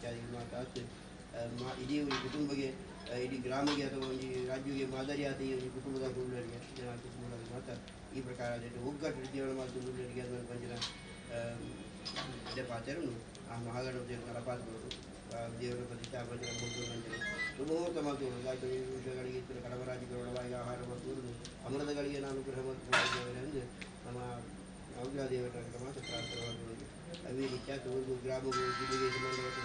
ಇತ್ಯಾದಿಗಳು ಮಾತಾತು ಇಡೀ ಒಂದು ಕುಟುಂಬಕ್ಕೆ ಇಡೀ ಗ್ರಾಮಕ್ಕೆ ಅಥವಾ ಒಂದು ರಾಜ್ಯಕ್ಕೆ ಮಾದರಿ ಆದ ಈ ಒಂದು ಕುಟುಂಬದ ಗುರುಗಳಿಗೆ ಜನ ಕುಟುಂಬದ ಮಾತ್ರ ಈ ಪ್ರಕಾರ ಒಗ್ಗಟ್ಟು ಜೀವನ ಮಾತು ಗುರುಗಳಿಗೆ ಅದನ್ನು ಪಂಚಿನ ಪಾತ್ರನು ಆ ಮಹಾಗಣಪತಿ ನಡಪಾತ್ಮರು ದೇವರ ಪ್ರತಿಷ್ಠಾಪನೆ ಮಂಜನೆ ಸುಮುಹೂರ್ತ ಮಾತು ವಿಷಯಗಳಿಗೆ ಕಡಮರಾಜ ಆಹಾರ ಮತ್ತು ಅಮೃತಗಳಿಗೆ ನಾನು ಅನುಗ್ರಹ ಎಂದು ನಮ್ಮ ನವಗ್ರಹ ದೇವರ ಮಾತ್ರ ಪ್ರಾರ್ಥನೆ ಮಾಡುವುದು. ಅದೇ ರೀತಿಯಾದ ಒಂದು ಗ್ರಾಮವು ಜಿಲ್ಲೆಗೆ ಸಂಬಂಧಪಟ್ಟ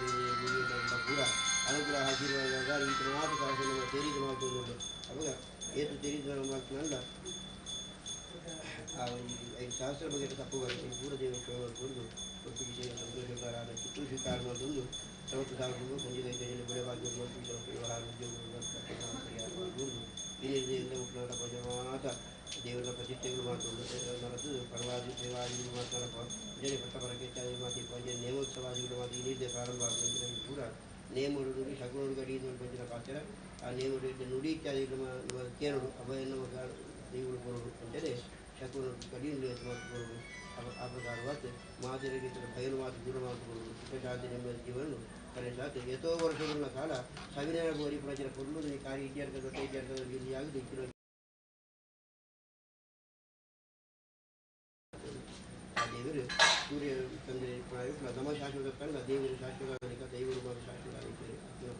ಪೂರ ಅನುಗ್ರಹ ಆಶೀರ್ವಾದ ಈ ಮಾತು ಕಾರ್ಯಕ್ರಮ ತೆರಿಗೆ ಮಾಡ್ಕೊಂಡು ಅವಾಗ ಏತು ತೆರಿಗೆ ಮಾತನಾಡ ಆ ಒಂದು 5 ಸಹಸ್ರ ಬಗ್ಗೆ ತಪ್ಪು ಬರುತ್ತೆ. ಪೂರ ದೇವರು ಕೊಡದು ಒಪ್ಪಿಗೆ ಸಂತೋಷಕರಾದ ಚಿತ್ರ ಸ್ವೀಕಾರ ಮಾಡಿಕೊಂಡು ಸಮಸ್ತ ಸಾರ್ವಜನಿಕರು ಸಂಜೆ ಕೈಯಲ್ಲಿ ಬೆಳೆವಾಗಿ ವ್ಯವಹಾರ ಉದ್ಯೋಗಗಳು ಮಾತ ದೇವರ ಪ್ರತಿಷ್ಠೆಗಳು ಮಾಡಿಕೊಂಡು ನಡೆದು ಪರವಾದಿ ಸೇವಾದಿಗಳು ಮಾತನಾಡಪ್ಪ ಜನ ಪಟ್ಟಪರಕ್ಕೆ ಇತ್ಯಾದಿ ಮಾತಿ ಪಂಜ ನೇಮೋತ್ಸವಾದಿಗಳು ಮಾತು ಈ ನೀಡಿದೆ ಪ್ರಾರಂಭ ಆಗುವಂತೆ ಕೂಡ ನೇಮರು ನುಡಿ ಶಗುನರು ಗಡಿ ಪಂಚಿನ ಪಾತ್ರ ಆ ನೇಮರು ನುಡಿ ಇತ್ಯಾದಿಗಳು ನಮ್ಮ ಕೇರಳು ಅಭಯ ದೇವರು ಬರೋದು ಅಂತೇಳಿ ಶಕುನ ಗಡಿ ನುಡಿ ಬರೋದು ಆ ಪ್ರಕಾರವಾದ ಮಾತಿರಿಗೆ ಬಯಲು ಮಾತು ದೂರ ಮಾಡಿಕೊಳ್ಳುವುದು ಸುಖ ಶಾಂತಿ ನೆಮ್ಮದಿ ಜೀವನ ಕರೆಸಾತು ಎಷ್ಟೋ ವರ್ಷಗಳ ಕಾಲ ಸವಿನಯ ಬೋರಿ ಪ್ರಜರ ಕೊಲ್ಲು ಕಾರ್ಯ ಇದ್ಯಾರ್ಥ ದೊಡ್ಡ ಇದ್ಯಾರ್ಥ ಇಲ್ಲಿ ಆಗದು ಇಕ್ಕಿರೋ ಆ ದೇವರು ಸೂರ್ಯ ಚಂದ್ರ ನಮ್ಮ ಶಾಶ್ವತ ಕಂಡ ದೇವರು ಶಾಶ್ವತ ಆಗಲಿಕ್ಕೆ ದೈವರು ಮಾತ್ರ ಶಾಶ್ವತ ಆಗಲಿಕ್ಕೆ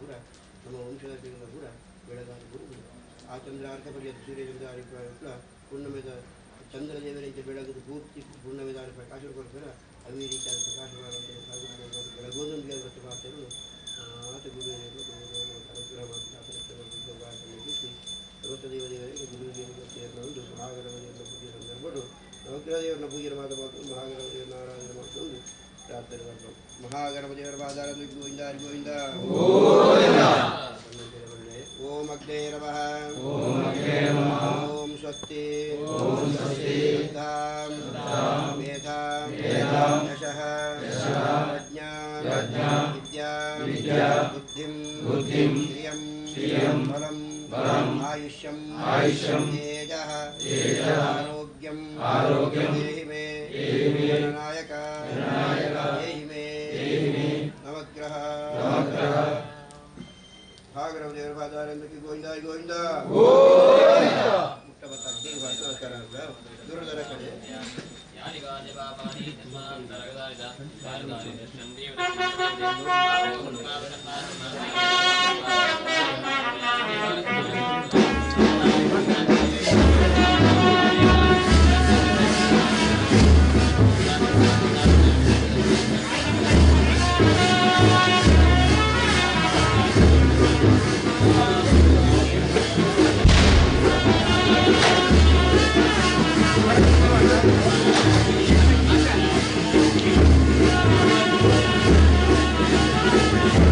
ಕೂಡ ನಮ್ಮ ವಂಶದ ಕೂಡ ಬೆಳಗಾದ ಗುರು ಆ ಚಂದ್ರ ಅರ್ಕ ಪರ್ಯಂತ ಸೂರ್ಯ ಚಂದ್ರ ಕೂಡ ಪೂರ್ಣಮೇದ ಚಂದ್ರದೇವರಂತೆ ಬೆಳಗುದು ಪೂರ್ತಿ ಪೂರ್ಣಮೇದ ಪ್ರಕಾಶ ಕೊಡ್ತಾರೆ. ಅವೇ ರೀತಿಯಾದ ಪ್ರಕಾಶ ಬೆಳಗೋದೊಂದಿಗೆ ಮಾತನ್ನು ಆತ ಗುರು ಅನುಗ್ರಹ ದೇವದೇವರಿಗೆ ಗುರುದೇವರಿಗೆ ಮಹಾಗಣಪತಿಯನ್ನು ಪೂಜೆ ಸಂದರ್ಭಗಳು ನವಗ್ರಹ ದೇವರನ್ನ ಪೂಜೆ ಮಾತು ಮಹಾಗಣಪತಿಯನ್ನು ಆರಾಧನೆ ಮಾಡಿಕೊಂಡು ಪ್ರಾರ್ಥನೆ ಮಾಡಬೇಕು. ಮಹಾಗಣಪತಿಯವರ ಪಾದಾರ ಗೋವಿಂದ ಗೋವಿಂದ. ಓಂ ಅಗ್ನೇ ನಮಃ. ಓಂ ಸ್ವಸ್ತಿ ಶ್ರದ್ಧಾಂ ಮೇಧಾಂ ಯಶಃ ಪ್ರಜ್ಞಾಂ ವಿದ್ಯಾಂ ಬುದ್ಧಿಂ ಶ್ರಿಯಂ ಬಲಂ ಆಯುಷ್ಯಂ ತೇಜಃ ಆರೋಗ್ಯಂ ದೇಹಿ ಮೇ ಗಣನಾಯಕ ದೇಹಿ ಮೇ ನವಗ್ರಹ ಭಾಗರವ ಪಾದಾರಂಭಕ್ಕೆ ಗೋವಿಂದ ಗೋವಿಂದ. ದೂರದರ ಕಡೆ Thank you.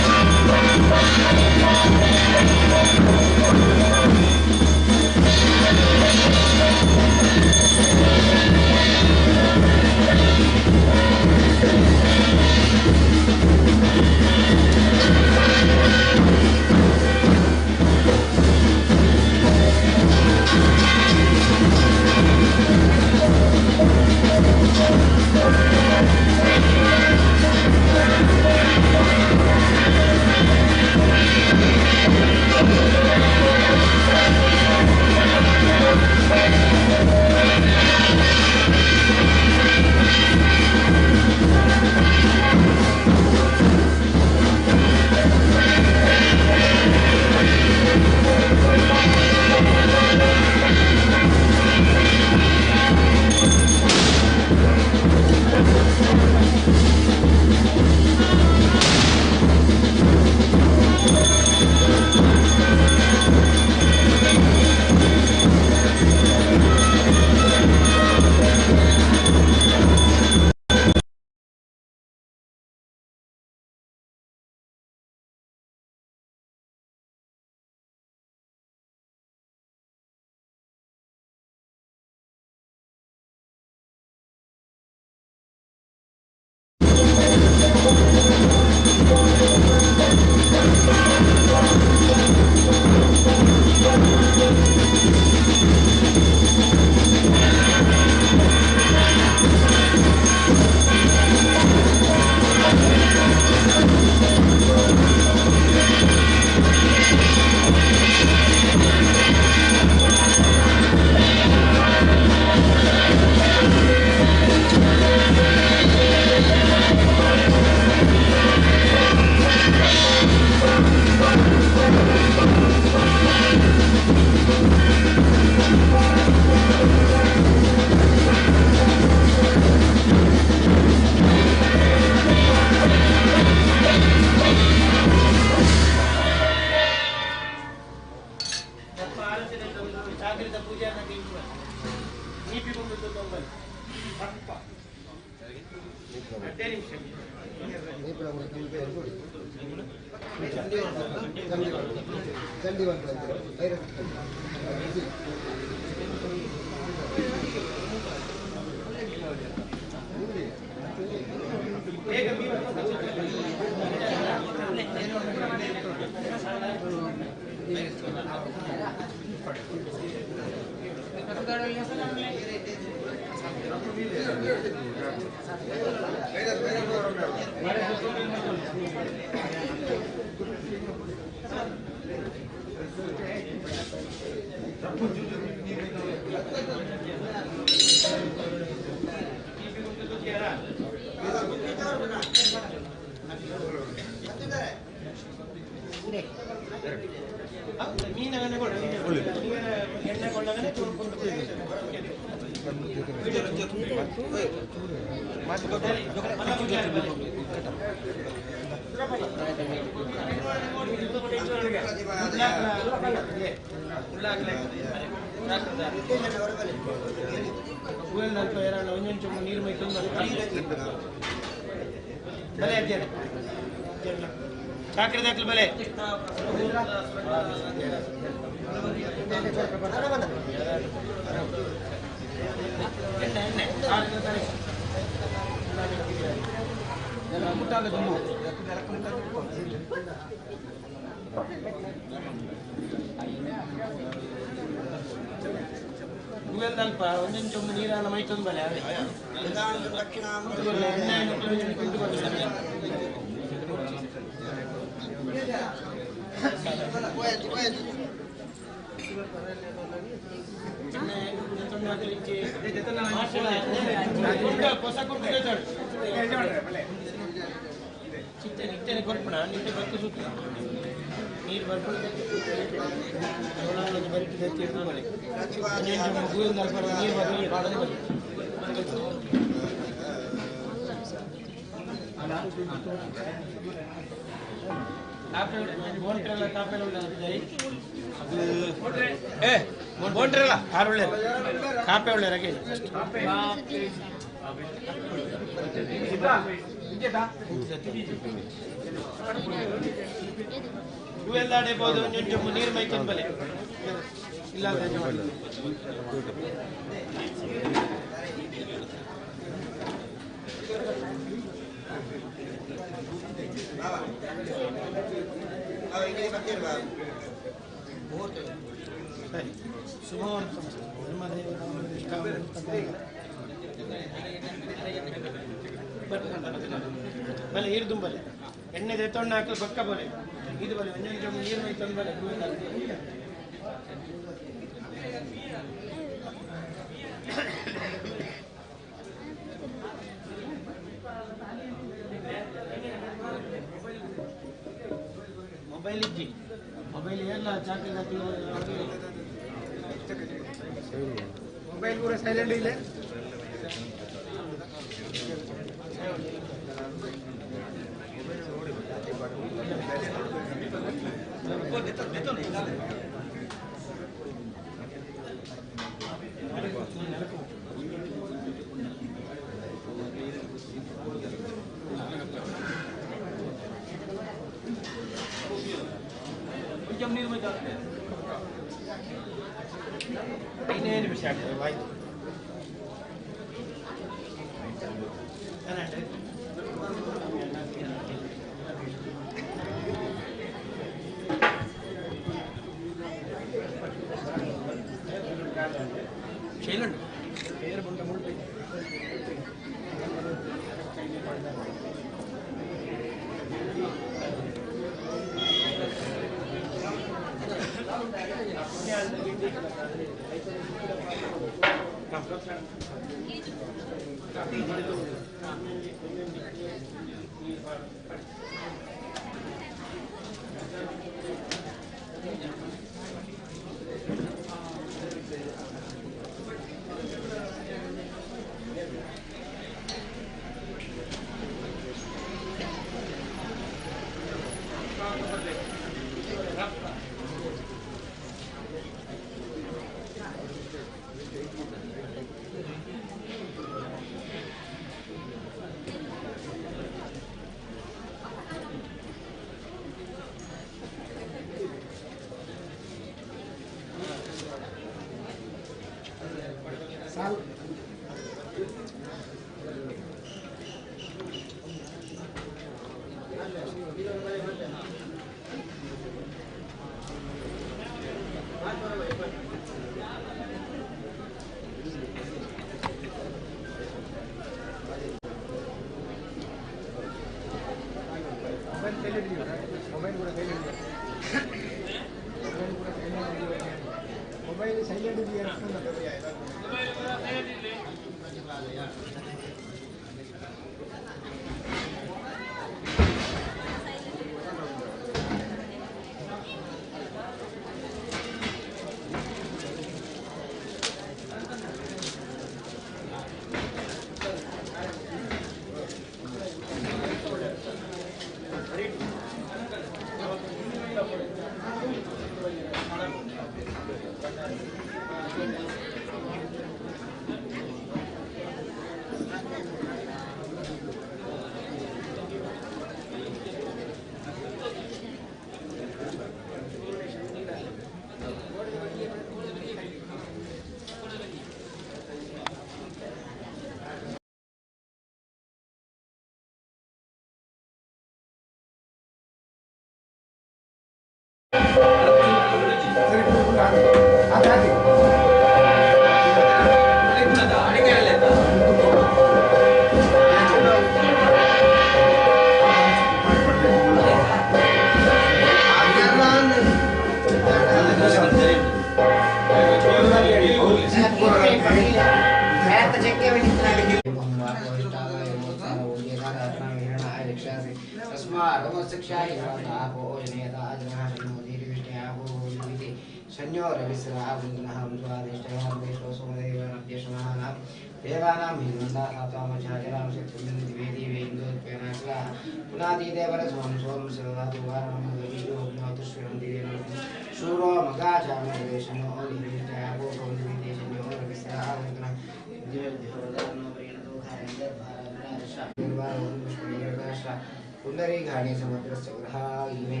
पुंडरीकाणि समुद्रस्य गृहायिमे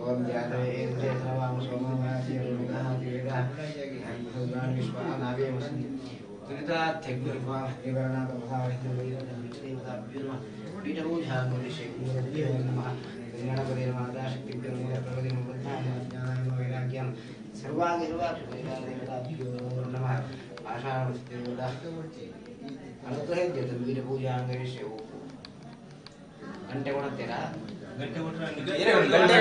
ओम ಗಂಟೆ ಕೊಡುತ್ತೀರಾ? ಗಂಟೆ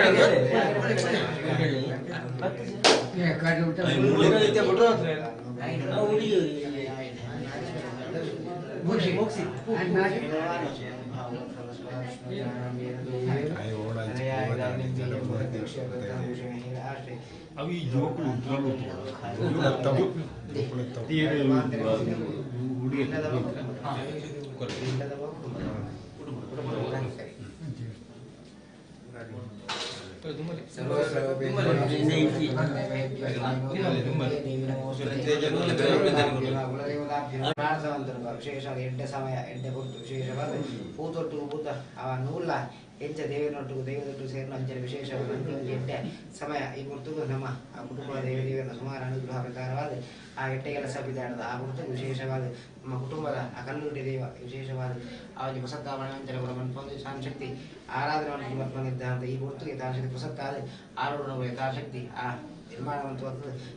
అవి జోకులు ವಿಶೇಷ ಎಡ್ಡೆ ಸಮಯ ಎಡ್ಡೆ ಪೊರ್ತು ವಿಶೇಷವಾದ ಪೂತೊಟ್ಟು ಪೂತ ಅವ ನೂಲ ಎಂಚ ದೇವನೊಟ್ಟಿಗೆ ದೈವದೊಟ್ಟು ಸೇರಿನ ಅಂಚನೆ ವಿಶೇಷವಾದ ಎಡ್ಡೆ ಸಮಯ ಈ ಪೊರ್ತುಗು ನಮ್ಮ ಆ ಕುಟುಂಬ ದೇವ ದೇವರ ಸುಮಾರು ಅನುಗ್ರಹ ಪ್ರಕಾರವಾದ ಆ ಎಟ್ಟೆ ಕೆಲಸ ಬಿದ್ದಾಡದ ಆ ಪೊರ್ತುಗು ವಿಶೇಷವಾದ ನಮ್ಮ ಕುಟುಂಬದ ಆ ಕಲ್ಲುಂಡಿ ದೇವ ವಿಶೇಷವಾದ ಆ ಒಂದು ಪ್ರಸತ್ತಾವಣ ಅಂಚನೆ ಕೂಡ ಮನ್ಪೊಂದು ಶಕ್ತಿ ಆರಾಧನೆ ಮನ್ಪೊಂದಿದ್ದಂತ ಈ ಪೊರ್ತುಗೆ ಯಥಾಶಕ್ತಿ ಪ್ರಸತ್ತಾದ ಆರೋಢ ಯಥಾಶಕ್ತಿ ಆ ನಿರ್ಮಾಣವಂತ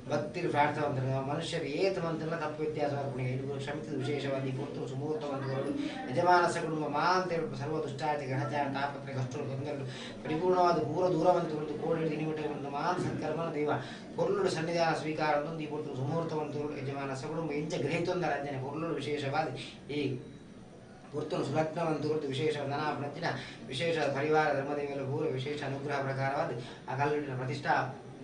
ಭಕ್ತಿರು ಪ್ರಾರ್ಥವಂತರು ಮನುಷ್ಯರು ಏತ ಮಂತ್ರ ತಪ್ಪು ವ್ಯತ್ಯಾಸವಾದ ಕ್ಷಮಿಸಿದ ವಿಶೇಷವಾದ ಈ ಪುರ್ತರು ಸುಮೂರ್ತವಂತರು ಯಜಮಾನಸ ಕುಟುಂಬ ಮಾಂತ ಸರ್ವ ದುಷ್ಟಾರ್ತಿ ಗ್ರಹಚಾರ ತಾಪತ್ರ ಕಷ್ಟಗಳು ತೊಂದರೆಗಳು ಪರಿಪೂರ್ಣವಾದ ಪೂರ ದೂರವಂತ ಒಂದು ಕೋಡಿ ದಿನವಿಟ್ಟುವಂತ ಮಹಾನ್ ಸತ್ಕರ್ಮನ ದೈವ ಪೊರ್ಲುಡು ಸನ್ನಿಧಾನ ಸ್ವೀಕಾರ ಅಂತ ಈ ಪುರ್ತರು ಸುಮೂರ್ತವಂತರು ಯಜಮಾನಸ ಕುಟುಂಬ ಇಂಚ ಗ್ರಹಿತೊಂದರ ಅಂಜನೆ ಪೊರ್ಲುಡು ವಿಶೇಷವಾದ ಈ ಪುರ್ತನು ಸುಲಗ್ನವಂತ ಕುರಿತು ವಿಶೇಷ ಧನಾಪಣಚಿನ ವಿಶೇಷ ಪರಿವಾರ ಧರ್ಮದೇವರ ಪೂರ್ವ ವಿಶೇಷ ಅನುಗ್ರಹ ಪ್ರಕಾರವಾದ ಆ ಕಲ್ಲುಡಿನ ಪ್ರತಿಷ್ಠಾ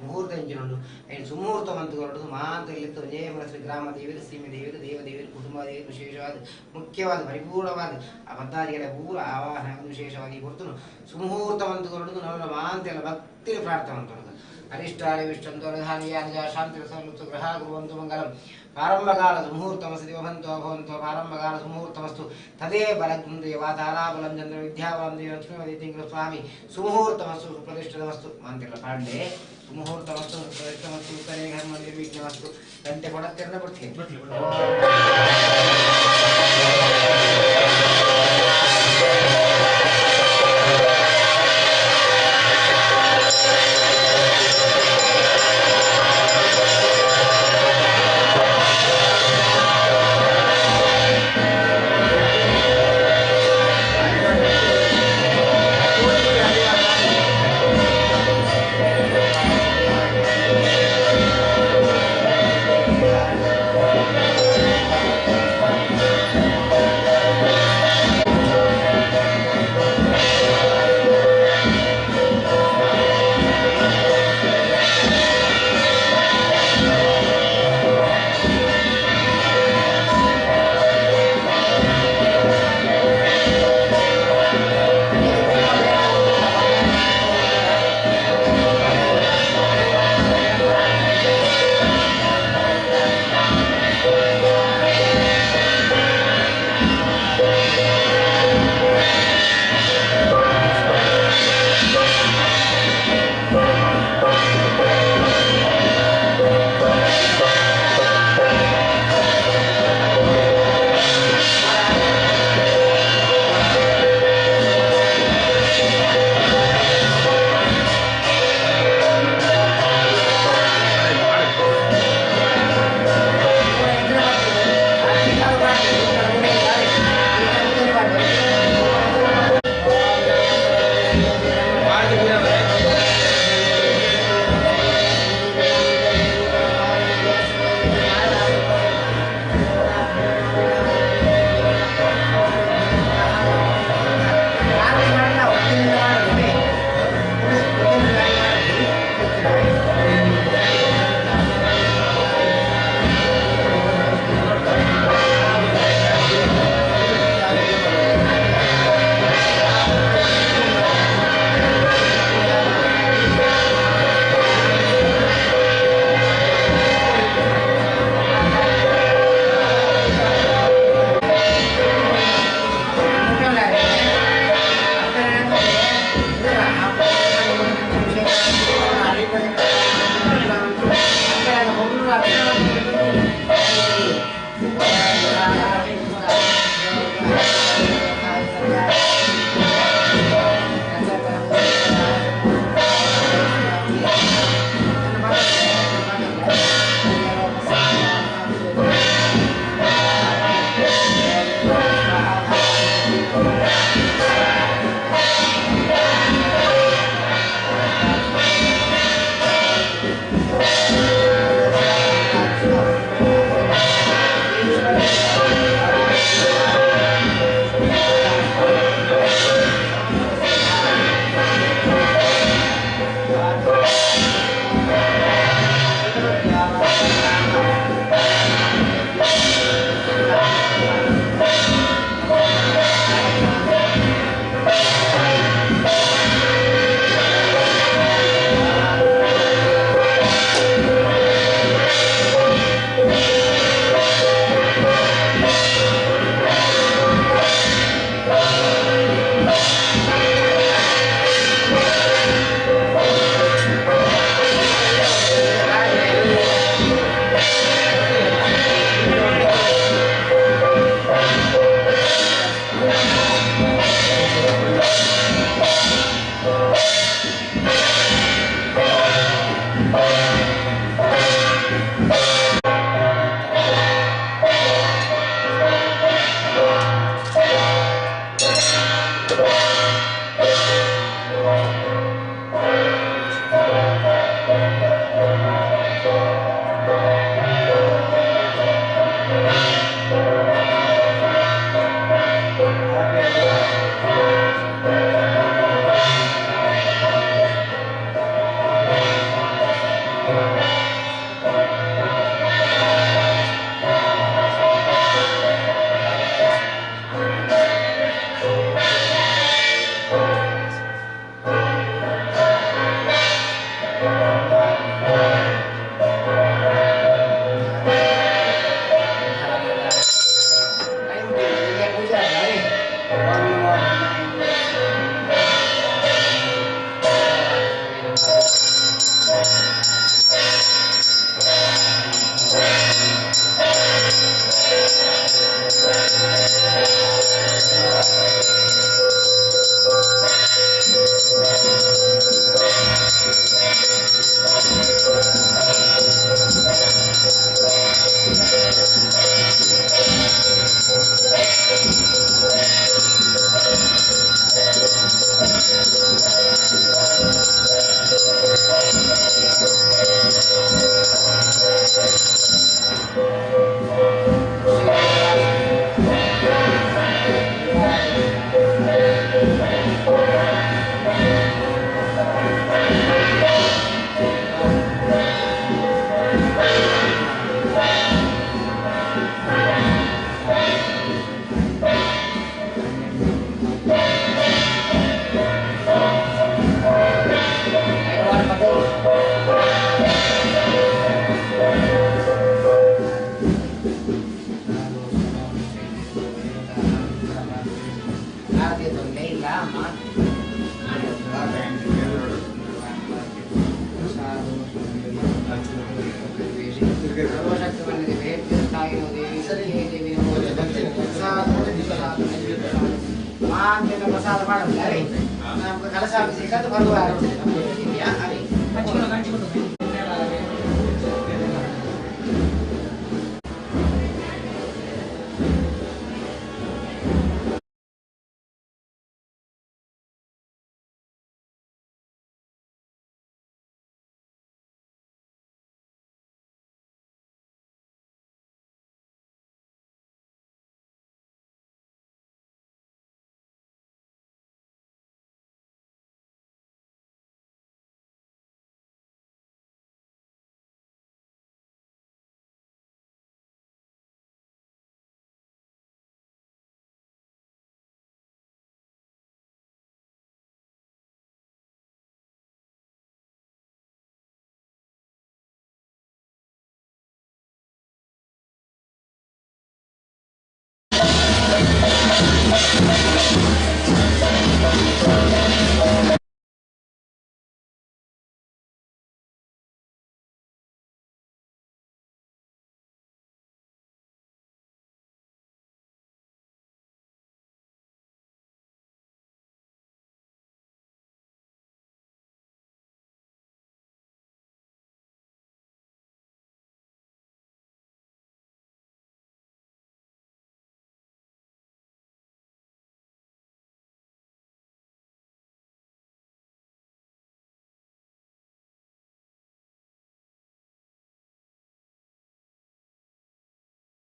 ಮುಹೂರ್ತ ಎಂಜಿನುಂಡು ಐನ್ ಸುಮುಹೂರ್ತ ಮಂತು ಹೊರಟು ಮಹಾಂತ ಇಲ್ಲಿತ್ತು ಜಯ ಮನಸ್ಸು ಗ್ರಾಮ ದೇವರು ಸೀಮೆ ದೇವರು ದೇವದೇವರು ಕುಟುಂಬ ದೇವರು ವಿಶೇಷವಾದ ಮುಖ್ಯವಾದ ಪರಿಪೂರ್ಣವಾದ ಆ ಪದ್ದಾದಿಗಳ ಪೂರ್ವ ಆವಾಹನ ವಿಶೇಷವಾಗಿ ಹೊರತು ಸುಮುಹೂರ್ತ ಮಂತು ಹೊರಟು ನಮ್ಮ ಮಹಾಂತ ಭಕ್ತಿ ಪ್ರಾರ್ಥನೆ ಅಂತ ಅರಿಷ್ಟಾರಿ ವಿಷ್ಣು ಶಾಂತಿ ಗ್ರಹ ಗುರುವಂತು ಮಂಗಲಂ ಪ್ರಾರಂಭಕಾಲ ಸುಮುಹೂರ್ತಮಸ್ತು ಭವಂತೋ ಭವಂತೋ ಪ್ರಾರಂಭಕಾಲ ಸುಮುಹೂರ್ತಮಸ್ತು ತದೇ ಬಲಂ ದೇವ ತಾರಾಬಲಂ ಚಂದ್ರ ವಿದ್ಯಾಬಲಂ ದೇವ ಲಕ್ಷ್ಮೀ ಸ್ವಾಮಿ ಸುಮುಹೂರ್ತಮಸ್ತು ಸುಪ್ರತಿಷ್ಠಿತಮಸ್ತು ಮಂತಿಲ್ಲ ಪಾಂಡೆ ಸುಮುಹೂರ್ತಮಸ್ತು ಸುಪ್ರತಿಷ್ಠಮಸ್ತು ಉತ್ತರೇ ಘರ್ಮ ನಿರ್ವಿಘ್ನಮಸ್ತು ಗಂಟೆ ಕೊಡತ್ತೆರಡ ಬಿಡ್ತೀನಿ. Thank you. ಆರತಿ ತೊಂದರೆ ಇಲ್ಲ ಅಮ್ಮ. ಪ್ರಸಾದ ಮಾಡಲ್ಲ ನಮ್ಗೆ ಕಲಸಾಭಿಷೇಕ ಅದು ಬರುವ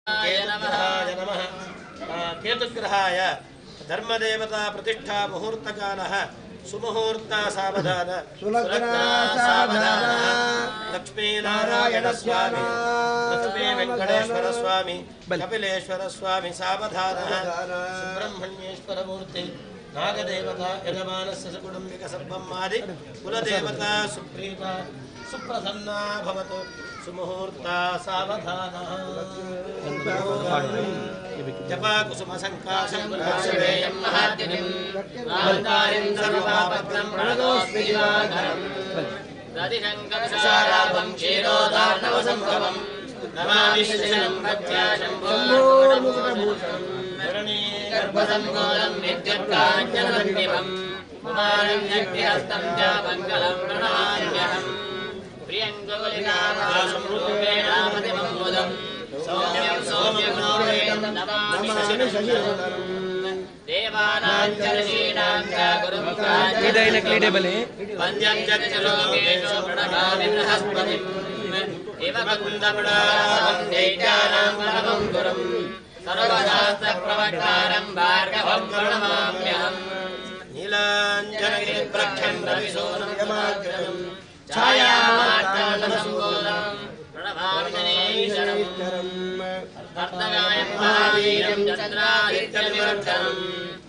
केतुग्रहाय नमः। केतुग्रहाय धर्मदेवता प्रतिष्ठा मुहूर्तकालः सुमुहूर्ता सावधान सुलग्ना सावधान लक्ष्मीनारायण स्वामी लक्ष्मी वेंकटेश्वर स्वामी कपिलेश्वर स्वामी सावधान सुब्रह्मण्येश्वर मूर्ति नागदेवता यजमानस्य सकुटुम्बिक सर्वमादि कुलदेवता सुप्रीता सुप्रसन्ना भवतु सुमुहूर्ता सावधान जपा कुसुम संकाशं शिवेयं महाद्युतिं नान्तारिं सर्वपापघ्नं प्रणतोऽस्मि दिवाकरम् दधिशङ्करसाराभं क्षीरोदार्णवसम्भवं नमामि शिशिरं भक्त्या शम्भोर्मुकुटभूषणं गर्भसम्भूतं विद्युत्काञ्चनसन्निभं कुमारं शक्तिहस्तं च मङ्गलं प्रणमाम्यहम् प्रियङ्गुलिकाभासं रूपेणामतिमम्बुदम् सौम्यं सौम्यगुणोपेतं नमामि शशिधरं देवानां च ऋषीणां च गुरुं वन्द्यं च लोकेषु प्रणमामि बृहस्पतिम् इवकुन्दपुडारं दैत्यानां परमं गुरुं सर्वशास्त्रप्रवक्तारं भार्गवं प्रणमाम्यहम् नीलाञ्जनगिरिप्रख्यं रविशोनं यमाग्रजं छायामार्ताण्डसम्भूतं प्रणमामि शनैश्चरम् भर्तगायं महावीरं चन्द्रादित्यविवर्धनं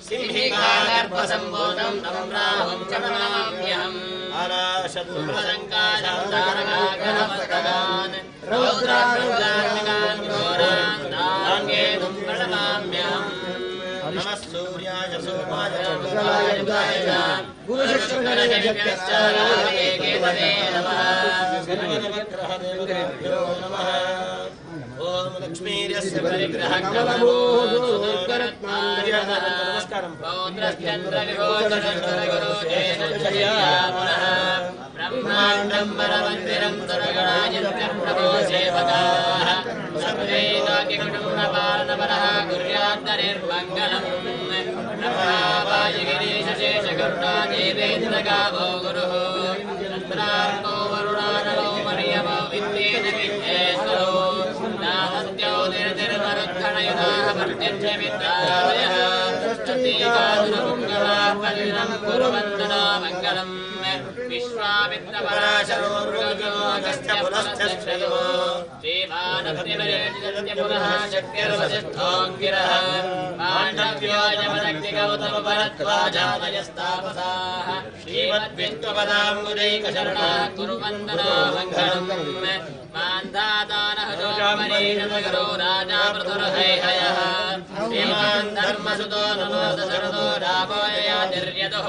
सिंहिकागर्भसम्भूतं तं राहुं च प्रणमाम्यहम् आलाशदुर्सङ्काशं तारकाग्रहमस्तकान् रौद्रान् घोरान् तान् प्रणमाम्यहम् नमः सूर्याय सोमाय चन्द्राय बुधाय च गुरुशुक्रशनिभ्यश्च राहवे केतवे नमः। नवग्रहदेवताभ्यो नमः। ॐ लक्ष्मीर्यस्य नमस्कारं ब्रह्माण्डं परमन्दिरं सुरगणायत्यप्रभो सेवकाः सर्वे लोककुटुम्बपालनपरः कुर्याद्धरिर्मङ्गलम् ब्रह्मावायुगिरीशशेषकरुणा देवेन्द्रगावो गुरुः चन्द्रार्को वरुणानलो मर्यमो विद्येन विद्येश्वरो नासत्यो निर्तिर्मरुत्थणयुधाः प्रत्यक्षमित्रावयः प्रतीकासुरपुङ्गवाः कुर्वन्तु मङ्गलम् विश्वामित्रपराशरो मृगजोऽगस्त्यपुलस्त्यश्रयो श्रीमानप्तिमरेतिपुनः शक्तिर्वसिष्ठोऽङ्गिरः माण्डव्यो यमशक्तिकः गौतम भरद्वाजादयस्तापसाः श्रीमद्विष्णुपदाम्बुजैकशरणा कुर्वन्दना मङ्गलम् मान्धातानहजोऽम्बरीषमगरो राजा पृथुर्हैहयः श्रीमान् धर्मसुतो नमो दशरथो रामो ययातिर्यदुः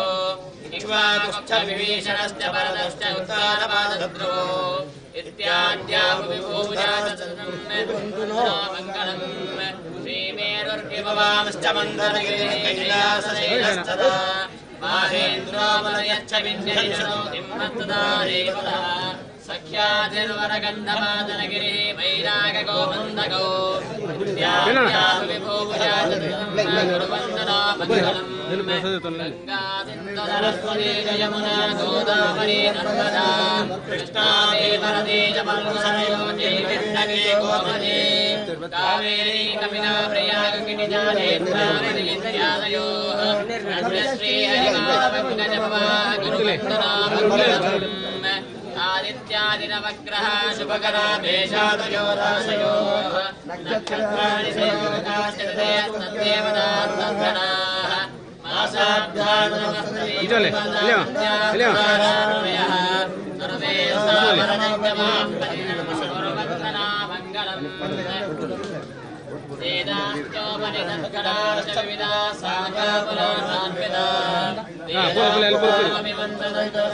इक्ष्वाकुश्च विभीषणश्च भरतश्च उत्तानपादध्रुवो इत्याद्याविभूषाचतुर्मङ्गलम् श्रीमेरुर्हिमवांश्च मन्दरगिरिः कैलासशैलस्तदा माहेन्द्रोमलयच्च विन्ध्यैषणो सिंहस्तदा देवतः सख्याधिर्वरगन्धमादनगिरिः वैरागगोमन्दगो इत्याद्याविभूषाचतुर्वन्दना मङ्गलम् गङ्गा सिन्धु सरस्वती च यमुना गोदावरी नर्मदा कृष्णा भीमरदी च पल्गुसरयो गण्डकी गोमती कावेरी कपिला प्रयाग गिरिजा नेत्रावती इत्यादयोः श्रीहरिमाधवपङ्कजभवा गुरुवन्दना मङ्गलम् आदित्यादिनवग्रह शुभकरा मेषादयो राशयोः नक्षत्राणि संयोगाश्च तदेवतास्तद्गणाः मासाब्दानमस्त्रीपदान्याः सर्वे सावरजङ्गमां गुरुवन्दना मङ्गलम् वेदाश्चोपनिषद्गणाश्च विविधा सागापुराणान्विता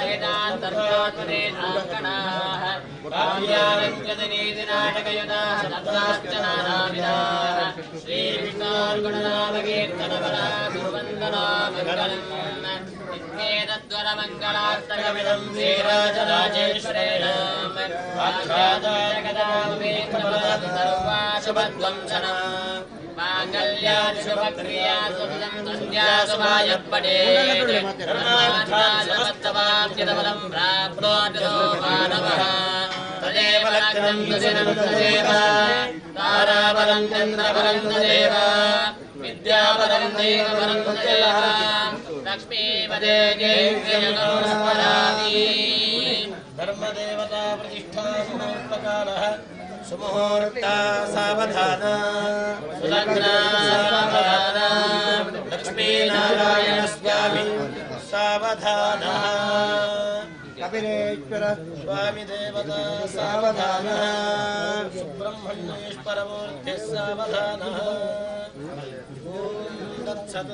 वेदान्तर्कात्मनेनाङ्कणाः काव्यालङ्कृतनीतिनाटकयुताः शब्दाश्च नानाविधाः श्रीविष्णोर्गुणनामकीर्तनपरा गुरुवन्दना मङ्गलम् इत्येतद्वरमङ्गलाष्टकमिदं श्रीराजराजेश्वरेण सर्वाशुभध्वंसना माङ्गल्यादिशुभक्रिया सततं सन्ध्यासुभायः पठेत् प्राप्नोति मानवः तदेव लग्नं सुदिनं तदेव ताराबलं चन्द्रबलं तदेव विद्याबलं दैवबलं तदेव लक्ष्मीपदे जयस्मरामि धर्मदेवता प्रतिष्ठा सुमुहूर्तकालः सुमुहूर्ता सावधाना सुलग्ना सावधाना लक्ष्मीनारायण स्वामी सावधानः कपिलेश्वर स्वामी देवता सावधानः सुब्रह्मण्येश्वरमूर्तिः सावधानः ॐ तत्सत्।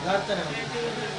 Thank you.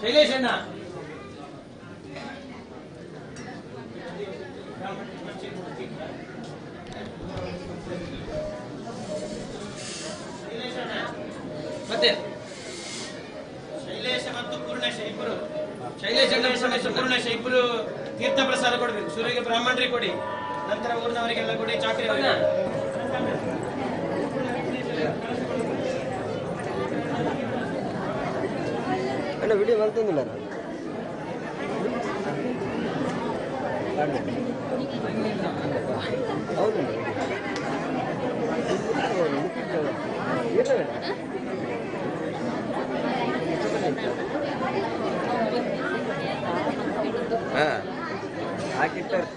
ಶೈಲೇಶ್ ಅಣ್ಣ ಮತ್ತೆ ಶೈಲೇಶ ಮತ್ತು ಪೂರ್ಣೇಶ ಇಬ್ಬರು, ಶೈಲೇಶ ಪೂರ್ಣೇಶ ಇಬ್ಬರು ತೀರ್ಥ ಪ್ರಸಾದ ಕೊಡಬೇಕು. ಸೂರ್ಯಗೆ ಬ್ರಾಹ್ಮಣರಿಗೆ ಕೊಡಿ, ನಂತರ ಊರಿನವರಿಗೆಲ್ಲ ಕೊಡಿ, ಚಾಕ್ರಿ. ಅಣ್ಣ ವಿಡಿಯೋ ಮಾಡ್ತಂದಿಲ್ಲ ನಾನು. ಹೌದು ಹಾಂ ಹಾಕಿರ್ತಾರೆ.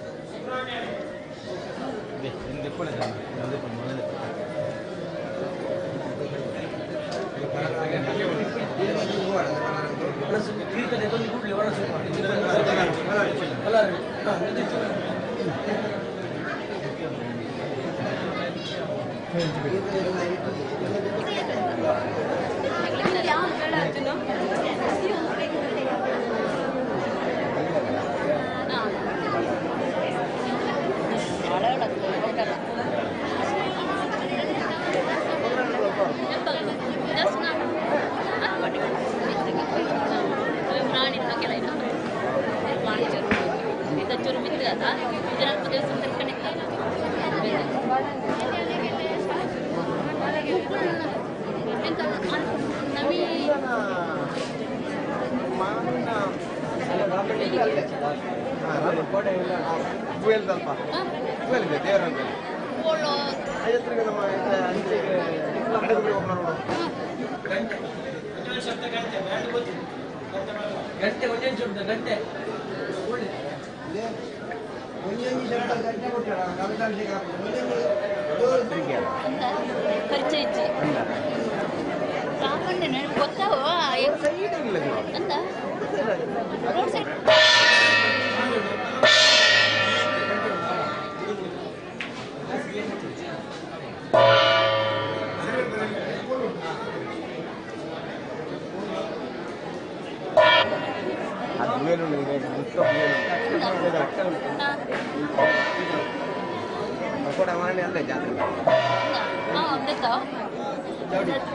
ಗಂಟೆ ಒಂದೇ ಗಂಟೆ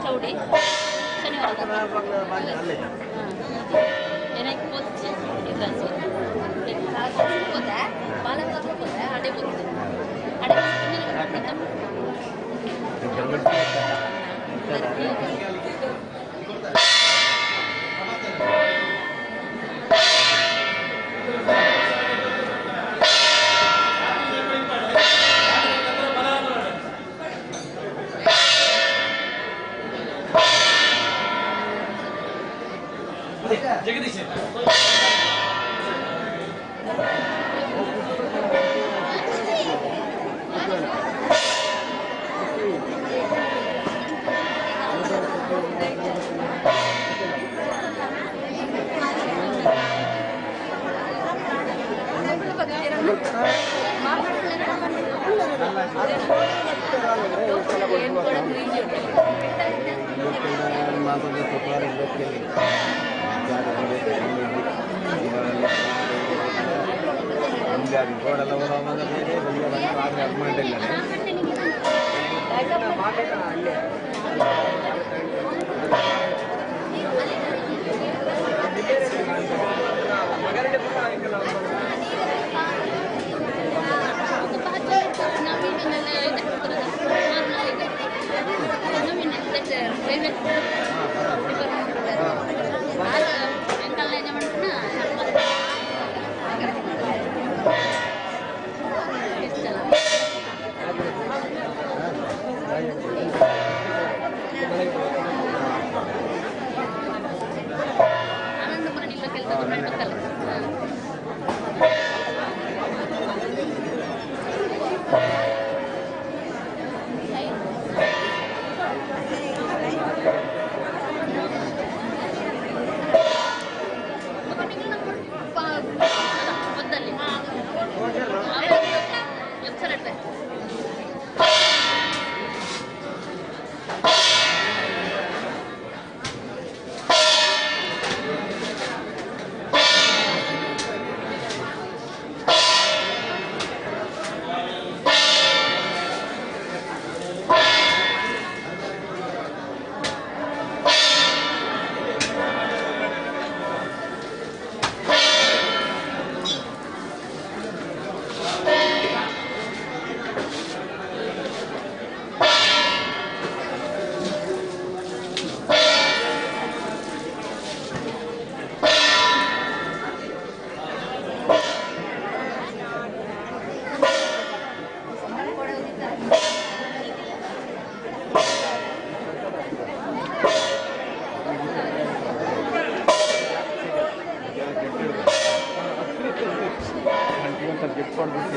ಚೌಡಿ ಶನಿವಾರ ಜಗದೀಶ್ Yeah.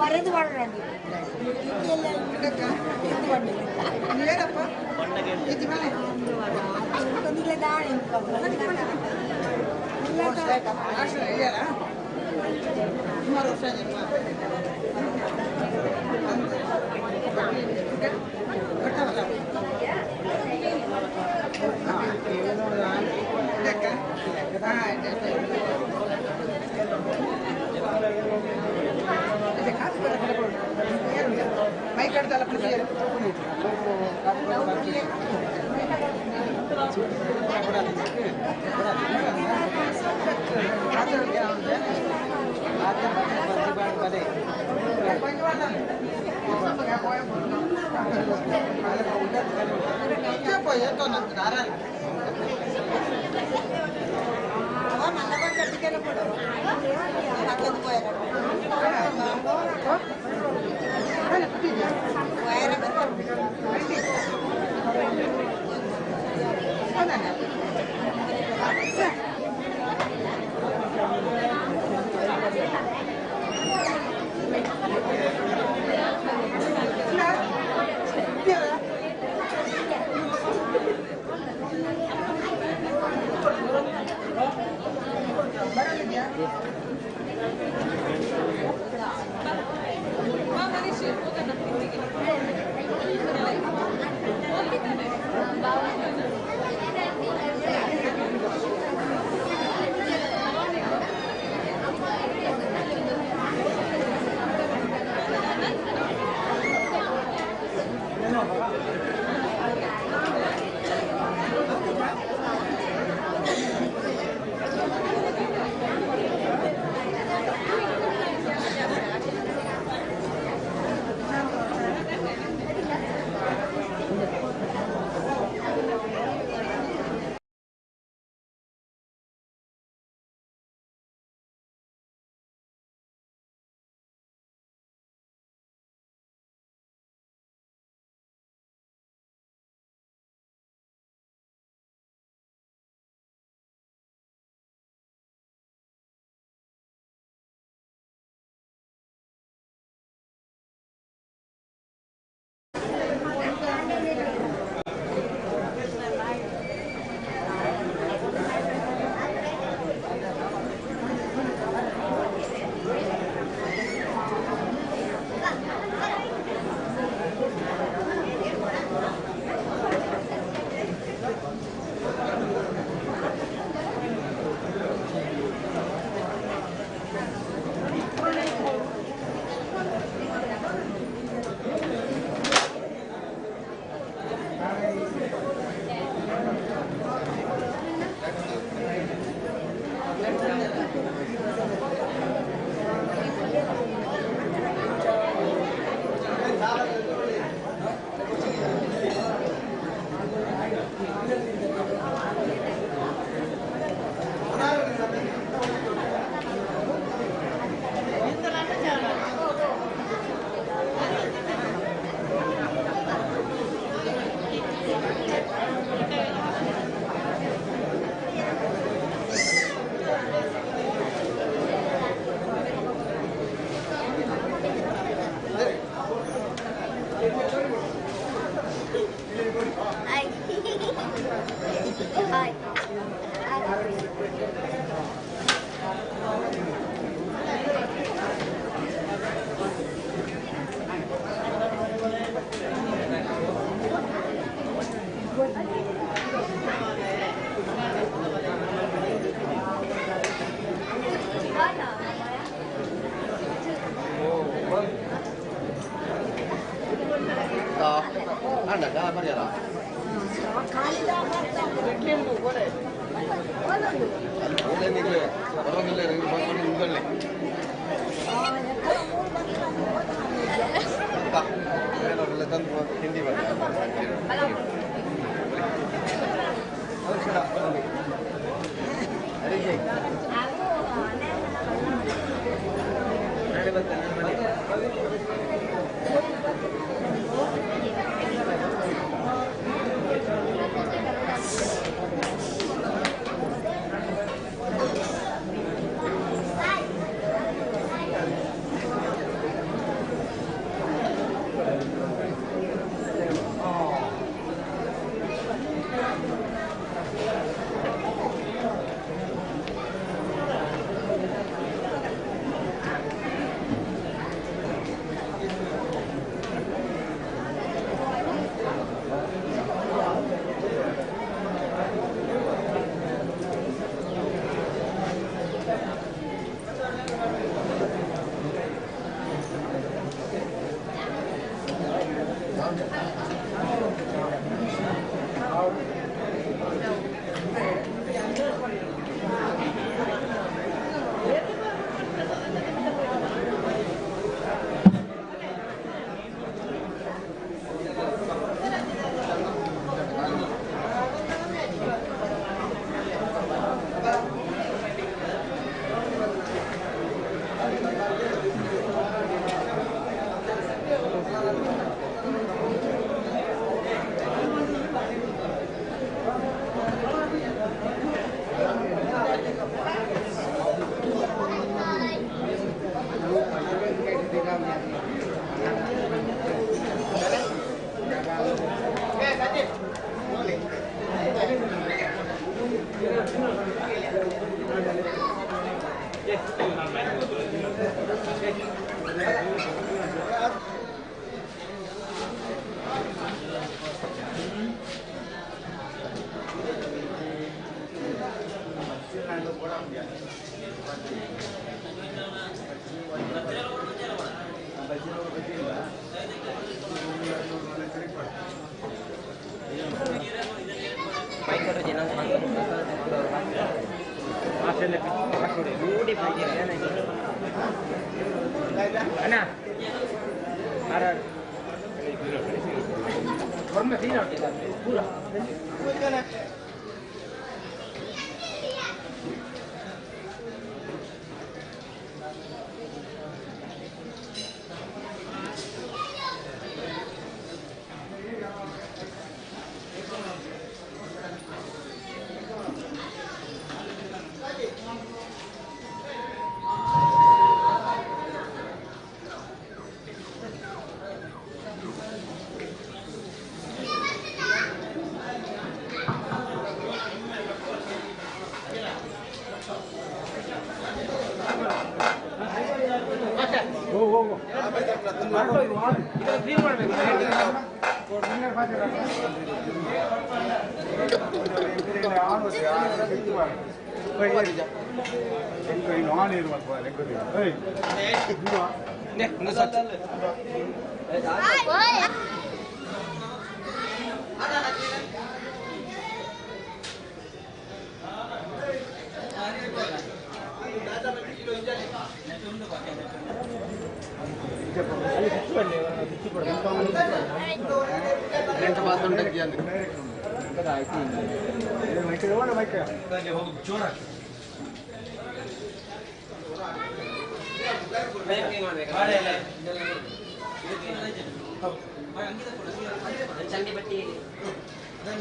ಬರೆದು ಮಾಡೋಣ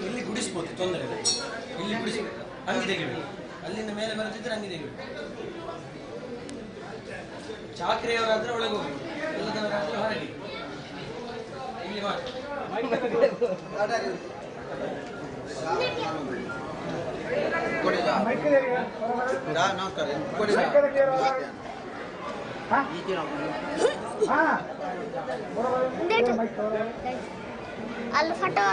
ಇಲ್ಲಿ ಗುಡಿಸ್ಬೋದು, ತೊಂದರೆ ಇಲ್ಲ. ಇಲ್ಲಿ ಗುಡಿಸ್ಬೇಕು, ಅಂಗಿ ತೆಗಿಬೇಕು. ಅಲ್ಲಿಂದ ಮೇಲೆ ಬರದಿದ್ರೆ ಅಂಗಿ ತೆಗಿಬೇಕು. ಚಾಕ್ರೆಯವರಾದ್ರೆ ಒಳಗೆ ಹೋಗ್ಬೇಕು, ಎಲ್ಲದವರಾದ್ರೆ ಹೊರಗೆ. ಇಲ್ಲಿ ಮಾತ್ರ. ಅಲ್ಲಿ ಫೋಟೋ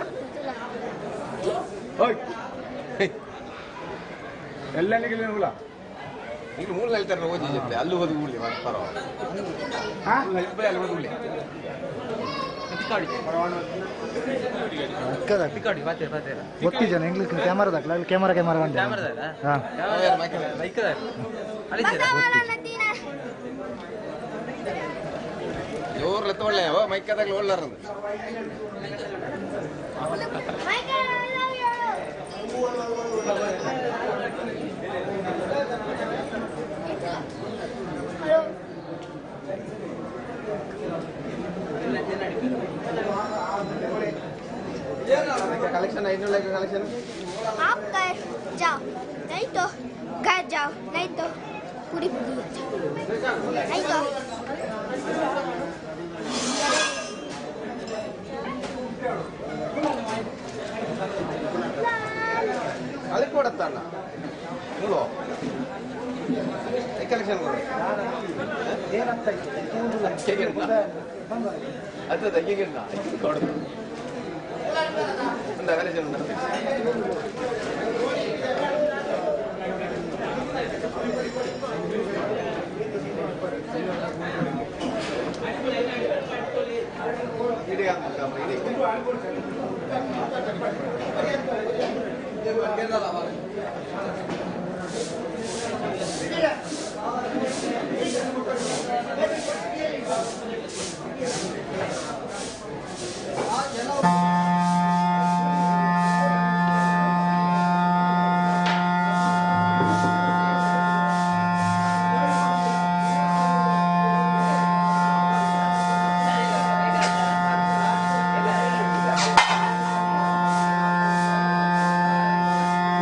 ಇಲ್ಲಿ ಮೂಲ ಹೇಳ್ತಾರೆ ಓದಿ ಜೊತೆ ಅಲ್ಲಿ ಹೋದ ಊರ್ಲಿ ಪರವಾಗಿಲ್ಲ ಅಲ್ಲಿ ಹೋದ ಊರ್ಲಿ. ಗೊತ್ತಿಜನ ಇಂಗ್ಲಿಷ್ ಕ್ಯಾಮರಾದಾಗಲ ಕ್ಯಾಮರಾ ಕ್ಯಾಮರಾ ಹಾಂ ಜೋರ್ಲ ತೋಳ್ಳೆ ಮೈಕದಾಗಲ ಒಳ್ಳಾರ कलेक्शन कलेक्शन आप घर जाओ नहीं तो घर जाओ नहीं तो पूरी पूरी नहीं तो ಕಲೆಕ್ಷನ್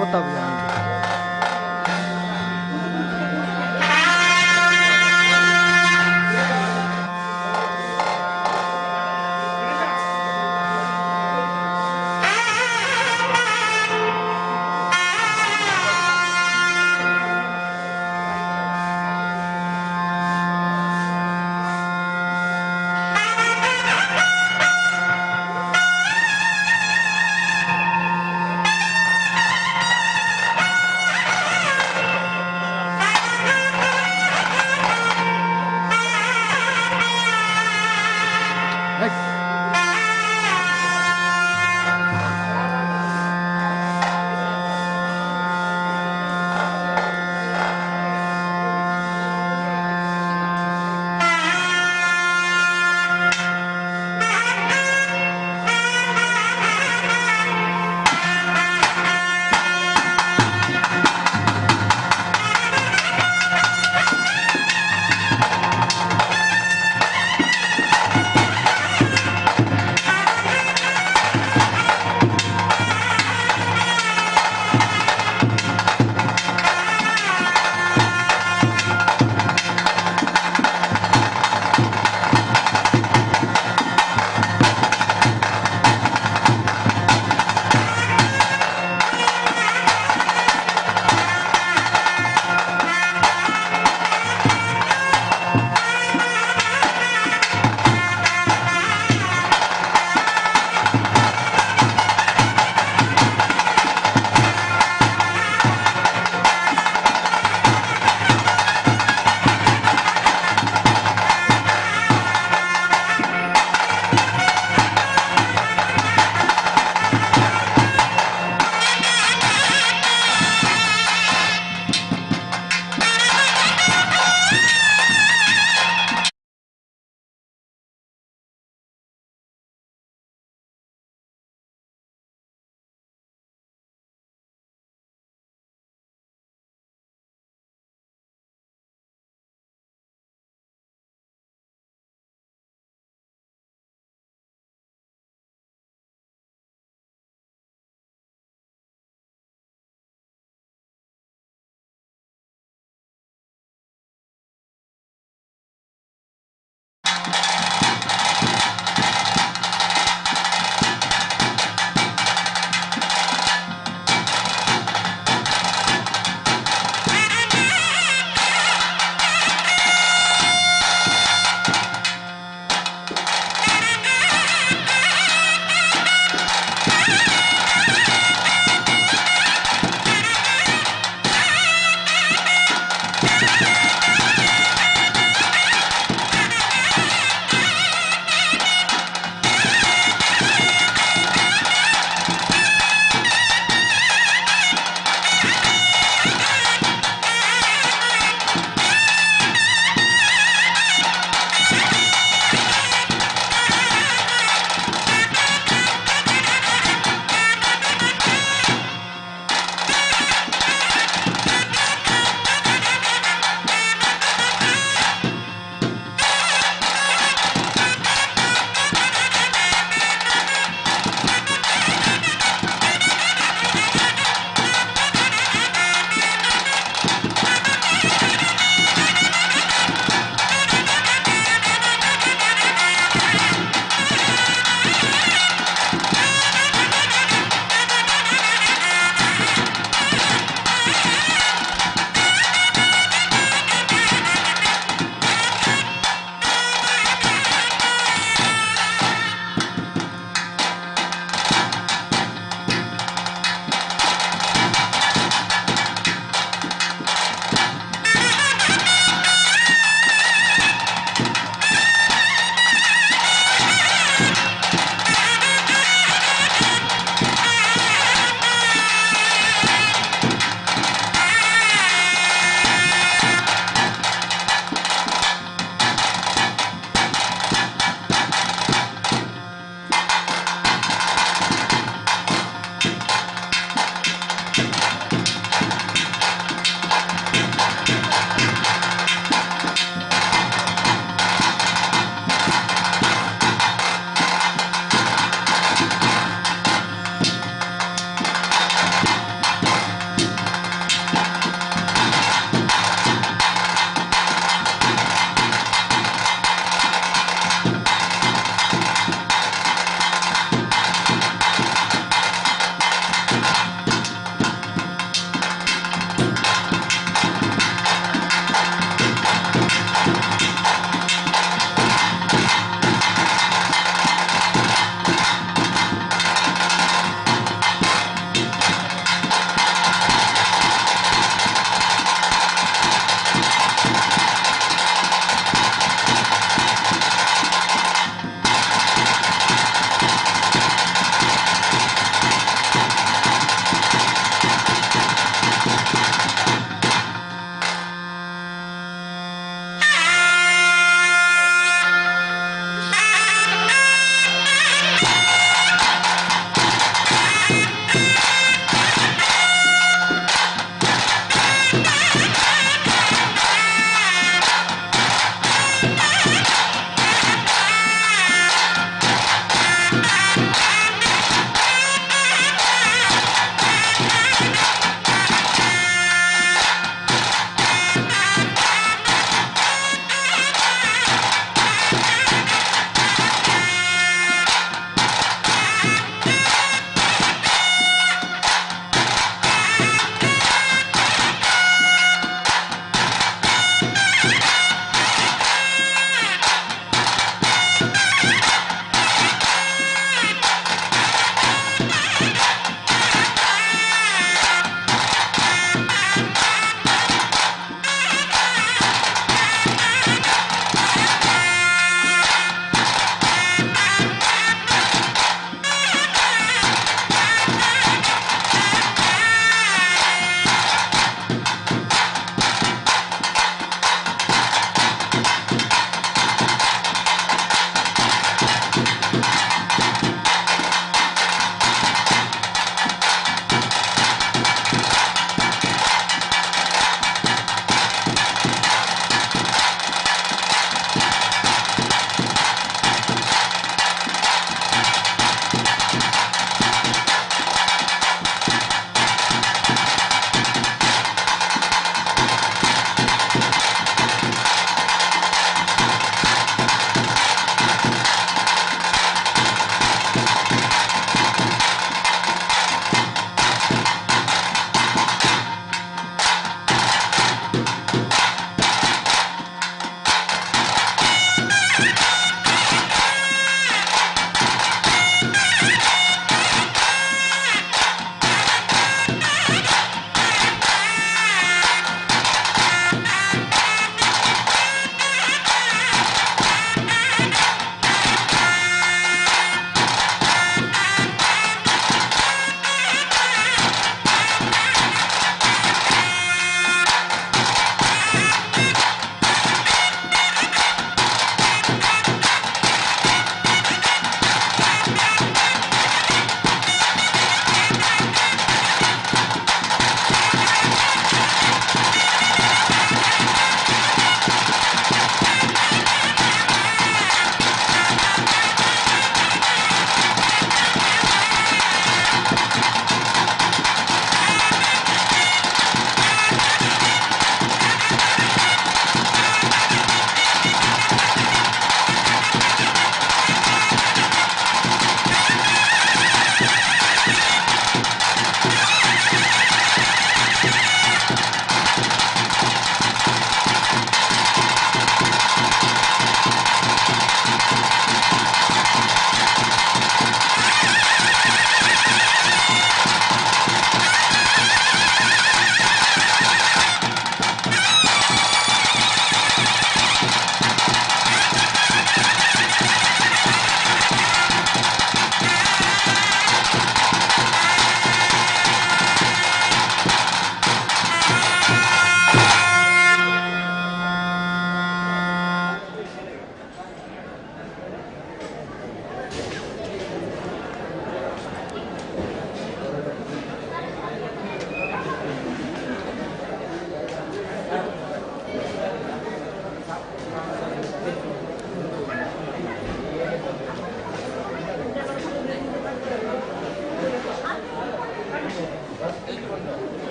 ಗೊತ್ತಾಗುದಿಲ್ಲ.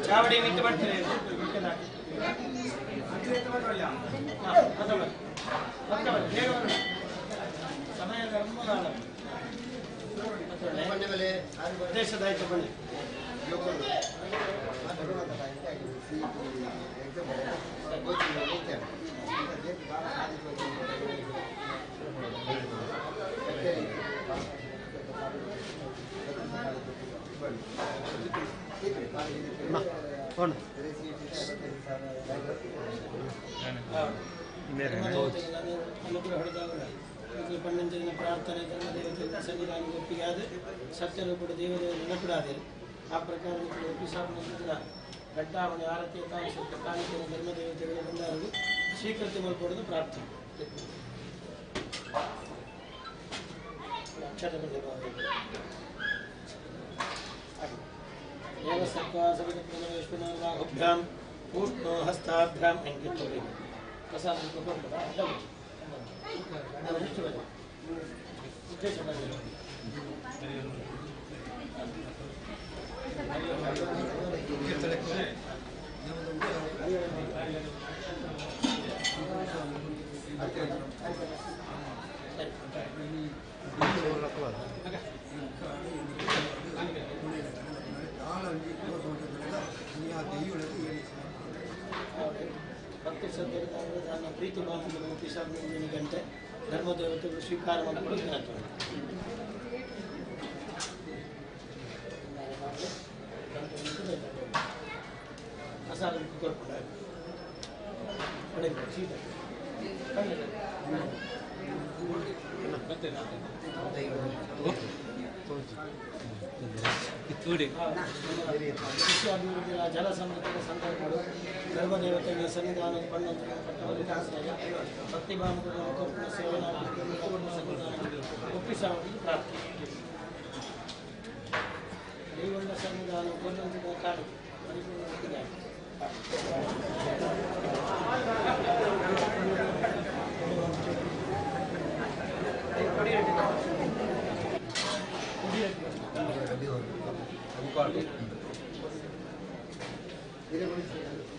ಚಾವಡಿ ಮಿತ್ತು ಬರ್ತಾರೆ ಸಮಯ ಉದ್ದೇಶದಾಯ್ತು ಬನ್ನಿ. ಅನುಗ್ರಹ ಪ್ರಾರ್ಥನೆ ಧರ್ಮದೇವತೆ ಸನ್ನಿಧಾನ ಒಪ್ಪಿಗೆ ಸತ್ಯರೂಪದ ದೇವದೇವ ನೆನಪಿಡಾದಿರು. ಆ ಪ್ರಕಾರ ಒಪ್ಪಿಸಾಪನ ಗಡ್ಡಾವಣೆ ಆರತಿಯ ತಾವು ಸತ್ಯ ಕಾಣಿಕೆಯನ್ನು ಧರ್ಮದೇವತೆಗಳ ಭಂಡಾರವು ಸ್ವೀಕೃತಿ ಮಾಡಿಕೊಡೋದು ಪ್ರಾರ್ಥನೆ. ದೇವಸತ್ವಾಭ್ಯಾಂ ಪೂಷ್ಣೋ ಹಸ್ತಾಭ್ಯಾಂ ಅಂಕಿತಬೇಕು ಪ್ರಸಾದ ಉದ್ದೇಶ ಭಕ್ತಿ ಶ್ರದ್ಧೆ ಪ್ರೀತಿ ಭಾವನೆ ಗಂಟೆ ಧರ್ಮದೇವತೆಗಳು ಸ್ವೀಕಾರ ಮಾಡಿಕೊಂಡು ಪ್ರಸಾದ ಕೃಷಿ ಅಭಿವೃದ್ಧಿಯ ಜಲ ಸಮೃದ್ಧಿಯ ಸಂದರ್ಭಗಳು ಧರ್ಮದೇವತೆಗಳ ಸನ್ನಿಧಾನ ಭಕ್ತಿ ಭಾವಗಳ ಸೇವನ ಸನ್ನಿಧಾನ ಒಪ್ಪಿಸಾವಳಿ ಪ್ರಾಪ್ತಿ ದೈವನ ಸನ್ನಿಧಾನ ಕೊಂದೊಂದು ಕಾಡು ಪರಿಪೂರ್ಣ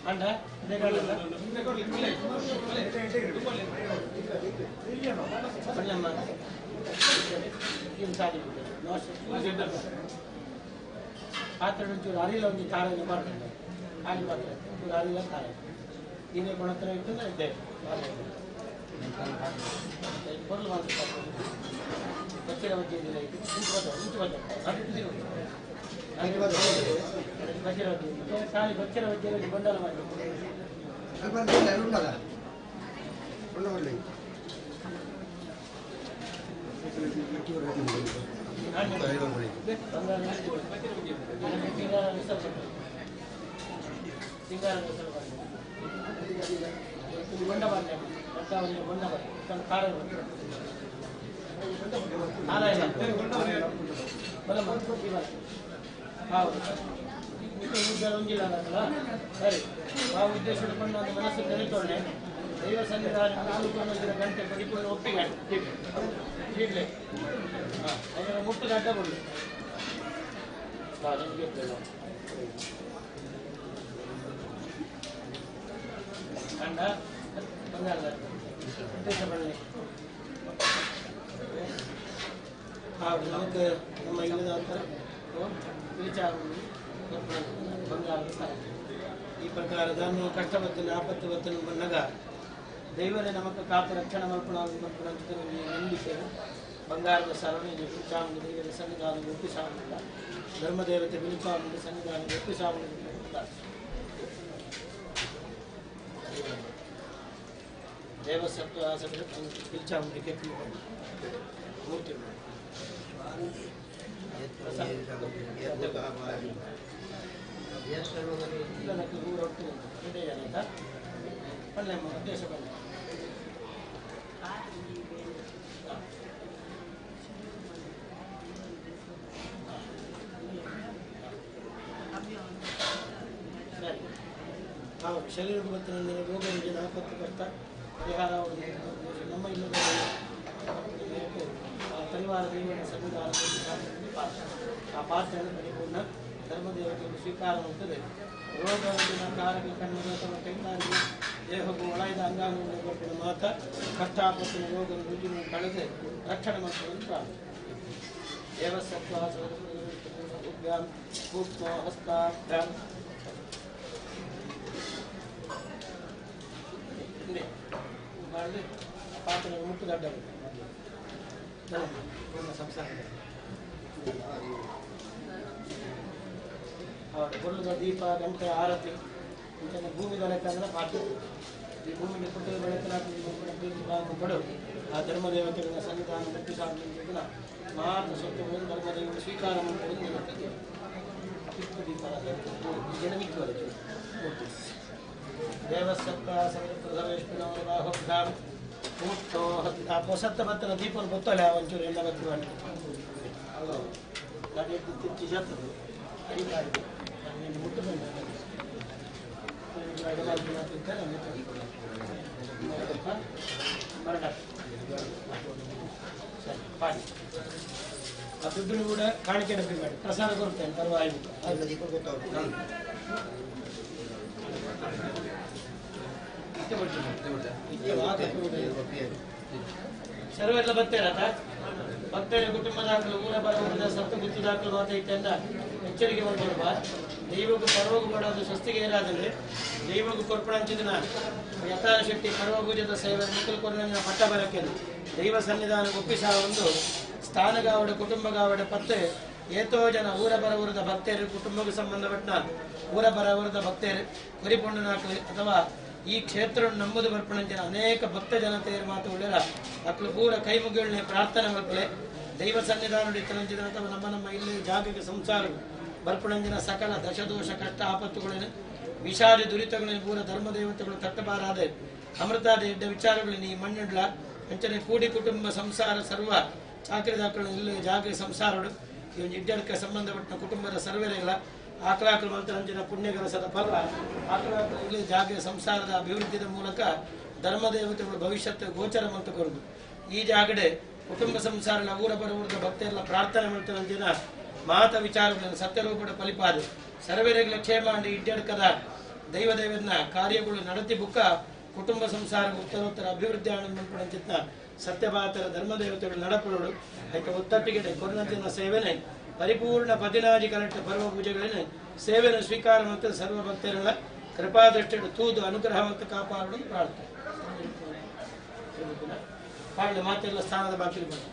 ಅಂಡ ಪಾತ್ರೆ ಒಂಚೂರು ಅರಿಲ ಒಂದು ತಾರೆಯನ್ನು ಮಾಡ್ತಾರೆ ಖಾಲಿ ಪಾತ್ರೆ ಒಂಚೂರು ಅರಿಲ ತಾರೆ ನೀನೇ ಕೊಣತ್ರ ಇಟ್ಟು ಇದ್ದೆ ಕೊಡಲು ಮಾಡ್ತಾರೆ ಬಚ್ಚಿರ ಬಗ್ಗೆ ಬಚ್ಚಿರ ಬಗ್ಗೆ ಖಾಲಿ ಬಚ್ಚಿರ ಬಗ್ಗೆ ಬಂಡಲ ಮಾಡಿ ಸರಿ ಆ ಉದ್ದೇಶ ಮನಸ್ಸು ನೆನೆತೊಳ್ಳೆ ದೈವ ಸನ್ನಿಧಾನ ಗಂಟೆ ಪರಿಪೂರ್ಣ ಒಪ್ಪಿಗೆ ಈಗಲೇ ಹಾಂ ಅದರ ಮುಟ್ಟು ಅಡ್ಡ ಕೊಡಿ ಕಂಡ ಬಂಗಾರದ ಉದ್ದೇಶ ಬರಲಿ. ಹೌದು ನಮಗೆ ನಮ್ಮ ಇಲ್ಲದ ವಿಚಾರ ಬಂಗಾರದ ಈ ಪ್ರಕಾರ ಧರ್ಮ ಕಷ್ಟ ಬತ್ತನ ಆಪತ್ತು ಬತ್ತನ ಬಂದಾಗ ದೈವನೇ ನಮಕ ಕಾತು ರಕ್ಷಣೆ ಮಲ್ಪಣ ನಂಬಿಕೆ ಬಂಗಾರದ ಸರಣಿ ಚಾಮುಂಡಿ ದೈವದ ಸನ್ನಿಧಾನ ಒಪ್ಪಿಸಾಗುವುದಿಲ್ಲ ಧರ್ಮದೇವತೆ ಬಿಳಿಚಾಮುಂಡಿ ಸನ್ನಿಧಾನ ಒಪ್ಪಿಸಾಗುವುದಿಲ್ಲ. ದೇವಸತ್ವ ಪಿಲ್ಚಾಮುಂಡಿ ಕೆತ್ತಿ ಮೂರ್ತಿ ಉದ್ದೇಶ ಬನ್ನಿ. ಸರಿ, ನಾವು ಶರೀರದ ಮತ್ತು ರೋಗ ರುಜಿನ ಆಪತ್ತು ಕಷ್ಟ ಪರಿಹಾರ ನಮ್ಮ ಇಲ್ಲದ ಪರಿವಾರ ದೇವರ ಸನ್ನಿಧಾನದಲ್ಲಿ ಪಾತ್ರ, ಆ ಪಾತ್ರೆಯನ್ನು ಪರಿಪೂರ್ಣ ಧರ್ಮದೇವತೆಯನ್ನು ಸ್ವೀಕಾರ ಮಾಡುತ್ತದೆ. ರೋಗ ರುಜಿನ ಕಾರಕ ಕಣ್ಣು ಅಥವಾ ಕೈಕಾಲಿಗೆ ದೇಹಕ್ಕೂ ಒಳೈದ ಅಂಗಾಂಗವನ್ನು ಕೊಟ್ಟಿನ ಮಾತ ಕಷ್ಟ ಆಪತ್ತಿನ ರೋಗ ರುಜಿನ ಕಳೆದು ರಕ್ಷಣೆ ಮಾಡುವುದನ್ನು ಪ್ರಾರ್ಥನೆ. ದೇವಸತ್ವ ಸೂಕ್ಷ್ಮ ಹಸ್ತಾಭ್ಯಾಂ ಮಾಡಿದ್ರೆ ಪಾತ್ರೆ ಮುಟ್ಟು ದಡ್ಡ ಸಂಸಾರದಲ್ಲಿ ಕೊಲ್ಲುವ ದೀಪ ಗಂಟೆ ಆರತಿ ಇಂಥ ಭೂಮಿ ಬೆಳಕಂದ್ರೆ ಪಾತ್ರೆ. ಈ ಭೂಮಿಗೆ ಪುಟ್ಟದ ಬೆಳಕನಾಗಿ ಪಡು ಆ ಧರ್ಮದೇವತೆಗಳ ಸನ್ನಿಧಾನ ಭಕ್ತಿ ಸಾಧನ ಮಾತ್ರ ಸತ್ಯವನ್ನು ಧರ್ಮದೇವರು ಸ್ವೀಕಾರ ಮಾಡುವುದು ನಿಮಗೆ ದೀಪ ಮೂರ್ತಿ. ದೇವಸತ್ತ ಸವೇಷ್ಣು ಆ ಪೊಸತ್ತ ಬತ್ತನ ದೀಪನ ಗೊತ್ತಲ್ಲ ಒಂಚೂರು ಎಲ್ಲ ಬತ್ತಿ ಮಾಡಿ ತಿಚ್ಚಿ ಮುಟ್ಟು ಸರಿ ಆ ದುಡ್ಡು ಕೂಡ ಕಾಣಿಕೆ ಡಬ್ಬಿ ಮಾಡಿ ಪ್ರಸಾದ ಕೊಡ್ತೇನೆ ಪರವಾಗಿ. ಸರ್ವೆಲ್ಲ ಬರ್ತೀರ ಭಕ್ತರ ಕುಟುಂಬ ದಾಖಲು ಊರ ಬರಬಹುದು ಸತ್ತು ಗುತ್ತು ದಾಖಲು ಮಾತೈತೆ ಎಚ್ಚರಿಕೆ ಮಾಡ್ಕೊಡ್ಬ. ದೈವಕ್ಕೂ ಪರ್ವಗೂ ಮಾಡೋದು ಸ್ವಸ್ತಿಗೆ ಏರಾದಲ್ಲಿ ದೈವಕ್ಕೂ ಕೊರ್ಪಣಂಚಿದನ ಯಥಾಶಕ್ತಿ ಪರ್ವಪೂಜದ ಸೇವೆ ಮುಕ್ಕಲು ಕೊರನ ಪಟ್ಟ ಬರಕ್ಕೆ ದೈವ ಸನ್ನಿಧಾನ ಒಪ್ಪಿಸ ಒಂದು ಸ್ಥಾನಗಾವಡ ಕುಟುಂಬಗಾವಡ ಪತ್ತೆ ಏತೋ ಜನ ಊರ ಬರವರದ ಭಕ್ತರು ಕುಟುಂಬಕ್ಕೆ ಸಂಬಂಧಪಟ್ಟ ಊರ ಬರವರದ ಭಕ್ತರು ಕುರಿಪೊಣ್ಣನಾಕಲಿ ಅಥವಾ ಈ ಕ್ಷೇತ್ರವನ್ನು ನಂಬುದು ಬರ್ಪಣಂಚಿನ ಅನೇಕ ಭಕ್ತ ಜನತೆಯರು ಮಾತು ಉಳ್ಳರ ಮಕ್ಕಳು ಪೂರ ಕೈ ಮುಗಿಗಳನ್ನೇ ಪ್ರಾರ್ಥನೆ ಮಕ್ಕಳೇ ದೈವ ಸನ್ನಿಧಾನ ಇತ್ತರಂಚಿನ ಅಥವಾ ನಮ್ಮ ನಮ್ಮ ಇಲ್ಲಿ ಜಾಗಕ್ಕೆ ಸಂಸಾರ ಬರ್ಪಣಂಜಿನ ಸಕಲ ದಶದೋಷ ಕಷ್ಟ ಆಪತ್ತುಗಳನ್ನು ವಿಷಾದಿ ದುರಿತಗಳನ್ನು ಪೂರ ಧರ್ಮದೇವತೆಗಳು ತಟ್ಟಬಾರಾದ ಅಮೃತಾದ ಎಡ್ಡ ವಿಚಾರಗಳನ್ನು ಈ ಮಣ್ಣಿಡ್ಲ ಅಂಚನೆ ಕೂಡಿ ಕುಟುಂಬ ಸಂಸಾರ ಸರ್ವ ಚಾಕರಿ ದಾಖಲು ಇಲ್ಲಿ ಜಾಗೃತಿ ಸಂಸಾರಡು ಈ ಒಂದು ಇಡ್ಡಕ್ಕೆ ಸಂಬಂಧಪಟ್ಟ ಕುಟುಂಬದ ಸರ್ವರೆಲ್ಲ ಆಕಲಾಕಲು ಮಂತ್ರಂಜಿನ ಪುಣ್ಯಗರಸದ ಫಲ ಆಕಲಾಕಲು ಇಲ್ಲಿ ಜಾಗೃತಿ ಸಂಸಾರದ ಅಭಿವೃದ್ಧಿಯ ಮೂಲಕ ಧರ್ಮದೇವತೆಗಳು ಭವಿಷ್ಯತ್ತು ಗೋಚರ ಮಂತ ಕೊರದು ಈ ಜಾಗಡೆ ಕುಟುಂಬ ಸಂಸಾರ ಊರ ಬರೂರದ ಭಕ್ತರೆಲ್ಲ ಪ್ರಾರ್ಥನೆ ಮಾಡ್ತಾರಂಜಿನ ಮಾತ ವಿಚಾರಗಳನ್ನು ಸತ್ಯರೂಪದ ಫಲಿಪಾದ ಸರ್ವರೆಗಳ ಕ್ಷೇಮ ಅಂಡ್ ಇಡ್ಡಡ್ಕದ ದೈವದೇವನ ಕಾರ್ಯಗಳು ನಡತಿ ಬುಕ್ಕ ಕುಟುಂಬ ಸಂಸಾರ ಉತ್ತರೋತ್ತರ ಅಭಿವೃದ್ಧಿ ಆನಂದ ಸತ್ಯಭಾತರ ಧರ್ಮದೇವತೆಗಳು ನಡಪಡೋಡು ಐಕ ಒತ್ತಟ್ಟಿಗೆ ಕೊರನಂತಿನ ಸೇವನೆ ಪರಿಪೂರ್ಣ ಪದಿನಾಜಿ ಕರೆಕ್ಟ್ ಪರ್ವ ಪೂಜೆಗಳನ್ನು ಸೇವೆಯನ್ನು ಸ್ವೀಕಾರ ಮತ್ತು ಸರ್ವ ಭಕ್ತರೆಲ್ಲ ಕೃಪಾದೃಷ್ಟಿಯನ್ನು ತೂದು ಅನುಗ್ರಹ ಮತ್ತು ಕಾಪಾಡಲು ಪ್ರಾರ್ಥನೆ. ಪಾಡಲು ಮಾತೆಲ್ಲ ಸ್ಥಾನದ ಬಾಕಿ ಬಂತು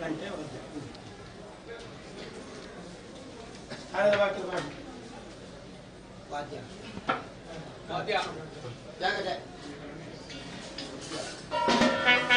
ಗಂಟೆ ಒಂದು ಸ್ಥಾನದ ಬಾಕಿ ಮಾಡಿ ವಾದ್ಯ ವಾದ್ಯ ಜಾಗ Thank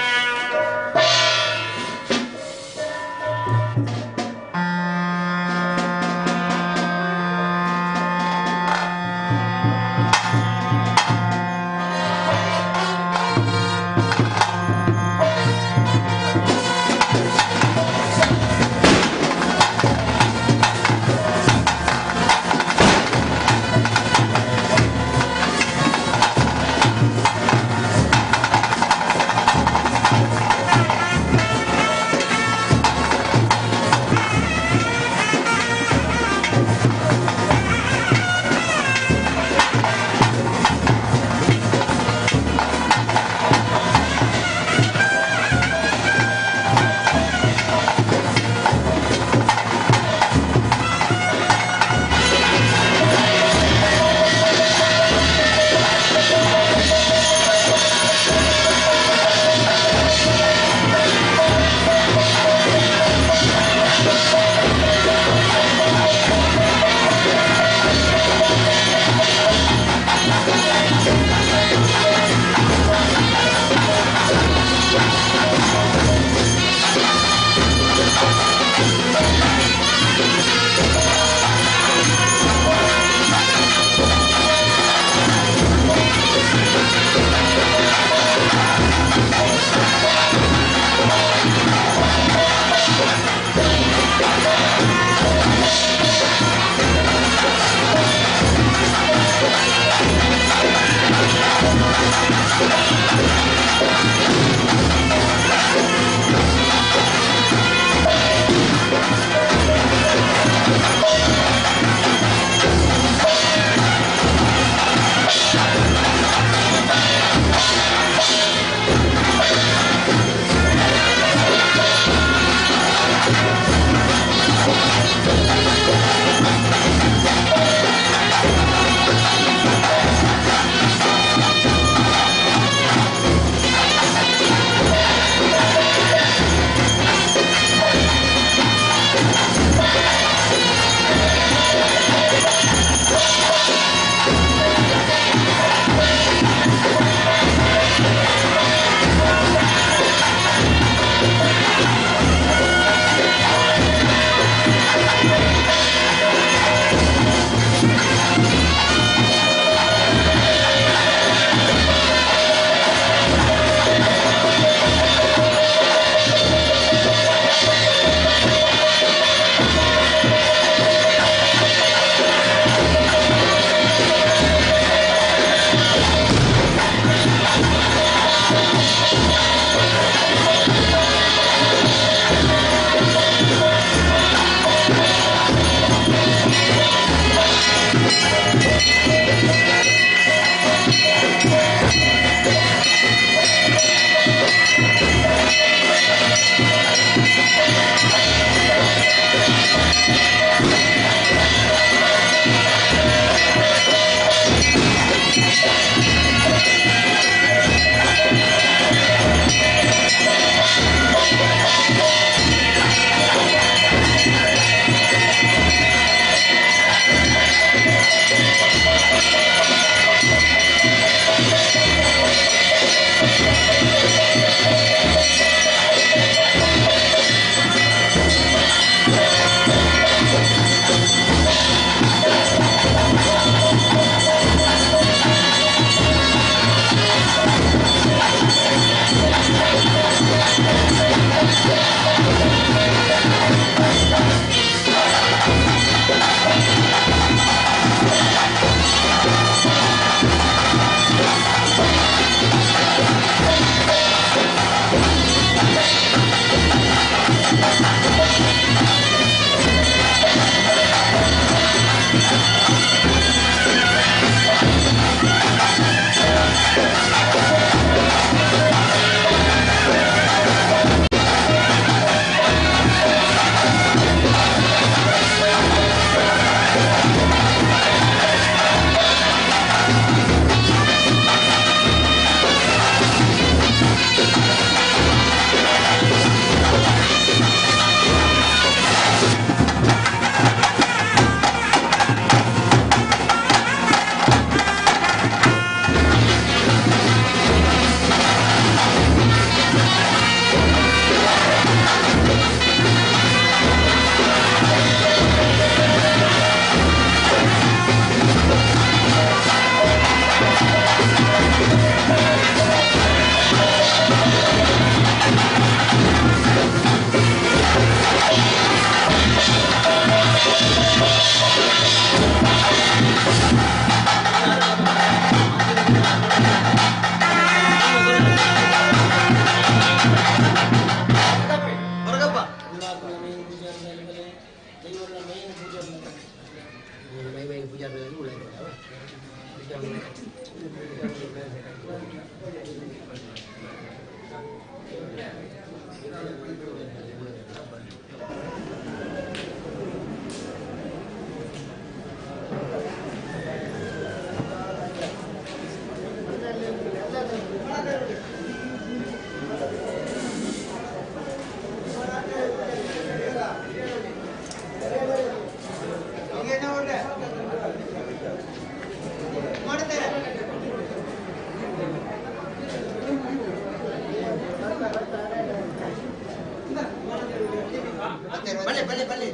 ಬಲ್ಲೆ ಬಲ್ಲೆ ಬಲ್ಲೆ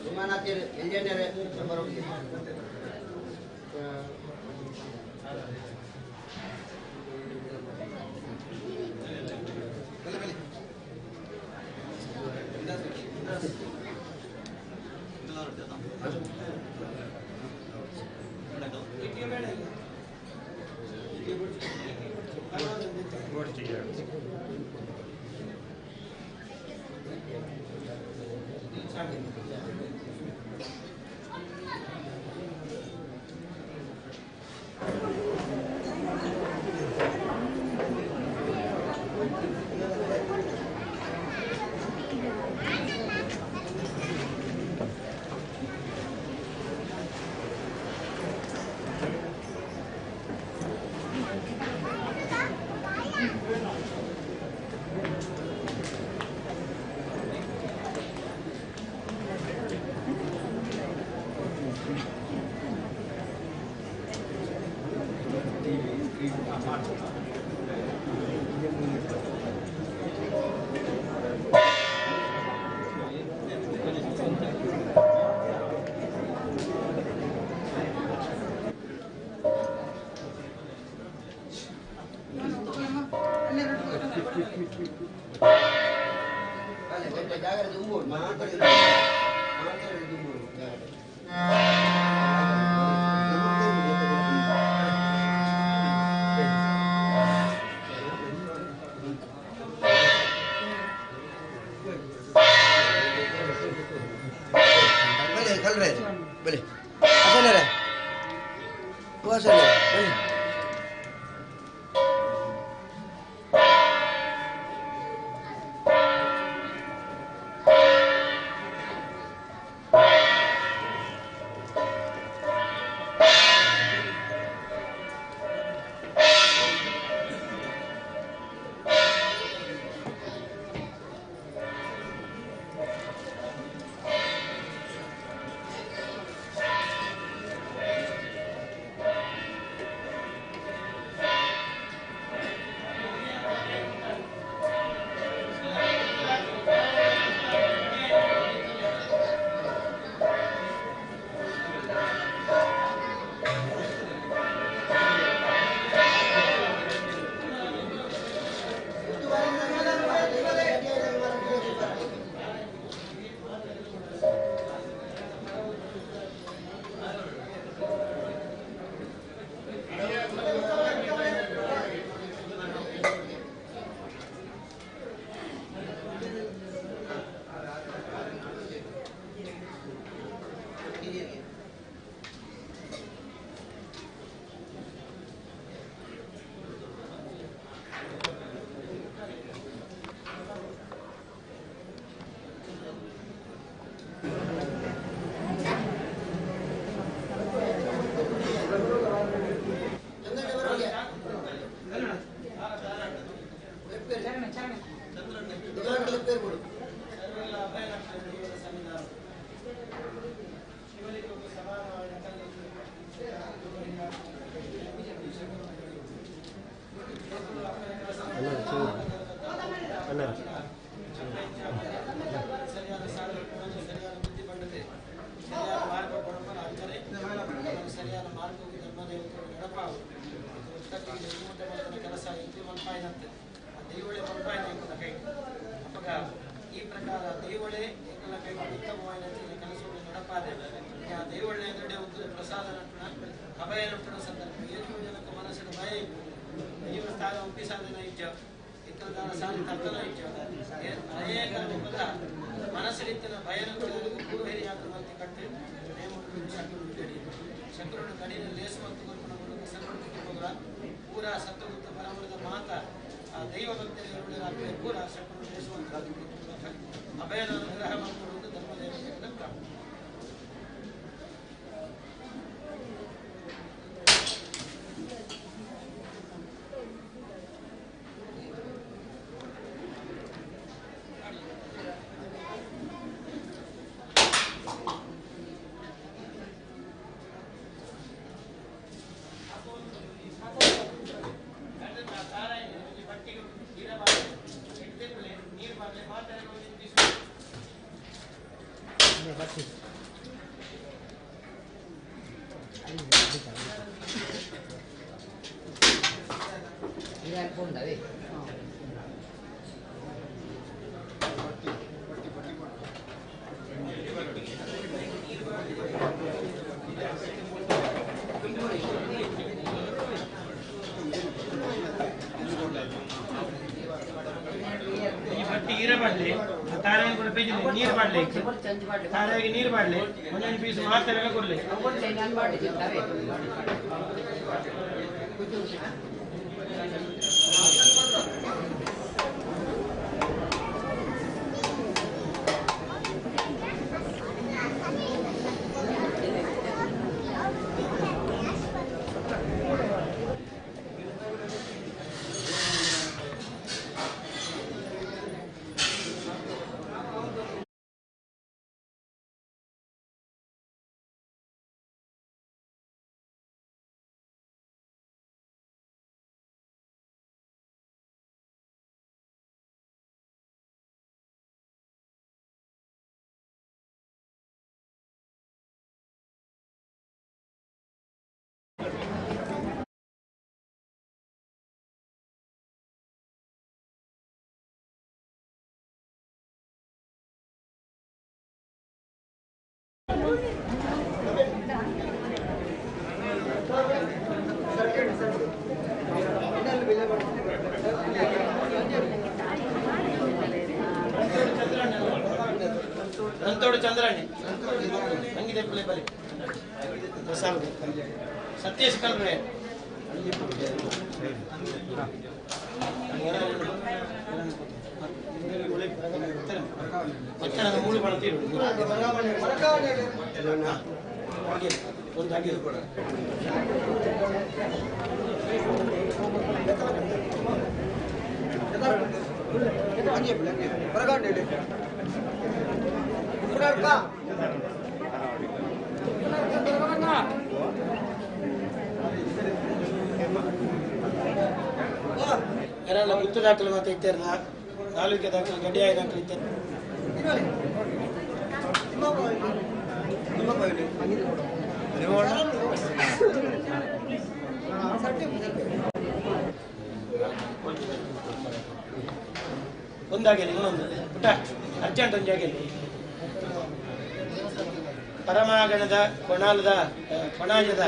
ವಿಮಾನಾತೀರ್ ಇಂಜಿನಿಯರ್ ಸನ್ಮುಖ ಪೂರ ಸತ್ತಗುತ್ತ ಪರಮರದ ಮಾತ ದೈವ ಭಕ್ತರಿಗೆ ಪೂರ ಅಭಯದ ಅನುಗ್ರಹ ಮಾಡಿಕೊಡುವುದು ಧರ್ಮದೇವತೆಗಳ ಪ್ರಾರ್ಥನೆ. ನೀರು ಬಾಡ್ಲಿ, ತಾರಾಗಿ ನೀರು ಬಾಡ್ಲಿ, ಒಂದೊಂದು ಪೀಸ್ ಮಾತ್ರ ಕೊಡ್ಲಿ. ನಂತೋಡು ಚಂದ್ರಣ್ಣೆ ಹಂಗಿದೆ ಬಲಿ ಸತ್ಯೇಶ್ ಕಲ್ರೆ ಮೂಳು ಬಳ್ತೀರು ಒಂದು ಹಾಗೆ ಯಾರೆಲ್ಲ ಗುತ್ತು ದಾಖಲೆ ಮಾತ್ರ ಇದ್ದಾರಲ್ಲ, ತಾಲೂಕು ದಾಖಲೆ ಗಡಿಯಾಯ ದಾಖಲೆ ಇದ್ದಾರೆ. ಒಂದಾಗಲಿ ಇನ್ನೊಂದು ಪುಟ್ಟ ಅರ್ಜೆಂಟ್ ಒಂದಾಗಲಿ. ಪರಮಾಗಣದ ಕೊಣಾಲದ ಕೊಣಾಜದ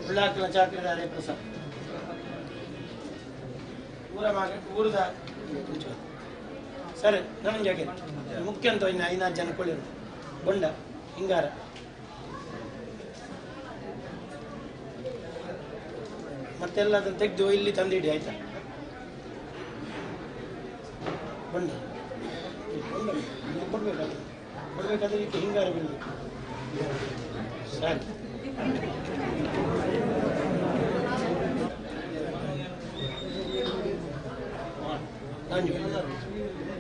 ಉಳ್ಳಾಕಲ ಚಾಕ್ರದ ಪ್ರಸಾದ್ ಊರ ಊರದ ಸರಿ ನನ್ನ ಜಾಗ ಮುಖ್ಯ ಅಂತ ಇನ್ನು 5-6 ಜನ ಕೊಳ್ಳಿರು ಬೊಂಡ ಹಿಂಗಾರ ಮತ್ತೆಲ್ಲ ಅದನ್ನು ತೆಗೆದು ಇಲ್ಲಿ ತಂದಿಡಿ ಆಯ್ತಾ. ಬೊಂಡ ಕೊಡ್ಬೇಕಾದ್ರೆ ಕೊಡ್ಬೇಕಾದ್ರೆ ಇದಕ್ಕೆ ಹಿಂಗಾರ ಬೀಳ್ಬೇಕು. ಸರಿ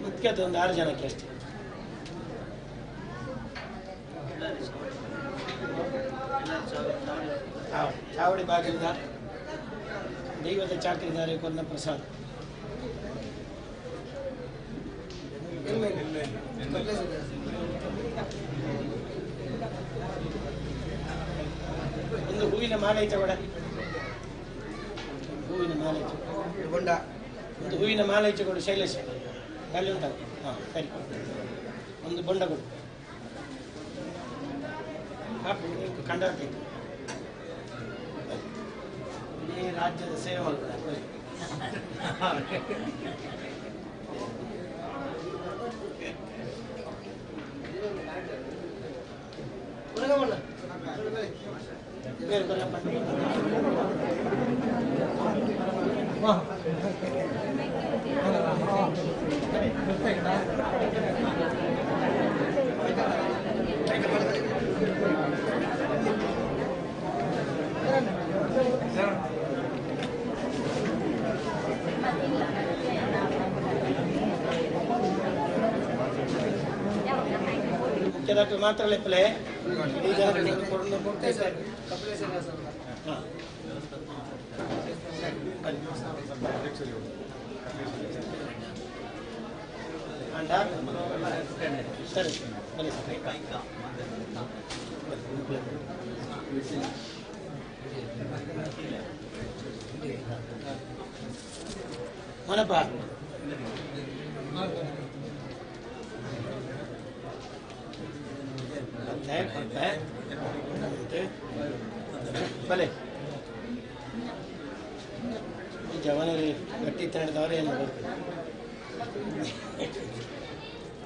ಮುಖ್ಯ ಒಂದು 6 ಜನಕ್ಕೆ ಅಷ್ಟೇ. ಚಾವಡಿ ಬಾಗಿಲಿಂದ ದೈವದ ಚಾಕರಿದ್ದಾರೆ ಕೊನ್ನ ಪ್ರಸಾದ್. ಒಂದು ಹೂವಿನ ಮಾಲೆ ಐತೆ ಬೇಡ, ಹೂವಿನ ಮಾಲೆ ಗೊಂಡ ಒಂದು ಹೂವಿನ ಮಾಲೆ ಐತೆ ಕೊಡು ಶೈಲೇಶ್ ಅಲ್ಲಿ ಉಂಟಾ. ಹಾಂ ಸರಿ, ಒಂದು ಬೊಂಡ ಕೊಡು. ಕಂಡ ಇಡೀ ರಾಜ್ಯದ ಸೇವೆ ಮಾಡ್ತಾರೆ. ಮುಖ್ಯದಾಖಲೆ ಮಾತ್ರ ಲೆಪ್ಪಲೆ ಸರಿ ಬನ್ನಿ ಮನಪ್ಪ ಬಲೆ ಈ ಜವಾನರಿ ಗಟ್ಟಿ ತಡೆದವರು ಏನು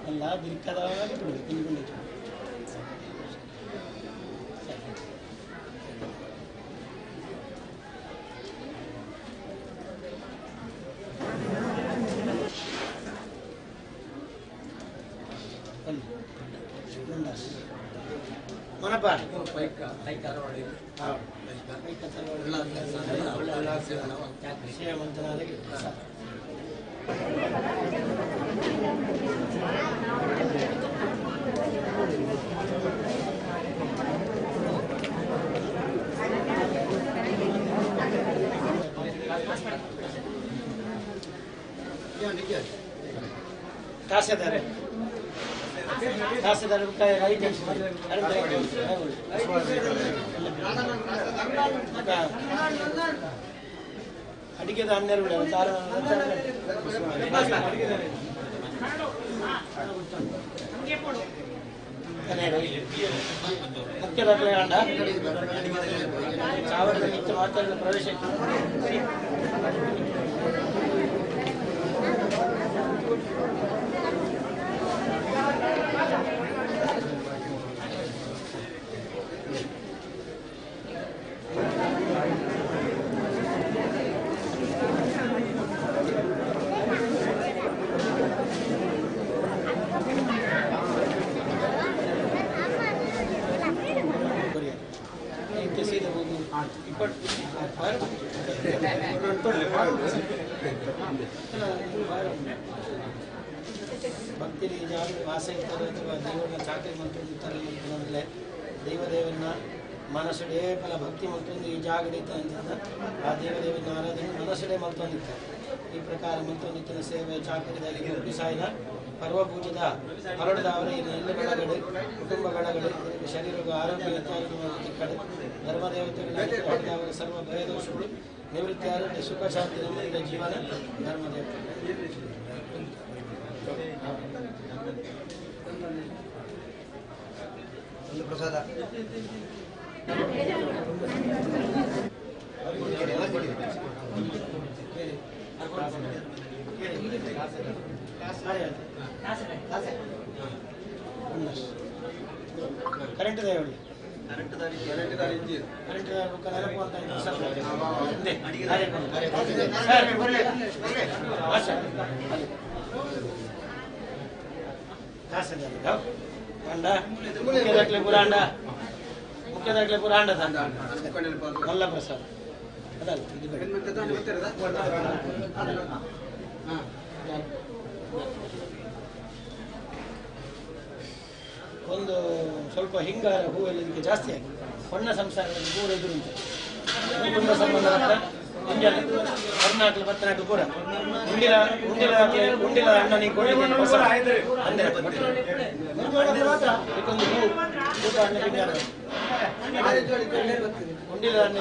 ಅಲ್ಲ ಬಿರ್ಕದವಾಗ ತಿಂದ್ಕೊಂಡಿದ್ರು. ಮನಪ್ಪ ಕಾಸೆದಾರೆ ಕಾಸೆದಾರೆ ಅಡಿಗೆದ ಹನ್ನೆರಡು ಮುಖ್ಯ ದಾಖಲೆ ಅಂಡ ಚಾವರದ ನಿತ್ಯ ಮಾತಾಡಿದ ಪ್ರವೇಶ. ಭಕ್ತಿಲಿ ಜಾಗೃತಿ ವಾಸ ಇರ್ತಾರೆ ಅಥವಾ ದೇವರನ್ನ ಚಾಕರಿ ಮಂತ್ರಿರ್ತಾರೆ ಅಂತಂದರೆ ದೈವದೇವನ ಮನಸ್ಸುಡೇ ಫಲ ಭಕ್ತಿ ಮಲ್ತೊಂದು ಈ ಜಾಗಡಿತ ಅಂತ ಆ ದೇವದೇವನ ಆರಾಧನೆ ಮನಸ್ಸುಡೇ ಮಲ್ತೊಂದಿರ್ತಾರೆ. ಈ ಪ್ರಕಾರ ಮಲ್ತೊಂದಿತ್ತಿನ ಸೇವೆ ಚಾಕರಿದಾಗಿ ಸಾಯಿನ ಪರ್ವಪೂಜದ ಹರಡದವರ ಎಲ್ಲ ಬೆಳಗಡೆ ಕುಟುಂಬ ಬೆಳಗಡೆ ಶರೀರದ ಆರೋಗ್ಯ ಕಡೆ ಧರ್ಮದೇವತೆಗಳ ಹರಡದವರ ಸರ್ವ ಭಯದೋಷಗಳು ನಿವೃತ್ತಿ ಆರೋಗ್ಯ ಸುಖ ಶಾಂತಿ ನೆಮ್ಮದಿಯ ಜೀವನ ಧರ್ಮದೇವತೆ. ಪ್ರಸಾದ ಕರೆಂಟ್ ಇದೆ ಹೇಳಿ. ಮುಖ್ಯ ಪುರಾಂಡ ಮುಖ್ಯ ದಾಖಲೆ ಪುರಾಂಡ ಮಲ್ಲ ಪ್ರಸಾದ್ ಅದಲ್ಲ ಇದು ಒಂದು ಸ್ವಲ್ಪ ಹಿಂಗಾರ ಹೂವೆಲ್ಲ ಇದಕ್ಕೆ ಜಾಸ್ತಿ ಆಗಿದೆ. ಹೊಣ್ಣ ಸಂಸಾರದಲ್ಲಿ ಪೂರ ಎದುರು ಉಂಟು. ಕುಟುಂಬ ಸಂಬಂಧ ಕರ್ನಾಟಕ ಪತ್ತನಾಟು ಪೂರ ಉಂಡಿಲ ಉಂಡಿಲ ಉಂಡಿಲ ಅಣ್ಣನಿಗೆ ಅಂದ್ರೆ ಇದಕ್ಕೊಂದು ಹೂ ಊಟ ಅಣ್ಣ ಹಿಂಗಾರ ಉಂಡಿಲ ಅಣ್ಣ.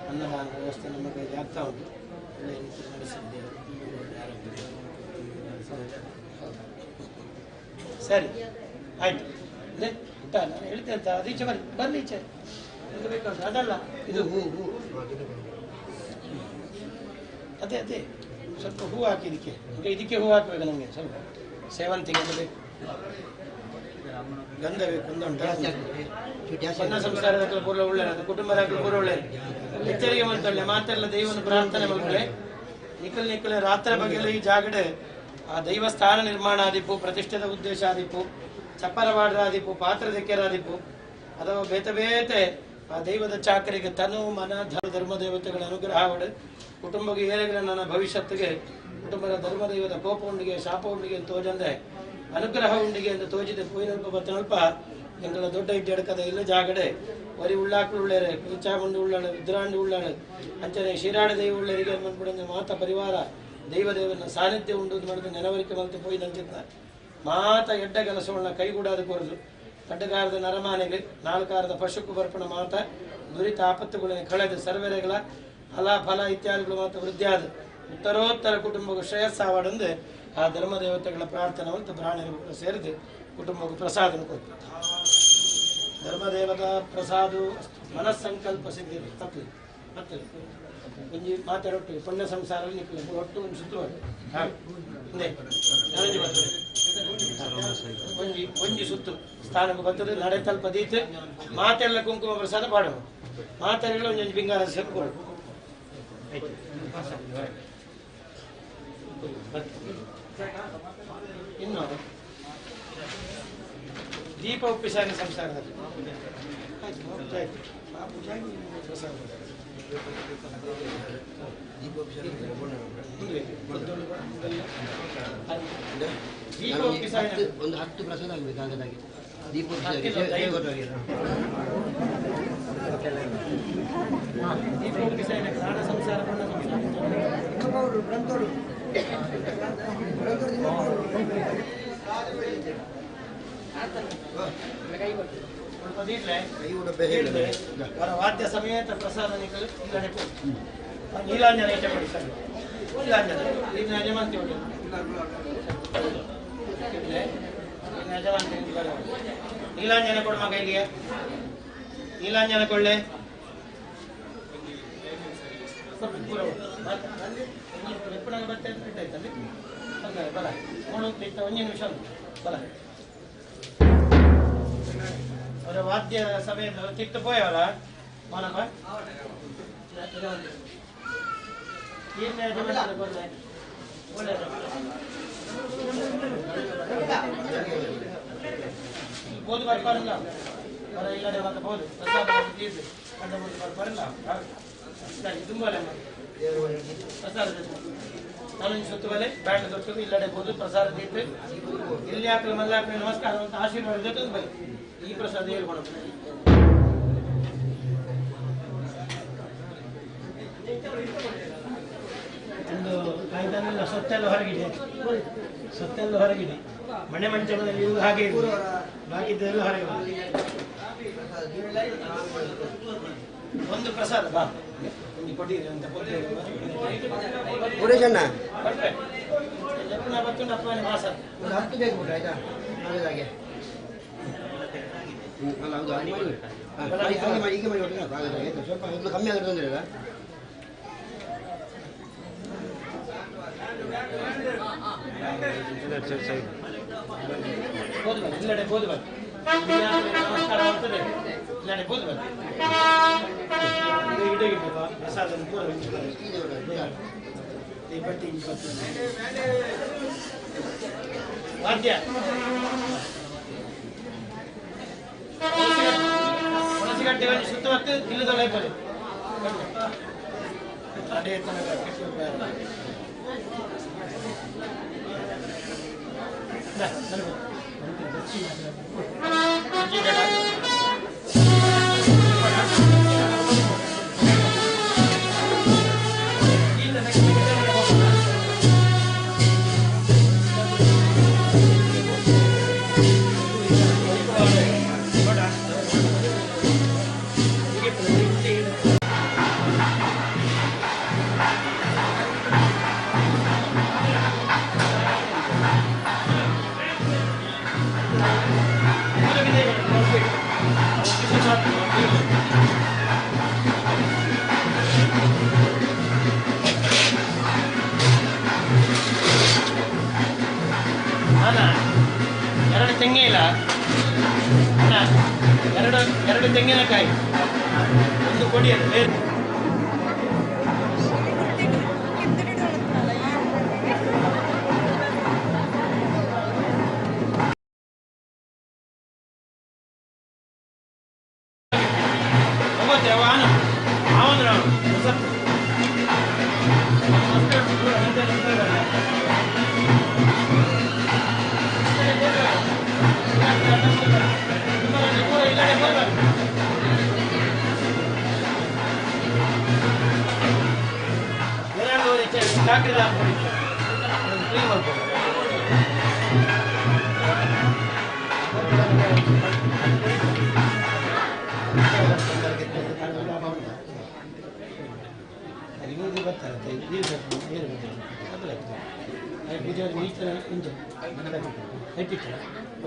ಅನ್ನದಾನ ವ್ಯವಸ್ಥೆ ನಮ್ಮ ಕೈಲಿ ಆಗ್ತಾ ಉಂಟು. ಒಳ್ಳೆಯ ರೀತಿಯಲ್ಲಿ ನಡೆಸಿದ್ದೇವೆ. ಸರಿ ಆಯಿತು. ಅದೇ ಊಟ ನಾನು ಹೇಳ್ತೇನೆ ಅಂತ ಅದು ಈಚೆ ಬರಲಿ ಬರಲಿ ಈಚೆ ಇದು ಬೇಕಾದ್ರೆ ಅದಲ್ಲ ಇದು ಹೂ ಹೂ ಅದೇ ಅದೇ ಸ್ವಲ್ಪ ಹೂ ಹಾಕಿ ಇದಕ್ಕೆ, ಈಗ ಇದಕ್ಕೆ ಹೂ ಹಾಕಬೇಕು ನಮಗೆ, ಸ್ವಲ್ಪ ಸೇವಂತಿಗೆ ಅದು ಬೇಕು, ಗಂಧ ಬೇಕು, ಒಂದು ಉಂಟು. ಸಣ್ಣ ಸಂಸಾರದ ಪೂರ್ವ ಒಳ್ಳೆಯದು, ಕುಟುಂಬದ ಪೂರ್ವ ಒಳ್ಳೆಯದು. ಎಚ್ಚರಿಕೆ ಮಾಡ್ಕೊಳ್ಳೆ ಮಾತೆಲ್ಲ ದೈವನ ಪ್ರಾರ್ಥನೆ ಮಾಡ್ಕೊಳ್ಳೆ. ನಿಖಲ್ ನಿಖಲ್ ರಾತ್ರಿ ಬಗೆಯಲ್ಲಿ ಈ ಜಾಗಡೆ ಆ ದೈವಸ್ಥಾನ ನಿರ್ಮಾಣ ಆದಿಪ್ಪು, ಪ್ರತಿಷ್ಠೆದ ಉದ್ದೇಶ ಆದಿಪ್ಪು, ಚಪ್ಪರವಾಡ್ರ ಆದಿಪ್ಪು, ಪಾತ್ರ ದೆಕ್ಕೆರಾದಿಪ್ಪು, ಅಥವಾ ಬೇತೆ ಬೇತೆ ಆ ದೈವದ ಚಾಕರಿಗೆ ತನು ಮನ ಧರ್ಮ ದೇವತೆಗಳ ಅನುಗ್ರಹ ಅವಡು ಕುಟುಂಬಕ್ಕೆ ಏರೆಗಳ ನನ್ನ ಭವಿಷ್ಯತ್ತಿಗೆ ಕುಟುಂಬದ ಧರ್ಮ ದೈವದ ಕೋಪ ಉಂಡಿಗೆ ಶಾಪ ಉಂಡಿಗೆ ಅಂತ ತೋಜಂದೆ ಅನುಗ್ರಹ ಉಂಡಿಗೆ ಅಂತ ತೋಜಿದ ಪೂಯಿನಲ್ಪ ಬತ್ತನಲ್ಪ ಎಂಗಳ ದೊಡ್ಡ ಇಡ್ಡಿ ಅಡಕದ ಇಲ್ಲ ಜಾಗಡೆ ವರಿ ಉಳ್ಳಾಕ್ಲು ಉಳ್ಳೇರೆ ಪಿಲ್ಚಾಮುಂಡಿ ಉಳ್ಳಾಳು ರುದ್ರಾಂಡಿ ಉಳ್ಳಾಳು ಅಂಚನೆ ಶಿರಾಡ ದೈವ ಉಳ್ಳರಿಗೆ ಮನ್ಪುಡಂಜ ಮಾತ ಪರಿವಾರ ದೈವ ದೇವನ ಸಾನ್ನಿಧ್ಯ ಉಂಡು ಮಾಡಿದ ನೆನವರಿಕೆ ಮಲ್ತು ಪೋಯ್ದಂಚಿತ್ತ ಮಾತ ಎಡ್ಡ ಕೆಲಸಗಳನ್ನ ಕೈಗೂಡಾದ ಕೊರದು ಅಡ್ಡಗಾರದ ನರಮಾನೆಗೆ ನಾಲ್ಕಾರದ ಪಶುಕು ಬರ್ಪಣ ಮಾತ ದುರಿತ ಆಪತ್ತುಗಳನ್ನು ಕಳೆದು ಸರ್ವೆರೆಗಳ ಫಲ ಫಲ ಇತ್ಯಾದಿಗಳು ಮಾತ್ರ ವೃದ್ಧಿಯಾದ ಉತ್ತರೋತ್ತರ ಕುಟುಂಬಕ್ಕೆ ಶ್ರೇಯಸ್ಸಾವಡೆಂದು ಆ ಧರ್ಮದೇವತೆಗಳ ಪ್ರಾರ್ಥನೆ ಮತ್ತು ಬ್ರಾಹ್ಮಣರು ಸೇರಿದು ಕುಟುಂಬಕ್ಕೆ ಪ್ರಸಾದ ಕೊಟ್ಟು ಧರ್ಮದೇವದ ಪ್ರಸಾದ ಮನಸ್ಸಂಕಲ್ಪ ಸಿದ್ಧಿ ತಪ್ಪಲಿ ಮತ್ತೆ ಒಂಜಿ ಮಾತಾಡೊಟ್ಟು ಪುಣ್ಯ ಸಂಸಾರ ನಿಕ್ಕಲು ಒಟ್ಟು ಒಂದು ಸುತ್ತುವರು ಹಾಗೆ ಒಂಜಿ ಒಂಜಿ ಸುತ್ತು ಸ್ಥಾನಕ್ಕೆ ಬರ್ತದೆ ನಡೆ ತಲ್ಪ ದೀತೆ ಮಾತೆಲ್ಲ ಕುಂಕುಮ ಪ್ರಸಾದ ಪಾಡುವ ಮಾತೆಲ್ಲ ಒಂಜೊಂಜಿ ಬಿಂಗಾರ ಸೇರ್ಕೊಡು ಇನ್ನು ದೀಪ ಉಪ್ಪಿಸಾರಿ ಸಂಸಾರದಲ್ಲಿ ಆಯ್ತು ಆಯ್ತು ಆ ಪೂಜೆ ಪ್ರಸಾದ ಒಂದು 10 ಪ್ರಸಾದ ಆಗಬೇಕು ಹಾಗಾಗಿ ವಾದ್ಯ ಸಮೇತ ಪ್ರಸಾದ ನೀಲಾಂಜನ ನೀಲಾಂಜನ ಯಜಮಾಂತಿ ನೀಲಾಂಜನ ಕೊಡು ಮಗ ಇಲ್ಲಿಗೆ ನೀಲಾಂಜನ ಕೊಳ್ಳೆ ಬಲ ಒಂದು ನಿಮಿಷ ಬಲ ಅವರ ವಾದ್ಯ ಸಮೇತ ತಿಟ್ಟು ಪೋಯವಲ್ಲ ಮೋನಪ್ಪ ಬೋದು ಬರ್ಪಾರಲ್ಲ ಹೊರ ಇಲ್ಲಡೆ ಮತ್ತೆ ಬೋದು ಪ್ರಸಾದ ತೀರ್ದು ಕಂಡ ಬೋದು ಬರ್ಪಾರಲ್ಲ ಸರಿ ತುಂಬಲೇ ಪ್ರಸಾದ ನಾನು ಸುತ್ತು ಬಲೆ ಬ್ಯಾಂಡ್ ದೊಡ್ಡದು ಇಲ್ಲಡೆ ಬೋದು ಪ್ರಸಾದ ತೀರ್ದು ಎಲ್ಲಿ ಹಾಕಲು ಮಲ್ಲ ಹಾಕಲು ನಮಸ್ಕಾರ ಅಂತ ಆಶೀರ್ವಾದ ಜೊತೆ ಬಲೆ ಈ ಪ್ರಸಾದ ಹೇಳ್ಕೊಳ ಒಂದು ಕಾಯ್ದಾನೆಲ್ಲ ಸೊತ್ತೆಲ್ಲ ಹೊರಗಿದೆ, ಸೊತ್ತೆಲ್ಲ ಹೊರಗಿದೆ, ಮನೆ ಮಂಚಮದಲ್ಲಿ ಇರುವುದು ಹಾಗೆ ಬಾಕಿದ್ದೆಲ್ಲ ಹೊರಗೆ. ಒಂದು ಪ್ರಸಾದ ಬಾ ಒಂದು ಕೊಟ್ಟಿರಿ ಅಂತ ಈಗ ಮಾಡಿ ಸ್ವಲ್ಪ ಮೊದಲು ಕಮ್ಮಿ ಆದರೆ ತೊಂದರೆ ಇಲ್ಲ. ಇಲ್ಲಡೆ ಬೋದು ಬನ್ನಿ, ನಮಸ್ಕಾರ ಮಾಡ್ತದೆ, ಇಲ್ಲಡೆ ಬೋದು ಬನ್ನಿ. ಪ್ರಸಾದ ವಾದ್ಯ ತುಳಸಿಗಟ್ಟೆ ಸುತ್ತಮುತ್ತ ಇಲ್ಲದೊಳ ಬನ್ನಿ. ಅದೇ ಎರಡು ತೆಂಗಿನ ಎರಡು ಎರಡು ತೆಂಗಿನಕಾಯಿ ಒಂದು ಕೊಡಿ ಅದು ಬೇರೆ.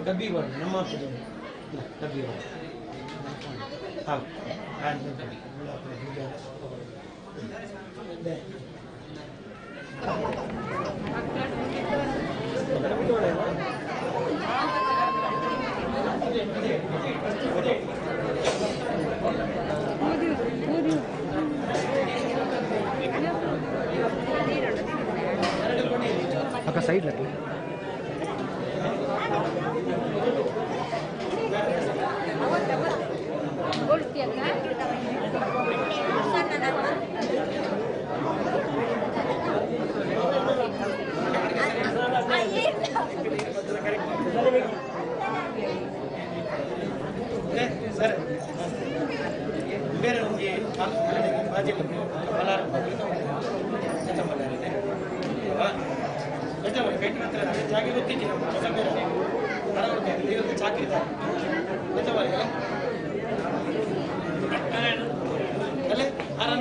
ಡಬ್ಬಿ ನಮ್ಮ ಡಬ್ಬಿ ಅಕ್ಕ ಸೈಡ್ ಲಕ್ಕಿ ಸರ್ ಬೇರೆ ನಮಗೆ ಬಾಜಿ ಜಾಗೆ ಗೊತ್ತಿದ್ದಿ ನಮ್ಮ ಹೊಸ ಬೇರೆ ಚಾಕ್ರಿ ಅಲ್ಲೇ ಆರಾಮ.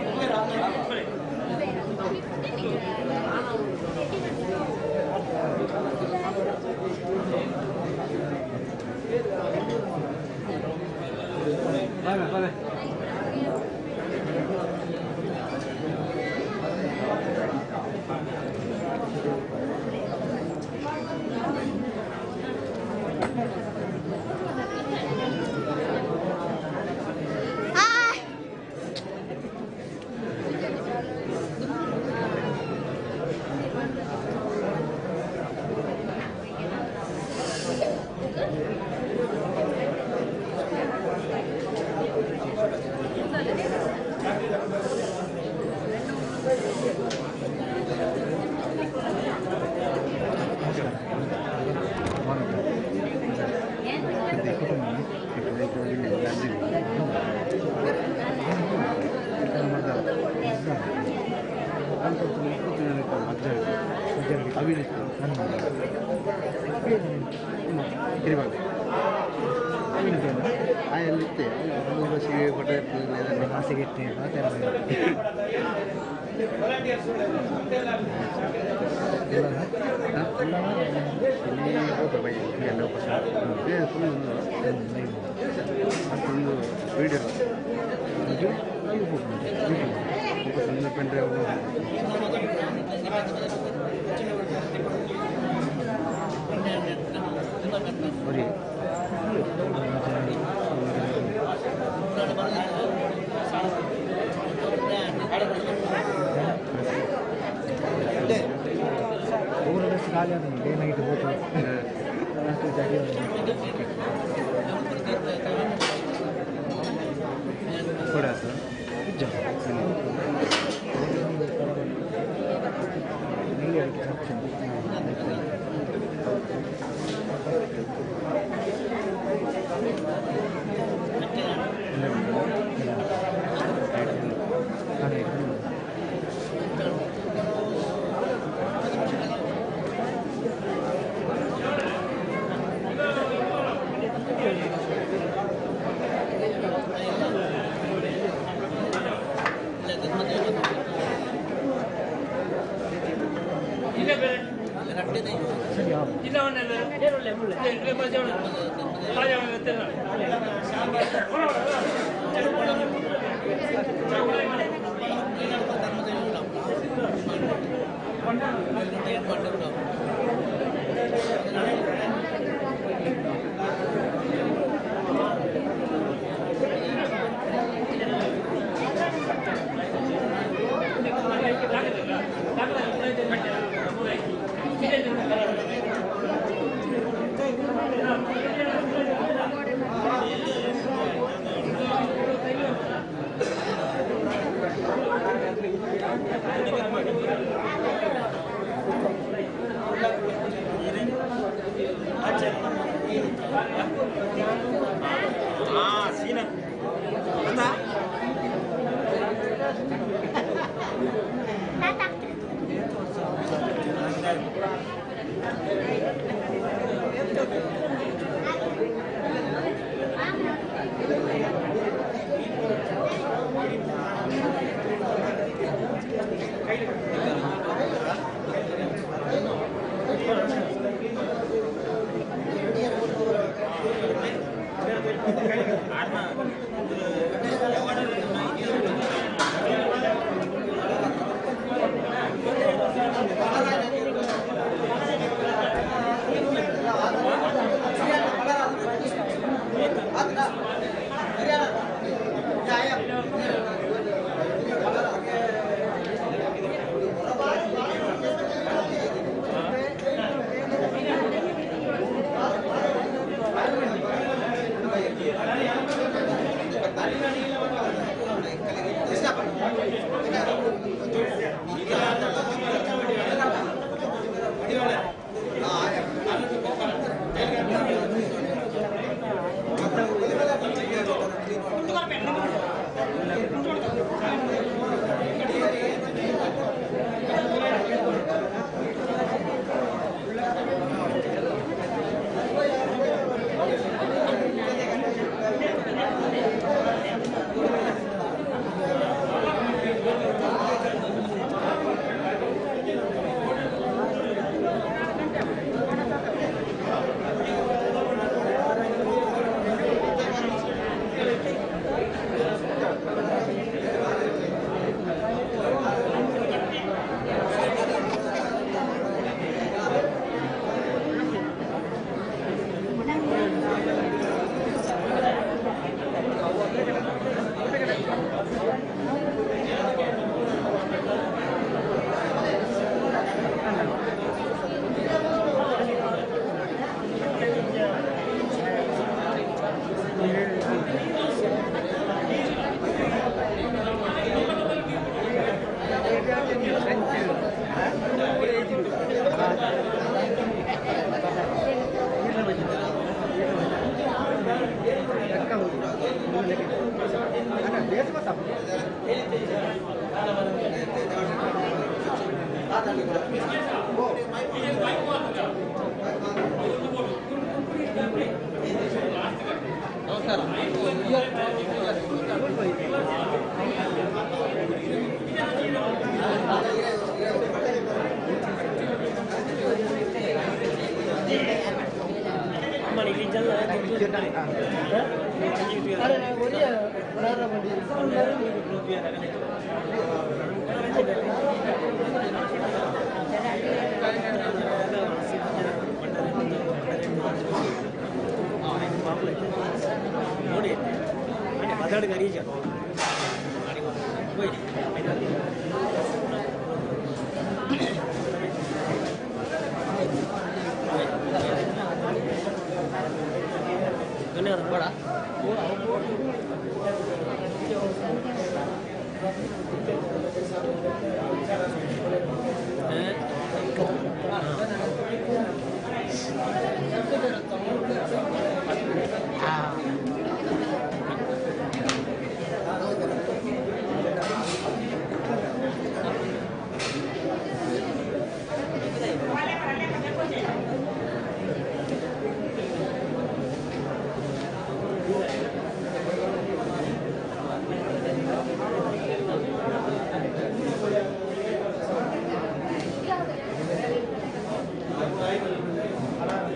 Gracias.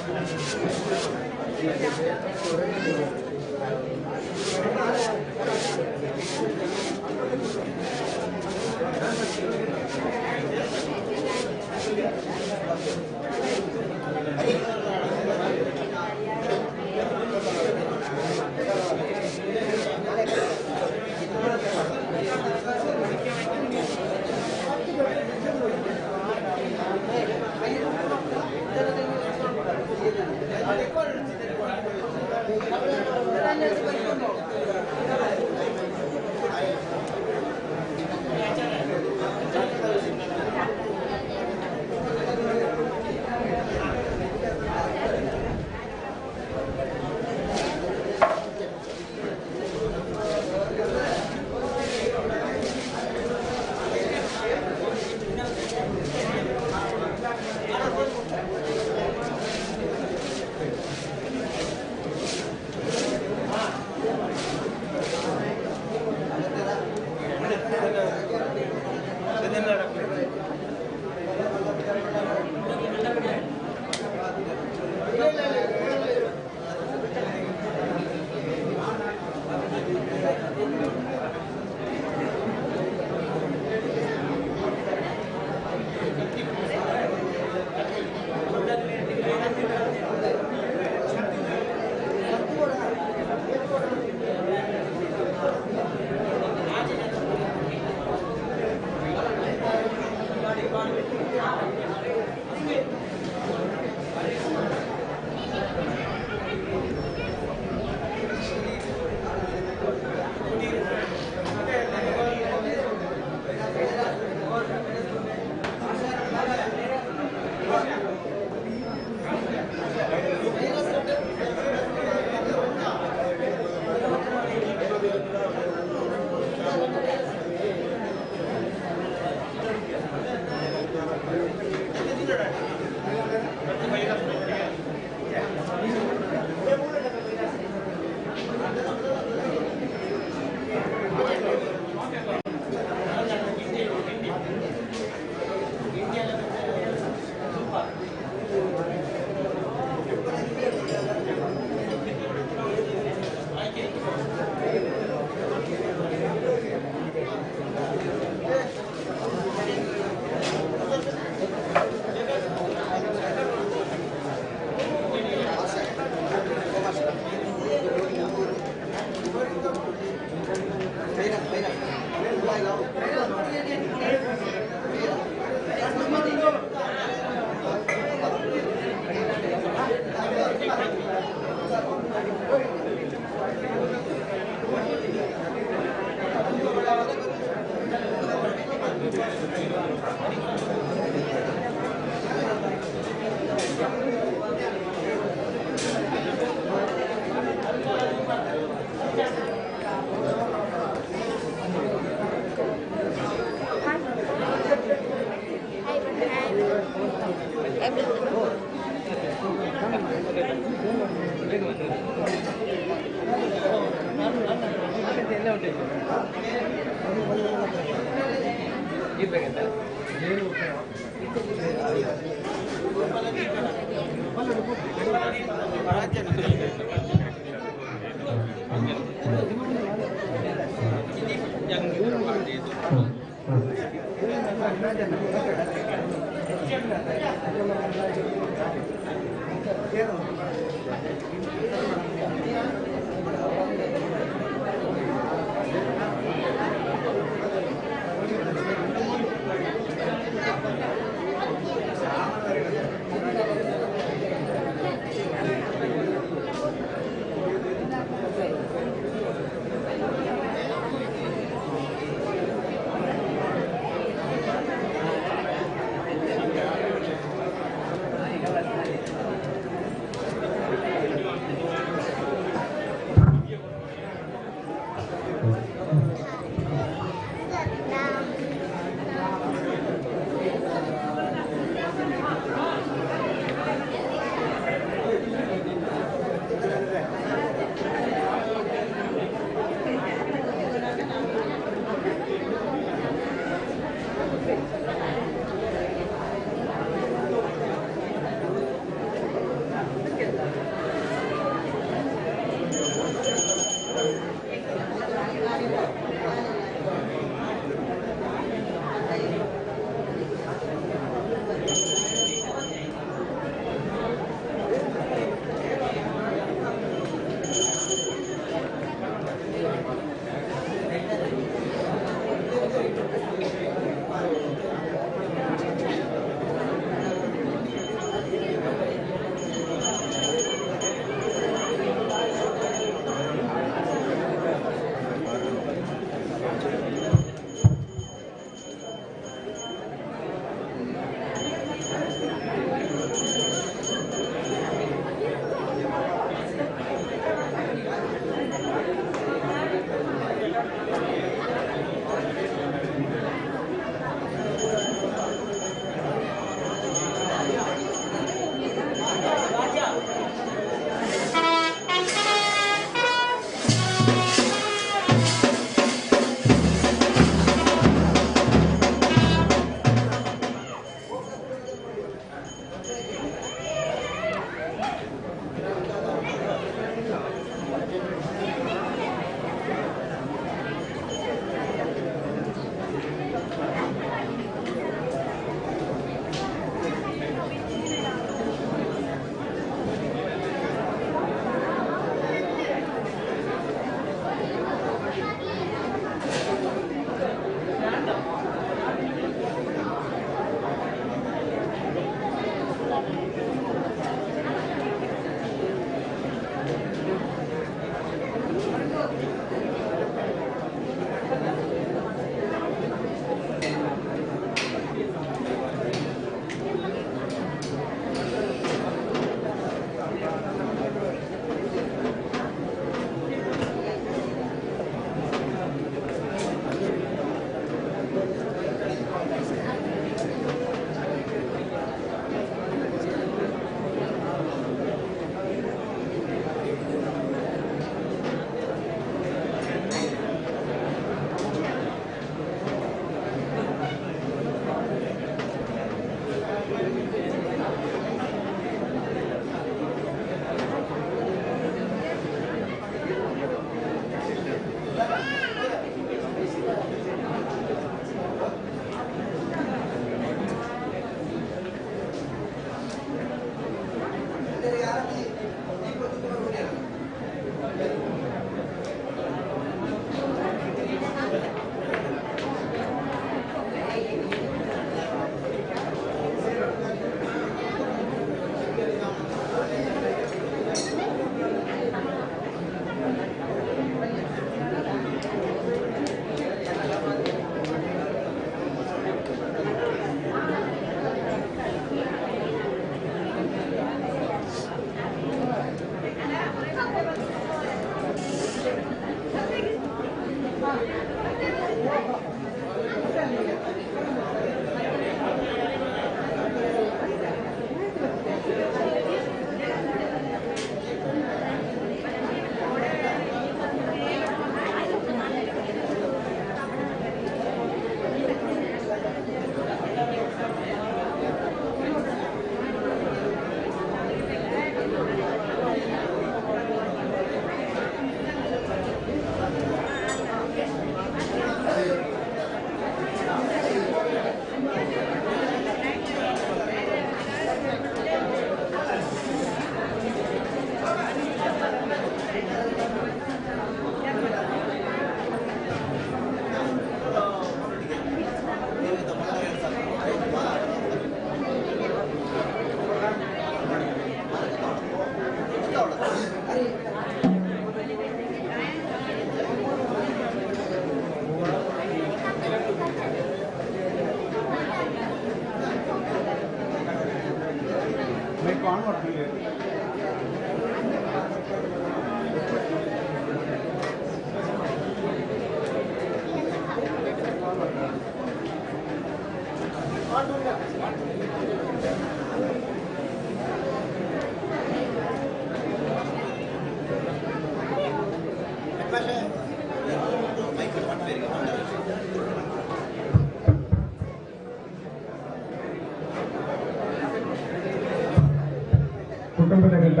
ಕುಟುಂಬದ ಗಂಟ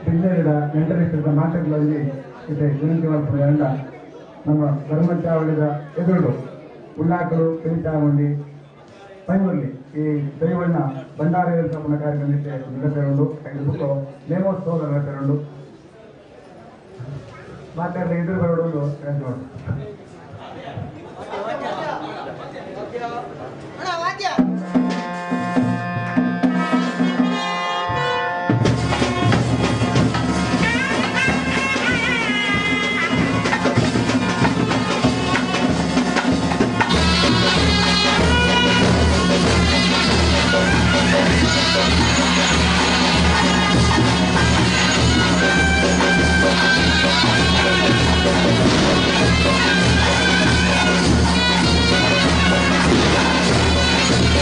ಬಿಂಜರಿಡ ನೆಂಟರಿಸಿದ ಮಾತುಗಳಲ್ಲಿ ಇದೆ ವಿನಂತಿ ಮಲ್ಪುನ ನಮ್ಮ ಧರ್ಮಚಾವಳಿದ ಎದುರು ಉಳ್ಳಾಕಲು ಪಿಲಿಚಾಮುಂಡಿ ಪೈಮುರ್ಲಿ ಈ ದೈವಣ್ಣ ಭಂಡಾರ ಸ್ಥಾಪನ ಕಾರ್ಯಕ್ರಮ ನಡೆಸಿರುಂಡು. ಐದು ಬುಕ್ಕ ನೇಮೋತ್ಸವ ನಡೆಸಿರುಂಡು. ಮಾತಾಡಿದ ಎದುರು ಬರೋಡು ವಿನಂತಿ ಮಾಡ್ತೀನಿ. Thank you.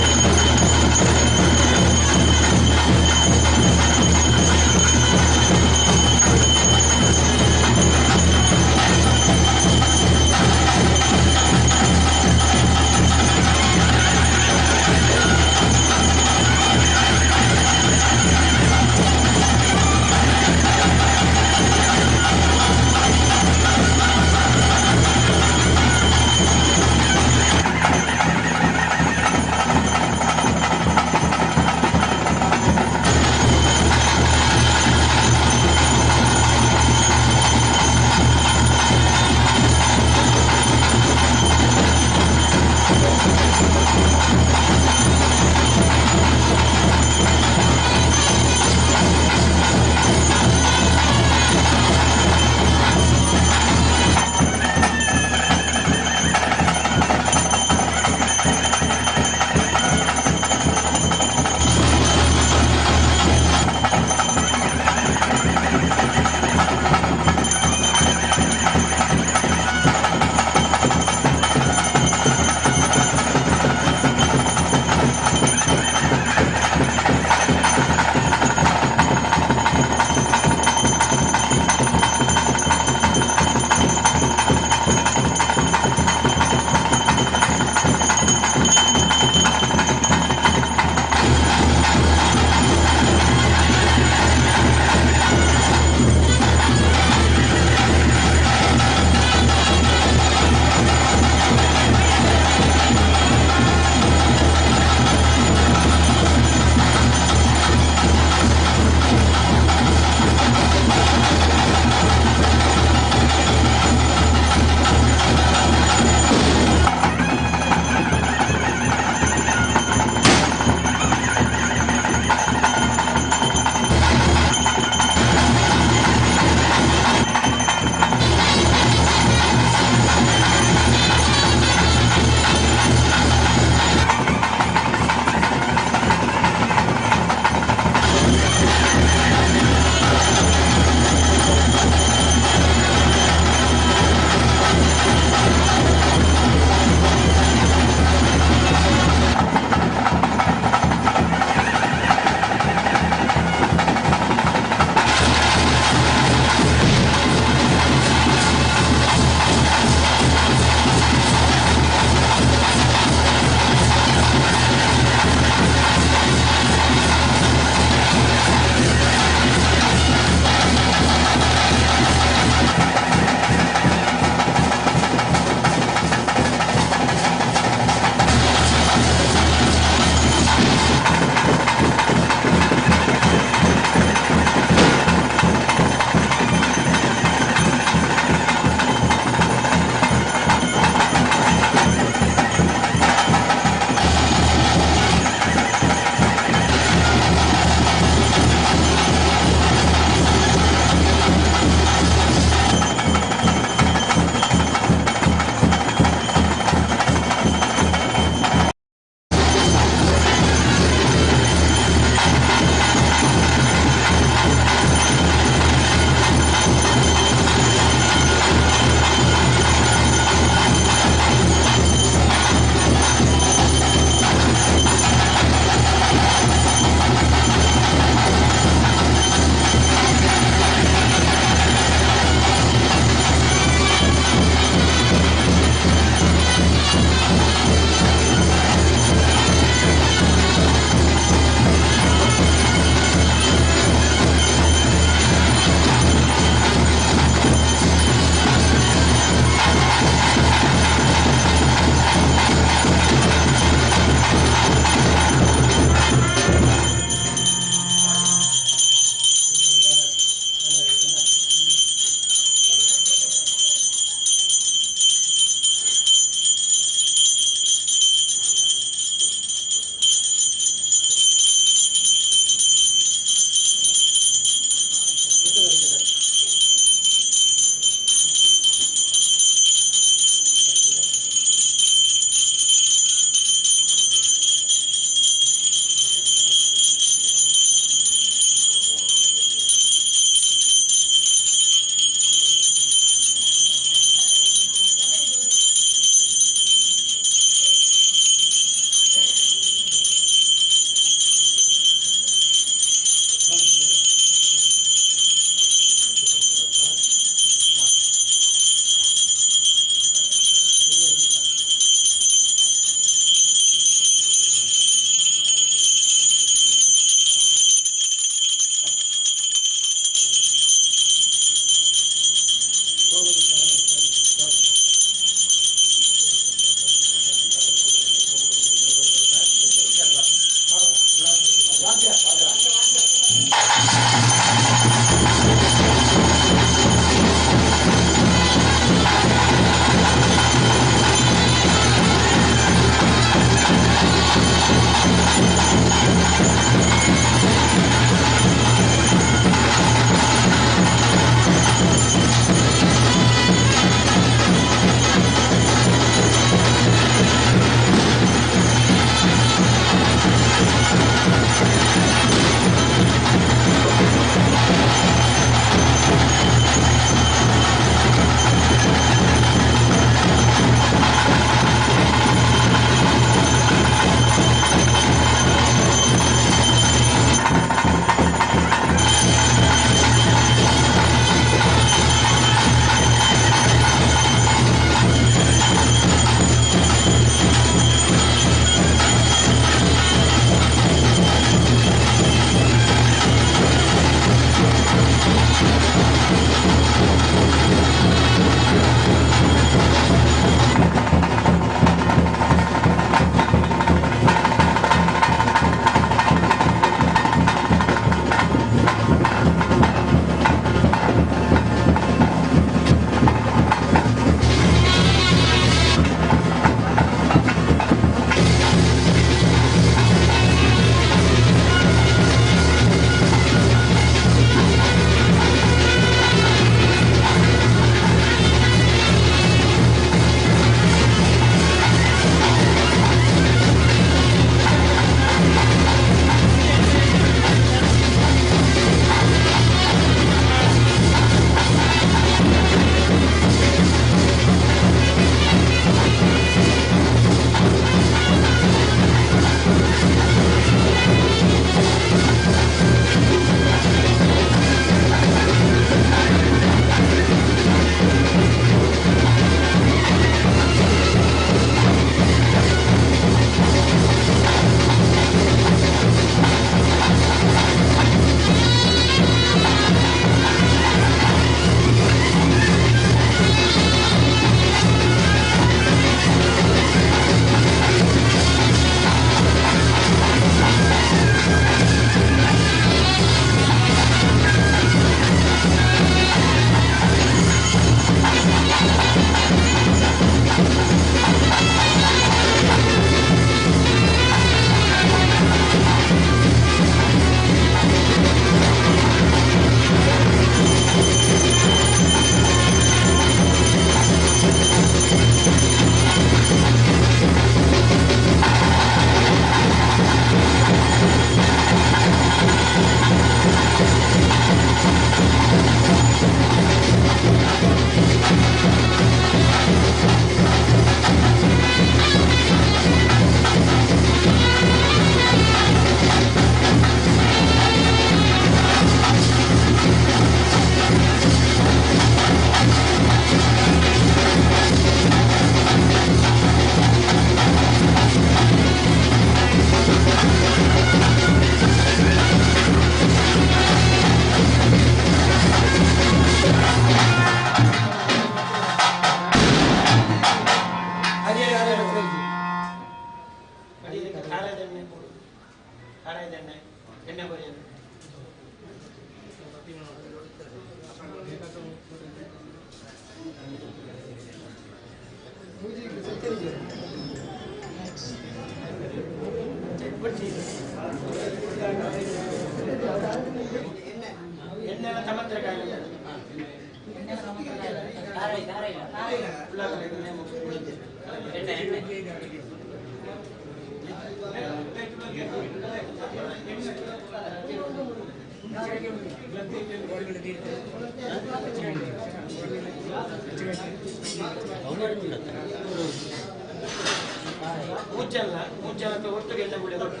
ಮೂಚಲ್ಲ ಮೂಚಲ್ಲ ಒಟ್ಟಿಗೆ ಎಲ್ಲ ಗುಳಿ ಕೊಟ್ಟು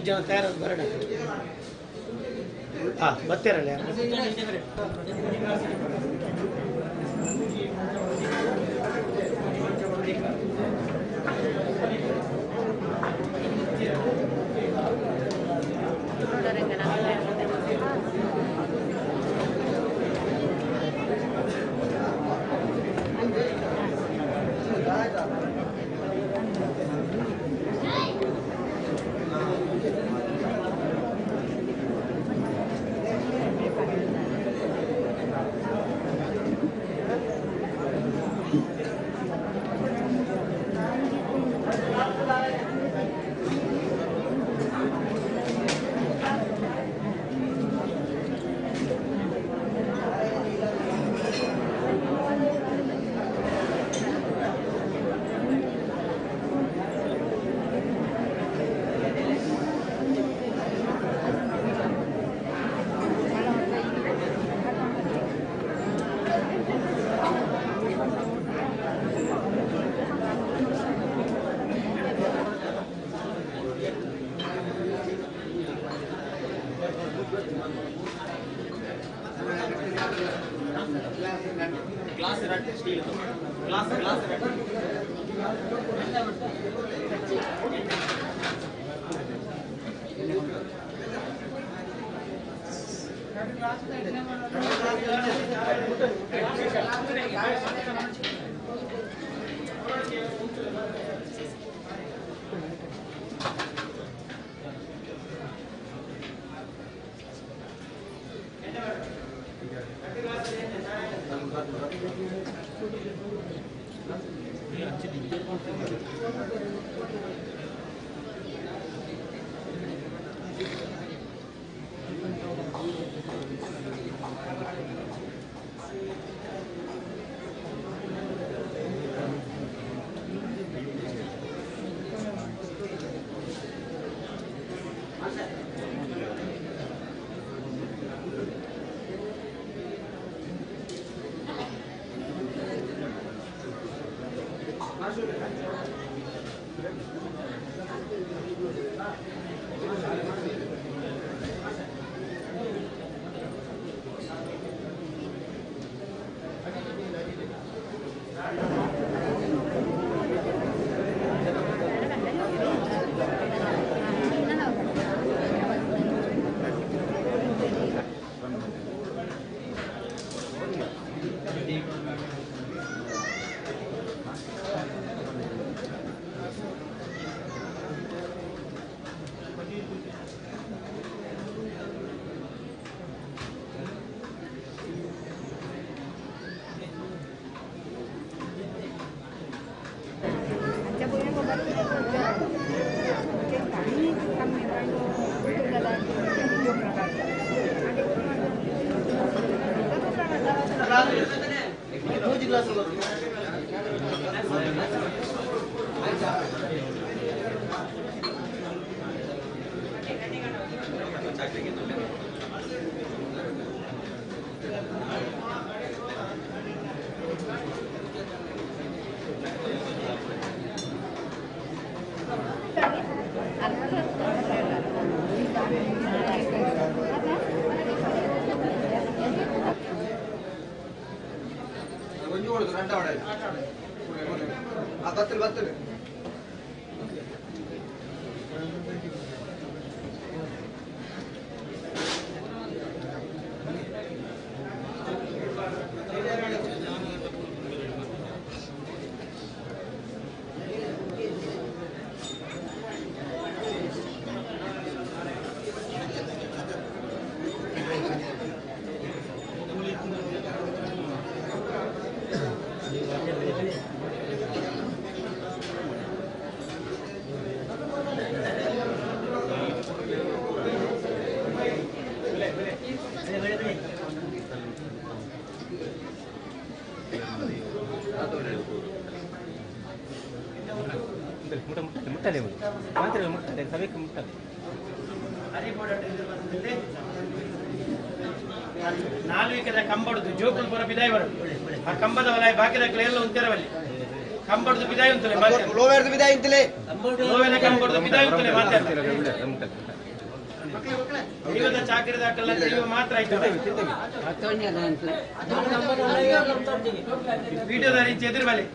ಜನ ತಯಾರಾದ ಬರೋಣ. ಹಾಂ ಬರ್ತೀರಲ್ಲ ಯಾರು? ನಾಲ್ವಿಕದ ಕಂಬಡ್ದು ಜೋಕುಲ್ ಪುರ ಬಿದಾಯಿ ಬರು ಆ ಕಂಬದ ವಲಯ ಬಾಕಿದ ಕ್ಲೇರ್ಲ ಉಂತೆರವಲ್ಲಿ ಕಂಬಡ್ದು ಬಿದಾಯಿ ಉಂತಲೆ ಲೋವೇರ್ದು ಬಿದಾಯಿ ಉಂತಲೆ ಲೋವೇನ ಕಂಬಡ್ದು ಬಿದಾಯಿ ಉಂತಲೆ ಮಾತಾಡ್ತಾರೆ ದೈವದ ಚಾಕರಿದ ಹಾಕಲ್ಲ ದೈವ ಮಾತ್ರ ಆಯ್ತು ವಿಡಿಯೋದ ರೀತಿ ಎದುರು ಬಲೆ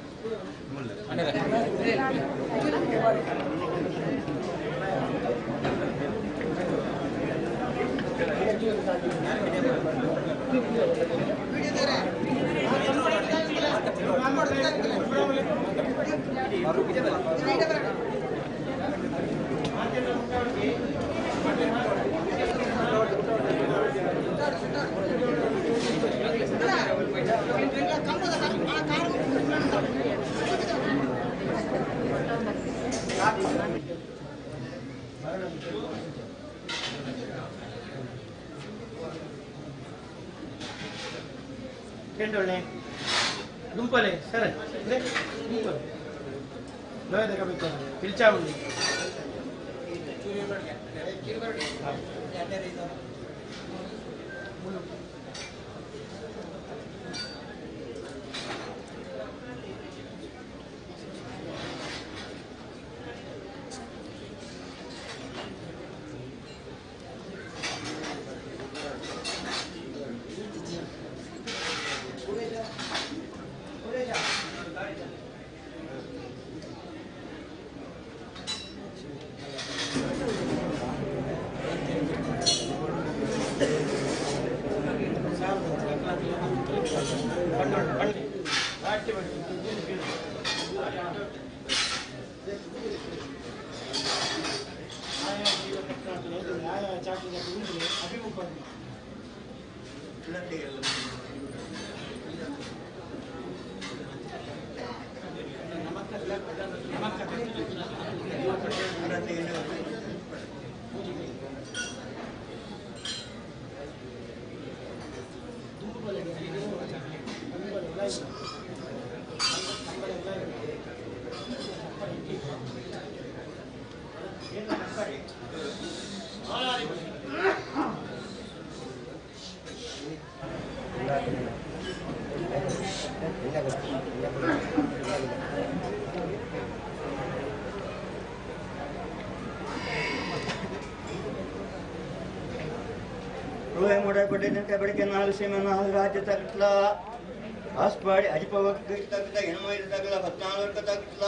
ಕೆಂಡೊಳ್ಳೆ ಗುಂಪಲೆ ಸರ್ ಗುಂಪಲೆ ಲೋಯದ ಪಿಲ್ಚಾಮುಂಡಿ ಬೆಳಗ್ಗೆ ನಾಲ್ಕು ಸೀಮೆ ನಾಲ್ಕು ರಾಜ್ಯ ತಗಟ್ಲ ಆಸ್ಪಾಡಿ ಅಜಿಪವಕ್ಕೆ ತಗಟ ಹೆಣ್ಮೈಲು ತಗಲ ಪದ್ನಾಲ್ಕು ತಗಟ್ಲ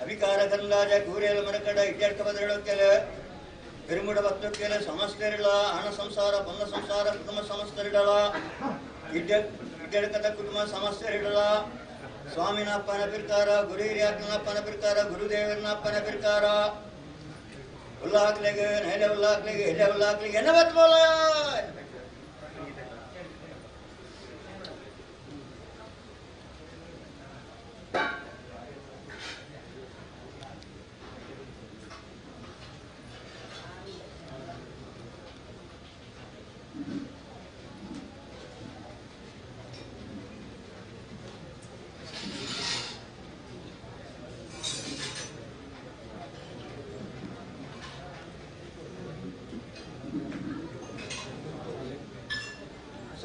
ಅವಿಕಾರ ಕಂದಾಜ ಕೂರೇಲು ಮರಕಡ ಇಡ್ಡಡ್ಕ ಬದರಡೋಕೆಲ பெருமுட பத்துக்கேல சமஸ்தரிடல ஆன ಸಂಸಾರ பொನ್ನ ಸಂಸಾರ ಕುಟುಂಬ ಸಮಸ್ತರಿಡಲ ಇಡ್ಡಡ್ಕದ ಕುಟುಂಬ ಸಮಸ್ತರಿಡಲ ಸ್ವಾಮಿನಪ್ಪನ ಪಿರ್ಕಾರ ಗುರು ಹಿರಿಯಾತ್ಮನಪ್ಪನ ಪಿರ್ಕಾರ ಗುರುದೇವರನಪ್ಪನ ಪಿರ್ಕಾರ ಉಲ್ಲಾಕ್ಲೆಗೆ ನೆಲೆ ಉಲ್ಲಾಕ್ಲೆಗೆ ಎಲೆ ಉಲ್ಲಾಕ್ಲೆಗೆ ಎನ್ನ ಬತ್ಬೋಲ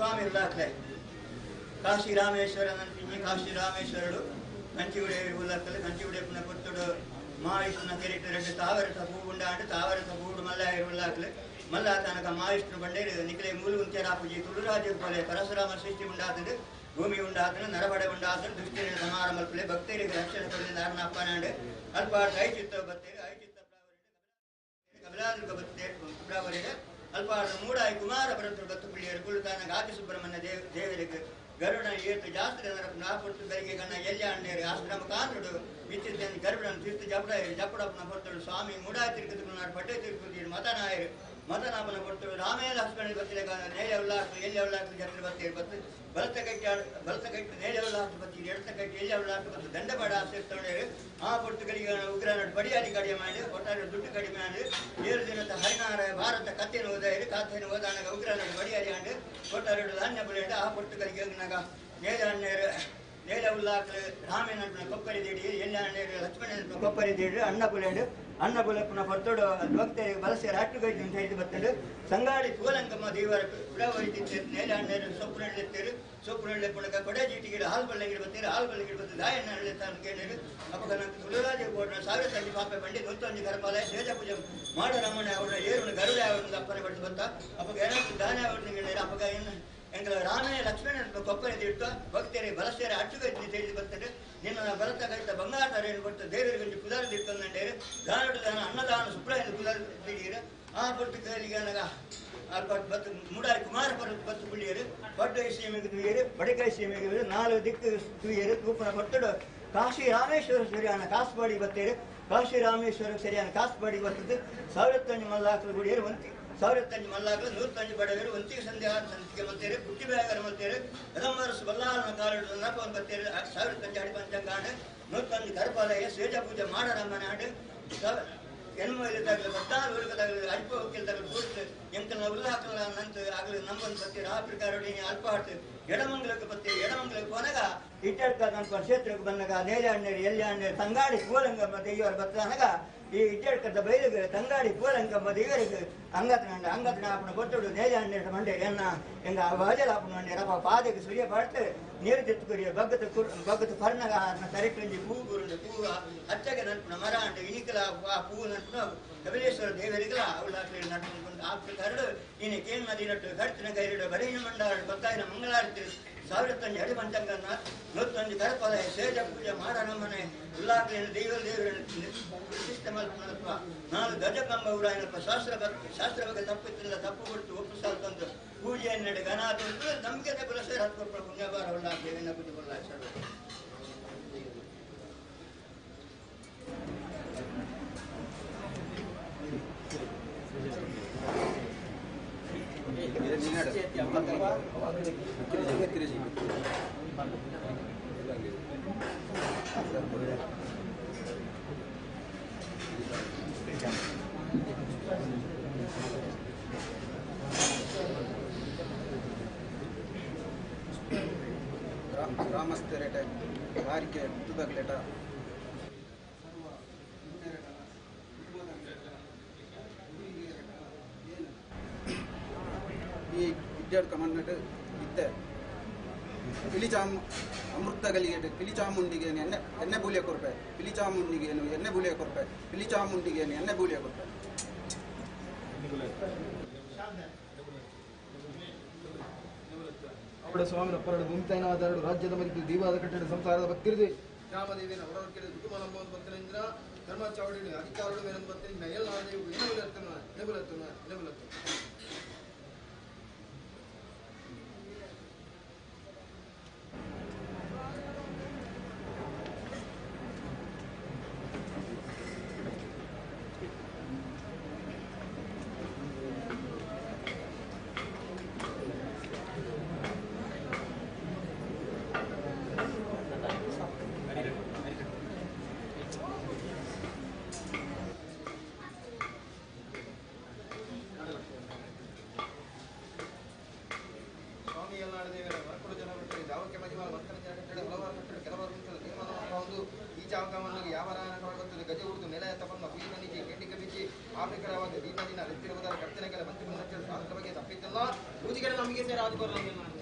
ಸ್ವಾಮಿ ಉಲ್ಲಾಕ್ಲೆ ಕಾಶಿ ರಾಮೇಶ್ವರ ನನ್ಪಿಂಜಿ ಕಾಶಿ ರಾಮೇಶ್ವರಡು ಕಂಚಿಗುಡೆ ಉಲ್ಲಾಕ್ಲೆ ಕಂಚಿಗುಡೆ ಪುನಃ ಪೊತ್ತುಡು ಮಹಾವಿಷ್ಣುನ ಕೆರಿಟ್ಟು ರೆಡ್ಡು ತಾವರಸ ಹೂ ಉಂಡಾಂಡು ತಾವರಸ ಹೂಡು ಮಲ್ಲಾಯರು ಉಲ್ಲಾಕ್ಲೆ ಮಲ್ಲ ತನಕ ಮಹಾವಿಷ್ಣು ಬಂಡೇರು ನಿಖಲೆ ಮೂಲುಂಚರಾಪುಜಿ ತುಳುರಾಜು ಕೊಲೆ ಪರಶುರಾಮ ಸೃಷ್ಟಿ ಉಂಡಾತಂಡು ಭೂಮಿ ಉಂಡಾತನು ನರಬಡೆ ಉಂಡಾತನು ದುಷ್ಟಿನ ಸಮಾರ ಮಲ್ಪಲೆ ಭಕ್ತರಿಗೆ ರಕ್ಷಣೆ ಕೊಡಲಿ ನಾರನ ಅಪ್ಪನಾಂಡು ಅಲ್ಪ ಐಚಿತ್ತ ಬತ್ತೇರು ಐಚಿತ್ತ ಕபிலாದುರ್ಗ ಬತ್ತೇರು ಫೆಬ್ರವರಿಡು ಅಲ್ಪ ಮೂಡಾಯಿ ಕುಮಾರ ಬರಂತರು ಬತ್ತು ಪುಳ್ಳಿಯರು ಕುಳ್ಳುತಾನ ಗಾತಿ ಸುಬ್ರಹ್ಮಣ್ಯ ದೇವರಿಗೆ ಗರುಡನ ಏತು ಜಾಸ್ತಿ ನಾಪೊಟ್ಟು ಗರಿಗೆ ಗಣ ಎಲ್ಲಿ ಅಣ್ಣೇರು ಆಶ್ರಮ ಕಾಂದ್ರುಡು ವಿಚಿತ್ರ ಗರುಡನ ತೀರ್ಥ ಜಪಡ ಜಪಡಪ್ಪನ ಪೊರ್ತಳು ಸ್ವಾಮಿ ಮೂಡಾಯಿ ತಿರುಕುನಾಡು ಪಟ್ಟೆ ತಿರುಪತಿ ಮತನಾಯರು ಮತನಾಪನ ಕೊಡ್ತಳು ರಾಮೇ ಲಕ್ಷ್ಮಣ ಬತ್ತಿಲೆ ನೇಳೆ ಉಲ್ಲಾಕ್ಲು ಎಲ್ಲಿ ಉಲ್ಲಾಕ್ಲು ಜತ್ರೆ ಬತ್ತೀರು ಬತ್ತು ಬಲತ ಕಟ್ಟಿ ಬಲತ ಕಟ್ಟಿ ನೇಳೆ ಉಲ್ಲಾಕ್ಲು ಬತ್ತೀರು ಎಡತ ಕಟ್ಟಿ ಎಲ್ಲಿ ಉಲ್ಲಾಕ್ಲು ಬತ್ತು ದಂಡಬಡ ಆಶ್ರಯಿಸ್ತವಣೇರು ಆ ಪೊರ್ತುಗಳಿಗೆ ಉಗ್ರನಡು ಬಡಿಯಾಡಿ ಕಡಿಮೆ ಮಾಡಿ ಒಟ್ಟಾರೆ ದುಡ್ಡು ಕಡಿಮೆ ಮಾಡಿ 7 ದಿನದ ಹರಿನಾರಾಯ ಭಾರತ ಕತ್ತೆಯನ್ನು ಓದಾಯಿರು ಕಥೆಯನ್ನು ಓದಾನಗ ಉಗ್ರನಡು ಬಡಿಯಾಡಿ ಆಂಡು ಒಟ್ಟಾರೆ ಧಾನ್ಯ ಬುಲೇಂಡು ಆ ಪೊರ್ತುಗಳಿಗೆ ನಾಗ ನೇಳೆ ಅಣ್ಣೇರು ನೇಳೆ ಉಲ್ಲಾಕ್ಲು ರಾಮೇನ ಕೊಪ್ಪರಿ ದೇಡಿ ಎಲ್ಲಿ ಅಣ್ಣೇರು ಲಕ್ಷ್ಮಣ ಕೊಪ್ಪರಿ ದೇಡಿ ಅಣ್ಣ ಬುಲೇಂಡು ಅಣ್ಣ ಬುಲಪ್ಪನ ಪೊರ್ತೋಡು ಭಕ್ತರಿಗೆ ಬಲಸೆರ ಅಟ್ಟುಗೈದು ಅಂತ ಹೇಳಿ ಬರ್ತಂಡು ಸಂಗಾಡಿ ಕೂಲಂಕಮ್ಮ ದೇವರ ಫೆಬ್ರವರಿ ತಿಂತೇರು ನೇಲೆ ಅಣ್ಣೇರು ಸೊಪ್ಪು ನಳ್ಳೆತ್ತೇರು ಸೊಪ್ಪು ನಳ್ಳೆ ಪುಣಕ ಕೊಡೆ ಜೀಟಿಗಿಡ ಹಾಲು ಬಳ್ಳಂಗಿಡ ಬತ್ತೀರು ಹಾಲು ಬಳ್ಳಂಗಿಡ ಬತ್ತು ದಾಯಣ್ಣ ನಳ್ಳೆತ್ತಾನ ಕೇಳಿರು ಅಪ್ಪಗ ನಂಗೆ ತುಳುರಾಜ ಕೋಟ 1005 ಪಾಪೆ ಬಂಡಿ 101 ಕರಪಾಲ ಶೇಜ ಪೂಜೆ ಮಾಡ ರಮಣ ಅವರ ಏರುಣ ಗರುಡ ಅವರನ್ನು ಅಪ್ಪನೆ ಬಡ್ದು ಬತ್ತ ಅಪ್ಪಗ ಏನಾದ್ರು ದಾನ ಅವರನ್ನು ಕೇಳಿರು ಅಪ್ಪಗ ಏನು ಎಂಗಳ ರಾಮನೇ ಲಕ್ಷ್ಮಣ ಕೊಪ್ಪರಿ ಇಟ್ಟು ಭಕ್ತರಿಗೆ ಬಲಸೇರ ಅಟ್ಟುಗೈತಿ ತಿಳಿದು ಬರ್ತಾರೆ ನಿನ್ನ ಬಲತ ಕೈತ ಬಂಗಾರ ಏನು ಕೊಡ್ತ ದೇವರಿಗೆ ಕುದಾರ ತಿಳ್ಕೊಂಡೇರು ದಾನಡು ದಾನ ಅನ್ನದಾನ ಸುಪ್ರಾಯ ಕುದಾರ ತಿಳಿಯಿರು ಆ ಪೊಟ್ಟು ಕೇಳಿಗೆ ಅಲ್ಪ ಬತ್ತು ಮೂಡಾರಿ ಕುಮಾರ ಪರ್ವತ ಬತ್ತು ಪುಳ್ಳಿಯರು ಪಡ್ಡೈ ಸೀಮೆಗೆ ತುಯ್ಯರು ಬಡಕೈ ಸೀಮೆಗೆ 4 ದಿಕ್ಕು ತುಯ್ಯರು ತೂಪನ ಪೊಟ್ಟಡು ಕಾಶಿ ರಾಮೇಶ್ವರ ಸರಿಯಾನ ಕಾಸುಪಾಡಿ ಬತ್ತೇರು ಕಾಶಿ ರಾಮೇಶ್ವರ ಸರಿಯಾನ ಕಾಸುಪಾಡಿ ಬರ್ತದೆ 1005 ಮಲ್ಲಾಕ್ಲು ಗುಡಿಯರು ಒಂತಿ 1005 ಮಲ್ಲಾಕ್ಲು 105 ಬಡವರು ಒಂತಿಗೆ ಸಂಧ್ಯಾ ಸಂತಿಗೆ ಮಲ್ತೇರು ಪುಟ್ಟಿ ಬ್ಯಾಗರ ಮಲ್ತೇರು ಕದಂಬರಸು ಬಲ್ಲಾರನ ಕಾಲಿಡು ನಪವನ್ನು ಬತ್ತೇರು 1005 ಅಡಿಪಂಚಂಗಾಂಡು 101 ಕರಪಾಲಯ ಸೇಜ ಪೂಜೆ ಮಾಡರಮ್ಮನ ಆಡು ಎನ್ಮೈಲು ತಗಲು ಬತ್ತಾರು ಊರಿಗೆ ತಗಲು ಅಲ್ಪ ವಕೀಲ ತಗಲು ಪೂರ್ತಿ ಎಂಕಲ್ನ ಉಲ್ಲಾಕಲ್ಲ ನಂತ ಆಗಲು ನಮ್ಮನ್ನು ಬತ್ತೀರು ಆ ಪ್ರಕಾರ ಅಲ್ಪ ಆಡ್ತು ಎಡಮಂಗಲಕ್ಕೆ ಬತ್ತೀರಿ ಎಡಮಂಗಲಕ್ಕೆ ಹೋನಾಗ ಇಟ್ಟಡ್ಕ ನನ್ನ ಕ್ಷೇತ್ರಕ್ಕೆ ಬಂದಾಗ ನೇಲೆ ಅಣ್ಣೇರು ಎಲ್ಲಿ ಅಣ್ಣೇರು ತಂಗಾಡಿ ಕೂಲಂಗಮ್ಮ ದೇವರು ಬತ್ತಾನಾಗ ಈ ಇಟ್ಟಡ್ಕದ ಬೈಲಿಗೆ ತಂಗಾಡಿ ಕೂಲಂಗಮ್ಮ ದೇವರಿಗೆ ಅಂಗತನ ಅಂಗತನ ಆಪಣ ಗೊತ್ತುಡು ನೇಲೆ ಅಣ್ಣೇರು ಮಂಡೆ ಎನ್ನ ಎಂಗ ವಾಜಲ ಆಪಣ ಮಂಡೇರಪ್ಪ ಪಾದಕ್ಕೆ ಸುರಿಯ ಪಾಡ್ತು ನೀರು ತೆತ್ತುಕುರಿಯ ಬಗ್ಗದ ಬಗ್ಗದ ಪರ್ಣಗ ತರೆಟ್ಟೊಂಜಿ ಪೂ ಗುರುಂಡು ಪೂ ಅಚ್ಚಗೆ ನನ್ಪುಣ ಮರ ಅಂಡು ಇನಿಕಲ ಆ ಪೂ ನನ್ಪುಣ ಕಪಿಲೇಶ್ವರ ದೇವರಿಗಲ ಅವಳ ನಡ್ಕೊಂಡು ಆ ಕರಡು ಇನ್ನು ಕೇಳ್ ನದಿ ನಟ್ಟು ಕಡ್ತಿನ ಕೈರಿಡು ಬರೀನ ಮಂಡಾರು ಗೊತ್ತಾಯಿನ ಮಂಗಳಾರತಿ 1005 ಅಡಿ ಪಂಚಂಗನ್ನ 101 ಕರಪದ ಶೇಜ ಪೂಜೆ ಮಾಡ ನಮ್ಮನೆ ಉಲ್ಲಾಕ್ಲೇನು ದೇವರ ದೇವರನ್ನು ಪ್ರತಿಷ್ಠೆ ಮಲ್ಪನಪ್ಪ 4 ಗಜಕಂಬ ಊರಾಯನಪ್ಪ ಶಾಸ್ತ್ರ ಶಾಸ್ತ್ರ ಬಗ್ಗೆ ತಪ್ಪಿತ್ತಿಲ್ಲ ತಪ್ಪು ಕೊಡ್ತು ಒಪ್ಪು ಸಾಲ್ತಂದು ಪೂಜೆಯನ್ನು ನಡೆ ಗಣ ನಂಬಿಕೆ ಬಲಸೇರ್ ಹತ್ಕೊಟ್ಟ ಪುಣ್ಯಬಾರ ಉಲ್ಲಾಕ್ಲೇನ ಪೂಜೆ ಬಲ್ಲ ಗ್ರಾಮಸ್ಥರೇಟ ವಾರಿಕೆ ಮುತ್ತುದಗ್ಲೇಟ ಈ ವಿದ್ಯಾರ್ಥಿ ಕಮಾಂಡ್ ಇತ್ತೆ ಪಿಲಿಚಾಮು ಅಮೃತಗಲಿಗೆ ಪಿಲಿಚಾಮುಂಡಿಗೆ ಎಣ್ಣೆ ಎಣ್ಣೆ ಬೂಲಿಯ ಕೊರ್ಪೆ ಪಿಲಿಚಾಮುಂಡಿಗೆ ಎಣ್ಣೆ ಬೂಲಿಯ ಕೊರ್ಪೆ ಪಿಲಿಚಾಮುಂಡಿಗೆ ಎಣ್ಣೆ ಬೂಲಿಯ ಕೊರ್ಪೆ. ಅವಳ ಸ್ವಾಮಿನ ಪರಡು ಭೂಮಿತಾಯನಾದರಡು ರಾಜ್ಯದ ಮಧ್ಯೆ ದೀವಾದ ಕಟ್ಟಡ ಸಂಸಾರದ ಭಕ್ತಿರಿದೆ ರಾಮದೇವಿನ ಹೊರವರ್ಕೆಡೆ ಕುಟುಂಬ ನಂಬುವಂತ ಭಕ್ತರಿಂದ್ರ ಧರ್ಮ ಚಾವಡಿ ಅಧಿಕಾರಗಳು ಮೇಲೊಂದು ಭಕ್ತರಿಂದ ಎಲ್ಲ ದೇವು ಎನಬುಲತ್ತನ ಎನಬುಲತ್ತನ ಎನಬುಲತ್ತನ. ಆಫ್ರಿಕರವಾದ ದೀಪದಿನ ಅರಿತಿರುವುದರ ಕರ್ತನೆಗಳ ಮಂತ್ರಿ ಶಾಸ್ತ್ರ ಬಗ್ಗೆ ತಪ್ಪಿತ್ತಲ್ಲ ಊಜಿಗಡೆ ನಮಗೆ ಸೇರಾದು ಬರಲ್ಲ.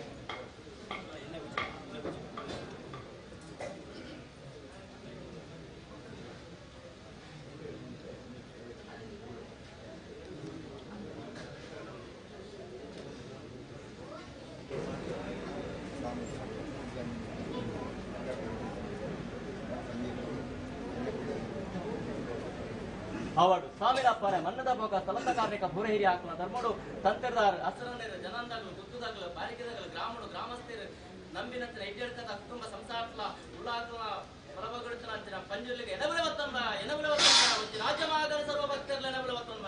ಅವಾಡು ಸಾವಿರಪ್ಪರೆ ಮನ್ನದ ಭೋಗ ಸ್ಥಳದ ಕಾರ್ಯಕ ಬುರಹಿರಿ ಹಾಕಲ ಧರ್ಮಡು ತಂತ್ರದಾರ ಅಸರನೇರು ಜನಾಂದಾಗಲು ಗುತ್ತುದಾಗಲು ಬಾರಿಕೆದಾಗಲು ಗ್ರಾಮಡು ಗ್ರಾಮಸ್ಥರು ನಂಬಿನಂಚಿನ ಇಡ್ಡಡ್ಕದ ಕುಟುಂಬ ಸಂಸಾರತ್ಲ ಉಳ್ಳಾಕಲ ಬಲಬಗುಡುತ್ತನ ಪಂಜುರ್ಲಿಗೆ ಎನಬುಲೆ ವತ್ತಂಬ ಎನಬುಲೆ ವತ್ತಂಬ ಒಂಜಿ ರಾಜ್ಯಮಾಗನ ಸರ್ವ ಭಕ್ತರ್ಲ ಎನಬುಲೆ ವತ್ತಂಬ.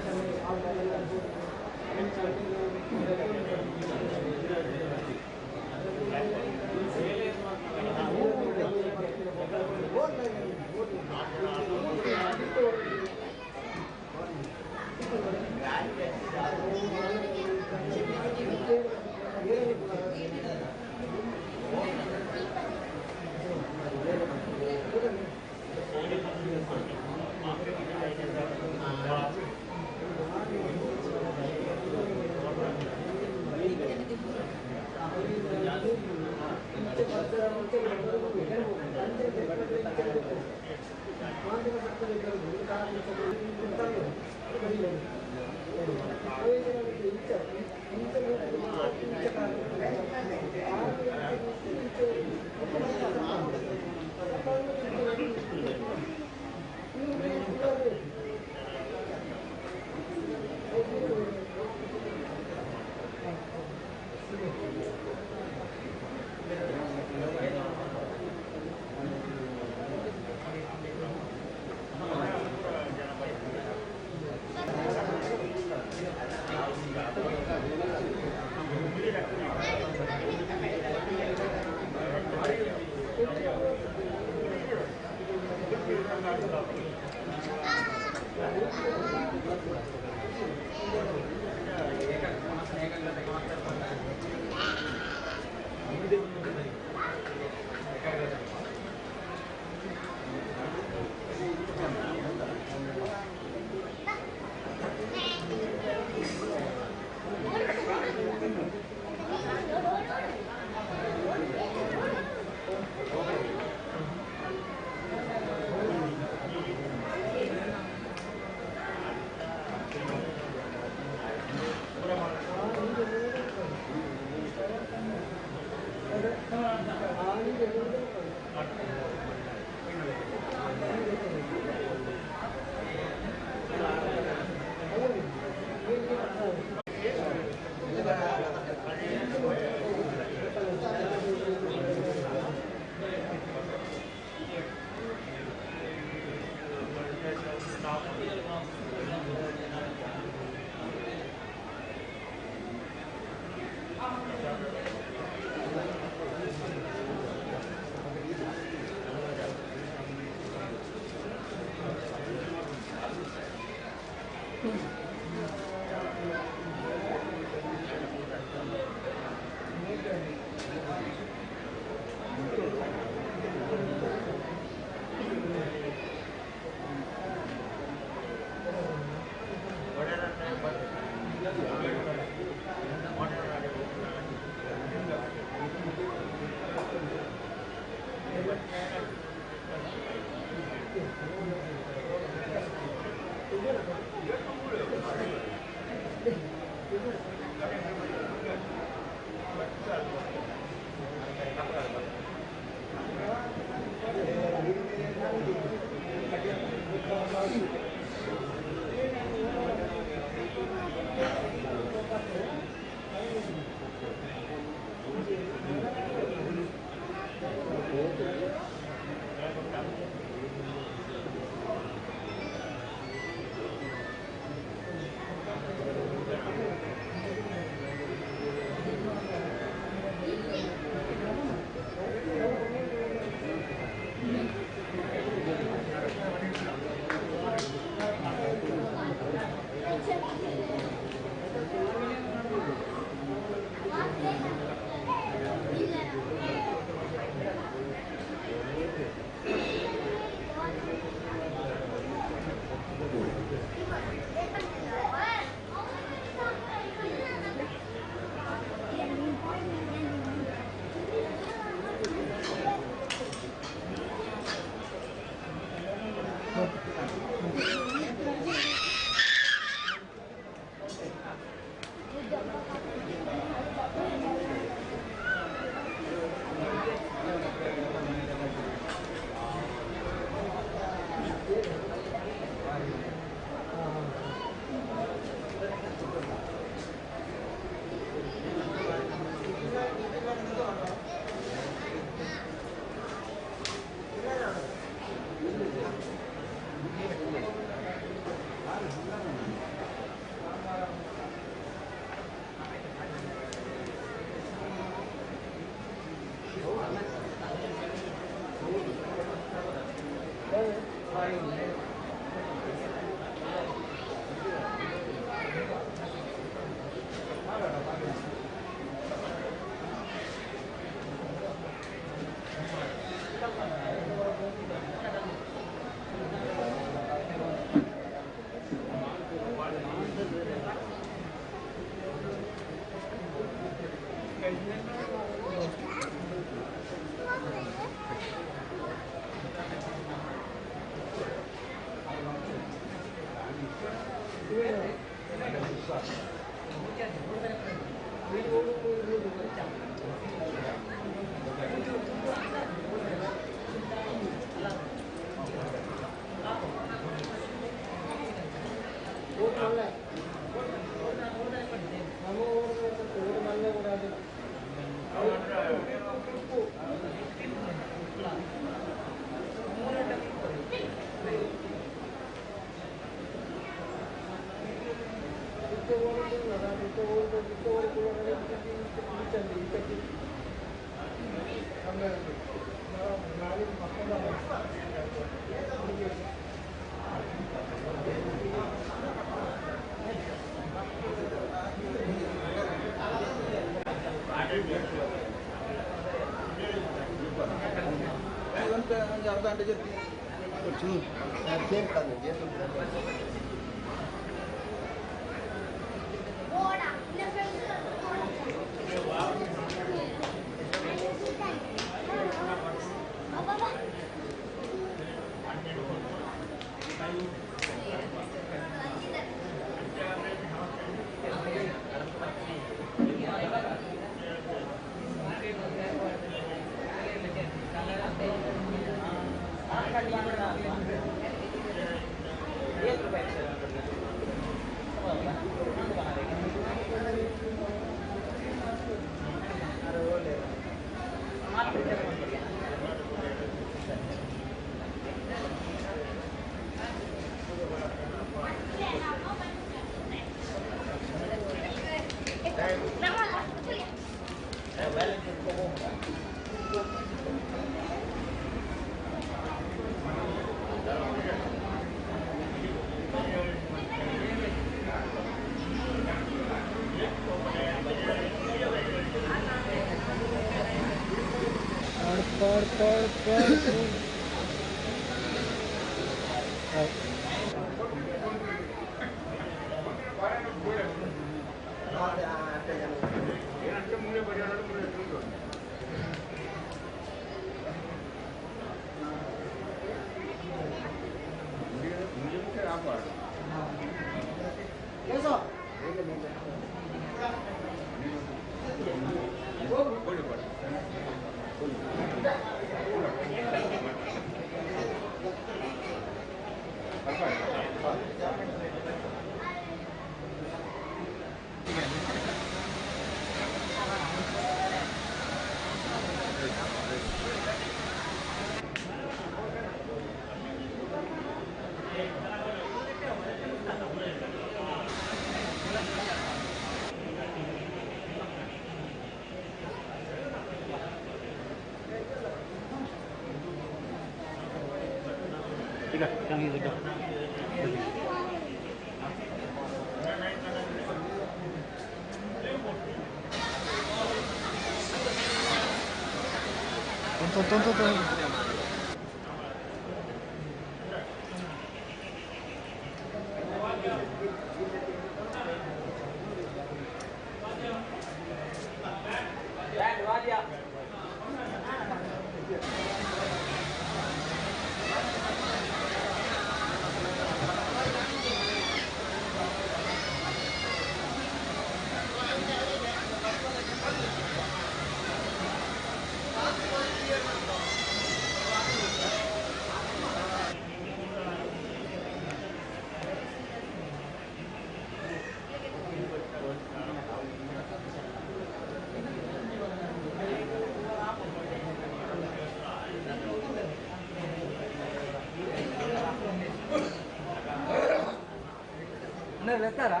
ಲೆತ್ತಾರಾ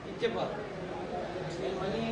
ಇಚ್ಚಪ್ಪ ಮನಿ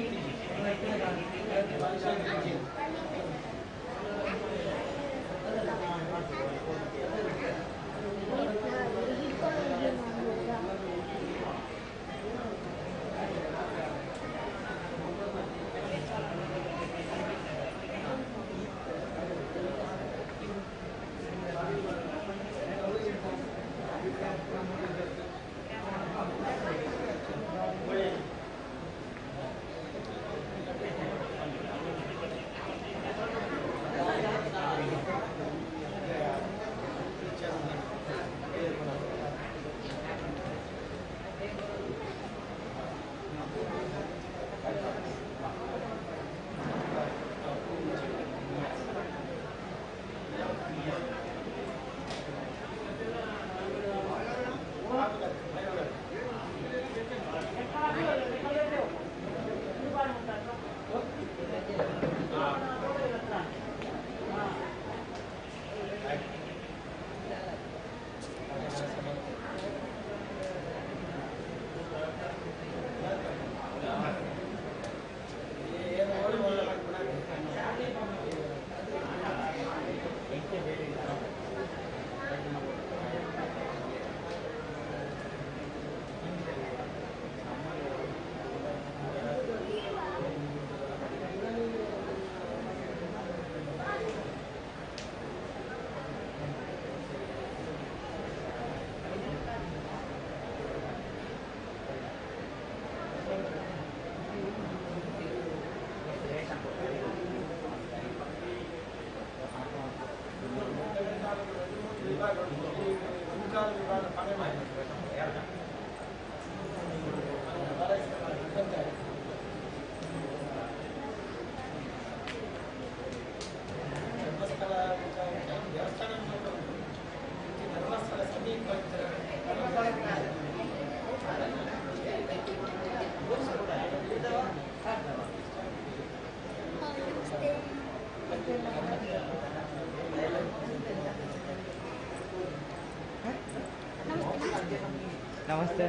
ನಮಸ್ತೆ.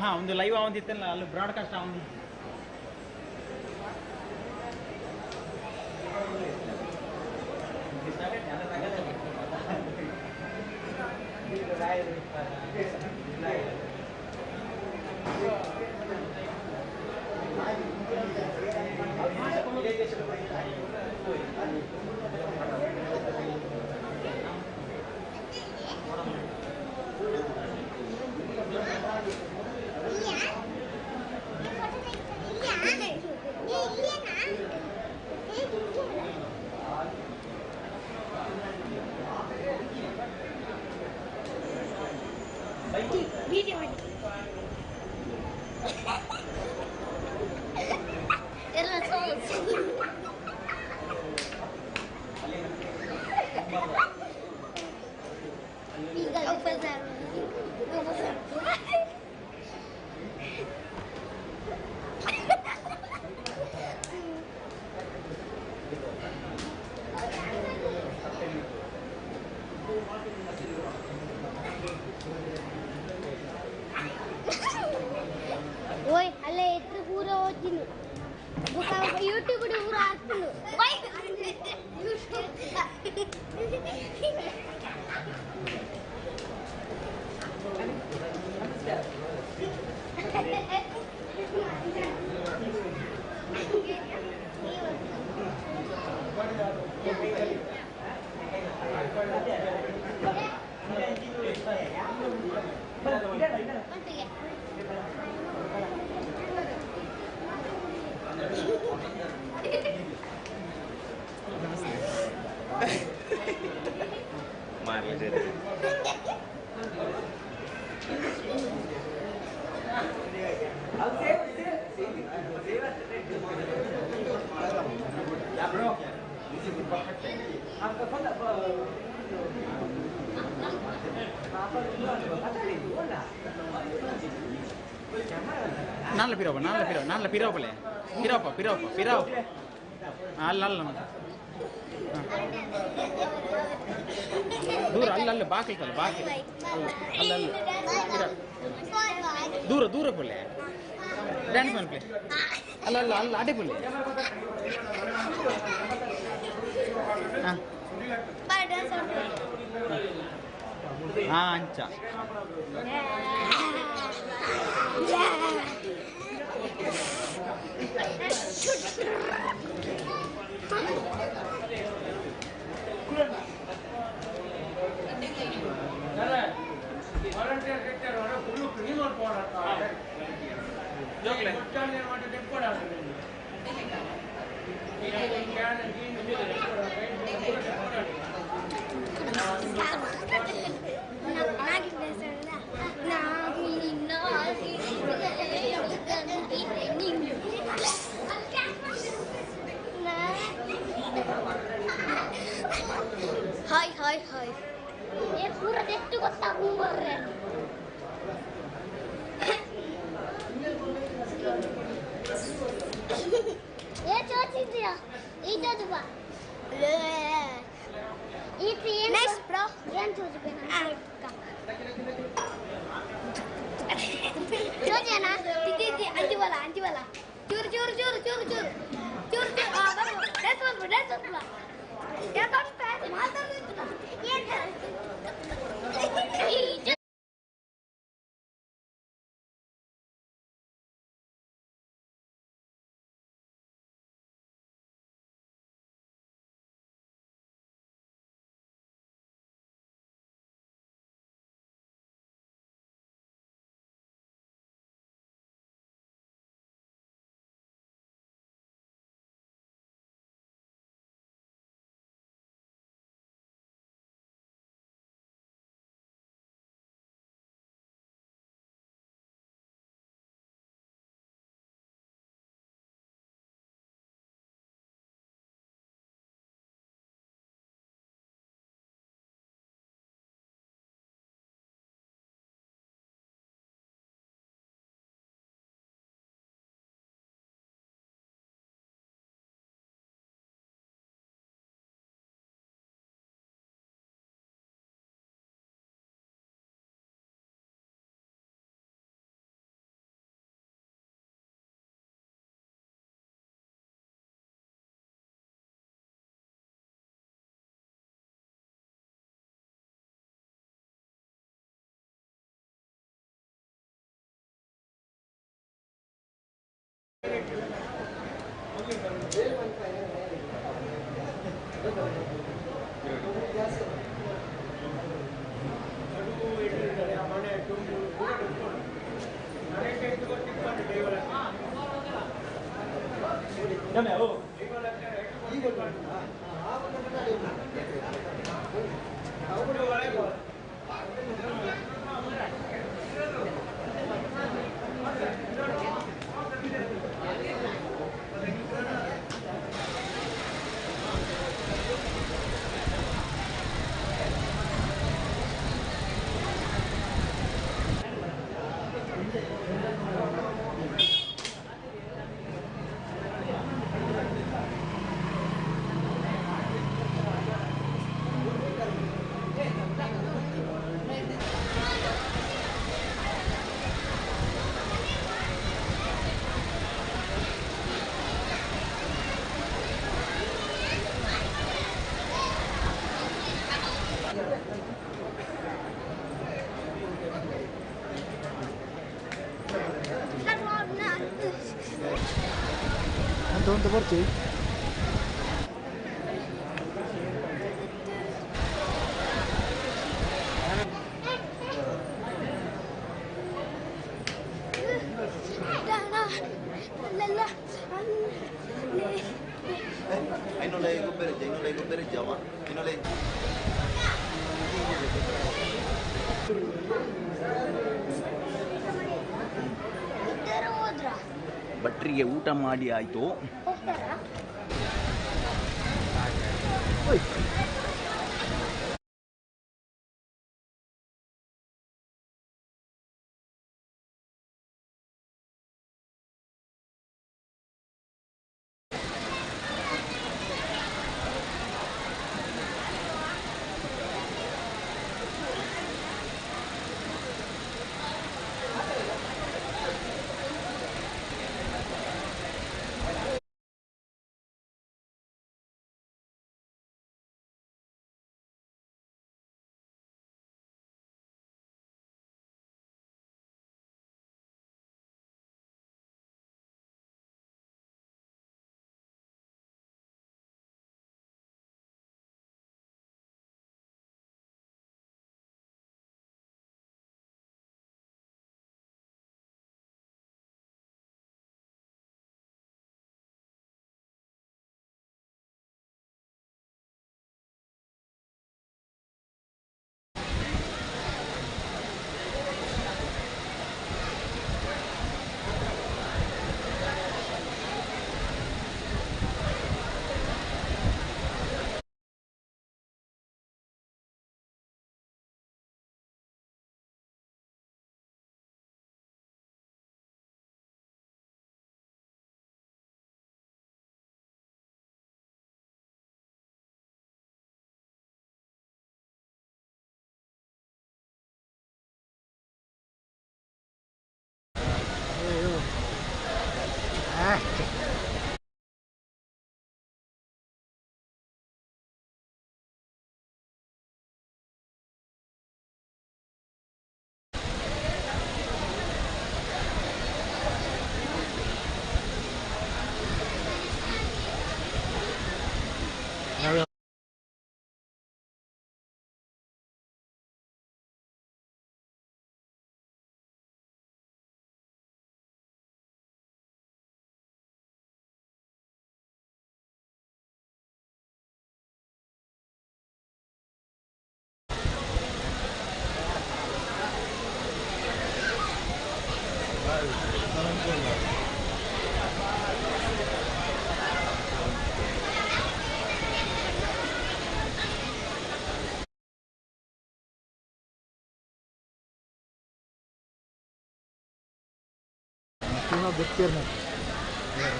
ಹಾಂ, ಒಂದು ಲೈವ್ ಆವಂದಿತ್ತಲ್ಲ ಅಲ್ಲಿ ಬ್ರಾಡ್ಕಾಸ್ಟ್ ಆವಂದಿತ್ತು. Yeah. ಹಾಕ್ತೀನಿ ಯೂಟ್ಯೂಬ್ ಊರ ಹಾಕ್ತೀನಿ. ನಾಲ್ಕು ಪಿರೋಪ ನಾಲ್ಕು ಪಿರೋ ನಾಲ್ಕು ಪಿರೋಪಲೆ ಪಿರೋಪ ಪಿರೋಪ ಪಿರೋಪ ಅಲ್ಲ ಅಲ್ಲ ದೂರ ಅಲ್ಲ ಅಲ್ಲ ಬಾಕಿಲ್ ಬಾಕಿಲ್ ಅಲ್ಲ ಅಲ್ಲ ದೂರ ದೂರ ಪುಲೆ ಡ್ಯಾನ್ಸ್ ಮಾಡ್ಪ್ಲೆ ಅಲ್ಲ ಅಲ್ಲ ಅಲ್ಲ ಅಡೆ ಪುಲೆ ಹಾಂ ಹಾಂ ಅಂಚ ಹಾಯ್ ಹಾಯ್ ಹಾಯ್ ಏ ಪೂರ ಎಷ್ಟು ಗೊತ್ತಾಗುಂಬರ್ರೆ ಏ ಚೋಚಿದ್ಯಾ ಇದು ಬಾ ಇದು ನೆಕ್ಸ್ಟ್ ಬ್ರೋ ಏನು ಚೋಚಬೇನ ಚೋಚನಾ ತಿತಿ ಅಂಜಿವಲ ಅಂಜಿವಲ ಚೂರು ಚೂರು ಚೂರು ಚೂರು ಚೂರು ಚೂರು ಚೂರು ಆ ಬರೋ ಡ್ಯಾನ್ಸ್ ಮಾಡ್ಬೋ ಡ್ಯಾನ್ಸ್ ಮಾಡ್ಬೋ ಮಾತಾಡ್ತಾ. ಉಂಟು ಅಂತ ಬರ್ತೀವಿ. ಭಟ್ರಿಗೆ ಊಟ ಮಾಡಿ ಆಯಿತು.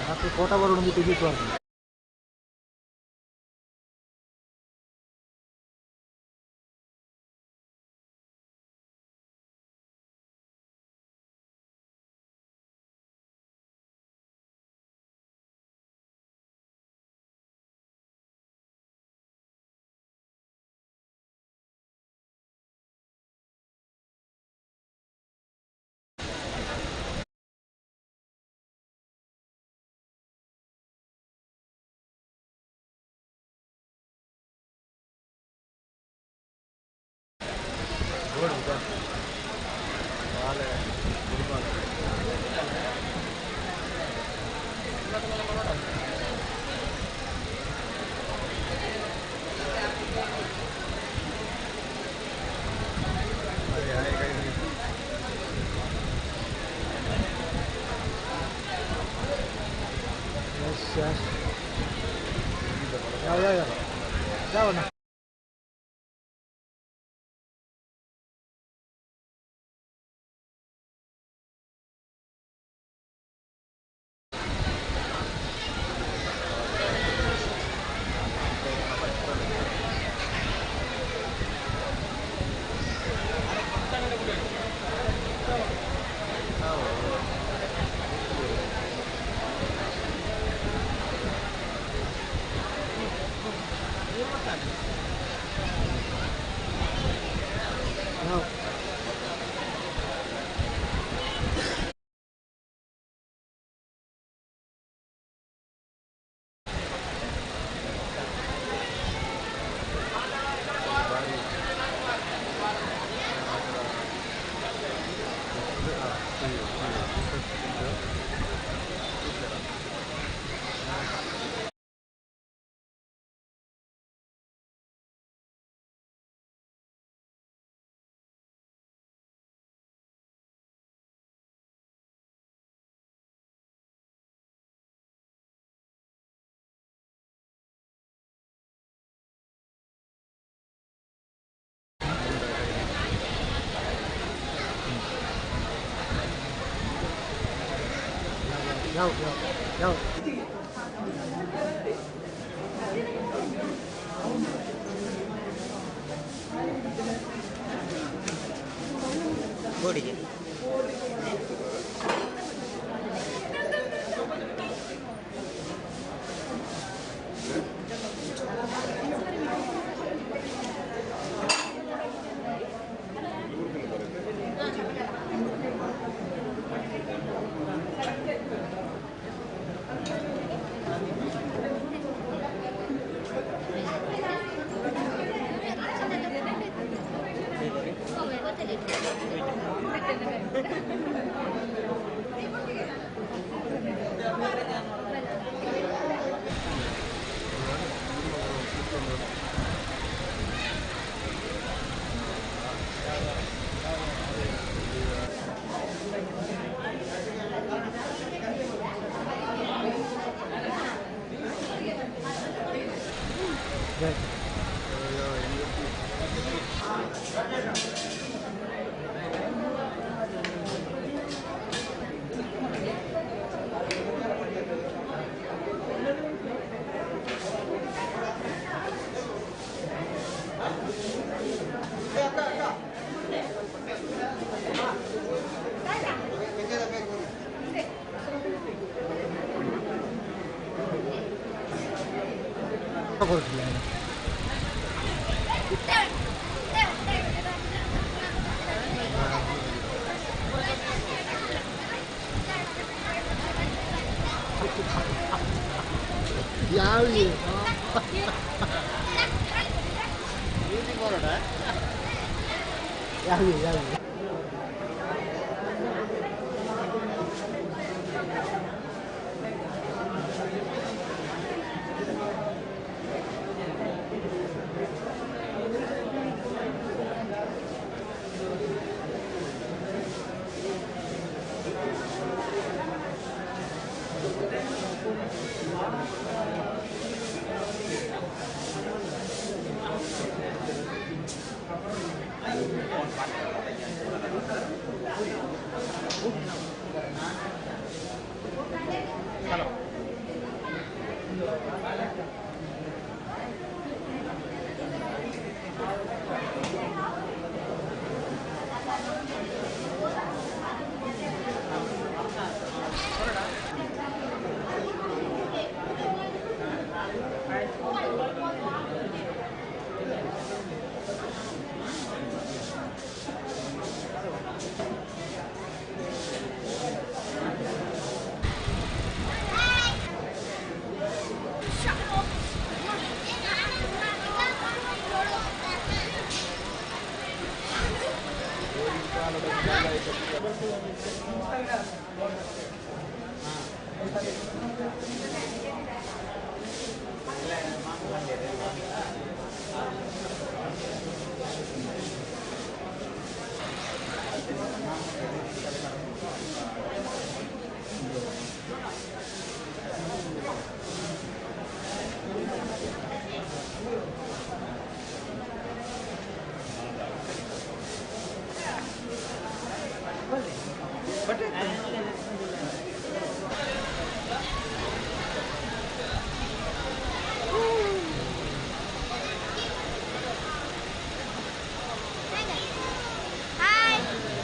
ರಾತ್ರಿ ಕೋಟ ಬರೋದು ticket. Yes, yes. Yeah, yeah, yeah. That one. ಯಾವ ಯಾವ ಯಾವ ಬೋಡಿಗೆ ಯಾವ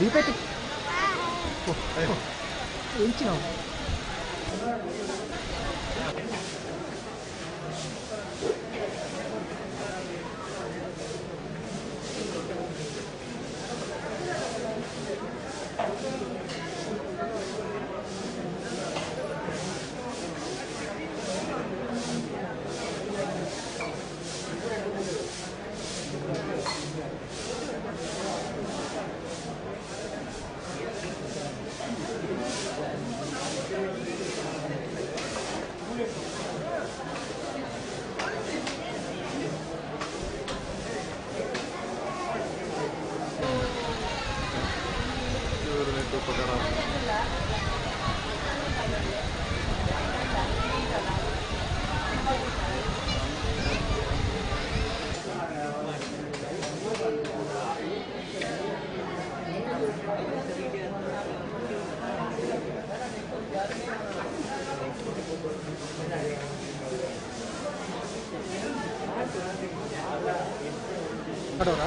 ದೀಪಕ್ಕೆ ಎಂಚಿನ ಕಡೋರ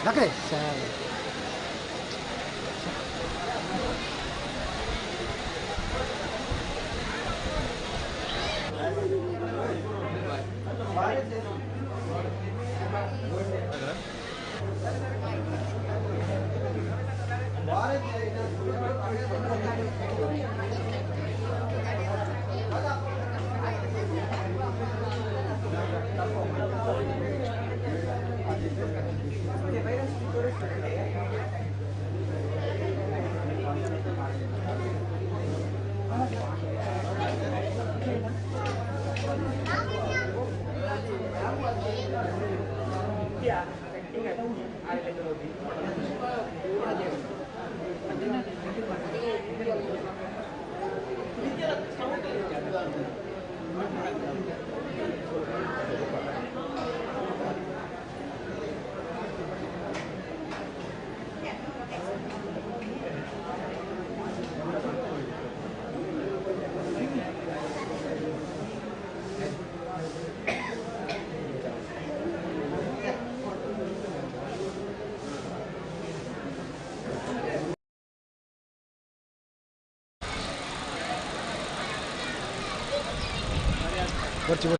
ಲಕ್ರೆ ಸರ್. ಬರ್ಚಿ.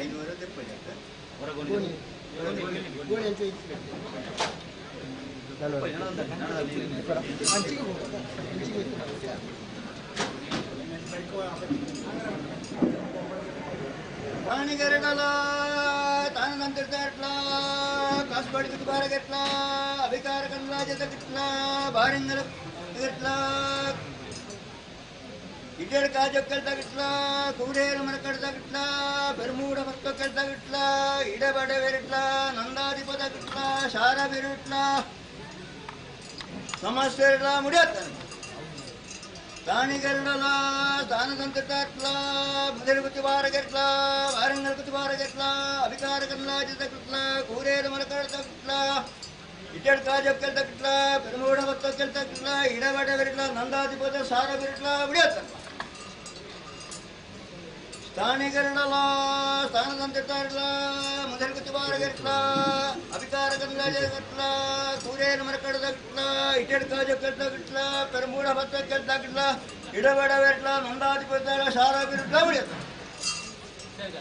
ಐನೂರ ತೆಪ್ಪಜತ್ತ ಪ್ರಾಣಿಗರಡಲ ತಾನಂತಿರ್ತಾರಟ್ಲ ಕಾಸುಪಾಡಿ ಕುಟುಬಾರಗಟ್ಲ ಅಭಿಕಾರ ಕನ್ಲಾಜತಗಿಟ್ಲ ಬಾರಿಂಗಲ ಗಟ್ಲ ಇಡ್ಡರ ಕಾಜೊಕ್ಕಲ್ ತಗಿಟ್ಲ ಕೂರೇರು ಮರಕಡ್ ತಗಿಟ್ಲ ಬೆರ್ಮೂಡ ಮತ್ತೊಕ್ಕಲ್ ತಗಿಟ್ಲ ಇಡಬಡವೆರಿಟ್ಲ ನಂದಾಧಿಪ ತಗಿಟ್ಲ ಶಾರ ಬಿರುಟ್ಲ ಸಮಸ್ಯೆಗಳ ಮುಡಿಯತ್ತಾನೆ ತಾಣಿಗರಡಲ ತಾನದಂತಿರ್ತಾಟ್ಲ ಮುದಿರು ಕುತಿಬಾರಗಟ್ಲ ವಾರಂಗಲ್ ಕುತಿಬಾರಗಟ್ಲ ಅಭಿಕಾರ ಕನ್ಲಾಜತಗಿಟ್ಲ ಕೂರೇರು ಮರಕಡ್ ತಗಿಟ್ಲ ಇಡ್ಡರ್ ಕಾಜೊಕ್ಕಲ್ ತಗಿಟ್ಲ ಬೆರ್ಮೂಡ ಮತ್ತೊಕ್ಕಲ್ ತಗಿಟ್ಲ ಇಡಬಡವೆರಿಟ್ಲ ನಂದಾಧಿಪತ ಸಾರ ಬಿರುಟ್ಲ ಮುಡಿಯತ್ತಾನೆ ಸ್ಥಾನಿಗರಡಲ ಸ್ಥಾನದಂತಿರ್ತಾರಲ್ಲ ಮೊದಲು ಕುತಿಬಾರಗಟ್ಲ ಅಭಿಕಾರ ಕನ್ಲಾಜಗಟ್ಲ ಕೂರೇರು ಮರಕಡದಟ್ಲ ಇಟೆಡ್ ಕಾಜೊಕ್ಕಲ್ ತಗಿಟ್ಲ ಪೆರ್ಮೂಡ ಭತ್ತಕ್ಕಲ್ ತಗಿಟ್ಲ ಇಡಬಡವೆಟ್ಲ ನಂದಾಧಿಪತ ಸಾರ ಬಿರುಟ್ಲ ಮುಡಿಯತ್ತಾನೆ. Thank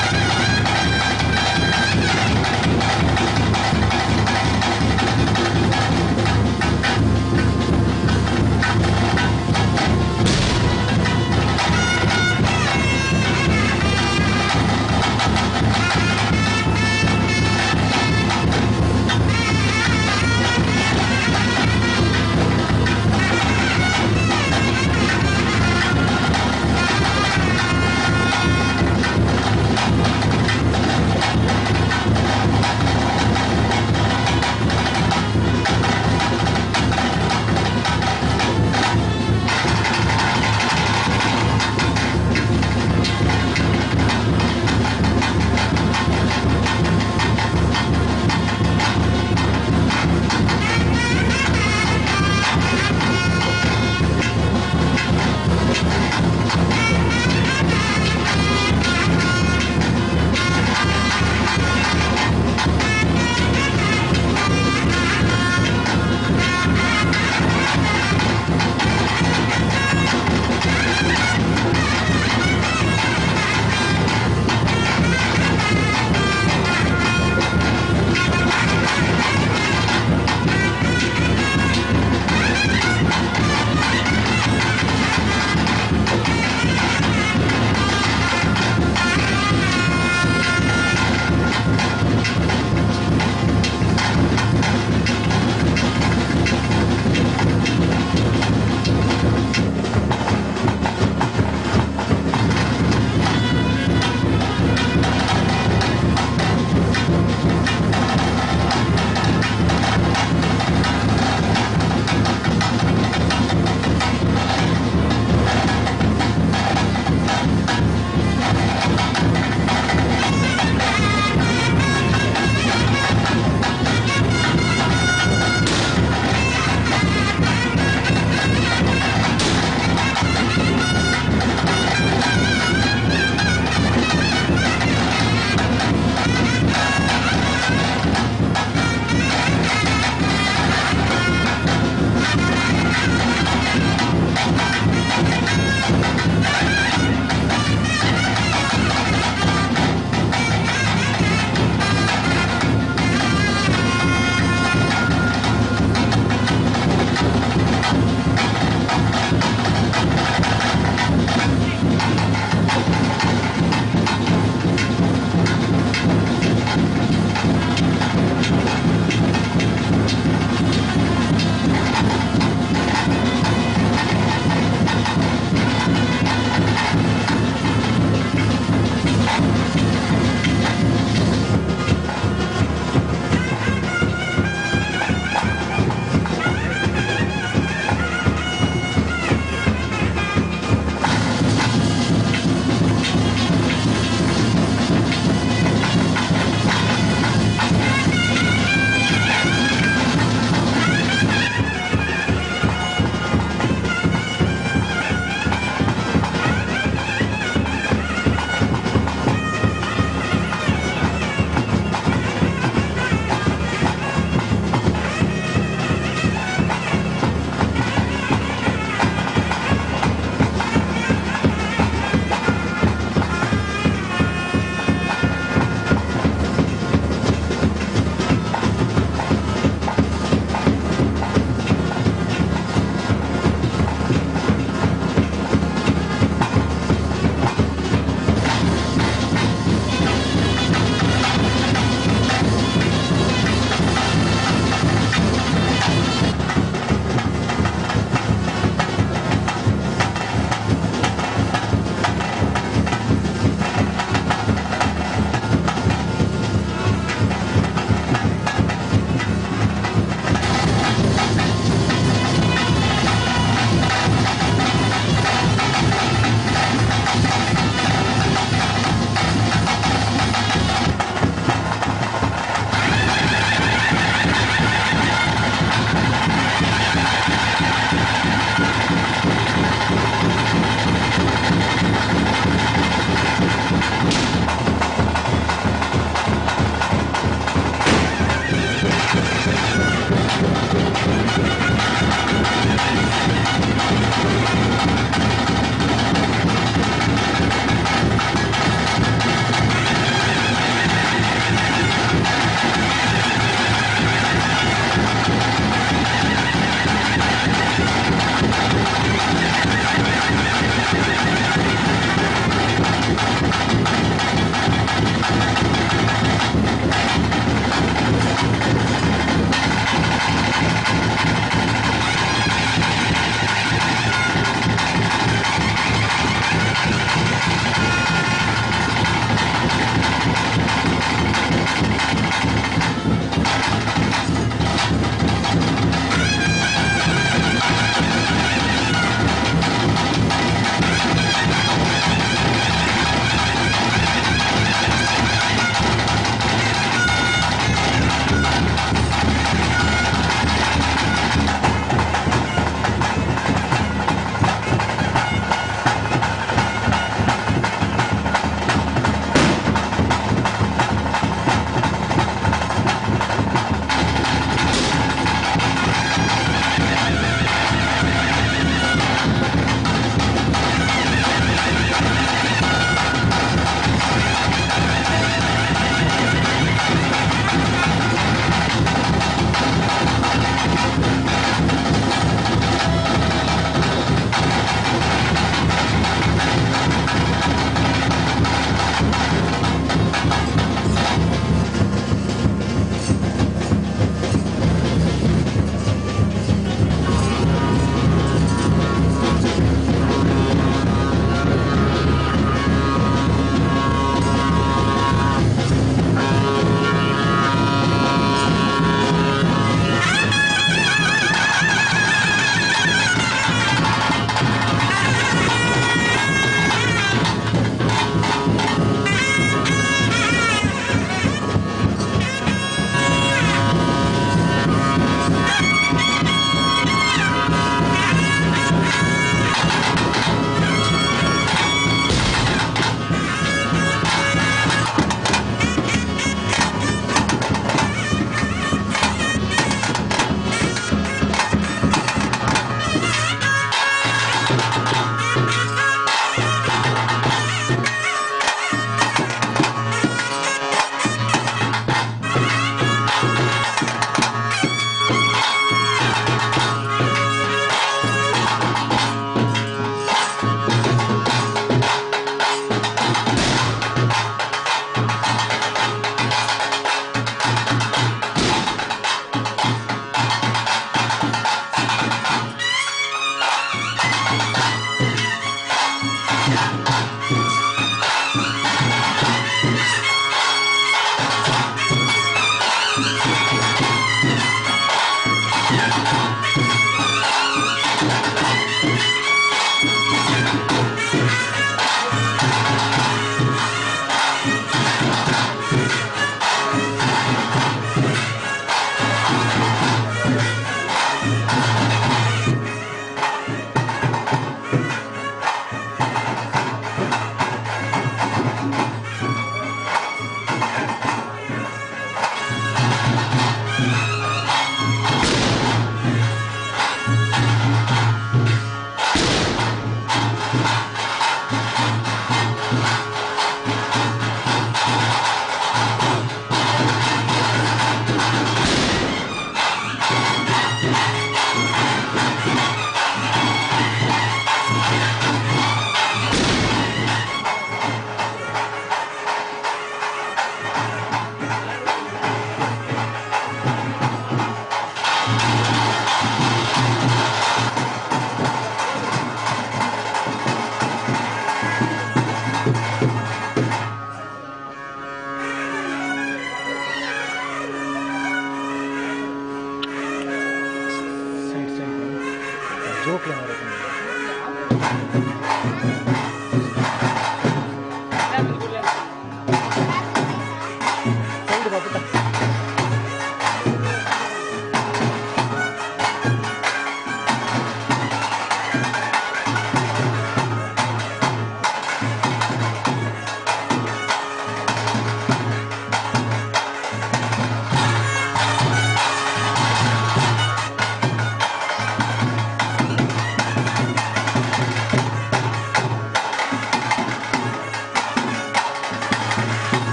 you.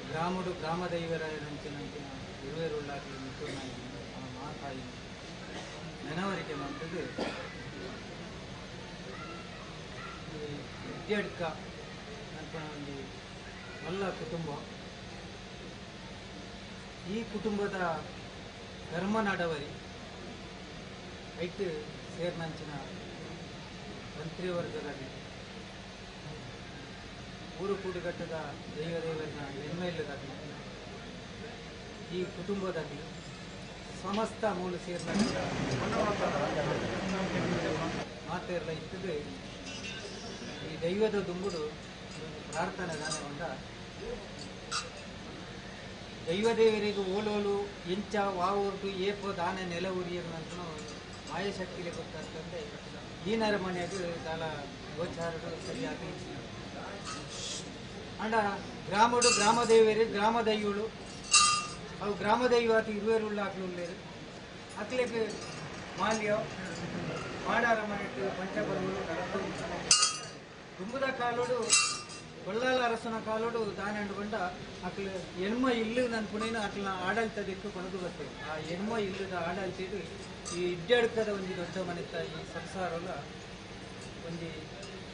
ಗ್ರಾಮಡು ಗ್ರಾಮ ದೈವರಾಯರಂಚಿನಂಚಿನ ಇರುವೆರುಳ್ಳಾಗಿ ಮಿಥುನಾಯಿ ಆ ಮಾತಾಯಿ ನೆನವರಿಕೆ ಮಾಡ್ತದೆ. ಈ ವಿದ್ಯಾಡ್ಕ ಅನ್ಪನ ಒಂದು ಮಲ್ಲ ಕುಟುಂಬ. ಈ ಕುಟುಂಬದ ಧರ್ಮ ನಡವರಿ ಐಟ್ ಸೇರ್ನಂಚಿನ ಮಂತ್ರಿವರ್ಗದಲ್ಲಿ ಊರು ಕೂಡುಗಟ್ಟದ ದೈವದೇವರನ್ನ ಹೆಮ್ಮೆಯಿಲ್ಲದಾಗಲಿ ಈ ಕುಟುಂಬದಲ್ಲಿ ಸಮಸ್ತ ಮೂಲ ಸೇರಿದ ಮಾತೆಲ್ಲ ಇರ್ತದೆ. ಈ ದೈವದ ದುಂಬುಡು ಪ್ರಾರ್ಥನೆ ದಾನೆ ಉಂಡ ದೈವದೇವರಿಗೆ ಓಲೋಲು ಎಂಚ ವಾವೂರ್ಟು ಏಪೋ ದಾನ ನೆಲ ಉರಿಯರ್ನಂತ ಮಾಯಶಕ್ತಿಗೆ ಗೊತ್ತಾಗ್ತಂದೆ ಈ ನರಮನೆಯಾಗ ದಾಲ ಗೋಚಾರಡು ಸರಿಯಾಗಿ ಅಂಡ ಗ್ರಾಮಡು ಗ್ರಾಮದೇವರು ಗ್ರಾಮದೈವಳು ಅವು ಗ್ರಾಮದೈವ ಆತ ಇರುವೆರುಳ್ಳ ಅಕ್ಲು ಅಕ್ಲೆಗ್ ಮಾಲ್ಯ ಮಾಡಾರ ಮನೆಟ್ಟು ಪಂಚಪರ್ವಲು ನಡತು ದುಂಬುದ ಕಾಲೋಡು ಕೊಲ್ಲಾಲ ಅರಸನ ಕಾಲೋಡು ದಾನಂಡುಕೊಂಡ ಅಕ್ಲು ಎಣ್ಮ ಇಲ್ಲು ನನ್ನ ಪುಣೇನು ಅಕ್ಲನ ಆಡಳಿತ ದಿಕ್ಕು ಕೊಣದು ಬರ್ತೇವೆ. ಆ ಎಣ್ಮ ಇಲ್ಲದ ಆಡಳಿತ ಈ ಇಡ್ಡಡ್ಕದ ಒಂಜಿ ದೊಡ್ಡ ಮನೆತ ಈ ಸಂಸಾರಲ ಒಂಜಿ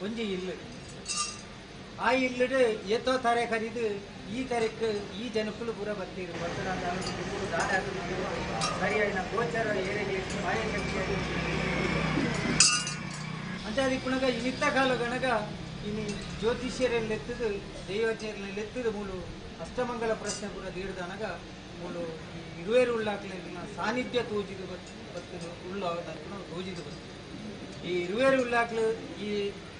ಒಂಜಿ ಇಲ್ಲು. ಆ ಇಲ್ಲಡು ಏತೋ ತಾರೆ ಕರೀದು ಈ ತರಕ್ಕೆ ಈ ಜನಕ್ಕೂ ಪೂರ ಬರ್ತೀರು ಬರ್ತದ ಸರಿಯಾಗಿ ಗೋಚರ ಏರಿಗೆ ಮಾಯಶಕ್ತಿ ಅಂತ ಅದಕ್ಕೆ ಇನ್ನಿತ್ತ ಕಾಲ ಗಣಗ ಇನ್ನು ಜ್ಯೋತಿಷ್ಯರಲ್ಲಿ ಎತ್ತದು ದೈವಜ್ಞರಲ್ಲಿ ಎತ್ತದು ಮೂಲು ಅಷ್ಟಮಂಗಲ ಪ್ರಶ್ನೆ ಕೂಡ ತೀರ್ದನಗ ಮೂಲು ಈ ಇರುವೇರು ಉಳ್ಳಾಕ್ಲಿನ ಸಾನ್ನಿಧ್ಯ ತೋಜಿದು ಬರ್ತದೆ ಉಳ್ಳ ತೋಜಿದು ಬರ್ತದೆ. ಈ ಇರುವೇರು ಉಳ್ಳಾಕ್ಲು ಈ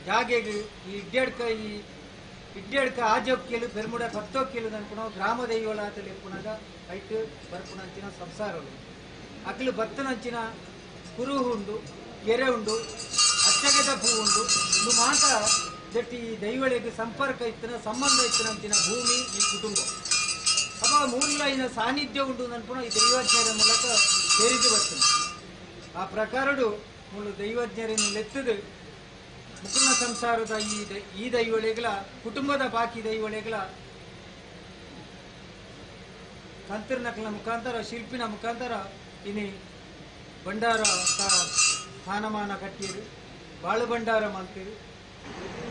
ಜಾಗೆಗೆ ಈ ಇಡ್ಡಡ್ಕ ಈ ಇಡ್ಡಡ್ಕ ಆಜೋಕ್ಕೆಲು ಪೆರ್ಮುಡ ಪತ್ತೊಕ್ಕೆಲು ಅನ್ಕುಣ ಗ್ರಾಮ ದೈವಲಾತಲು ಎಪ್ಪುನಾಗ ಐಟ್ ಬರ್ಪುನಂಚಿನ ಸಂಸಾರలు ಅಕ್ಲು ಬತ್ತನಂಚಿನ ಕುರುಹು ಉಂಡು ಕೆರೆ ಉಂಡು ಅಚ್ಚಗದ ಪೂ ಉಂಡು ಇದು ಮಾತ ಜಟ್ಟಿ ಈ ದೈವಳಿಗೆ ಸಂಪರ್ಕ ಇತ್ತಿನ ಸಂಬಂಧ ಇತ್ತಿನಂಚಿನ ಭೂಮಿ ಈ ಕುಟುಂಬ ಅಪ್ಪ ಮೂಲ ಸಾನ್ನಿಧ್ಯ ಉಂಡು ಅನ್ಪುಣ ಈ ದೈವಜ್ಞರ ಮೂಲಕ ಸೇರಿದು ಬರ್ತದೆ. ಆ ಪ್ರಕಾರಡು ಮೂಲ ದೈವಜ್ಞರನ್ನು ಲೆತ್ತದು ಮುಕುನ ಸಂಸಾರದ ಈ ಈ ದೈವಳಿಗಳ ಕುಟುಂಬದ ಬಾಕಿ ದೈವಳಿಗಳ ತಂತ್ರನಕಲ ಮುಖಾಂತರ ಶಿಲ್ಪಿನ ಮುಖಾಂತರ ಇನಿ ಭಂಡಾರ ಸ್ಥಾನಮಾನ ಕಟ್ಟಿರು ಬಾಳು ಭಂಡಾರ ಮಾಡ್ತೀರಿ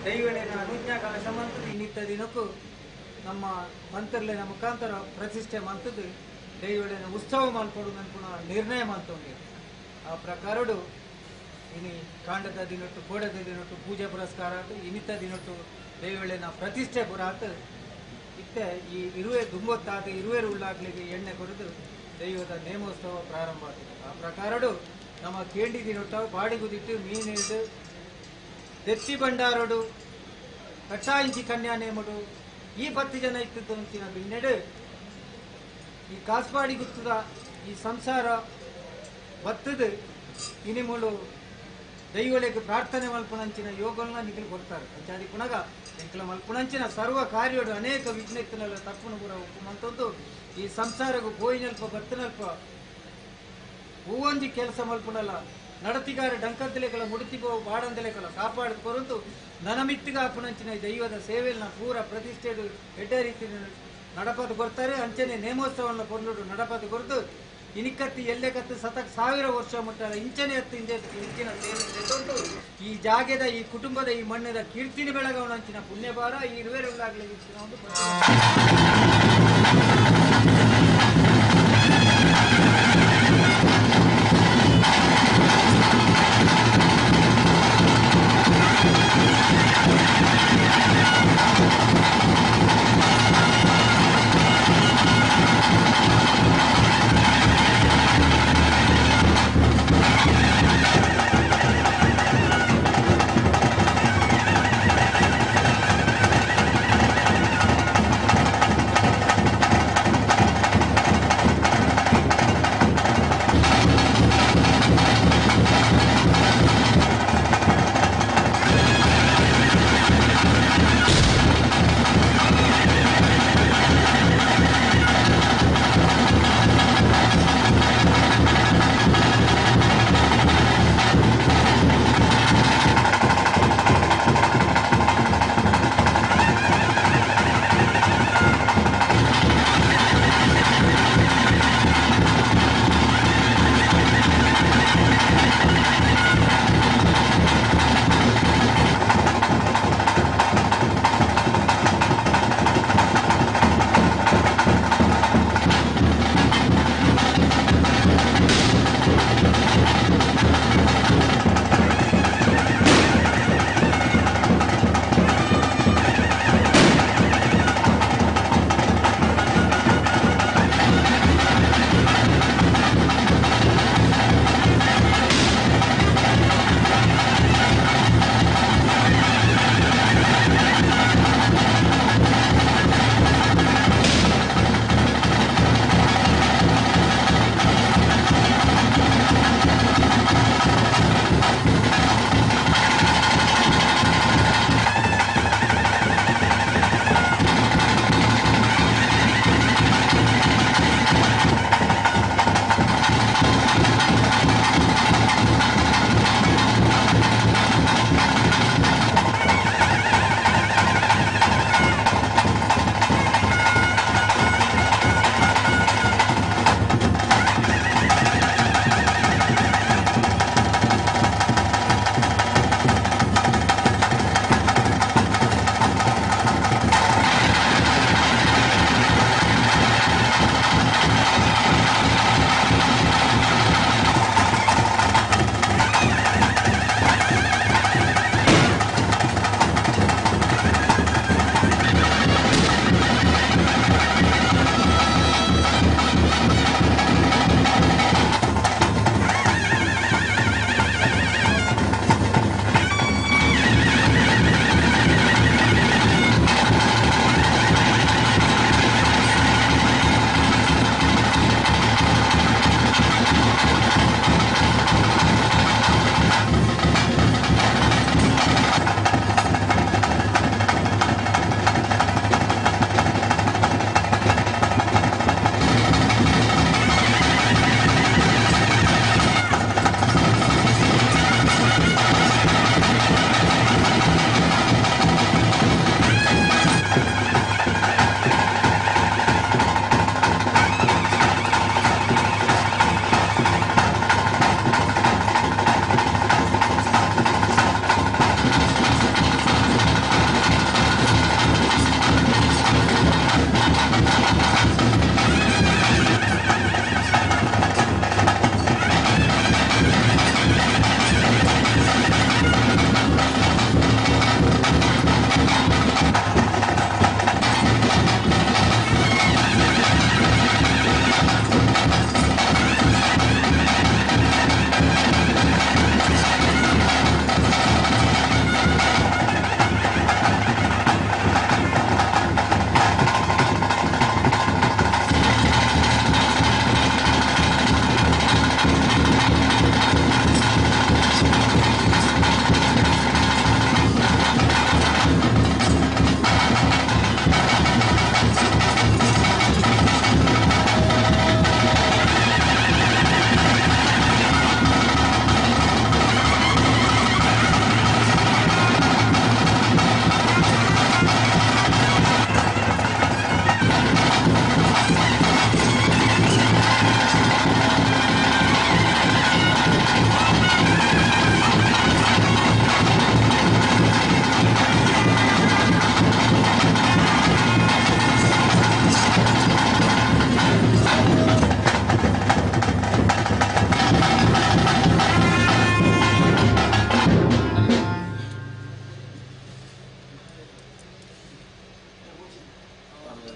ದೈವಳಿನ ಅನುಜ್ಞಾ ಕಲಶ ಮಂತದ್ದು ಇನ್ನಿತ್ತ ದಿನಕ್ಕೂ ನಮ್ಮ ಮಂತ್ರಲಿನ ಮುಖಾಂತರ ಪ್ರತಿಷ್ಠೆ ಮಂತದ್ದು ದೈವಳಿನ ಉತ್ಸವ ಮಾಡ್ಕೊಡು ಅನ್ಪುಣ ನಿರ್ಣಯ ಮಾಡ್ತೊಂಡಿರು. ಆ ಪ್ರಕಾರಡು ಇನಿ ಕಾಂಡದ ದಿನೊಟ್ಟು ಕೋಡದ ದಿನೊಟ್ಟು ಪೂಜೆ ಪುರಸ್ಕಾರ ಆತು ಇನ್ನಿತ್ತ ದಿನೊಟ್ಟು ದೈವಳಿನ ಪ್ರತಿಷ್ಠೆ ಪುರ ಆತು ಇತ್ತೆ ಈ ಇರುವೆ ದುಂಬೊತ್ತಾತು ಇರುವೆರು ಉಳ್ಳಾಗ್ಲಿಗೆ ಎಣ್ಣೆ ಕೊರೆದು ದೈವದ ನೇಮೋತ್ಸವ ಪ್ರಾರಂಭ ಆಗ್ತದೆ. ಆ ಪ್ರಕಾರಡು ನಮ್ಮ ಕೇಂಡಿ ದಿನೊಟ್ಟ ಬಾಡಿಗುದಿಟ್ಟು ಮೀನಿಟ್ಟು ದೆತ್ತಿ ಭಂಡಾರಡು ಕಟ್ಟಾಯಿಂಚಿ ಕನ್ಯಾ ನೇಮಡು ಈ 10 ಜನ ಇತ್ತು ಅಂತಿನ ಬಿನ್ನೆಡು ಈ ಕಾಸ್ಪಾಡಿ ಗುತ್ತದ ಈ ಸಂಸಾರ ಬತ್ತದು ಇನಿ ಮೂಲು ದೈವಳಿಗೆ ಪ್ರಾರ್ಥನೆ ಮಲ್ಪುನಂಚಿನ ಯೋಗಗಳನ್ನ ನಿಖಲು ಕೊಡ್ತಾರೆ. ಅಂಚಾದಿ ಪುನಗ ಎಂಕಲ ಮಲ್ಪುನಂಚಿನ ಸರ್ವ ಕಾರ್ಯಡು ಅನೇಕ ವಿಘ್ನೆತ್ತನೆಲ್ಲ ತಪ್ಪುನು ಪೂರ ಉಪ್ಪುಮಂತದ್ದು ಈ ಸಂಸಾರಗೂ ಗೋಯಿನಲ್ಪ ಬತ್ತನಲ್ಪ ಹೂವೊಂಜಿ ಕೆಲಸ ಮಲ್ಪುನಲ್ಲ ನಡತಿಗಾರ ಡಂಕದಲೆಗಳ ಮುಡುತಿಗೋ ಬಾಡಂದಲೆಗಳ ಕಾಪಾಡು ಕೊರಂತು ನನಮಿತ್ತಿಗ ಅಪ್ಪನಂಚಿನ ದೈವದ ಸೇವೆಯನ್ನ ಪೂರ ಪ್ರತಿಷ್ಠೆಡು ಎಡ್ಡ ರೀತಿ ನಡಪದು ಕೊರ್ತಾರೆ. ಅಂಚನೆ ನೇಮೋತ್ಸವವನ್ನು ಕೊರ್ಲುಡು ನಡಪದು ಕೊರತು ಇನಿಕತ್ತಿ ಎಲ್ಲೆ ಕತ್ತು ಸತಕ್ 1000 ವರ್ಷ ಮುಟ್ಟಲ್ಲ ಇಂಚನೆ ಹತ್ತು ಇಂಚೆ ಇಂಚಿನ ಸೇವೆ ಈ ಜಾಗೆದ ಈ ಕುಟುಂಬದ ಈ ಮಣ್ಣದ ಕೀರ್ತಿನ ಬೆಳಗವನಂಚಿನ ಪುಣ್ಯಭಾರ ಈ ಇರುವೆರುಳ್ಳಾಗಲಿ ಒಂದು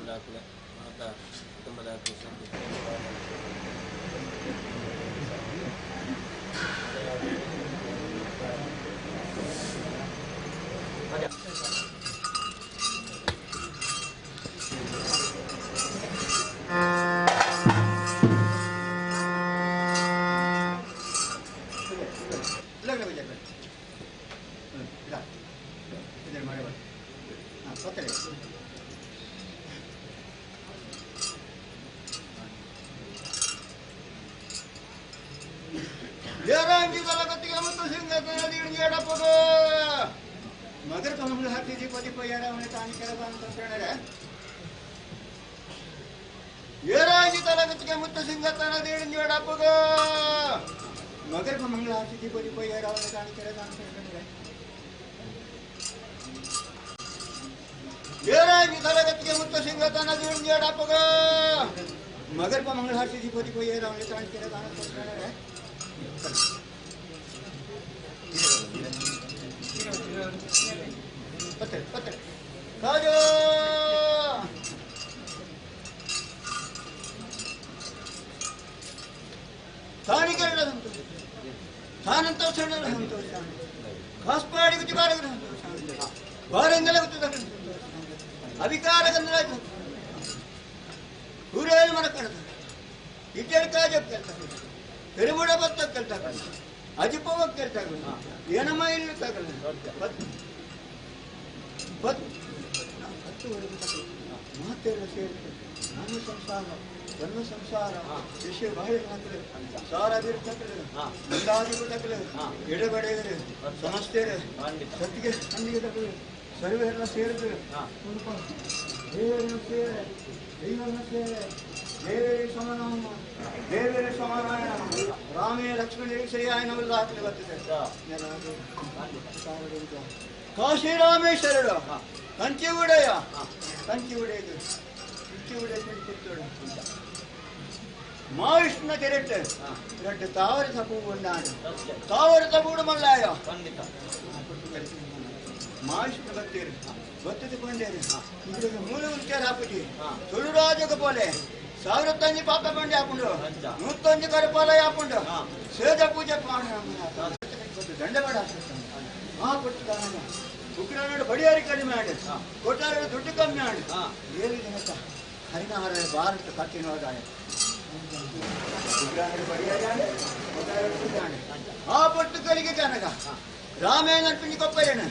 ಕುಟುಂಬದಾಕುಲೆ ಮಾತ ಕುಟುಂಬದಾಕುಲೆ मगर कमल हाथी जी पति पयारा उन्हें तानी करवान तंत्रणे ಏರಾಂಜಿ ತಲಗತ್ತಿಗೆ ಮುತ್ತು ಸಿಂಗತನ ದೇಡಿಂಜೋಡಪ್ಪಗ ಮಗರ್ ಮಂಗಳ ಹಾಕಿ ಪತಿ ಪಯ್ಯಾರ ಅವನ ತಾನಿ ಕೆರದಾನ ತಂತ್ರणे ಏರಾಂಜಿ ತಲಗತ್ತಿಗೆ ಮುತ್ತು ಸಿಂಗತನ ದೇಡಿಂಜೋಡಪ್ಪಗ ಮಗರ್ ಮಂಗಳ ಹಾಕಿ ಪತಿ ಪಯ್ಯಾರ ಅವನ ತಾನಿ ಕೆರದಾನ ತಂತ್ರणे ಪತ್ರೆ ಪತ್ರೆ ಕಾಜೋ ತಾಣಿಕೆರಡ ಸಂತೋಷ ತಾನಂತೋಷ ಸಂತೋಷ ಕಾಸ್ಪಾಡಿ ಗುತ್ತಿಬಾರಗರ ಸಂತೋಷ ಬಾರಂಗಲ ಗುತ್ತಿದ ಸಂತೋಷ ಅವಿಕಾರ ಗಂಧರಾಜ ಊರೇಳು ಮನಕಡದ ಇಟ್ಟೇಳು ಕಾಜ ಕೇಳ್ತಾರೆ పెరుగుడ బత్త ಕೇಳ್ತಾರೆ ಅಜಿಪವ ಕೇಳ್ತಾರೆ ಏನಮ್ಮ ಇಲ್ಲಿ ಮಾತೆಲ್ಲ ಸೇರಿದೆ ನನ್ನ ಸಂಸಾರ ನನ್ನ ಸಂಸಾರ ಶಿಷ್ಯ ಬಾಳೆ ಸಾರ ನಂದಾದಿಗಳು ಎಡಬಡೆಗರು ಸಮಸ್ತೆರು ಸತ್ತಿಗೆ ಹಣ್ಣಿಗೆ ತಕಲು ಸರ್ವೆಲ್ಲ ಸೇರಿದ್ರು ದೇವರನ್ನು ಸೇರೆ ದೈವವನ್ನು ಸೇರೆ ದೇವರೇ ಸಮಾನ ದೇವರೇ ಸಮಾನಾಯ ರಾಮೇ ಲಕ್ಷ್ಮಣರಿಗೆ ಸರಿಯಾಯನವೆಲ್ಲ ಹಾಕಲಿ ಬರ್ತದೆ ಕಾಶಿ ರಾಮೇಶ್ವರರು ಕಂಚಿ ಉಡೆಯ ಕಂಚಿ ಉಡೆಯದು ಕಂಚಿ ಉಡೆಯ ಕಿತ್ತೋಡು ಮಹಾವಿಷ್ಣು ಕೆರೆಟ್ ரெண்டு தாவர தப்பு கொண்டாடு தாவர தப்பு மல்லாய ಮಹಾವಿಷ್ಣು ಬತ್ತೀರಿ ಬತ್ತಿದುಕೊಂಡೇರಿ ಇದಕ್ಕೆ ಮೂಲ ವಿಚಾರ ಹಾಕುಜಿ ತುಳುರಾಜಗ ಪೋಲೆ ಸಾವಿರತ್ತಂಜಿ ಪಾಪ ಬಂಡಿ ಹಾಕೊಂಡು ನೂತ್ತಂಜಿ ಕರಪಾಲ ಹಾಕೊಂಡು ಸೇಜ ಪೂಜೆ ದಂಡ ಬೇಡ ಆ ಕೊಟ್ಟು ಉಗ್ರನಾಡು ಬಡಿಯಾರಿ ಕಡಿಮೆ ಆಡಿ ಕೊಟ್ಟಾರ ದುಡ್ಡು ಕಮ್ಮಿ ಆಡಿ ಏಳು ದಿನಕ್ಕ ಹರಿನಾರ ಭಾರತ ಕಟ್ಟಿನೋದಾಯ ಉಗ್ರನಾಡು ಬಡಿಯಾರಿ ಆಡಿ ಕೊಟ್ಟಾರ ದುಡ್ಡು ಆಡಿ ಆ ಪಟ್ಟುಗಳಿಗೆ ಕನಕ ರಾಮೇನ ಪಿಂಜಿ ಕೊಪ್ಪರೇಣ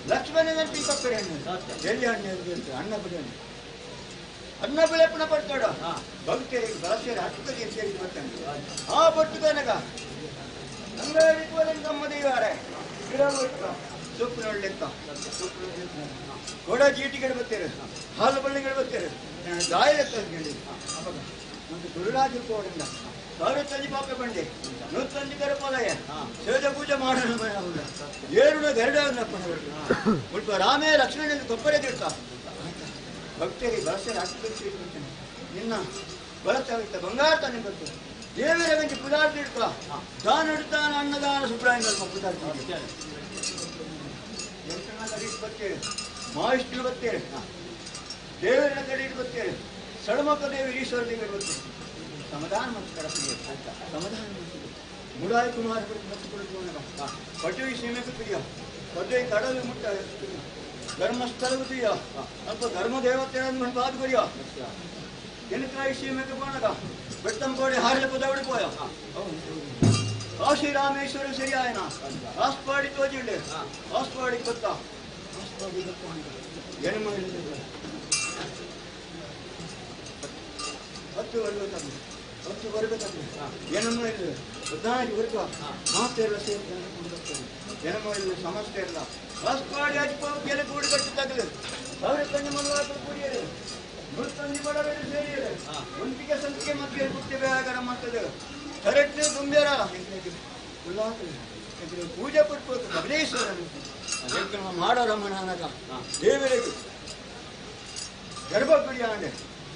ಲಕ್ಷ್ಮಣ ಪಿಂಜಿ ಕೊಪ್ಪರೇಣ ಎಲ್ಲಿ ಅಣ್ಣ ಅಣ್ಣ ಬಿಡೋಣ ಅನ್ನ ಬಿಳಪಣ ಪಡ್ತಾಡ ಭಕ್ತರಿಗೆ ಬಳಸಿಯರು ಹತ್ತು ಸೇರಿ ಬರ್ತಾನೆ ಆ ಪಟ್ಟು ಕನಕ ಅಂಗಡಿಕೋದಂಗಮ್ಮದಿವಾರೆ ಗಿಡ ಸೊಪ್ಪು ನೋಡ್ಲಿಕ್ಕ ಕೊಡ ಚೀಟಿಗಳು ಬರ್ತಾರೆ ಹಾಲು ಬಳ್ಳಿಗಳು ಬರ್ತಾರೆ ದಾಯ ಲೆಕ್ಕ ಅವಾಗ ಮತ್ತು ಗುರುರಾಜ ಕೋಡಿಂದ ಸಾವಿರತ್ತಂಜಿ ಪಾಪ ಬಂಡೆ ನೂತ್ತಂಜಿ ಕರಪಾಲಯ ಸೇಜ ಪೂಜೆ ಮಾಡೋಣ ಏರುಣ ಗರುಡ ಉಲ್ಪ ರಾಮೇ ಲಕ್ಷ್ಮಣ ಕೊಬ್ಬರಿ ತಿಳ್ತ ಭಕ್ತರಿಗೆ ಬಳಸಲು ಹತ್ತು ಬರ್ತಾನೆ ನಿನ್ನ ಬಳಸ್ತಾ ಬಂಗಾರ ತಾನೆ ಬರ್ತದೆ ದೇವರ ಗಂಜಿ ಪುದಾರ್ಥ ಇಡ್ತ ದಾನ ಇಡ್ತಾನ ಅನ್ನದಾನ ಸುಬ್ರಾಯಣ ಪುದಾರ್ಥ ಬರ್ತೇವೆ ಮಹಾವಿಷ್ಣು ಬರ್ತೇವೆ ದೇವರನ್ನ ಕಡೆ ಇಟ್ಟು ಬರ್ತೇವೆ ಸಳಮಕ್ಕ ದೇವಿ ಈಶ್ವರ ದೇವರು ಬರ್ತೇವೆ ಸಮಾಧಾನ ಮತ್ತು ಕಡಪಿಗೆ ಸಮಾಧಾನ ಮುಡಾಯಿ ಕುಮಾರ ಮತ್ತು ಕೊಡುವ ಪಟವಿ ಸೀಮೆಗೆ ಪ್ರಿಯ ಪಟವಿ ಕಡಲು ಮುಟ್ಟ ಧರ್ಮಸ್ಥಳವು ಪ್ರಿಯ ಅಲ್ಪ ಧರ್ಮ ದೇವತೆಯನ್ನು ಬಾದು ಕೊರಿಯ ಎನಕಾಯಿ ಸೀಮೆಗೆ போனಗ ಬೆಟ್ಟಂಕೋಡಿ ಹಾರಲ ಪದವಡಿ ಪೋಯ ಕಾಶಿ ರಾಮೇಶ್ವರ ಸರಿಯಾಯನ ಆಸ್ಪಾಡಿ ತೋಜಿಂಡೆ ಆಸ್ಪಾಡಿ ಗೊತ್ತ ಆಸ್ಪಾಡಿ ಎಣ್ಮ ಹತ್ತು ಬರ್ಬೇಕಾಗ್ತದೆ ಹತ್ತು ಬರ್ಬೇಕಾಗ್ತದೆ ಏನಮ್ಮ ಇಲ್ಲ ಹದಿನಾರು ವರ್ಗ ಮಾತೆಲ್ಲ ಸೇರಿ ಏನಮ್ಮ ಇಲ್ಲ ಸಮಸ್ಯೆ ಇಲ್ಲ ಆಸ್ಪಾಡಿ ಅಜ್ಪ ಕೂಡಿ ಕಟ್ಟಿದ್ದಾಗಲೇ ಸಾವಿರ ತಂದೆ ಮಲ್ವಾಕಲು ಕೂಡಿಯರು ನೂತ್ತಂಜಿ ಬಡವರು ಸೇರಿಯರು ಒಂಟಿಗೆ ಸಂತಿಗೆ ಮಧ್ಯೆ ಪುಟ್ಟಿ ಬೇಗರ ಮಾಡ್ತದೆ ಕರೆಕ್ಟ್ ತುಂಬ್ಯಾರ ಪೂಜೆ ಪಡ್ಬೋದು ಕಬಲೇಶ್ವರ ಮಾಡೋ ರಮಣನಗ ದೇವರಿಗೆ ಗರ್ಭಗುಡಿ ಆಂಡೆ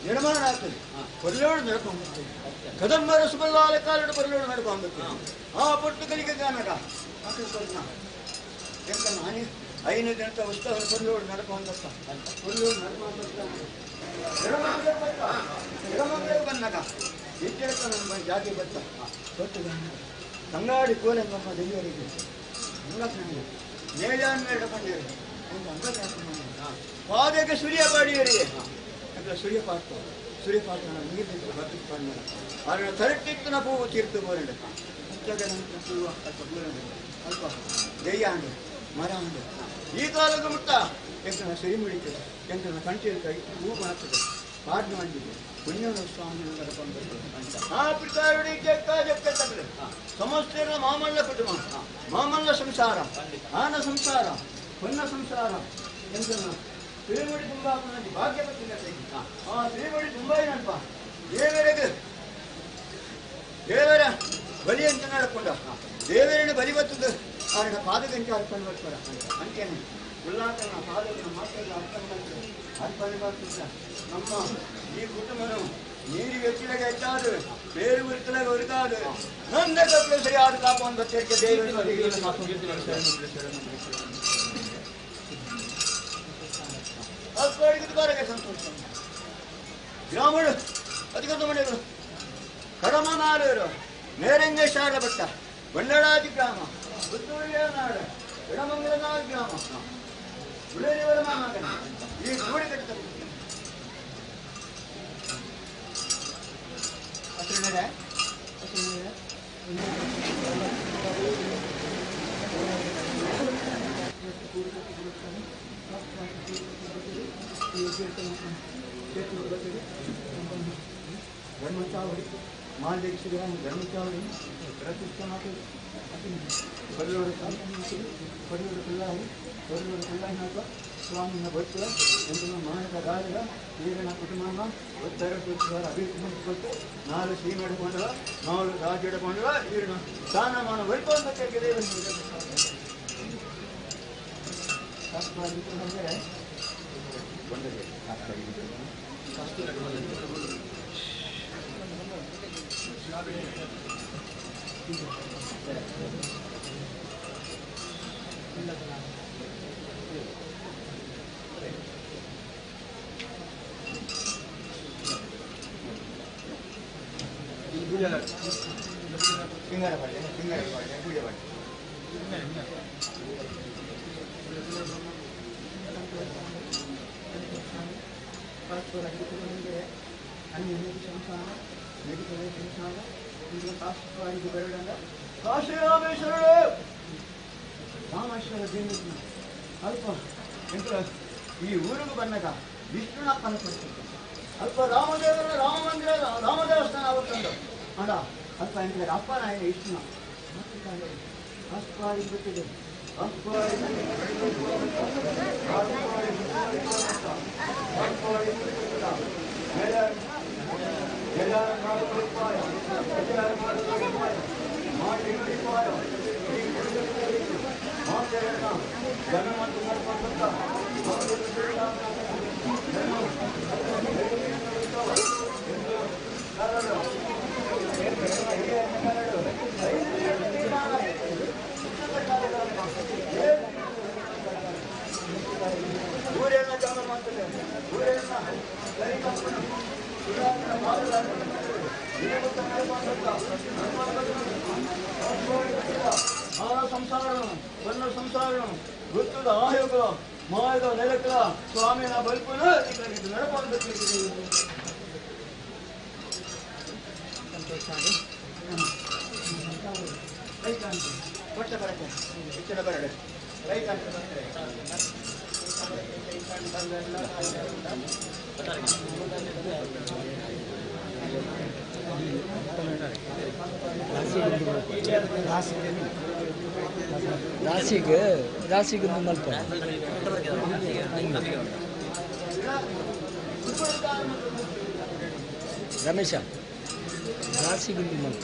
ನಿರ್ಮಾಣ ಆಗ್ತದೆ ಕೊಲ್ಲೋಡು ನಡ್ಕೊಂಡ್ಬರ್ತದೆ ಕದಂಬರ ಸುಬಲ್ಲಾಲ ಕಾಲಡು ಕೊಲ್ಲೋಡು ನಡ್ಕೊಂಡ್ಬರ್ತದೆ ಆ ಪೊಟ್ಟು ಕಲಿಕೆ ಕಾನಗ ಎಂತ ನಾನೇ 5 ದಿನದ ಉತ್ಸವ ಕೊಲ್ಲೋಡು ನಡ್ಕೊಂಡತ್ತ ಕೊಲ್ಲೋಡು ನಡ್ಕೊಂಡತ್ತ ಎಡಮಂಗಲ ಬಂದಾಗ ಇಜ್ಜೆಡ್ಕ ನಮ್ಮ ಜಾತಿ ಬತ್ತ ಗೊತ್ತು ತಂಗಾಡಿ ಕೋಲೆ ನಮ್ಮ ದೇವರಿಗೆ ನೇಜಾನ್ ಹಿಡ್ಕೊಂಡಿರಿ ಒಂದು ಅಂಗಡಿ ಪಾದಕ್ಕೆ ಸುರಿಯ ಬಾಡಿಯರಿ ಅಂದ್ರೆ ಸುರಿಯ ಪಾತ್ರ ಸುರಿಯ ಪಾತ್ರ ನೀರು ಬರ್ತದೆ ಅದನ್ನು ತರಟಿತ್ತಿನ ಹೂವು ತೀರ್ತು ಬೋರಂಡ ಹೂವು ಅಲ್ಪ ಬೋರಂಡ ಅಲ್ಪ ದೆಯ್ಯ ಅಂಡು ಮರ ಅಂಡು ಈ ಕಾಲಕ್ಕೆ ಮುಟ್ಟ ಎಂತ ಸರಿ ಮುಡಿತದೆ ಎಂತ ಕಂಟಿಯಲ್ಲಿ ಕೈ ಹೂ ಮಾಡ್ತದೆ ಪಾಡ್ ಮಾಡಿದೆ ಪುಣ್ಯನ ಸ್ವಾಮಿ ಆ ಪ್ರಕಾರ ಸಮಸ್ತ ಮಾಮಲ್ಲ ಕುಟುಂಬ ಮಾಮಲ್ಲ ಸಂಸಾರ ಆನ ಸಂಸಾರ ಪೊನ್ನ ಸಂಸಾರ ಎಂತ ತಿರುಮಡಿ ತುಂಬ ಭಾಗ್ಯ ಆ ತಿರುಮಡಿ ತುಂಬ ಏನಪ್ಪ ದೇವರಿಗೆ ದೇವರ ಬಲಿ ಅಂತ ನಡ್ಕೊಂಡ ದೇವರನ್ನು ಬಲಿ ಬರ್ತದೆ ಅವನ ಪಾದಗಂಟೆ ಅರ್ಪಣೆ ಮಾಡ್ತಾರ ಅಂತೇನೆ ಉಲ್ಲಾಸನ ಪಾದಗಳ ಮಾತೆಲ್ಲ ಅರ್ಪಣೆ ಮಾಡ್ತಾರೆ ಅರ್ಪಣೆ ಮಾಡ್ತಿದ್ದ ನಮ್ಮ ಈ ಕುಟುಂಬನು ನೀರು ವೆಚ್ಚಿನಾಗ ಹೆಚ್ಚಾದು ಬೇರು ಉರಿತಲಾಗ ಉರಿತಾದು ನಂದ ಕಪ್ಪಲು ಸರಿಯಾದ ಕಾಪವನ್ನು ಬಚ್ಚಕ್ಕೆ ದೇವರು ಅಲ್ಪಾಡಿಗೆ ಸಂತೋಷ ಗ್ರಾಮಗಳು ಅಧಿಕೃತ ಮನೆಗಳು ಕಡಮನಾಡೂರು ನೇರಂಗೇಶಾರ ಬೆಟ್ಟ ಬಳ್ಳಾಜಿ ಗ್ರಾಮ ಪುತ್ತೂರಿಯ ನಾಡು ಎಡಮಂಗಲನಾಡು ಗ್ರಾಮ ಉಳ್ಳೇರಿಯವರ ಮಾಮಗನ ಈ ಕೂಡಿ ಕಟ್ಟಿದ ಧರ್ಮಚಾವಡಿ ಮಾಲ್ದೇಶಿಗೆ ಧರ್ಮಚಾವಡಿ ಪ್ರತಿಷ್ಠೆ ಮಾಡ್ತದೆ ಕೊಲ್ಲೂರು ಕೊಲ್ಲೂರು ಪಿಲ್ಲಾಯಿ ಕೊಲ್ಲೂರು ಪಿಲ್ಲಾಯಿ ಹಾಕ ಸ್ವಾಮಿನ ಭಕ್ತರ ಎಂಟು ಮಾನಕ ಗಾಯಕ ಈರನ ಕುಟುಂಬ ಒತ್ತರ ಅಭಿವೃದ್ಧಿ ಕೊಟ್ಟು ನಾರು ಸೀಮೆ ಹಿಡ್ಕೊಂಡವ ನಾರು ರಾಜ್ಯ ಹಿಡ್ಕೊಂಡವ ಈರಣ ಸ್ಥಾನಮಾನ ವೈಕುಂಠ ರಾಮೇಶ್ವರ ದೇವರು ಅಲ್ಪ ಎಂತ ಈ ಊರಿಗೆ ಬಂದಾಗ ವಿಷ್ಣುನಪ್ಪನ ಕೊಡ್ತಿದ್ದ ಅಲ್ಪ ರಾಮದೇವರ ರಾಮ ಮಂದಿರ ರಾಮ ದೇವಸ್ಥಾನ ಅವತ್ತೊಂದು ಅಲ್ಲ ಅಲ್ಪ ಎಂತ ಅಪ್ಪನ ವಿಷ್ಣು ಅಪ್ಪ ಬಿಟ್ಟಿದೆ ಅಪ್ಪ ಸ್ವಾಮಿನ ಬಲ್ಪುನ ನಡ್ಕೊಂಡು ರಾಶಿಗೆ ರಾಶಿಗೆ ಮಲ್ಪ ರಮೇಶ ರಾಶಿಗುಂಡು ಮಲ್ಪ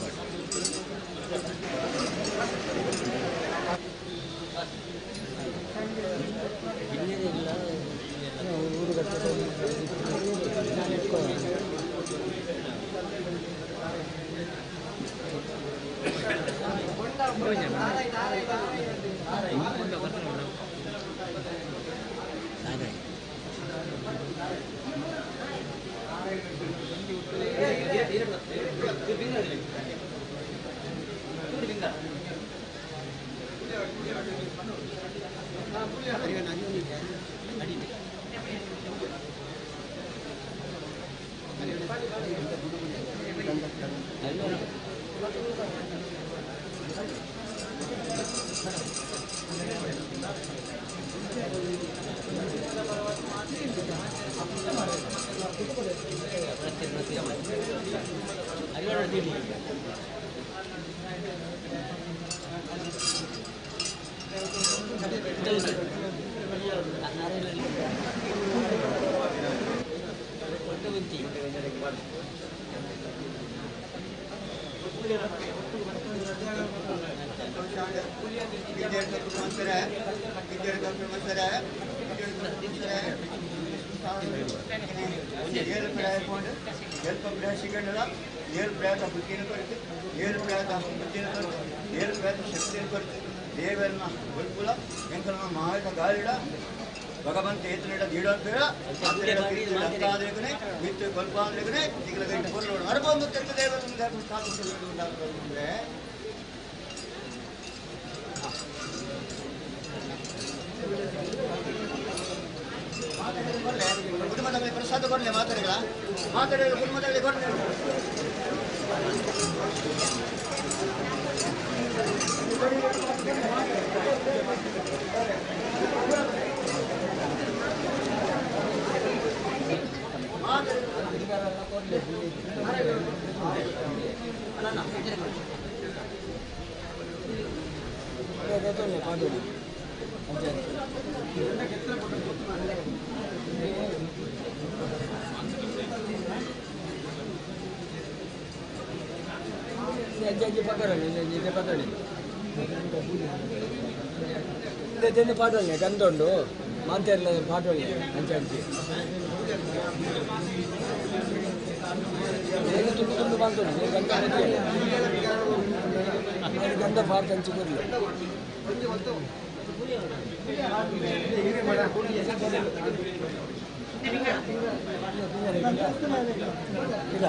ಭಗವಂತ ಏತನಿಡ ದೀಡಂತೀರ ಮಿತ್ತು ಕೊಲ್ಪಾಂದ್ರೆ ಅರಬೊಂದು ತೆರೆದ ದೇವರ ಕುಟುಂಬದಲ್ಲಿ ಪ್ರಸಾದ ಕೊಡಲೆ ಮಾತಾಡಿಗಳ ಮಾತಾಡಿದ ಕುಟುಂಬದಲ್ಲಿ ಕೊಡಲೆ ಪಾಟೋಳಿ ಗಂಧುಂಡು ಮಾಂತೇರ್ಲ ಪಾಟೋಳಿ ಅಂಚೆ ಅಂಚೆ ತುಂಡು ತುಂಡು ಬಂತು ಗಂಧ ಗಂಧ ಪಾರ್ಕ್ ಅಂಚು ಕೊರ್ಲಿ ಇಲ್ಲ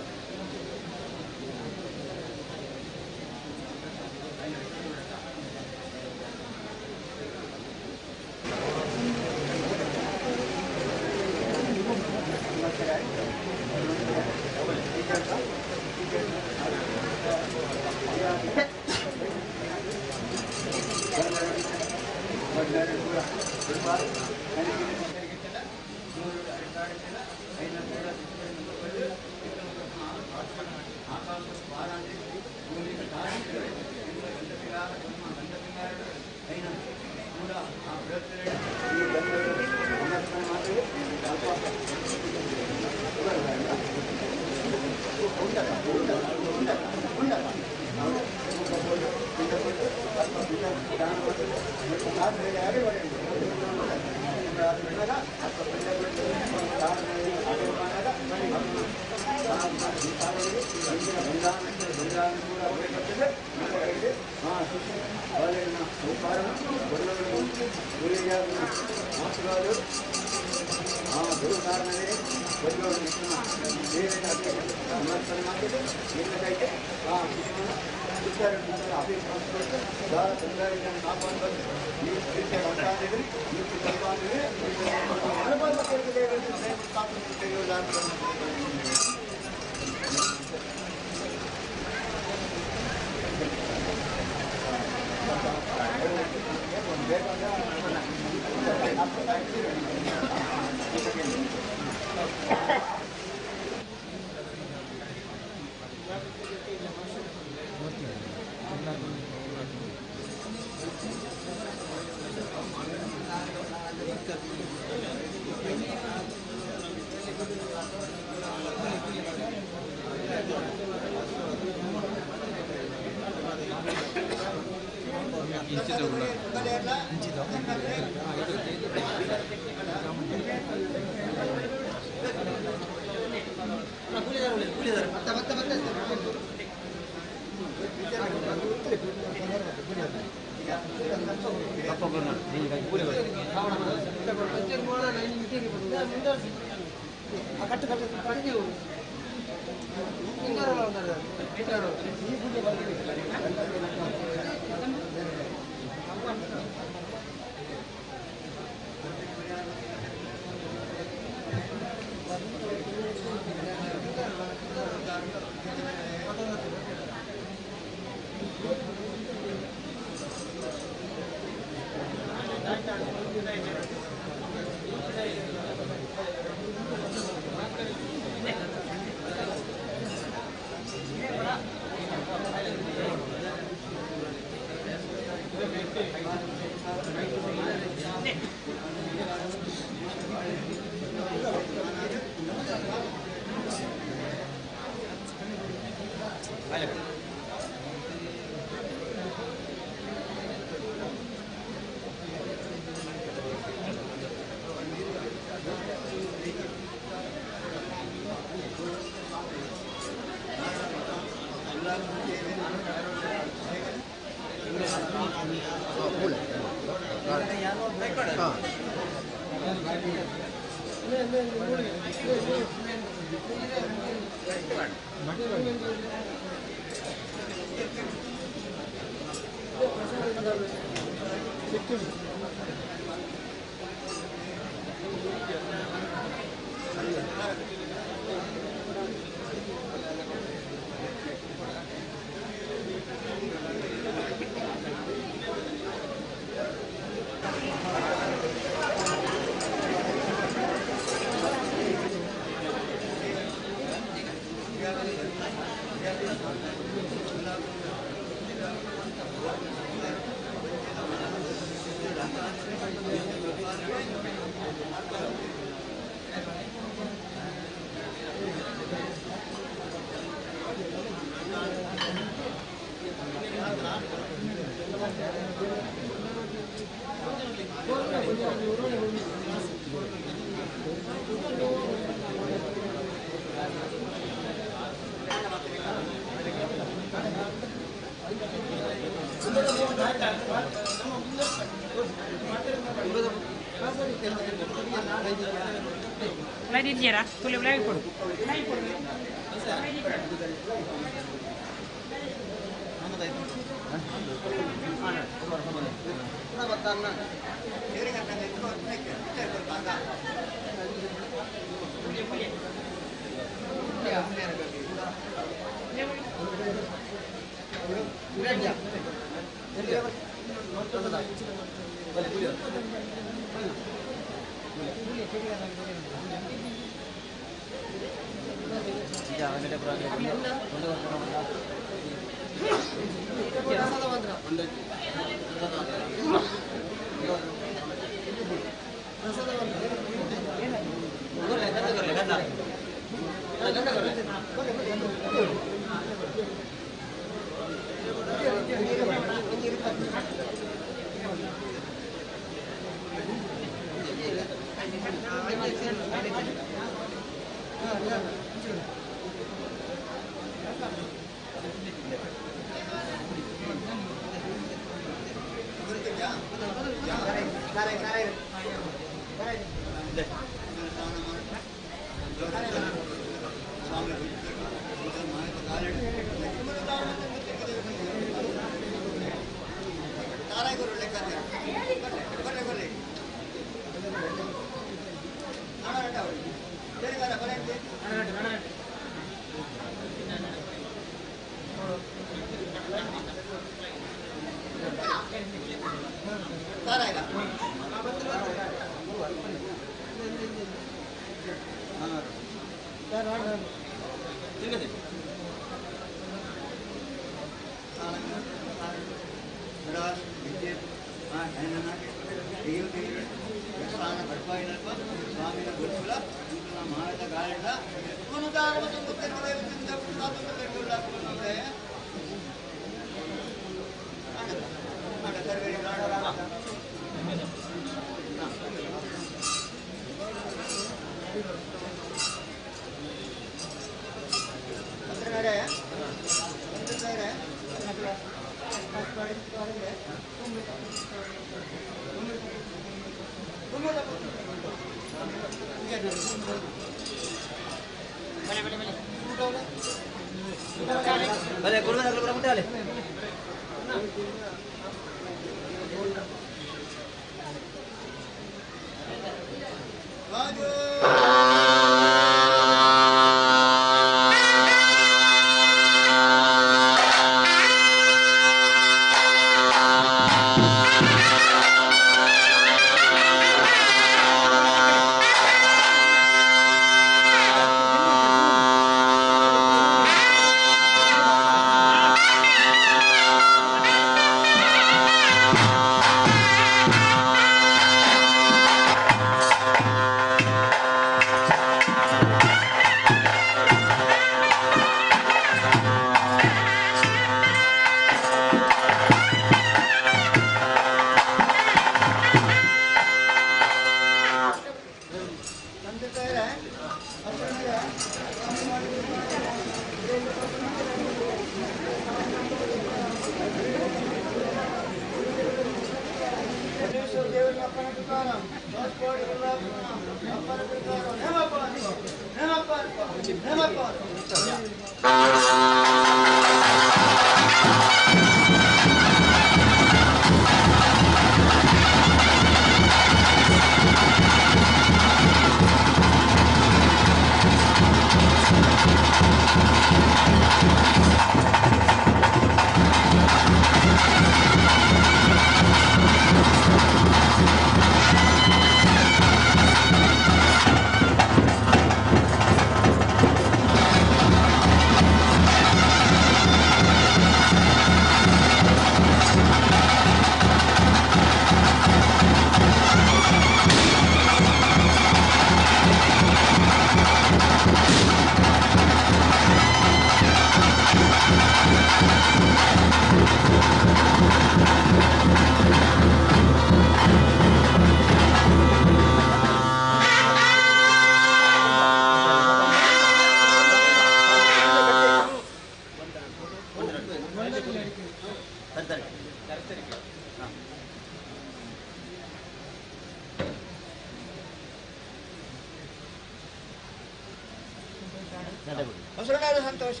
ಸಂತೋಷ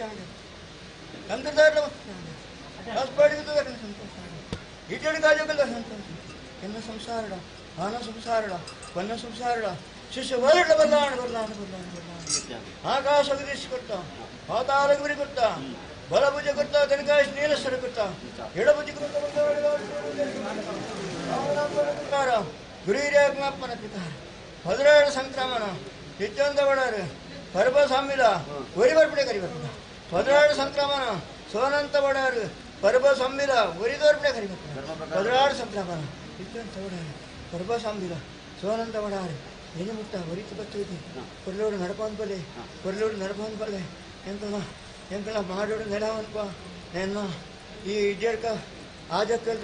ತಂತ್ರದಾರರ ಸಂತೋಷ ಇಟಡಿಗಾಜುಗಳ ಸಂತೋಷ ಎನ್ನ ಸಂಸಾರಡ ಆನ ಸಂಸಾರಡ ವನ್ನ ಸಂಸಾರಡ ಶಿಷ್ಯ ವರಡ ಬಲ್ಲಾಣ ಬಲ್ಲಾಣ ಬಲ್ಲಾಣ ಬಲ್ಲಾಣ ಆಕಾಶ ಕೊಡ್ತ ಪಾತಾಳ ಗುರಿ ಕೊಡ್ತ ಬಲಭುಜ ಕೊಡ್ತ ಕನಕಾಶ ನೀಲಸ್ವರ ಕೊಡ್ತ ಎಡಭುಜ ಕೊಡ್ತ ಗುರಿರಾಜ್ಞಾಪನ ಪಿತಾರ ಭದ್ರಾಡ ಸಂಕ್ರಮಣ ನಿತ್ಯಂತ ಬಡಾರು ಪರ್ವ ಸಾಮಿಲ ಒರಿ ಬರ್ಪಡೆ ಕರಿ ಬರ್ಪಡ ಪದರಾಡು ಸಂಕ್ರಮಣ ಸೋನಂತ ಬಡಾರು ಪರ್ವ ಸಂಬಿಲ ಒರಿದೋರ್ಪಡೆ ಕರಿ ಬರ್ಪಡ ಪದರಾಡು ಸಂಕ್ರಮಣ ನಿತ್ಯಂತ ಬಡಾರು ಪರ್ವ ಸಾಂಬಿಲ ಸೋನಂತ ಬಡಾರು ಏನು ಮುಟ್ಟ ಒರಿತು ಬತ್ತುದು ಕೊರ್ಲೋಡು ನಡಪಂದ ಬಲೆ ಕೊರ್ಲೋಡು ನಡಪಂದ ಬಲೆ ಎಂಕಲ ಎಂಕಲ ಮಾಡೋಡು ನೆಲವನ್ಪ ನೆನ್ನ ಈ ಇಡ್ಯಡ್ಕ ಆಜಕ್ಕಲ್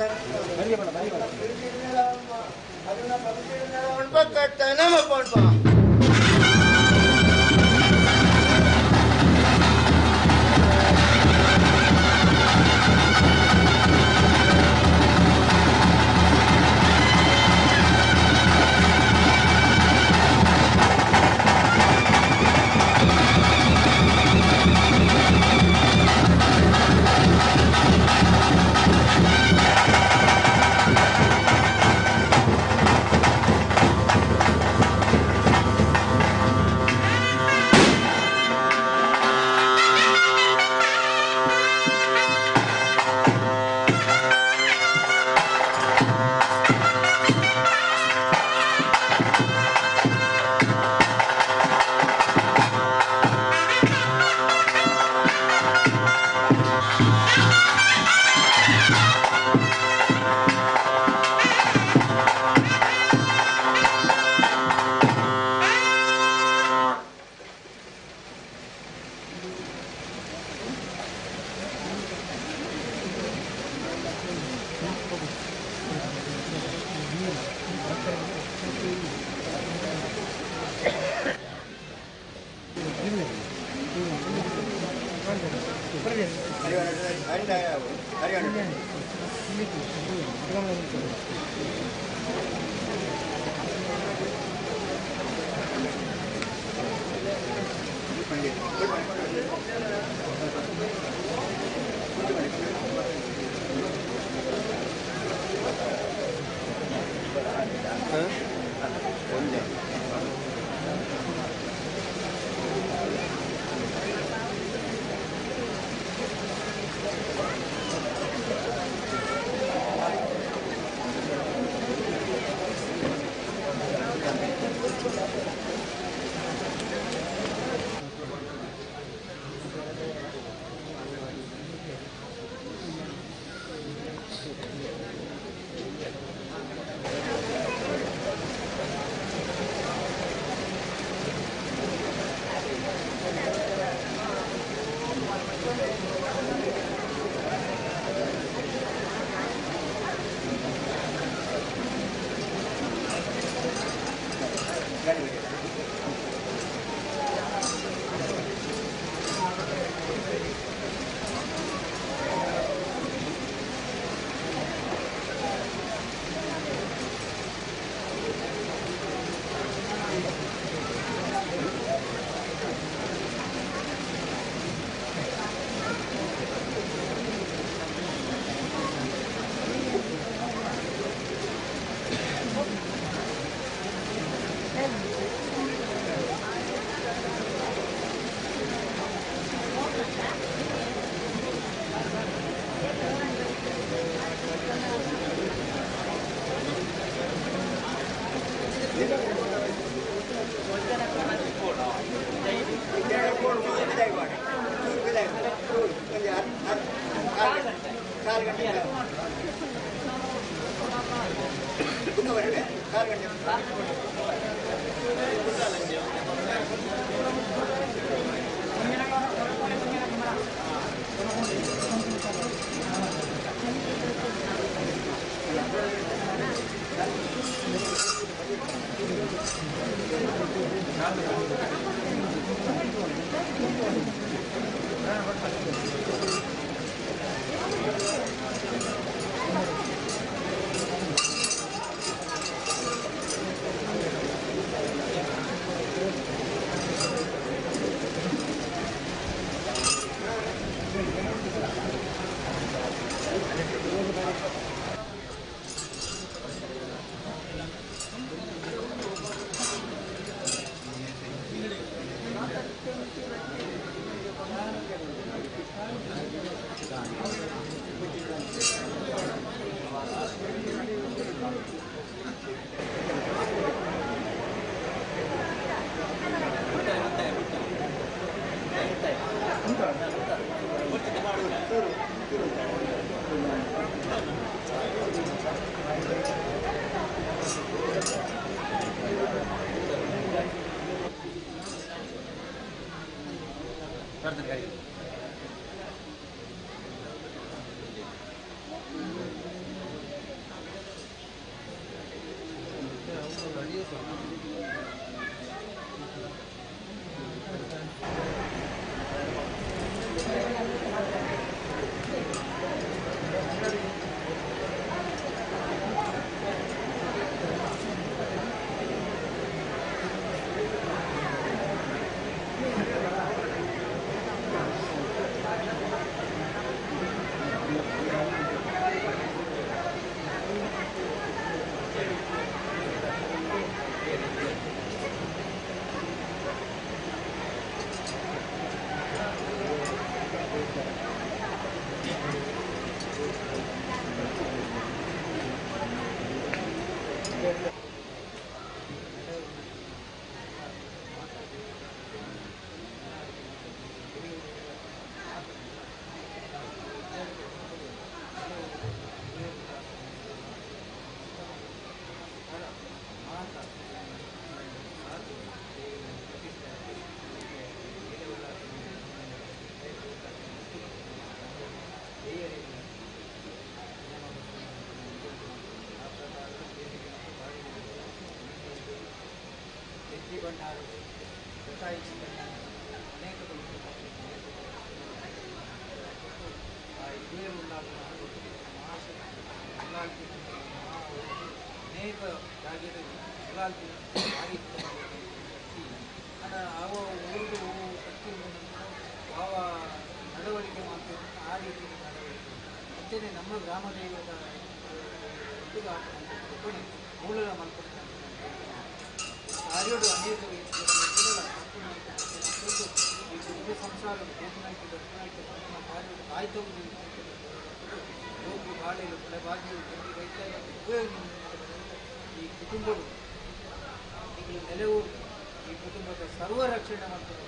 ಕಟ್ಟ ನಮ್ಮಪ್ಪ ಅನೇಕ ಜಾಗೆಡ್ ಉಳ್ಳಾಲ್ತಿ ಭಾರಿ ಶಕ್ತಿ ಆಂಡ ಅವ ಊರುಡು ಶಕ್ತಿ ಯಾವ ನಡವಳಿಕೆ ಮಾಡ್ತೇವೆ ಆ ರೀತಿ ನಡವಳಿಕೆ ಅಂಚನೆ ನಮ್ಮ ಗ್ರಾಮ ದೈವದ ಮೂಲದ ಮಲ್ಪನೆ ಕಾರ್ಯಡು ಅನೇಕ ಈ ಕುಟುಂಬ ಸಂಸಾರ ನಮ್ಮ ಕಾರ್ಯಡು ಕಾಯ್ತವು ಲೋಕು ಬಾಳೆಲು ಬಾಗಿಲು ರೈತ ಉಪಯೋಗ ಈ ಕುಟುಂಬಗಳು ಈಗಲೂ ನೆಲೆವು ಈ ಕುಟುಂಬದ ಸರ್ವ ರಕ್ಷಣೆ ಮಾಡ್ತಾರೆ.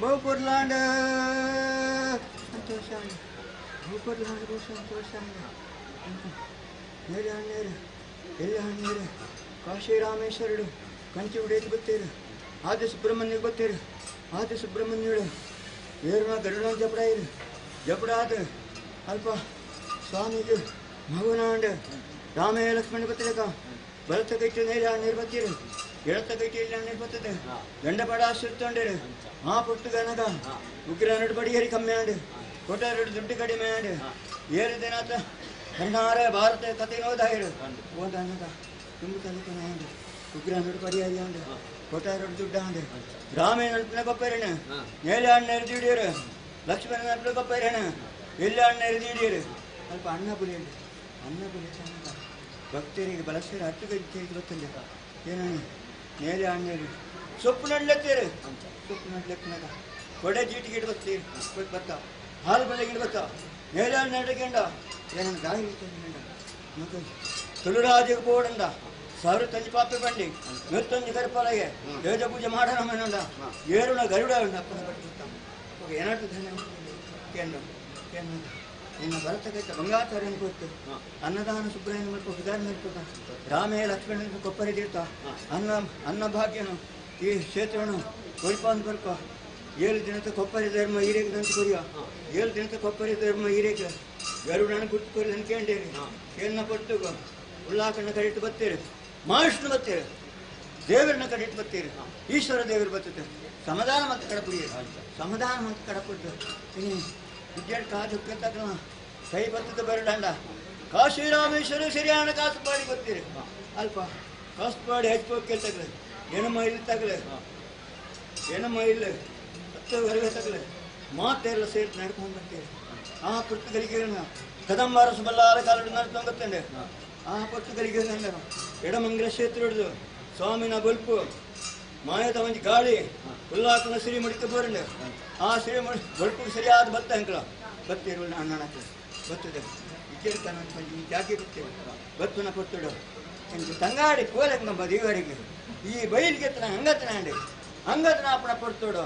ಬಹುಪುರ್ಲಾಂಡ ಸಂತೋಷಾಂಡ ಬಹುಪುರ್ಲಾಂಡ ಬಹು ಸಂತೋಷಾಂಡ ನೇರು ಎಲ್ಲ ನೀರು ಕಾಶಿ ರಾಮೇಶ್ವರಡು ಕಂಚಿ ಉಡೇದು ಗೊತ್ತೇರು ಆದಿ ಸುಬ್ರಹ್ಮಣ್ಯ ಗೊತ್ತೇರು ಆದಿ ಸುಬ್ರಹ್ಮಣ್ಯಡು ಏರ್ನ ಗರುಡ ಜಪಡ ಇರು ಜಪಡ ಆದ ಅಲ್ಪ ಸ್ವಾಮಿಗೆ ಮಗುನಾಂಡ ರಾಮೇ ಲಕ್ಷ್ಮಣ ಗೊತ್ತಿರಕ ಬಲತ್ತ ಕೈಟು ನೇರ ನೀರು ಬತ್ತೀರು ಎಡತ್ತ ಕೈಟು ಇಲ್ಲ ನೀರು ಬರ್ತದೆ ಗಂಡಪಡ ಸುತ್ತೊಂಡಿರು ಆ ಪುಟ್ಟು ಗನಗ ಉಗ್ರ ನಡು ಬಡಿಯರಿ ಕಮ್ಮಿ ಆಂಡು ಕೊಟ್ಟರು ದುಡ್ಡು ಕಡಿಮೆ ಆಂಡು ಏಳು ದಿನ ಕರ್ನಾರ ಭಾರತ ಕತೆ ನೋದಾಯಿರು ಓದನಗ ತುಂಬ ಕಲಿಕನ ಆಂಡು ಉಗ್ರ ನಡು ಬಡಿಯರಿ ಆಂಡು ಕೊಟ್ಟಾರು ದುಡ್ಡು ಆಂಡು ರಾಮೇ ನಡ್ಪಿನ ಕೊಪ್ಪೇರಣ ನೇಲೆ ಅಣ್ಣ ಎರಿದಿಡಿಯರು ಲಕ್ಷ್ಮಣ ನಡ್ಪಿನ ಕೊಪ್ಪೇರಣ ಎಲ್ಲ ಅಣ್ಣ ಎರಿದಿಡಿಯರು ಅಲ್ಪ ಅಣ್ಣ ಪುಲಿ ಅಣ್ಣ ಪುಲಿ ಚೆನ್ನಾಗ ಭಕ್ತರಿಗೆ ಬಳಸಿರ ಹತ್ತು ಕೈ ಗೊತ್ತಿಲ್ಲ. ಏನು ನೇಲೆ ಅಣ್ಣೇರು ಸೊಪ್ಪು ನಡ್ಲೆತ್ತೀರಿ ಸೊಪ್ಪು ನಡ್ಲೆತ್ತಿನಾಗ ಕೊಡೆ ಜೀಟಿಗೆ ಇಡ್ ಬತ್ತೀರಿ ಬತ್ತ ಹಾಲು ಬೆಳಗ್ಗೆ ಇಡ್ ಬತ್ತ ನೇಲೆ ಹಣ್ಣು ನಡಗೆಂಡ ಏನನ್ನ ದಾರಿ ಮತ್ತೆ ತುಳುರಾಜಿಗೆ ಬೋಡಂದ ಸಾವಿರ ತಂಜಿ ಪಾಪೆ ಬಂಡಿ ಮತ್ತೊಂದು ಕರಪಲಗೆ ದೇಜ ಪೂಜೆ ಮಾಡೋಣ ಮನಂಡ ಏರುಣ ಗರುಡ ಅಪ್ಪನ ಬಟ್ಟ ಏನಾಗ್ತದೆ ಕೇಂದ್ರ ಕೇಂದ್ರ ನಿನ್ನ ಭರತಕೈತ ಬಂಗಾಚಾರ್ಯನ ಗೊತ್ತು ಅನ್ನದಾನ ಸುಬ್ರಹ್ಮಣ್ಯ ಮಲ್ಪ ಸುಧಾರಣೆ ಮಾಡ್ಕೊತ ರಾಮೇ ಲಕ್ಷ್ಮಣನ ಕೊಪ್ಪರಿ ತೀರ್ಥ ಅನ್ನ ಅನ್ನಭಾಗ್ಯನು ಈ ಕ್ಷೇತ್ರವನ್ನು ಕೊಯ್ಪಾನ್ ಬರ್ಕ 7 ದಿನದ ಕೊಪ್ಪರಿ ಧರ್ಮ ಹೀರೇಕ ಅಂತ ಕೊರಿಯ 7 ದಿನದ ಕೊಪ್ಪರಿ ಧರ್ಮ ಹೀರೇಕ ಗರುಡನ ಗುರ್ತು ಕೊರಿ ಅಂತ ಕೇಂಡೇರಿ ಕೇಳನ ಪಟ್ಟು ಉಲ್ಲಾಕಣ್ಣ ಕಡಿಟ್ಟು ಬತ್ತೀರಿ ಮಹಾವಿಷ್ಣು ಬತ್ತೀರಿ ದೇವರನ್ನ ಕಡಿಟ್ಟು ಬತ್ತೀರಿ ಈಶ್ವರ ದೇವರು ಬರ್ತದೆ ಸಮಾಧಾನ ಮತ್ತು ಕಡಪುಡಿ ಸಮಾಧಾನ ಮತ್ತು ಕಡಪುಡ್ದು ಇನ್ನು ವಿದ್ಯಾರ್ಥಿ ಕಾಸು ತಕ್ಕ ಕೈ ಬರ್ತದೆ ಬರಡಂಡ ಕಾಶಿ ರಾಮೇಶ್ವರ ಸರಿಯಾಣ ಕಾಸುಪಾಡಿ ಬರ್ತೀರಿ ಅಲ್ಪ ಕಾಸುಪಾಡಿ ಹಚ್ಕೋಕೆ ತಗಲೆ ಏನಮ್ಮ ಇಲ್ಲಿ ತಗಲೆ ಏನಮ್ಮ ಇಲ್ಲಿ 10 ತಗಲೆ ಮಾತೆಲ್ಲ ಸೇರಿ ನಡ್ಕೊಂಡು ಬರ್ತೀರಿ ಆ ಪುರ್ತಗಳಿಗೆ ಕದಂಬಾರ ಸುಬಲ್ಲಾರ ಕಾಲಡು ನಡ್ಕೊಂಡು ಬರ್ತೇನೆ ಆ ಪುರ್ತಗಳಿಗೆ ಎಡಮಂಗಲ ಕ್ಷೇತ್ರ ಹಿಡಿದು ಸ್ವಾಮಿನ ಬಲ್ಪು ಮಾಯದ ಒಂಜಿ ಗಾಳಿ ಉಲ್ಲಾಕನ ಸಿರಿ ಮಡಿಕ ಬೋರಂಡೆ ಆ ಸಿರಿ ಮಡಿ ಬಲ್ಪು ಸರಿಯಾದ ಬತ್ತ ಅಂಕಲ ಬತ್ತೀರು ಅಣ್ಣನಕ್ಕೆ ಬರ್ತದೆ ವಿಚಾರಕನ ಜಾಗಿ ಬರ್ತೇವೆ ಬತ್ತುನ ಪೊತ್ತುಡು ಎಂಟು ತಂಗಾಡಿ ಕೋಲಂಗಂಬ ದೇವರಿಗೆ ಈ ಬೈಲಿಗೆ ತನ ಅಂಗತನ ಅಂಡೆ ಅಂಗತನ ಅಪ್ಪನ ಪೊರ್ತುಡು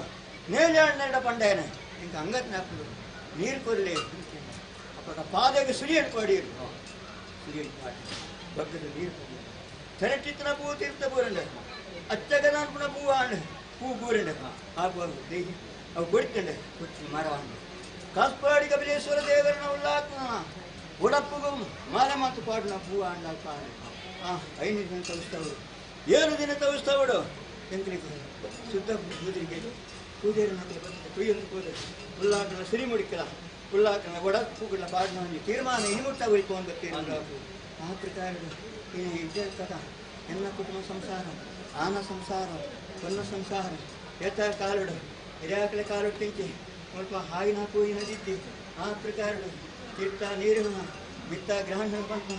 ನೇಲೆ ಅಣ್ಣಡ ಪಂಡೇನೆ ಇಂಕ ಅಂಗತನ ಹಾಕುದು ನೀರು ಕೊರಲಿ ಅಪ್ಪ ಪಾದಗೆ ಸುರಿ ಹಿಡ್ಕೊಡಿರು ಸುರಿ ಹಿಡ್ಪಾಡಿ ಬಗ್ಗದ ನೀರು ಕೊಡಿ ತೆರಟಿತ್ತನ ಪೂ ತೀರ್ಥ ಬೋರಂಡೆ ಅಚ್ಚಗನಾನ್ಪುನ ಪೂ ಆಂಡ್ ಪೂ ಬೂರಂಡೆ ಆಗುವ ದೇಹಿ ಅವು ಕೊಡ್ತಂಡೆ ಕೊಚ್ಚಿ ಮರವಾಂಡೆ ಕಾಸ್ಪಾಡಿ ಕಪಿಲೇಶ್ವರ ದೇವರನ ಉಲ್ಲಾತ್ಮ ಉಡಪ್ಪುಗೂ ಮಾಲೆ ಮಾತು ಪಾಡಿನ ಪೂ ಆಂಡ ಪಾಡು ಆ 5 ದಿನ ತವಿಸ್ತವಳು 7 ದಿನ ತವಿಸ್ತವಳು ಎಂಕಲಿಗೆ ಶುದ್ಧ ಬುದ್ರಿಗೆ ಪೂಜೆಯನ್ನು ಬರ್ತದೆ ಕುಯ್ಯೊಂದು ಕೂದೆ ಉಲ್ಲಾಕನ ಸಿರಿ ಮುಡಿಕಲ ಉಲ್ಲಾಕನ ಒಡಪ್ಪುಗಳ ಪಾಡಿನ ಒಂದು ತೀರ್ಮಾನ ಇನ್ಮುಟ್ಟ ಹೋಯ್ತು ಬರ್ತೀರಿ ಆ ಪ್ರಕಾರ ಕಥಾ ಎನ್ನ ಕುಟುಂಬ ಸಂಸಾರ ಆನ ಸಂಸಾರ ಕೊನ್ನ ಸಂಸಾರ ಏತ ಕಾಲುಡು ಹಿರಿಯಾಕಲೆ ಕಾಲುಡು ತಿಂಚಿ ಸ್ವಲ್ಪ ಹಾಯಿನ ಪೂಯಿನ ದಿದ್ದಿ ಆ ಪ್ರಕಾರ ತೀರ್ಥ ನೀರಿನ ಬಿತ್ತ ಗ್ರಹಣ ಪಂಪ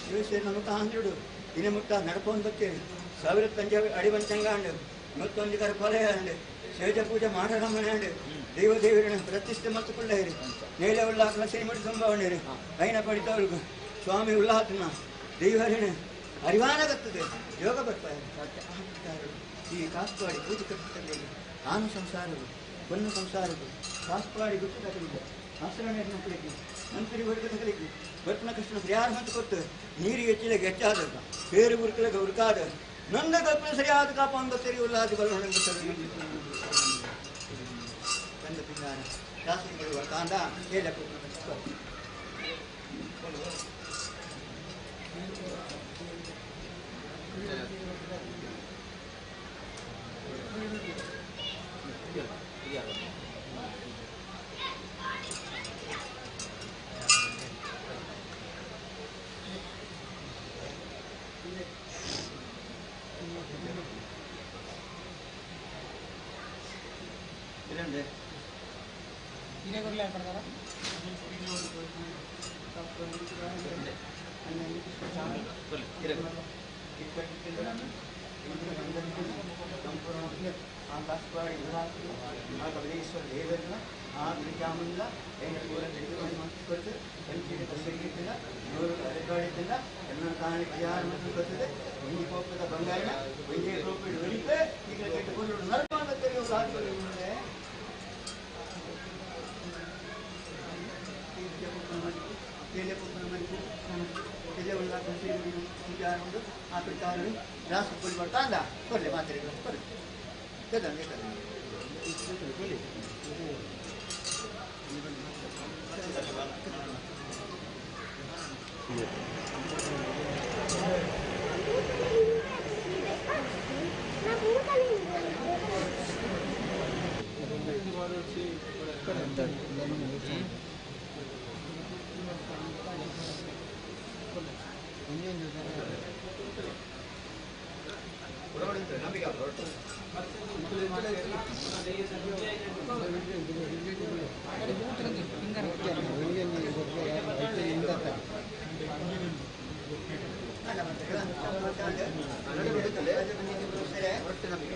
ದಿವಸ ನಮಕ ಆಂಧ್ರುಡು ದಿನ ಮುಟ್ಟ ನಡ್ಕೊಂಡು ಬರ್ತೀರಿ 1005 ಅಡಿವಂಚಂಗಾಂಡು ಮತ್ತೊಂದು ಕರ ಫಲ ಅಂಡು ಸೇಜ ಪೂಜೆ ಮಾಡೋಣ ಮನೆ ಅಂಡು ದೈವ ದೇವರನ್ನ ಪ್ರತಿಷ್ಠೆ ಮತ್ತು ಕೊಳ್ಳೇರಿ ನೇಲೆ ಉಲ್ಲಾಕನ ಸಿರಿಮುಡಿ ಸಂಭಾವಣೆ ಐನ ಪಡಿತವ್ರಿಗೂ ಸ್ವಾಮಿ ಉಲ್ಲಾತನ ದೈವರಿಣ ಅರಿವಾನಾಗುತ್ತದೆ ಯೋಗ ಬರ್ತಾರೆ ಈ ಕಾಸ್ಪಾಡಿ ಪೂಜೆ ಕಟ್ಟುತ್ತಲ್ಲಿ ಆನ ಸಂಸಾರವು ಕೊನ್ನ ಸಂಸಾರವು ಕಾಸ್ಪಾಡಿ ಗುಟ್ಟು ತಗಲಿದೆ ಆಸರಣೆ ಮಕ್ಕಳಿಗೆ ಮಂತ್ರಿ ವರ್ಗ ತಗಲಿಕ್ಕೆ ಬರ್ಪಣ ಕೃಷ್ಣ ಪರಿಹಾರ ಅಂತ ಕೊಟ್ಟು ನೀರಿಗೆ ಹೆಚ್ಚಿಗೆ ಹೆಚ್ಚಾದ ಬೇರೆ ಉರುಕಲಿಗೆ ಉರುಕಾದ ನಂದ ಕಲ್ಪನೆ ಸರಿಯಾದ ಕಾಪಾಂಗ ಸರಿ ಉಲ್ಲಾದ ಬಂದ ಪಿಂಗಾರ ಶಾಸನಗಳು ಬರ್ತಾಂದ ಹೇಳ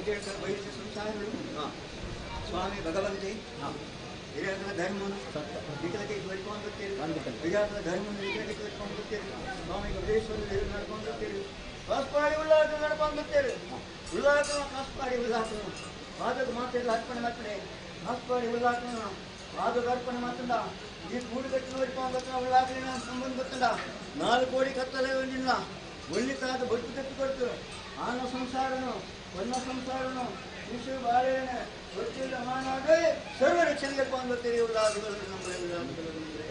ಇಡ್ಡೇಳ್ಕ ಬೈಸಿ ಸಂಸಾರಗಳು ಸ್ವಾಮಿ ಭಗವಂತೆ ಹಿರಿಯರ ಧರ್ಮ ವಿಕಲಕ್ಕೆ ತೋರಿಕೊಂಡು ಬರ್ತೀರಿ, ಹಿರಿಯರ ಧರ್ಮ ವಿಕಲಕ್ಕೆ ತೋರಿಕೊಂಡು ಬರ್ತೀರಿ, ಸ್ವಾಮಿ ಗರುಡೇಶ್ವರ ದೇವರು ನಡ್ಕೊಂಡು ಬರ್ತೀರಿ, ಕಾಸ್ಪಾಡಿ ಉಲ್ಲಾಸ ನಡ್ಕೊಂಡು ಬರ್ತೀರಿ, ಉಲ್ಲಾಸ ಕಾಸ್ಪಾಡಿ ಉಲ್ಲಾಸ ಪಾದದ ಮಾತೆಲ್ಲ ಅರ್ಪಣೆ ಮಾಡ್ತಾರೆ, ಕಾಸ್ಪಾಡಿ ಉಲ್ಲಾಸ ಪಾದದ ಅರ್ಪಣೆ ಮಾತಂದ ಈ ಕೂಡು ಕಟ್ಟಿನ ಉಲ್ಲಾಸನ ಸಂಬಂಧ ಗೊತ್ತಲ್ಲ, 4 ಕೋಡಿ ಕತ್ತಲೆ ನಿನ್ನ ಒಳ್ಳಿತಾದ ಬದುಕು ತಪ್ಪಿ ಕೊಡ್ತು ಆನ ಸಂಸಾರನು ಒನ್ನ ಸಂಸಾರನು ವಿಶ್ವ ಬಾಳೆನೆ ಗೊತ್ತಿಲ್ಲ ಮಾನಾడే ಸರ್ವ ರಕ್ಷಣೆಗೆ ಗೊತ್ತೀರಿ ಉಲ್ಲಾಸಗಳು ನಂಬರೆ ಉಲ್ಲಾಸಗಳು ನಂಬರೆ.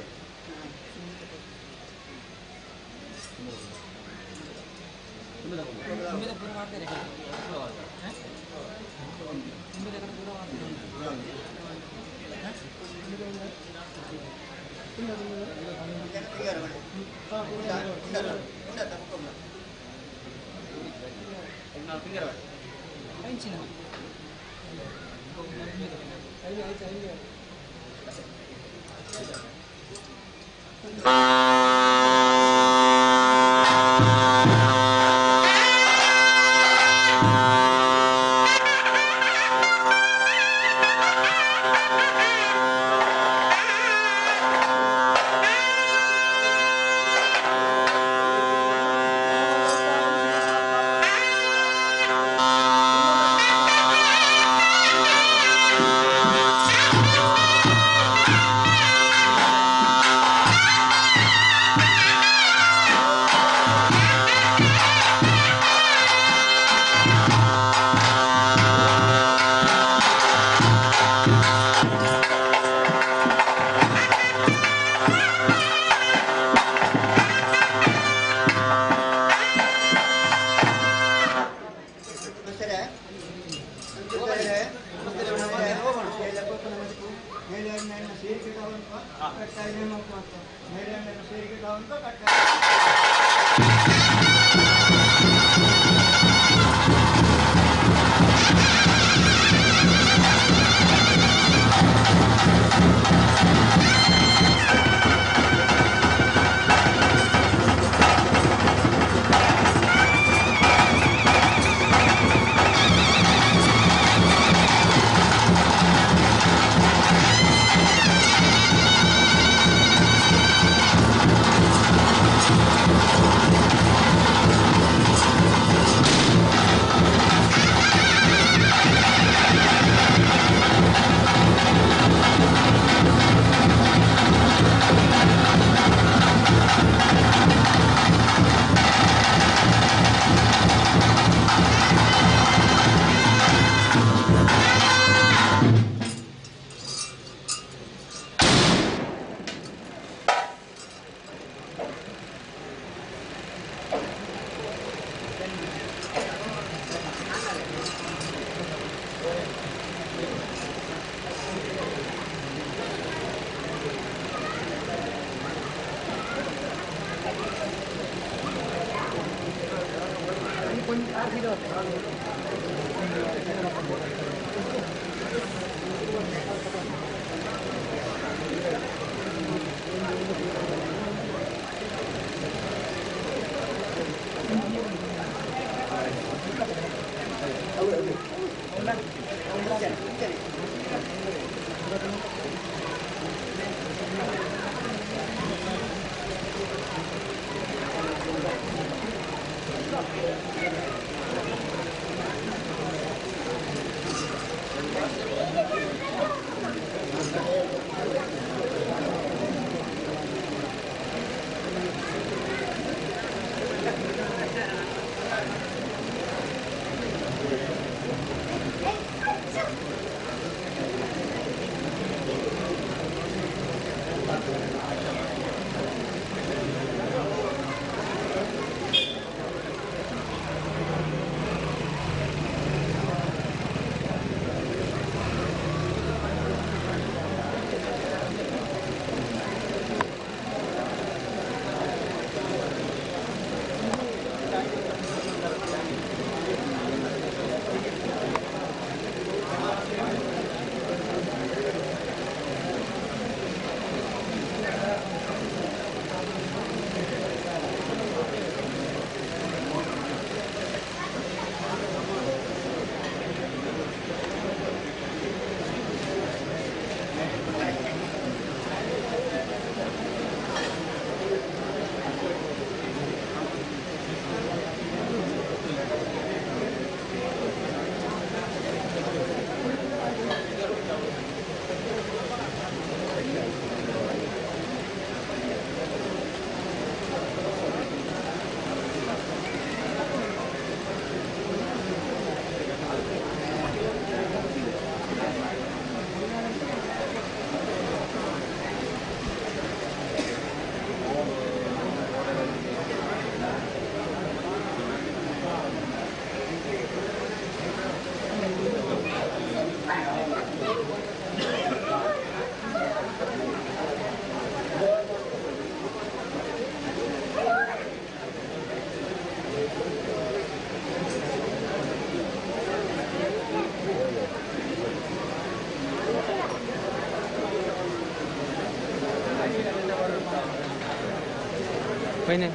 ಪೈನೆ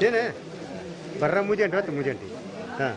ಏನೇ ಬರ್ರ ಮುಜೆಂಟು ಆಯ್ತು ಮುಜೆಂಟಿ ಹಾಂ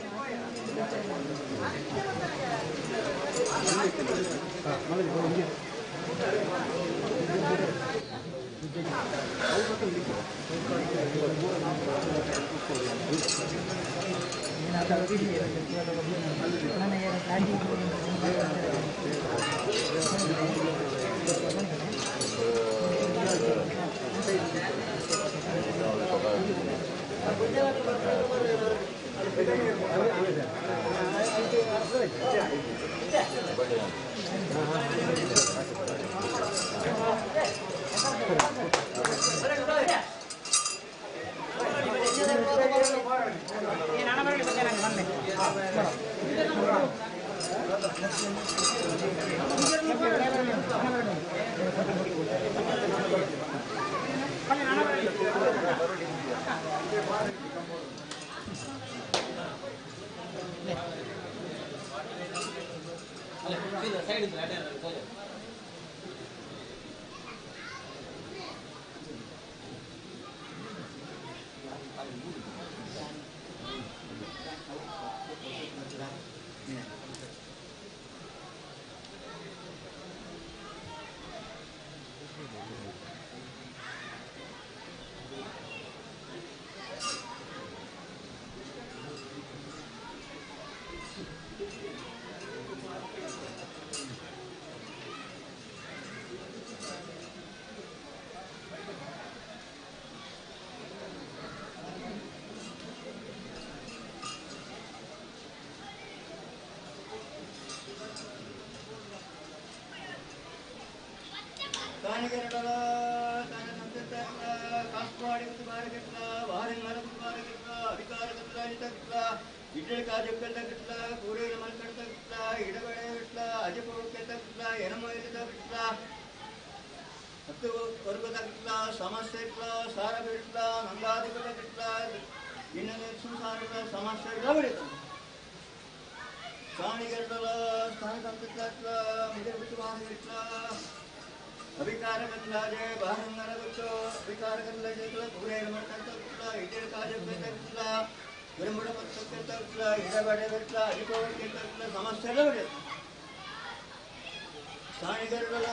ಸಾಣಿಗರುಗಳ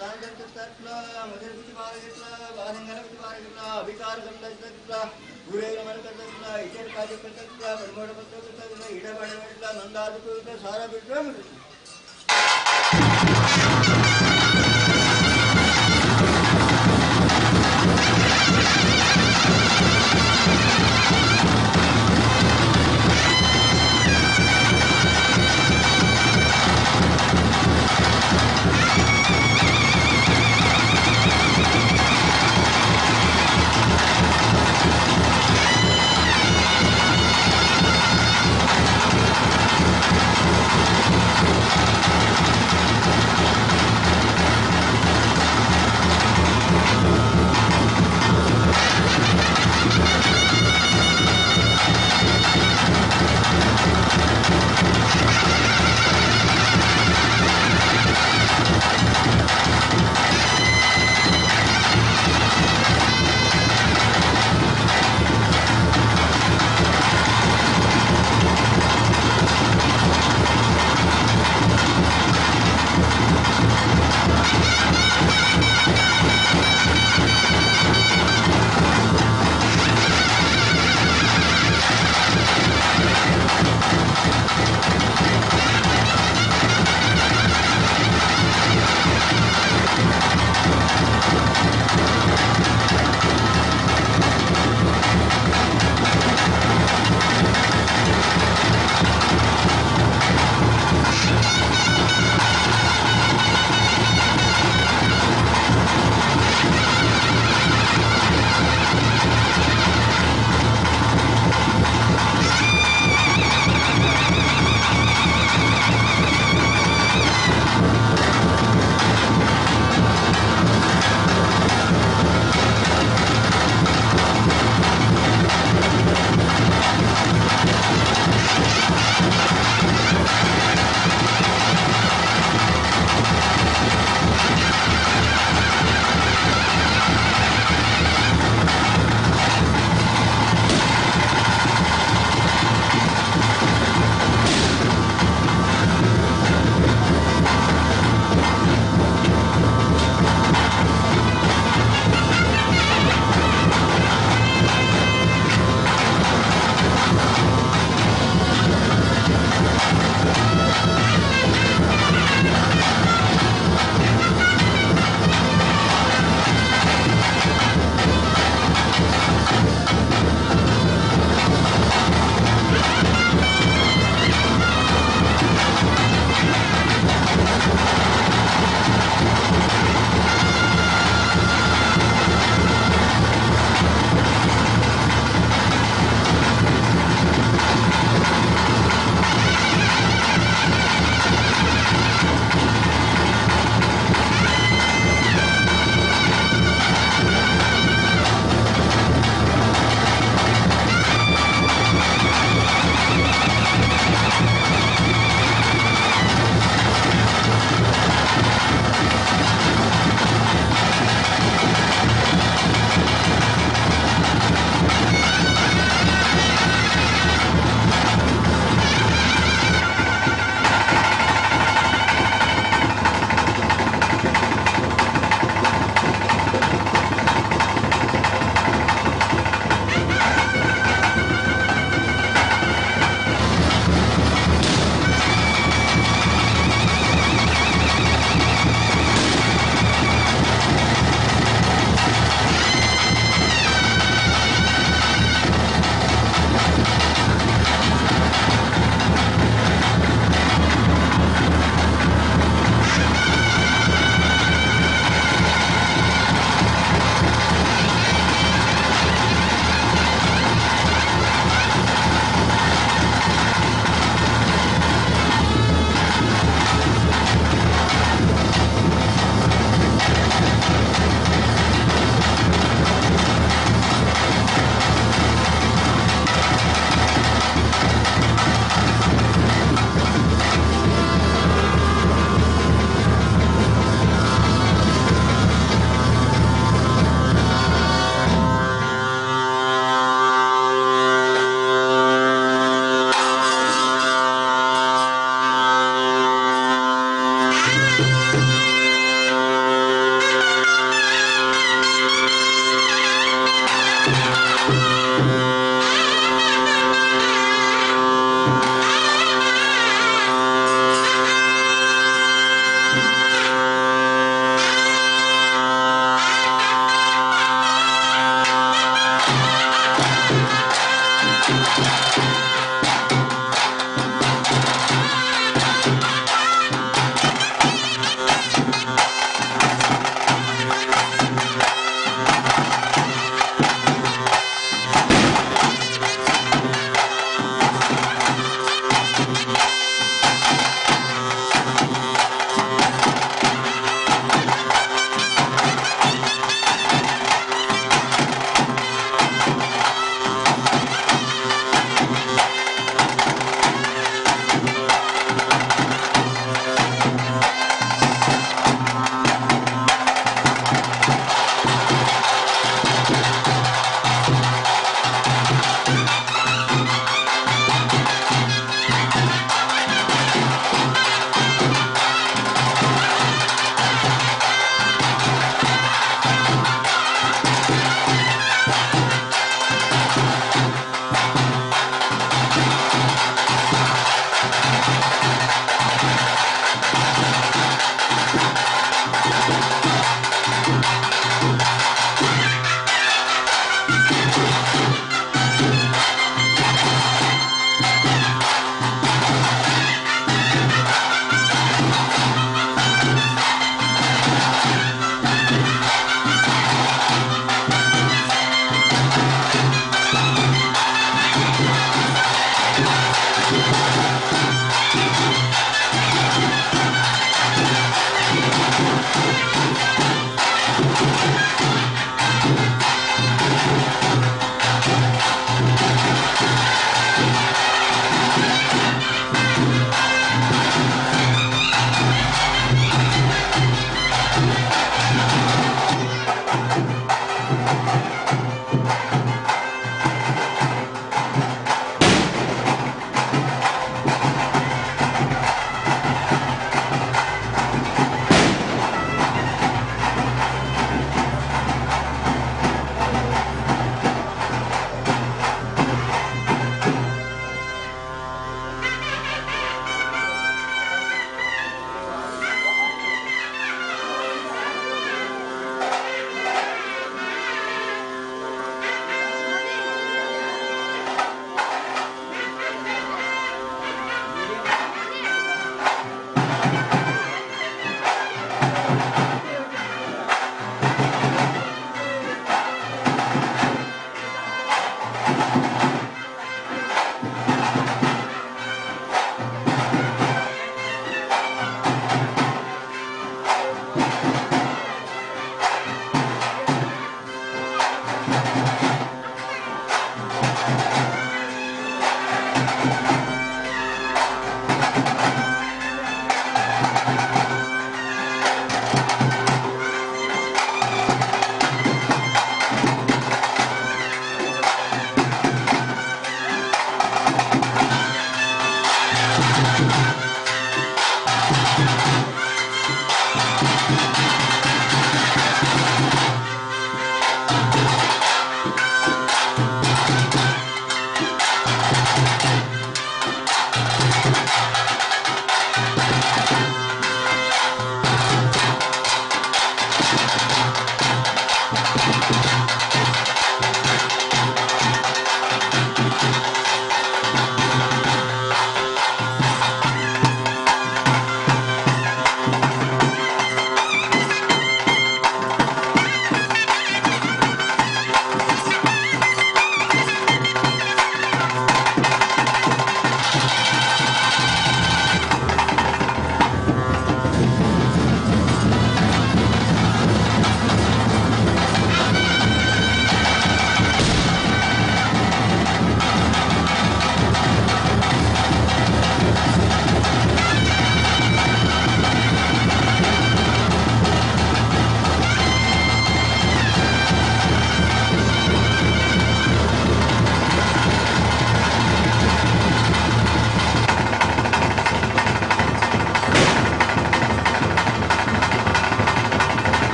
ತಾಂಡಕ್ಲ ಮೊದಲ ಕುಚಿ ಬಾರಗಿಟ್ಲ ಬಾರಂಗನ ಕುಚಿ ಬಾರಗಿಟ್ಲ ಅಭಿಕಾರ ಕಂಡಕ್ಲ ಗುರೇರ ಮರಕಟ್ಲ ಇಚರ್ ಕಾಜ ಕಟ್ಟಕ್ಲ ಬಡಮೋಡ ಪತ್ರ ಇಡಬಡ ನಂದಾದ ಸಾರ ಬಿಟ್ಟು.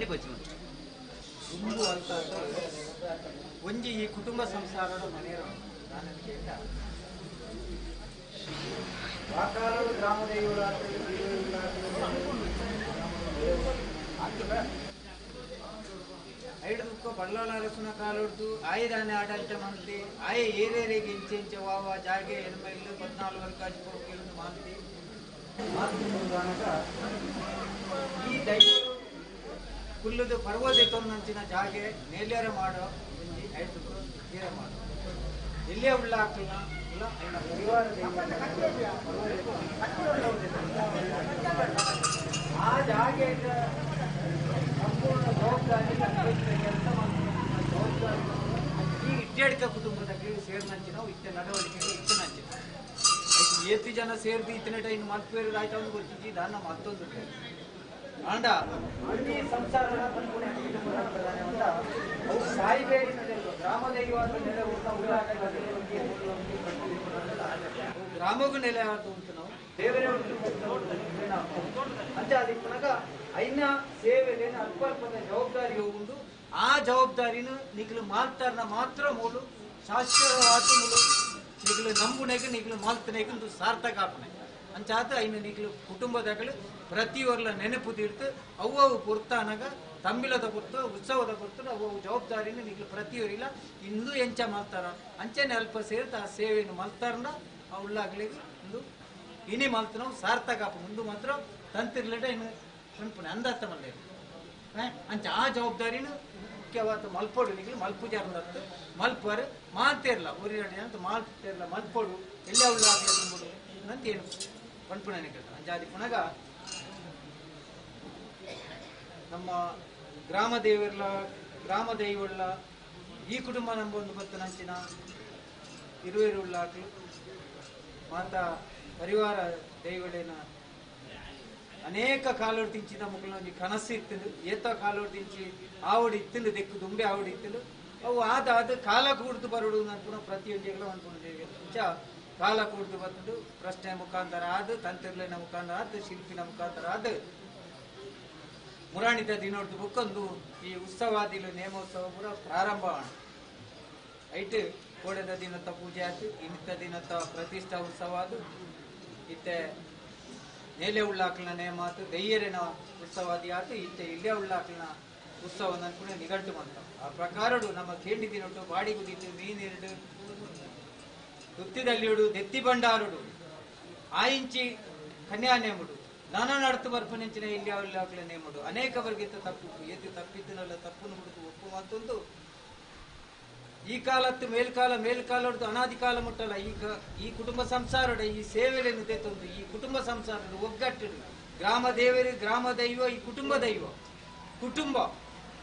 ಪನಿಪೊಚ್ಚಿ ದುಂಬು ಅಂತ ಒಂಜಿ ಈ ಕುಟುಂಬ ಸಂಸಾರದ ಮನೆಯ ವಾಕಾಲರು ಗ್ರಾಮದೇವರು ಐಡು ಮುಕ್ಕ ಬಳ್ಳಾಳ ಅರಸುನ ಕಾಲೊಡ್ದು ಆಯಿದಾನೆ ಆಡಳಿತ ಮಂತ್ರಿ ಆಯ ಏರೇರಿಗೆ ಇಂಚೆ ವಾವ ಜಾಗೆ ಎಣ್ಮೈಲು 14 ವರ್ಕಾಜಿ ಹೋಗಿ ಮಾಂತಿ ಮಾತು ಈ ದೈವರು ಕುಲ್ಲದ ಪರ್ವದೇತೊಂದಂಚಿನ ಜಾಗೆ ಮೇಲೇರ ಮಾಡೋ ಒಂಜಿ ಐದು ಹೀರ ಮಾಡೋ ಎಲ್ಲೇ ಉಳ್ಳ ಹಾಕಲ್ಲ ಇಲ್ಲ ಐನ ಪರಿವಾರ ಆ ಜಾಗೆ ಸಂಪೂರ್ಣ ಜವಾಬ್ದಾರಿ ಕೆಲಸ ಜವಾಬ್ದಾರಿ ಈ ಇಡ್ಡಡ್ಕ ಕುಟುಂಬದ ಸೇರಿನಂಚಿನ ಇತ್ತ ನಡವಳಿಕೆ ಇತ್ತನಂಚಿನ ಏತು ಜನ ಸೇರ್ದು ಇತ್ತನೇಟ ಇನ್ನು ಮಲ್ಪೇರು ಆಯ್ತು ಅವ್ನು ಗೊತ್ತಿದ್ದಿ ದಾನ ಮತ್ತೊಂದು ಆಂಡ ಈ ಸಂಸಾರದ ಅವು ಸಾಯಿಬೇರಿ ಗ್ರಾಮ ದೈವ ನೆಲೆ ಗ್ರಾಮಗೂ ನೆಲೆ ಆದ ಉಂಟು ನಾವು ದೇವರೇ ಉಂಟು ಅಂಚ ಅದಕ್ಕೆ ಐನ ಸೇವೆಲೇನ ಅಲ್ಪ ಅಲ್ಪದ ಜವಾಬ್ದಾರಿ ಉಂಟು. ಆ ಜವಾಬ್ದಾರಿನ ನಿಗ್ಲು ಮಾಲ್ತಾರನ ಮಾತ್ರ ಮೂಲು ಶಾಶ್ವತವಾದ ಮೂಲು ನಿಗ್ಲು ನಂಬುನೆಗೆ ನಿಗ್ಲು ಮಾಲ್ತನೆಗೆ ಒಂದು ಸಾರ್ಥಕ ಆಪಣೆ ಅಂಚಾತ ಐನ ನಿಗ್ಲು ಕುಟುಂಬದಾಗಲು ಪ್ರತಿಯೊರ್ಲ ನೆನಪು ತೀರ್ತು ಅವು ಅವು ಪುರ್ತಾನಗ ತಂಬಿಲದ ಪುರ್ತು ಉತ್ಸವದ ಪುರ್ತು ಅವು ಅವು ಜವಾಬ್ದಾರಿನ ನಿಗ್ಲು ಪ್ರತಿಯೊರಿಲ್ಲ ಇಂದು ಎಂಚ ಮಾಲ್ತಾರ ಅಂಚನೆ ಅಲ್ಪ ಸೇರ್ತ ಆ ಸೇವೆಯನ್ನು ಮಲ್ತಾರನ ಆ ಉಳ್ಳಾಗ್ಲಿಗೆ ಒಂದು ಇನಿ ಮಾಲ್ತ ನಾವು ಸಾರ್ಥಕ ಆಪ ಮುಂದೆ ಮಾತ್ರ ತಂತಿರ್ಲಟ ಇನ್ನು ಪನ್ಪುಣೆ ಅಂದಾರ್ಥ ಮಲ್ಲೆ ಅಂಚ ಆ ಜವಾಬ್ದಾರಿನ ಮುಖ್ಯವಾದ ಮಲ್ಪೋಡು ನಿಗ್ಲು ಮಲ್ಪುಜಾರ್ನರ್ತು ಮಲ್ಪರು ಮಾಲ್ತೇರ್ಲ ಊರಿನ ಅಂತ ಮಾಲ್ತೇರ್ಲ ಮಲ್ಪೋಡು ಎಲ್ಲ ಉಳ್ಳಾಗ್ಲಿ ತುಂಬಿಡು ಅಂತ ಏನು ಪನ್ಪುಣೆ ಅಂಜಾದಿ ಪುನಗ ನಮ್ಮ ಗ್ರಾಮ ದೇವರ್ಲ ಗ್ರಾಮ ದೈವಳ್ಳ ಈ ಕುಟುಂಬ ನಂಬೊಂದು ಬತ್ತ ನಂಚಿನ ಇರುವೆರುಳ್ಳಾಕ್ಲು ಮಾತಾ ಪರಿವಾರ ದೈವಳೇನ ಅನೇಕ ಕಾಲೋಡು ತಿಂಚಿದ ಮುಕ್ಕಳ ಒಂಜಿ ಕನಸು ಇತ್ತಂದು ಏತ ಕಾಲೋಡು ತಿಂಚಿ ಆವಡು ಇತ್ತಂದು ದೆಕ್ಕು ದುಂಬೆ ಆವಡು ಇತ್ತಂದು ಅವು ಆದ ಅದು ಕಾಲ ಕೂಡ್ದು ಬರೋಡು ಅನ್ಕೊಂಡು ಪ್ರತಿಯೊಂದಿಗಳ ಅನ್ಕೊಂಡು ಕಾಲ ಕೂಡ್ದು ಬಂದು ಪ್ರಶ್ನೆ ಮುಖಾಂತರ ಆದ ತಂತಿರ್ಲಿನ ಮುಖಾಂತರ ಆದ ಶಿಲ್ಪಿನ ಮುಖಾಂತರ ಆದ ಮುರಾಣಿತ ದಿನೋಡ್ದು ಬುಕ್ಕೊಂದು ಈ ಉತ್ಸವಾದಿಲು ನೇಮೋತ್ಸವ ಪೂರ ಪ್ರಾರಂಭ ಐಟ್ ಕೋಡೆದ ದಿನತ್ತ ಪೂಜೆ ಆಯ್ತು ಇನ್ನಿತ್ತ ದಿನತ್ತ ಪ್ರತಿಷ್ಠಾ ಉತ್ಸವ ಅದು ಇತ್ತೆ ನೇಲೆ ಉಳ್ಳಾಕ್ಲಿನ ನೇಮ ಆತು ದೈಯರಿನ ಉತ್ಸವಾದಿ ಆತು ಇತ್ತೆ ಇಲ್ಲೇ ಉಳ್ಳಾಕ್ಲಿನ ಉತ್ಸವ ಅನ್ಕೊಂಡು ನಿಘಂಟು ಮಾಡ್ತಾವ. ಆ ಪ್ರಕಾರಡು ನಮ್ಮ ಕೇಂಡಿ ದಿನೊಟ್ಟು ಬಾಡಿ ಕುದಿಟ್ಟು ಮೀನಿರಡು ತುತ್ತಿದಲ್ಲಿಡು ದೆತ್ತಿ ಬಂಡಾರುಡು ಆಯಿಂಚಿ ಕನ್ಯಾ ನೇಮುಡು ನಾನಾ ನಡ್ತು ಬರ್ಪನೆಂಚಿನ ಇಲ್ಲಿ ಉಳ್ಳಾಕ್ಲ ನೇಮುಡು ಅನೇಕ ವರ್ಗಿತ ತಪ್ಪು ಎದ್ದು ತಪ್ಪಿದ್ದನಲ್ಲ ತಪ್ಪುನು ಹುಡುಕು ಒಪ್ಪು ಮತ್ತೊಂದು ಈ ಕಾಲತ್ತು ಮೇಲ್ಕಾಲ ಮೇಲ್ಕಾಲದ್ದು ಅನಾದಿ ಕಾಲ ಮುಟ್ಟಲ್ಲ ಈ ಕುಟುಂಬ ಸಂಸಾರಡ ಈ ಸೇವೆಗಳನ್ನು ತೆತ್ತೊಂದು ಈ ಕುಟುಂಬ ಸಂಸಾರದ ಒಗ್ಗಟ್ಟು ಗ್ರಾಮ ದೇವರು ಗ್ರಾಮ ದೈವ ಈ ಕುಟುಂಬ ದೈವ ಕುಟುಂಬ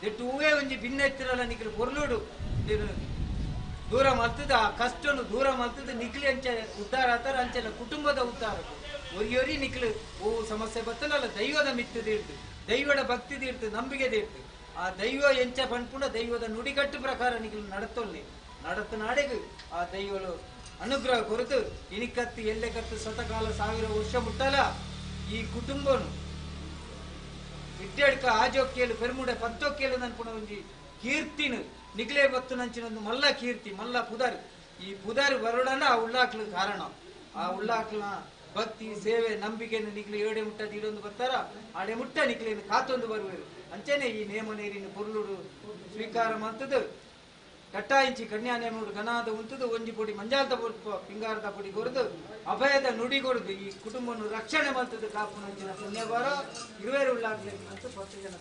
ದೆಟ್ಟು ಹೂವೇ ಒಂಜಿ ಭಿನ್ನ ಎತ್ತಿರಲ್ಲ ನಿಖಲು ಪೊರ್ಲುಡು ದೂರ ಮಲ್ತದ ಆ ಕಷ್ಟನು ದೂರ ಮಲ್ತದ ನಿಖಲಿ ಅಂಚೆ ಉದ್ಧಾರ ಆತರ ಅಂಚೆಲ್ಲ ಕುಟುಂಬದ ಉದ್ಧಾರ ಒರಿಯೊರಿ ನಿಖಲು ಓ ಸಮಸ್ಯೆ ಬತ್ತಲಲ್ಲ ದೈವದ ಮಿತ್ತದಿರ್ತು ದೈವದ ಭಕ್ತಿ ಇರ್ತು ನಂಬಿಕೆ ಇರ್ತು ಆ ದೈವ ಎಂಚ ಪನ್ಪುಣ ದೈವದ ನುಡಿಗಟ್ಟು ಪ್ರಕಾರ ನಿಖಲು ನಡತೊಲ್ಲಿ ನಡತ ನಾಡೆಗು ಆ ದೈವಳು ಅನುಗ್ರಹ ಕೊರತು ಇನಿಕತ್ತು ಎಲ್ಲೆಕತ್ತು ಶತಕಾಲ ಸಾವಿರ ವರ್ಷ ಮುಟ್ಟಲ ಈ ಕುಟುಂಬನು ಇಟ್ಟೆಡ್ಕ ಆಜೋಕ್ಕೇಲು ಪೆರ್ಮುಡೆ ಪತ್ತೊಕ್ಕೇಲು ನನ್ಪುಣ ಒಂಜಿ ಕೀರ್ತಿನು ನಿಗ್ಲೇ ಬತ್ತು ನಂಚಿನೊಂದು ಮಲ್ಲ ಕೀರ್ತಿ ಮಲ್ಲ ಪುದಾರ್ ಈ ಪುದಾರ್ ಬರೋಡನ ಆ ಉಳ್ಳಾಕ್ಲು ಕಾರಣ ಆ ಉಳ್ಳಾಕ್ಲನ ಭಕ್ತಿ ಸೇವೆ ನಂಬಿಕೆಯನ್ನು ನಿಗ್ಲು ಏಡೆ ಮುಟ್ಟ ದೀಡೊಂದು ಬರ್ತಾರ ಆಡೆ ಮುಟ್ಟ ನಿಗ್ಲೇನು ಕಾತೊಂದು ಬರುವರು ಅಂಚನೆ ಈ ನೇಮ ನೀರಿನ ಪೊರ್ಲುಡು ಸ್ವೀಕಾರ ಮಂತದ್ದು ಕಟ್ಟಾಯಿಂಚಿ ಕನ್ಯಾ ನೇಮುಡು ಗನಾದ ಉಂತದು ಒಂಜಿ ಪೊಡಿ ಮಂಜಾಲ್ದ ಪಿಂಗಾರದ ಪೊಡಿ ಕೊರದು ಅಭಯದ ನುಡಿ ಕೊರದು ಈ ಕುಟುಂಬವನ್ನು ರಕ್ಷಣೆ ಮಂತದ್ದು ಕಾಪು ನಂಚಿನ ಪುಣ್ಯವಾರ ಇರುವೇರು ಉಳ್ಳಾಗ್ಲಿ ಅಂತ 10 ಜನ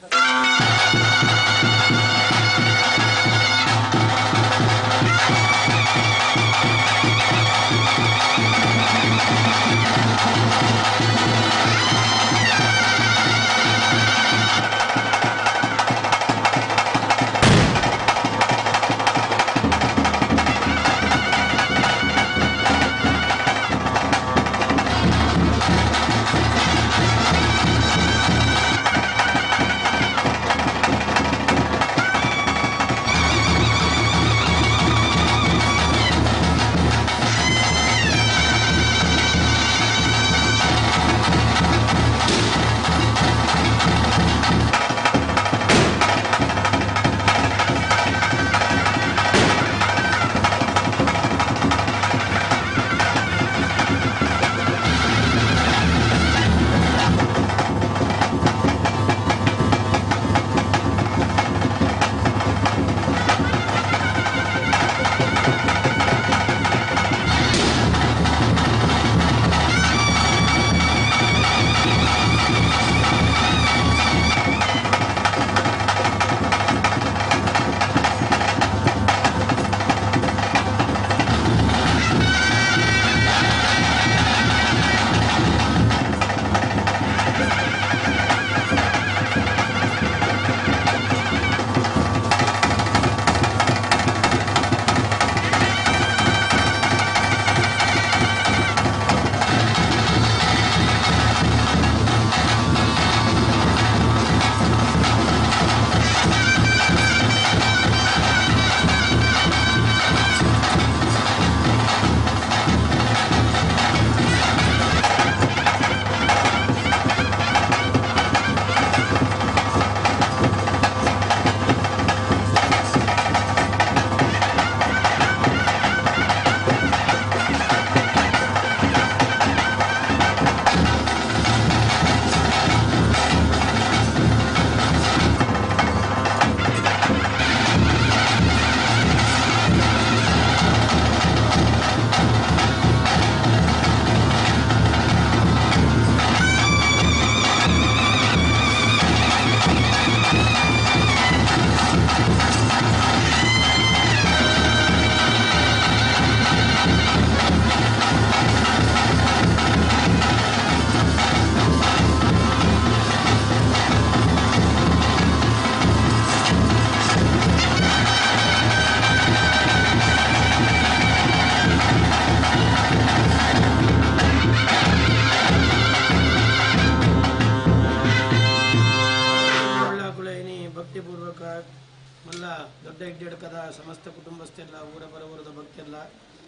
ಮಲ್ಲ ದೊಡ್ಡ ಇಡ್ಡಡ್ಕದ ಸಮಸ್ತ ಕುಟುಂಬಸ್ಥೆಲ್ಲ ಊರ ಬರ ಊರದ ಭಕ್ತೆಲ್ಲ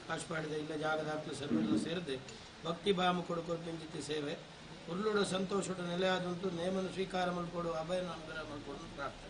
ಕಾಶ್ಪಾಡಿದ ಇಲ್ಲ ಜಾಗದ ಸರ್ವೆಲ್ಲ ಸೇರಿದೆ ಭಕ್ತಿ ಭಾಮ ಕೊಡುಕೊರ್ಪಿಂಚಿತಿ ಸೇವೆ ಉರ್ಲುಡು ಸಂತೋಷುಡು ನೆಲೆಯಾದಂತೂ ನೇಮನ ಸ್ವೀಕಾರ ಮಲ್ಕೊಡು ಅಭಯನ ಅನುಗ್ರಹ ಮಲ್ಕೊಡು ಪ್ರಾರ್ಥನೆ.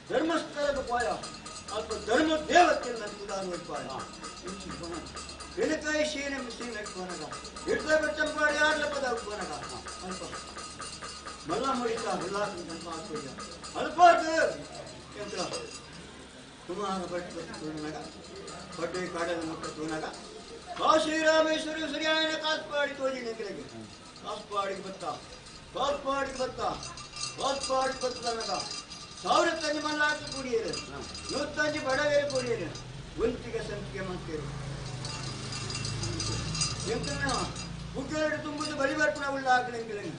ಧರ್ಮಸ್ಥಳದ ಪಾಯ ಅಲ್ಪ ಧರ್ಮ ದೇವತೆ ಎಣಕಾಯಿ ಶೀನೆ ಸೀಮೆ ಪೋನಗ ಇಡ್ತಾ ಬಚ್ಚಂಪಾಡಿ ಆಡ್ಲ ಪದ ಪೋನಗ ಅಲ್ಪ ಮಲ್ಲ ಮುಡಿತ ಉಲ್ಲಾಸ ಹಾಕೋಜ ಅಲ್ಪಾದ ಯಂತ್ರ ಸುಮಾರು ಬಟ್ಟು ತೂನಗ ಪಡ್ಡು ಕಾಡದ ಮುಟ್ಟ ತೂನಗ ಕಾಶಿ ರಾಮೇಶ್ವರ ಸರಿಯಾಯನ ಕಾಸ್ಪಾಡಿ ತೋಜಿ ನೆಂಕಲೆಗೆ ಕಾಸ್ಪಾಡಿಗೆ ಬತ್ತ ಕಾಸ್ಪಾಡಿಗೆ ಬತ್ತ ಕಾಸ್ಪಾಡಿಗೆ ಬತ್ತನಗ ಸಾವಿರತ್ತಂಜಿ ಮಲ್ಲಾಕ ಕೂಡಿಯರು ನೂತ್ತಂಜಿ ಬಡವೇರು ಕೂಡಿಯರು ಒಂತಿಗೆ ಸಂತಿಗೆ ಮಂತೇರು ಎಂಕಲನ ಬುಗ್ಗೆರಡು ತುಂಬುದು ಬಲಿ ಬರ್ಪಣ ಉಳ್ಳಾಕಲ ಎಂಕಲನ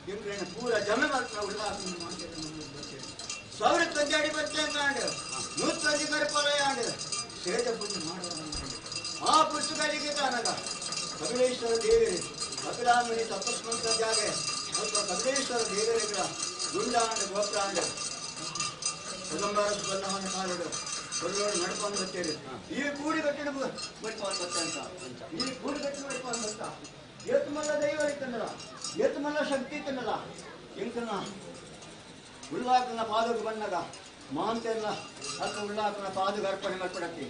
ಎಂಕಲನ ಪೂರ ಜಮೆ ಬರ್ಪಣ ಉಳ್ಳಾಕಲ ಸಾವಿರತ್ತಂಜಿ ಅಡಿ ಬಚ್ಚಂಗಾಂಡು ನೂತ್ತಂಜಿ ಕರ್ಪಲಯಾಂಡು ಸೇದ ಪೂಜೆ ಮಾಡುವ ಆ ಪುಸ್ತಕರಿಗೆ ತಾನಗ ಕಪಿಲೇಶ್ವರ ದೇವರು ಕಪಿಲಾಮುನಿ ತಪಸ್ಮಂತ ಜಾಗೆ ಅಲ್ಪ ಕಪಿಲೇಶ್ವರ ದೇವರಿಗಳ ಗುಂಡಾಂಡ ಗೋಪುರಾಂಡ ಕದಂಬಾರ ಸುಬರ್ಣವನ್ನ ಕಾಲಡು ಕೊಲ್ಲೋಡು ನಡ್ಕೊಂಡು ಬರ್ತೇವೆ ಈ ಕೂಡಿ ಕಟ್ಟಿನ ಬಡ್ಕೊಂಡು ಬರ್ತಂತ ಈ ಕೂಡಿ ಕಟ್ಟಿನ ಬಡ್ಕೊಂಡು ಬರ್ತ ಏತು ಮಲ್ಲ ದೈವ ಇತ್ತಂದಲ್ಲ ಏತು ಮಲ್ಲ ಶಕ್ತಿ ಇತ್ತಂದಲ್ಲ ಎಂಕನ ಉಳ್ಳಾಕನ ಪಾದಕ್ಕೆ ಬಂದಾಗ ಮಾಂತೆಲ್ಲ ಅಲ್ಪ ಉಳ್ಳಾಕನ ಪಾದಕ್ಕೆ ಅರ್ಪಣೆ ಮಾಡ್ಕೊಡಕ್ಕೆ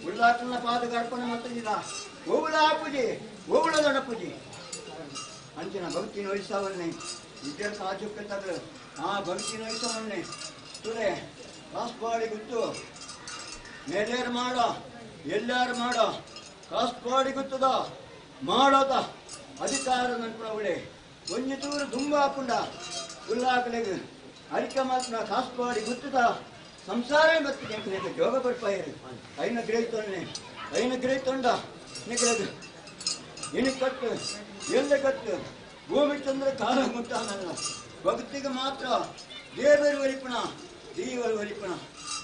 ಉಳ್ಳಾಕನ ಪಾದಕ್ಕೆ ಅರ್ಪಣೆ ಮಾಡ್ತಿದ್ದಿಲ್ಲ ಓವುಳ ಪೂಜೆ ಓವುಳ ದೊಡ್ಡ ಪೂಜೆ ಅಂಚಿನ ಭಕ್ತಿ ನೋಯಿಸವನ್ನೇ ವಿದ್ಯಾ ಸಾಜುಕ್ಕೆ ತಗಲು ಆ ಭಕ್ತಿ ನೋಯಿಸವನ್ನೇ ತುಲೆ ಕಾಸ್ಪಾಡಿ ಗುತ್ತು ನೆಲೆಯರು ಮಾಡೋ ಎಲ್ಲಾರು ಮಾಡೋ ಕಾಸ್ಪಾಡಿ ಗುತ್ತದ ಮಾಡೋದ ಅಧಿಕಾರ ನನ್ಪುಣವುಳೆ ಒಂಜಿ ತೂರು ದುಂಬ ಹಾಪುಂಡ ಉಲ್ಲಾಕಲೆಗ್ ಅರಿಕ ಮಾತ್ರ ಕಾಸ್ಪಾಡಿ ಗುತ್ತದ ಸಂಸಾರ ಮತ್ತು ಜೋಗ ಬರ್ಪಾಯರು ಐನ ಗ್ರಹಿತೊನ್ನೆ ಐನ ಗ್ರಹಿತೊಂಡ ನಿಗಲದು ಇಣಿ ಕಟ್ಟು ಎಲ್ಲ ಕಟ್ಟು ಭೂಮಿ ಚಂದ್ರ ಕಾಲ ಮುಟ್ಟಾನಲ್ಲ ಭಕ್ತಿಗೆ ಮಾತ್ರ ದೇವರು ಒಲಿಪಣ ದೇವರು ಒಲಿಪಣ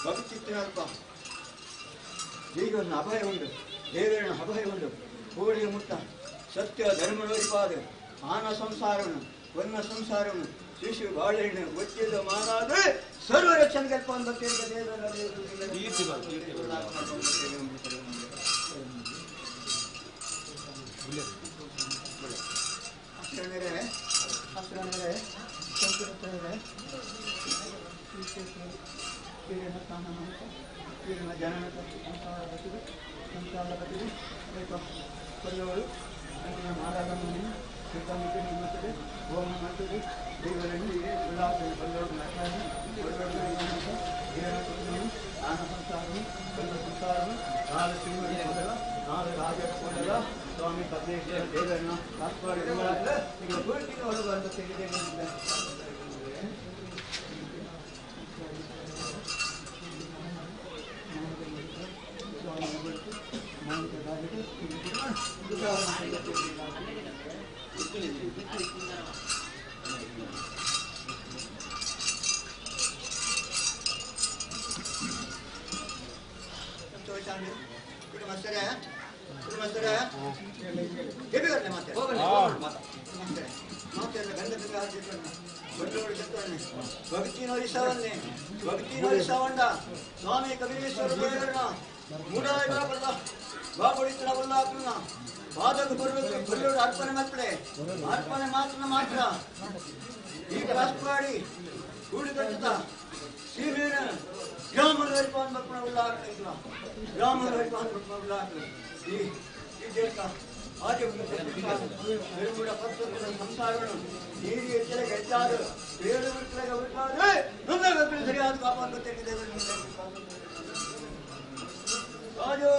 ಭಕ್ತಿ ಇತ್ತಿನಲ್ಪ ದೇವರನ್ನ ಅಭಯ ಉಂಟು ದೇವರನ್ನ ಅಭಯ ಉಂಟು ಕೋಳಿಯ ಮುಟ್ಟ ಸತ್ಯ ಧರ್ಮ ಒಲಿಪಾದ ಆನ ಸಂಸಾರವನ್ನು ಒನ್ನ ಸಂಸಾರವನ್ನು ಶಿಶು ಬಾಳೆಹಣ್ಣು ಒತ್ತಿದ ಮಾನಾದ್ರೆ ಸರ್ವ ರಕ್ಷಣೆ ಕಲ್ಪ ಅಂತ ಕೊಲ್ಲೋಳು ಹೋಮ ಮಾಡ್ತದೆ ದೇವರನ್ನು ಉಲ್ಲಾಸ ಬಲ್ಲೋಡು ಆನ ಸಂಸಾರನು ಬಲ್ಲ ಸಂಸಾರನು ನಾಳೆ ತಿರುಮಲ ಕೊಡಲ ನಾಳೆ ರಾಜ ಕೊಡಲ ಸ್ವಾಮಿ ಪದ್ಮೇಶ್ವರ ದೇವರನ್ನ ಕಾಪಾಡಿ ಈಗ ಪೂರ್ತಿ ಒಳಗೆ ಅಂತ ತೆಗೆದೇ ಸ್ವಾಮಿ ಕಪಿಲೇಶ್ವರ ದೇವರನ್ನ ಮೂಡಾಯಿ ಬಾಬಲ್ಲ ಬಾಬಡಿತನ ಉಲ್ಲಾಕನ ಪಾದಕ್ಕೆ ಬರಬೇಕು ಬಲ್ಲೋಡು ಅರ್ಪಣೆ ಮಾಡ್ತಾರೆ ಅರ್ಪಣೆ ಮಾತ್ರ ಮಾತ್ರ ಈ ಕಾಸ್ಪಾಡಿ ಕೂಡಿ ಕಟ್ಟುತ್ತಾ ಸೀಮೆನ ಗ್ರಾಮದ ಹರಿಪಾನ್ ಬರ್ಪಣ ಉಲ್ಲಾಕನ ಗ್ರಾಮದ ಹರಿಪಾನ್ ಬರ್ಪಣ ಉಲ್ಲಾಕನ ಈ ಈ ದೇಶ ಆದಿ ಸಂಸಾರವನ್ನು ನೀರು ಎಚ್ಚರ ಗೆದ್ದಾರು ಬೇರೆ ನನ್ನ ಸರಿಯಾದ ಕಾಪಾಡ ರಾಜೋ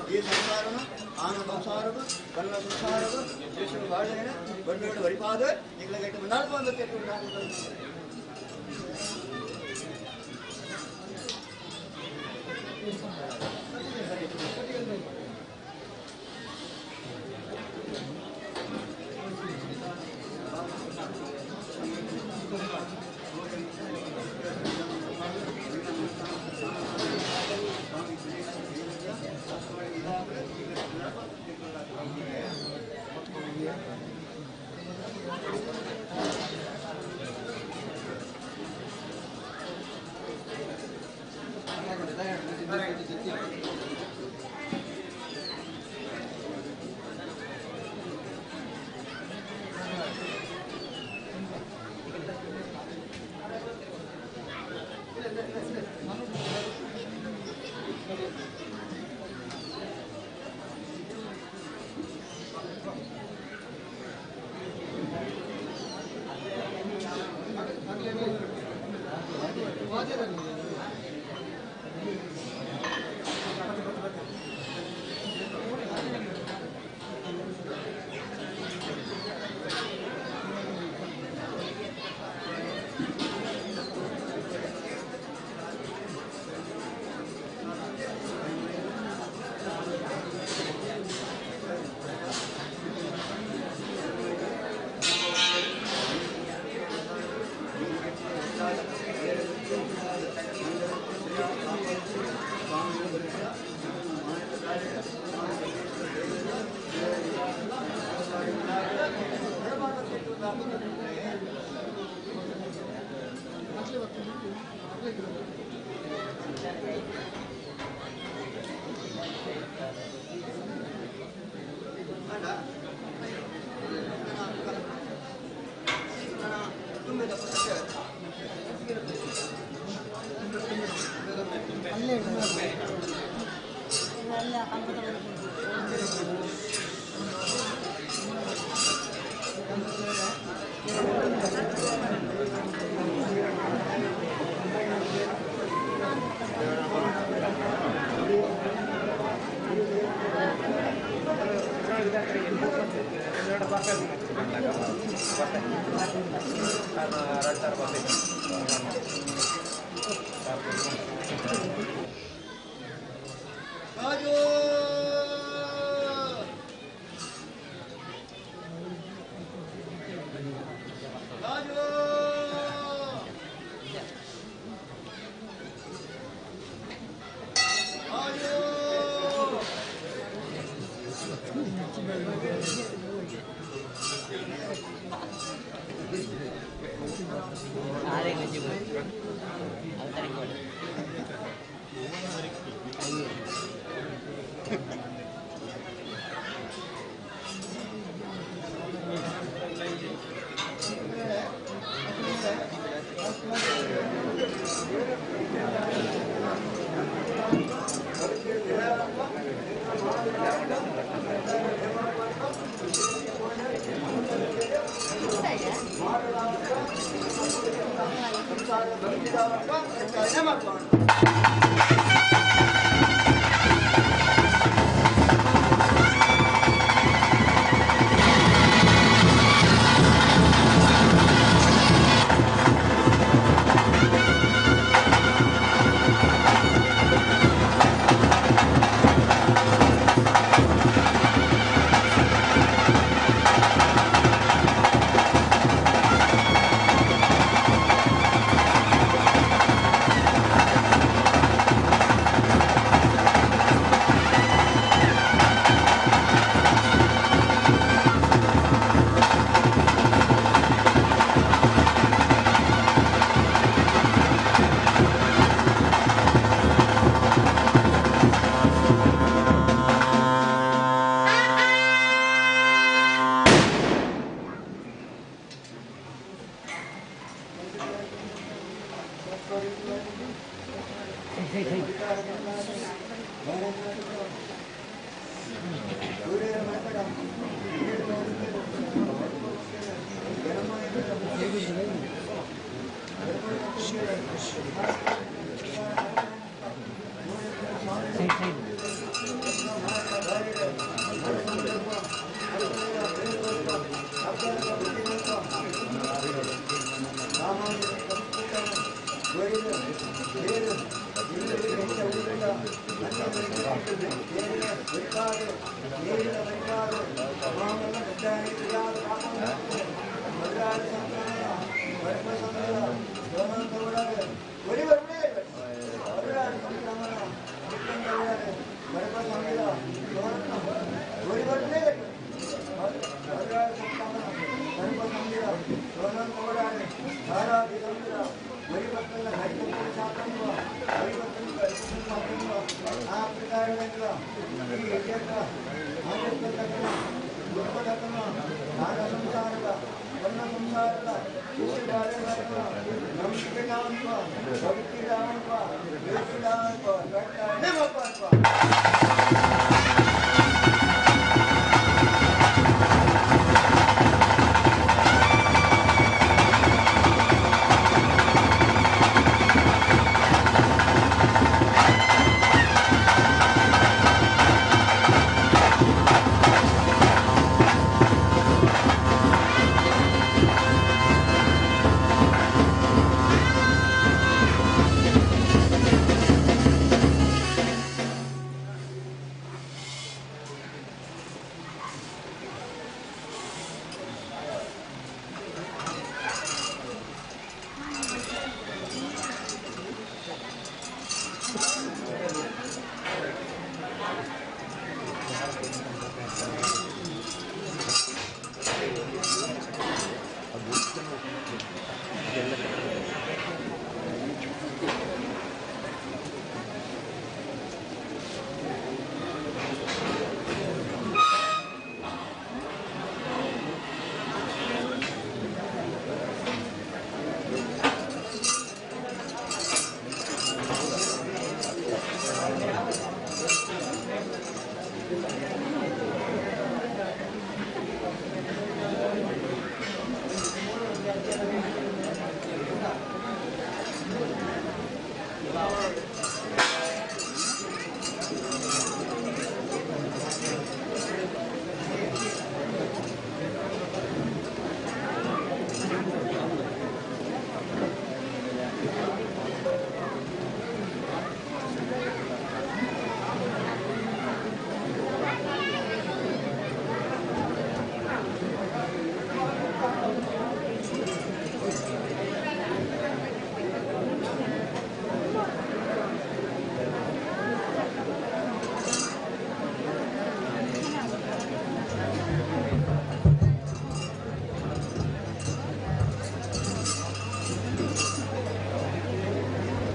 ಈ ಸಂಸಾರನು ಆನ ಸಂಸಾರವು ಕಣ್ಣ ಸಂಸಾರವು ವಿಷ್ಣು ಬಾಳೇನ ಬಂಡೋಡು ವರಿಪಾದ ನಿಗಳ ನಾಲ್ಕು.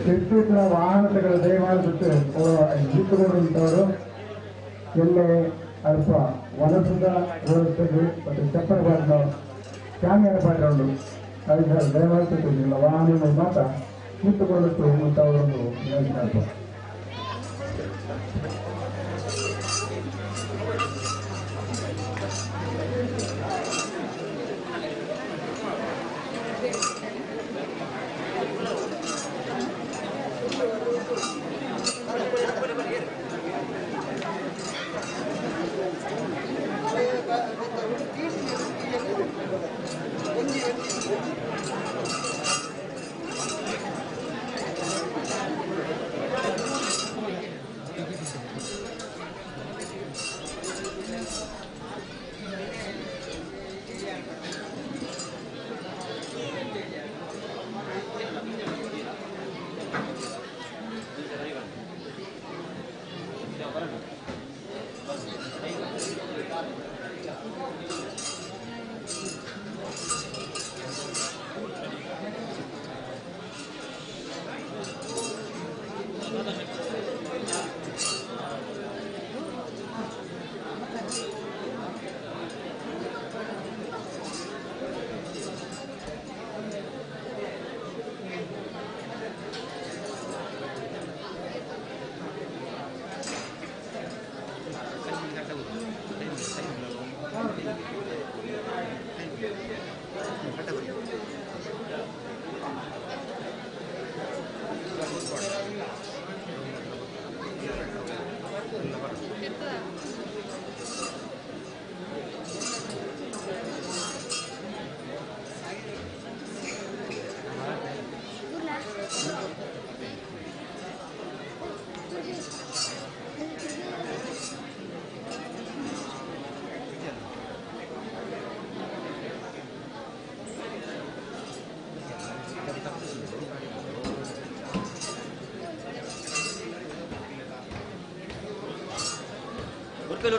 ತಿರುಪತಿನ ವಾಹನಗಳ ದಯಮಾಡಿಬಿಟ್ಟು ಜೀಪುಗಳಿಂತವರು ಎಲ್ಲೇ ಅಲ್ಪ ವನಸದ ವ್ಯವಸ್ಥೆಗೆ ಮತ್ತು ಚಪ್ಪರಬಾರ್ದು ಕ್ಯಾಮೆರಾ ಪಾಡ್ರೌಂಡು ಅದಕ್ಕೆ ದಯಮಾಡಿಬಿಟ್ಟು ವಾಹನಗಳು ಮಾತ್ರ ನಿಂತುಕೊಳ್ಳುತ್ತು ಅಂತ ಅವರೊಂದು ಯೋಜನೆ.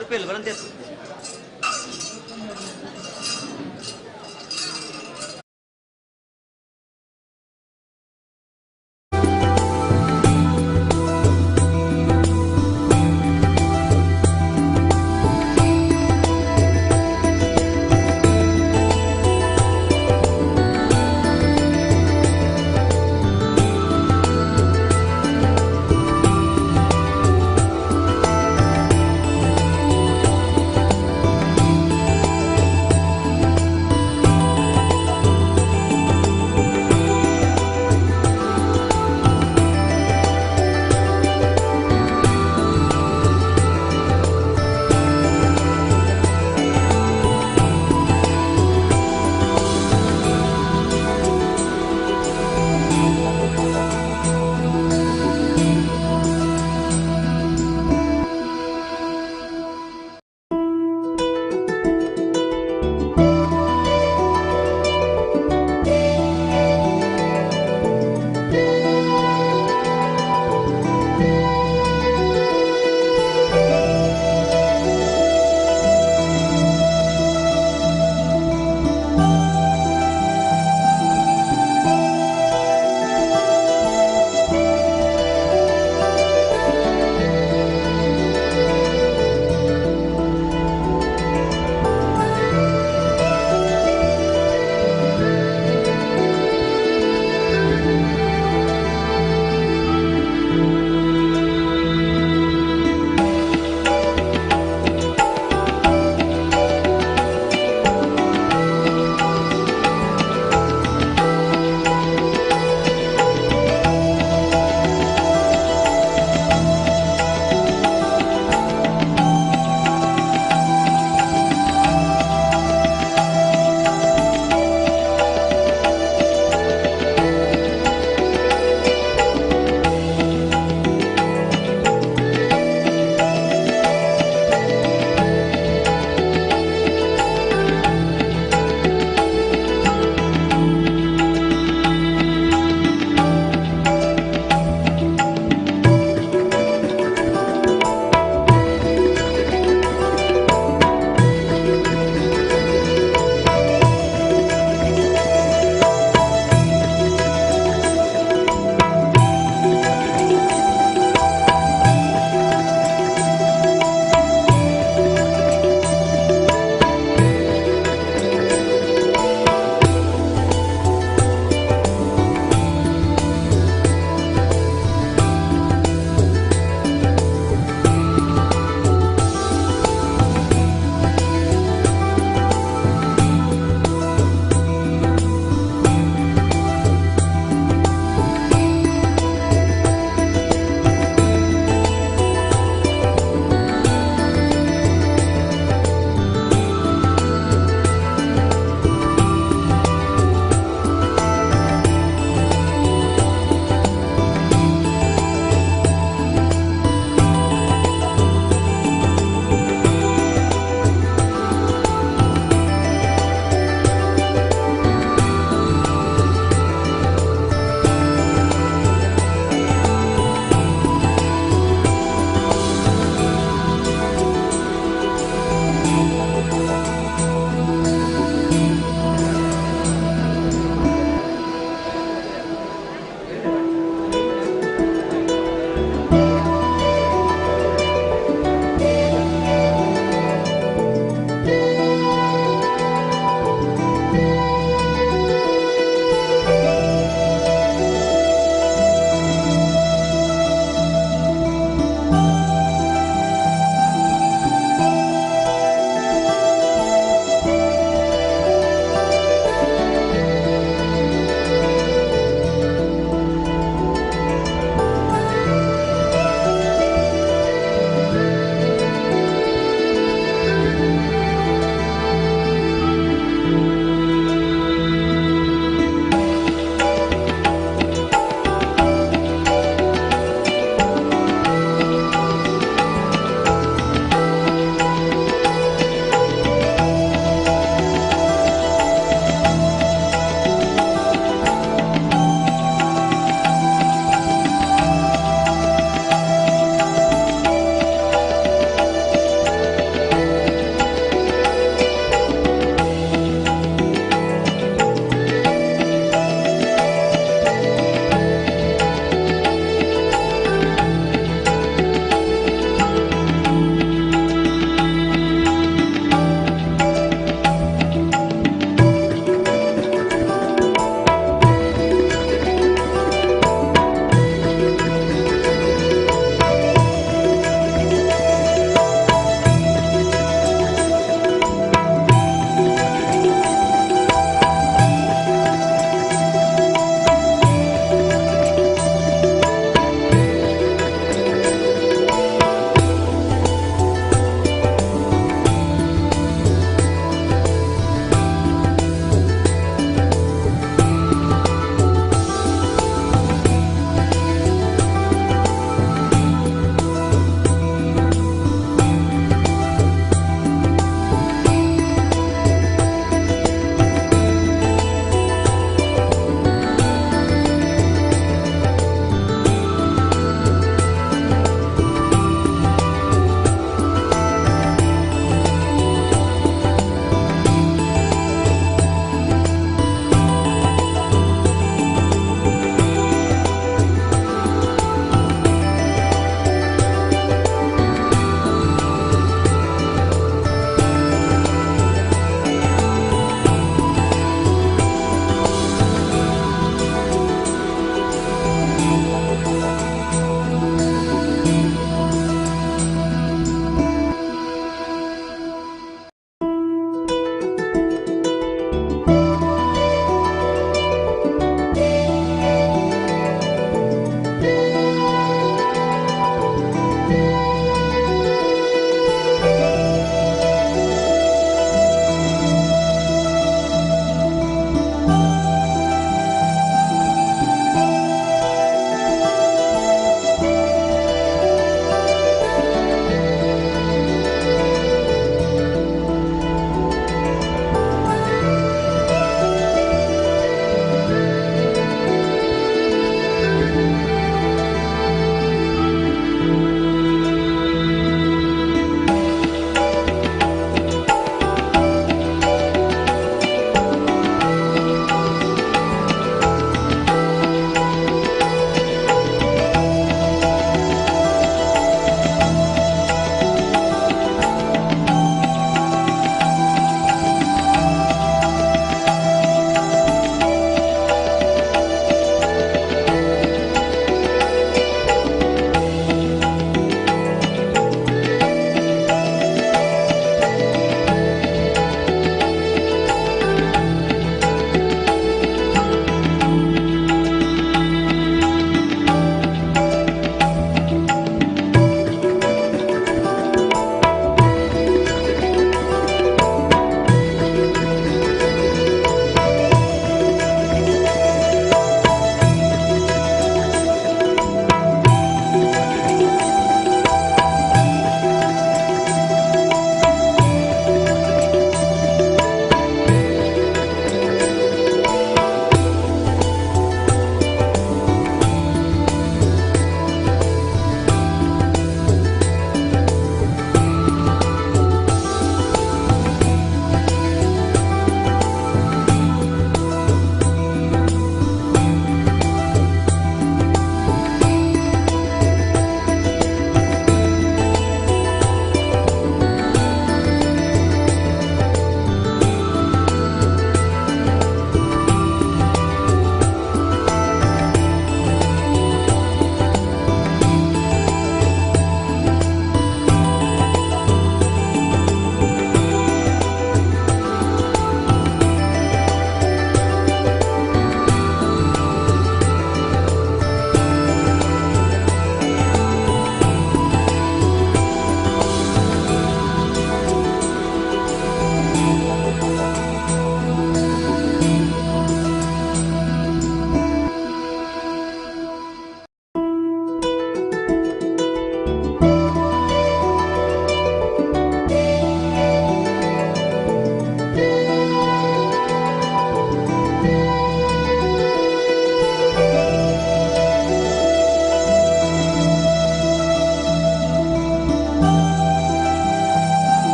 ಉರ್ಪೆಲ್ ಉರ್ಪೆಲ್ ಬರಂತೆ.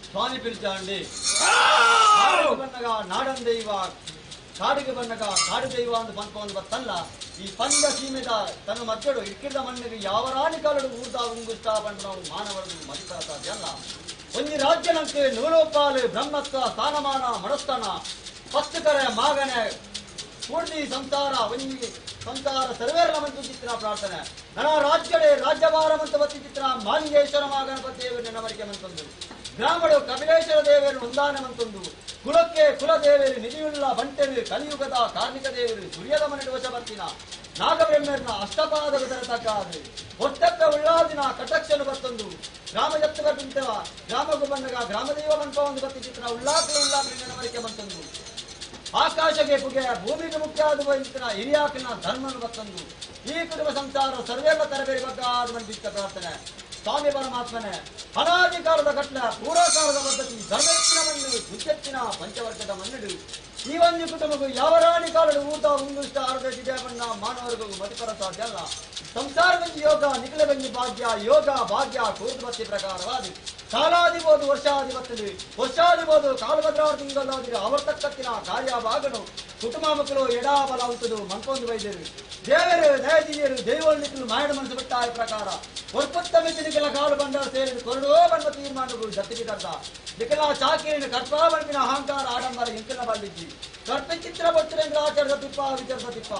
ಸ್ವಾಮಿ ಪಿಲಿಚಾಂಡಿ ಬನ್ನಗ ನಾಡನ್ ದೈವ ಕಾಡಿಗೆ ಬನ್ನಗ ಕಾಡು ದೈವ ಅಂತ ಪನ್ಪೊಂದು ಬತ್ತಲ್ಲ ಈ ಪಂದ ಸೀಮೆದ ತನ್ನ ಮಧ್ಯಡು ಇಕ್ಕಿದ ಮಣ್ಣಿಗೆ ಯಾವ ರಾಣಿ ಕಾಲಡು ಊರ್ದ ಉಂಗುಸ್ತಾ ಪಂಡ ಮಾನವರದು ಮದಿಪರ ಸಾಧ್ಯ ಅಲ್ಲ. ಒಂಜಿ ರಾಜ್ಯನಂತೆ ನೂಲೋಪಾಲು ಬ್ರಹ್ಮತ್ವ ಸ್ಥಾನಮಾನ ಮಡಸ್ಥಾನ ಪತ್ತು ಕರೆ ಮಾಗನೆ ಪೂರ್ತಿ ಸಂಸಾರ ಒಂಜಿ ಸಂಸಾರ ಸರ್ವೇರನ ಮಂತು ಚಿತ್ರ ಪ್ರಾರ್ಥನೆ ನನ್ನ ರಾಜ್ಯಡೆ ರಾಜ್ಯಭಾರ ಮಂತ ಬತ್ತಿ ಚಿತ್ರ ಮಾಲಿಂಗೇಶ್ವರ ಮಾಗಣಪತಿ ದೇವರು ನೆನವರಿಕೆ ಮಂತಂದು ಗ್ರಾಮಡು ಕಪಿಲೇಶ್ವರ ದೇವರು ಹೊಂದಾನ ಮಂತೊಂದು ಕುಲಕ್ಕೆ ಕುಲದೇವರು ನಿಧಿಯುಳ್ಳ ಬಂಟೆರು ಕಲಿಯುಗದ ಕಾರ್ಮಿಕ ದೇವರು ಸೂರ್ಯದ ಮನೆಡು ವಶವರ್ತಿನ ನಾಗಬ್ರಹ್ಮರ್ನ ಅಷ್ಟಪಾದ ತಕ್ಕಾದು ಒಟ್ಟಕ್ಕ ಉಳ್ಳಾದಿನ ಕಟಕ್ಷನು ಬತ್ತೊಂದು ಗ್ರಾಮ ಜತ್ತವ ಬಿಂತವ ಗ್ರಾಮಗೂ ಬಂದಾಗ ಗ್ರಾಮದೇವ ಮಂಪ ಒಂದು ಬತ್ತಿ ಚಿತ್ರ ಉಳ್ಳಾಕಲು ಉಳ್ಳಾಕಲು ನೆನವರಿಕೆ ಮಂತೊಂದು ಆಕಾಶಕ್ಕೆ ಪುಗೆ ಭೂಮಿಗೆ ಮುಖ್ಯ ಆದ ಹಿರಿಯಾಕಿನ ಧರ್ಮನು ಬತ್ತೊಂದು ಈ ಕುಟುಂಬ ಸಂಸಾರ ಸರ್ವೇಲ ತರಬೇರಿ ಬಗ್ಗಾದ ಮಂದಿತ್ತ ಪ್ರಾರ್ಥನೆ. ಸ್ವಾಮಿ ಪರಮಾತ್ಮನೆ ಅನಾದಿಕಾಲದ ಕಟ್ಲ ಪೂರ್ವಕಾಲದ ಪದ್ಧತಿ ಧರ್ಮೆತ್ತಿನ ಮಣ್ಣು ಬುದ್ಧೆತ್ತಿನ ಪಂಚವರ್ಗದ ಮಣ್ಣು ಈ ಒಂದು ಕುಟುಂಬಕ್ಕೂ ಯಾವ ರಾಣಿ ಕಾಲಡು ಊಟ ಉಂಗುಷ್ಟ ಆರೋಗ್ಯ ಬಣ್ಣ ಮಾನವರಿಗೂ ಮತಿಪರ ಸಾಧ್ಯ ಅಲ್ಲ. ಸಂಸಾರದಲ್ಲಿ ಯೋಗ ನಿಖಿಲಬಂಜಿ ಭಾಗ್ಯ ಯೋಗ ಭಾಗ್ಯ ಕೂರ್ದುಬತ್ತಿ ಪ್ರಕಾರವಾದ ಕಾಲಾದಿಬೋದು ವರ್ಷಾಧಿಪತ್ತದು ವರ್ಷಾದಿಬೋದು ಕಾಲಭದ್ರಾರು ತಿಂಗಳಾದಿರು ಅವರ್ತಕ್ಕತ್ತಿನ ಕಾರ್ಯಭಾಗನು ಕುಟುಂಬ ಮಕ್ಕಳು ಎಡಾಬಲ ಉಂಟದು ಮನ್ಕೊಂದು ಬೈದರು ದೇವರು ದಯದಿಯರು ದೈವೋಳ್ನಿಕ್ಕಲು ಮಾಯಡ ಮನಸ್ಸು ಬಿಟ್ಟಾಯ ಪ್ರಕಾರ ಒರ್ಪತ್ತ ಮಿತಿನಿಕೆಲ ಕಾಲು ಬಂಡಾರ ಸೇರಿದ ಕೊರಡೋ ಬಂದ ತೀರ್ಮಾನಗಳು ಜತ್ತಿಗಿದಂತ ನಿಖಲ ಚಾಕಿರಿನ ಕರ್ಪಾ ಬಂಪಿನ ಅಹಂಕಾರ ಆಡಂಬರ ಇಂಕಿನ ಬಂದಿದ್ದಿ ಕರ್ಪಿಚಿತ್ರ ಬರ್ತೇಂದ್ರ ಆಚರದ ತಿಪ್ಪ ವಿಚರದ ತಿಪ್ಪ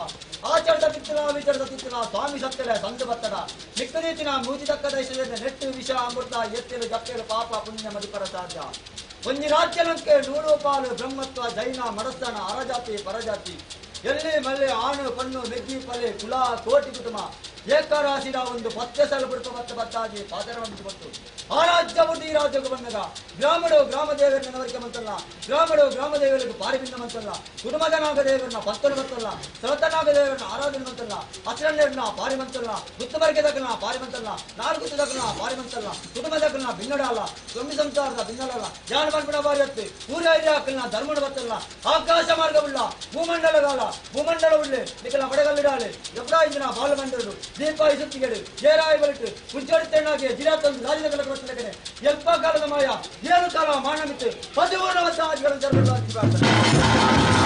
ಆಚರದ ತಿತ್ತಲ ವಿಚರದ ತಿತ್ತಲ ಸ್ವಾಮಿ ಸತ್ಯಲ ಸಂದು ಬತ್ತಡ ನಿಕ್ಕರೀತಿನ ಮೂಜಿ ತಕ್ಕ ದೇಶದಿಂದ ನೆಟ್ಟು ವಿಷ ಅಮೃತ ಎತ್ತಿಲು ಜಪ್ಪೇಲು ಪಾಪ ಪುಣ್ಯ ಮದಿಪರ ಸಾಧ್ಯ. ಒಂಜಿ ರಾಜ್ಯಲಂಕೆ ನೂರು ಪಾಲು ಬ್ರಹ್ಮತ್ವ ಜೈನ ಮಡಸ್ಥಾನ ಅರಜಾತಿ ಪರಜಾತಿ ಎಲ್ಲಿ ಮಲ್ಲೆ ಆಣು ಪಣ್ಣು ಮೆಗ್ಗಿ ಪಲೆ ಕುಲ ಕೋಟಿ ಕುಟುಂಬ ಏಕರಾಶಿದ ಒಂದು ಪತ್ತೆ ಸಲ ಬಿಡುತ್ತ ಬತ್ತ ಬತ್ತಾಗಿ ಪಾದರ ಬಂತು ಆ ರಾಜ್ಯ ಬಿಟ್ಟು ಈ ರಾಜ್ಯಕ್ಕೆ ಬಂದಾಗ ಗ್ರಾಮಡು ಗ್ರಾಮ ದೇವರನ್ನ ನವರಿಕೆ ಮಂತಲ್ಲ ಗ್ರಾಮಡು ಗ್ರಾಮ ದೇವರಿಗೆ ಪಾರಿಬಿಂದ ಮಂತಲ್ಲ ಕುಟುಂಬದ ನಾಗದೇವರನ್ನ ಪತ್ತಲು ಮಂತಲ್ಲ ಸಲತನಾಗ ದೇವರನ್ನ ಆರಾಧನೆ ಮಂತಲ್ಲ ಅಚರಣ್ಯರನ್ನ ಪಾರಿ ಮಂತಲ್ಲ ಗುತ್ತಬರಿಕೆ ದಕ್ಕನ ಪಾರಿ ಮಂತಲ್ಲ ನಾಲ್ಕು ದಕ್ಕನ ಪಾರಿ ಮಂತಲ್ಲ ಕುಟುಂಬ ದಕ್ಕನ ಭಿನ್ನಡಲ್ಲ ಸ್ವಾಮಿ ಸಂಸಾರದ ಭಿನ್ನಲಲ್ಲ ಜಾನ ಬಂದ್ಬಿಡ ಬಾರಿ ಹತ್ತಿ ಊರ ಹಾಕಲ್ನ ಧರ್ಮಡು ಬತ್ತಲ್ಲ ಆಕಾಶ ಮಾರ್ಗವುಳ್ಳ ಭೂಮಂಡಲಗಾಲ ಭೂಮಂಡಲವುಳ್ಳೆ ನಿಖಲ ಬಡಗಲ್ಲಿಡಾಳೆ ಎಬ್ರಾಹಿಂದಿನ ಬಾಲಮಂಡಲರು ದೀಪಾಯಿ ಸುತ್ತಿಗೆಡು ಜಯರಾಯ ಬಲಿಟ್ಟು ಉಜ್ಜಡಿತೆಣ್ಣಾಗಿ ಜಿರಾತಂದು ರಾಜ್ಯದ ಕಲಕರತ್ತಲಗನೆ ಎಲ್ಪ ಕಾಲದ ಮಾಯ ಏಳು ಕಾಲ ಮಾನಮಿತ್ತು ಪದಿಮೂರವಂತ ಆಜ್ಗಳನ್ನು ಜರುಗಲು ಪ್ರಾರ್ಥನೆ.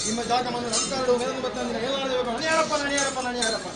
ನಿಮ್ಮ ಜಾಗವನ್ನು ನಮಸ್ಕಾರ ಮೇಲೊಂದು ಬತ್ತಂದ್ರೆ ಎಲ್ಲಾರಬೇಕು. ಹಣಿಯಾರಪ್ಪ ಹಣಿಯಾರಪ್ಪ ಹಣಿಯಾರಪ್ಪ.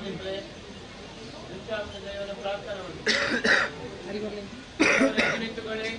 ಸಂಪಾದಿಪ್ಪಲೆ ದೈವನ ಪ್ರಾರ್ಥನೆ ಮಾಡಿ ನಿಂತುಕೊಳ್ಳಿ.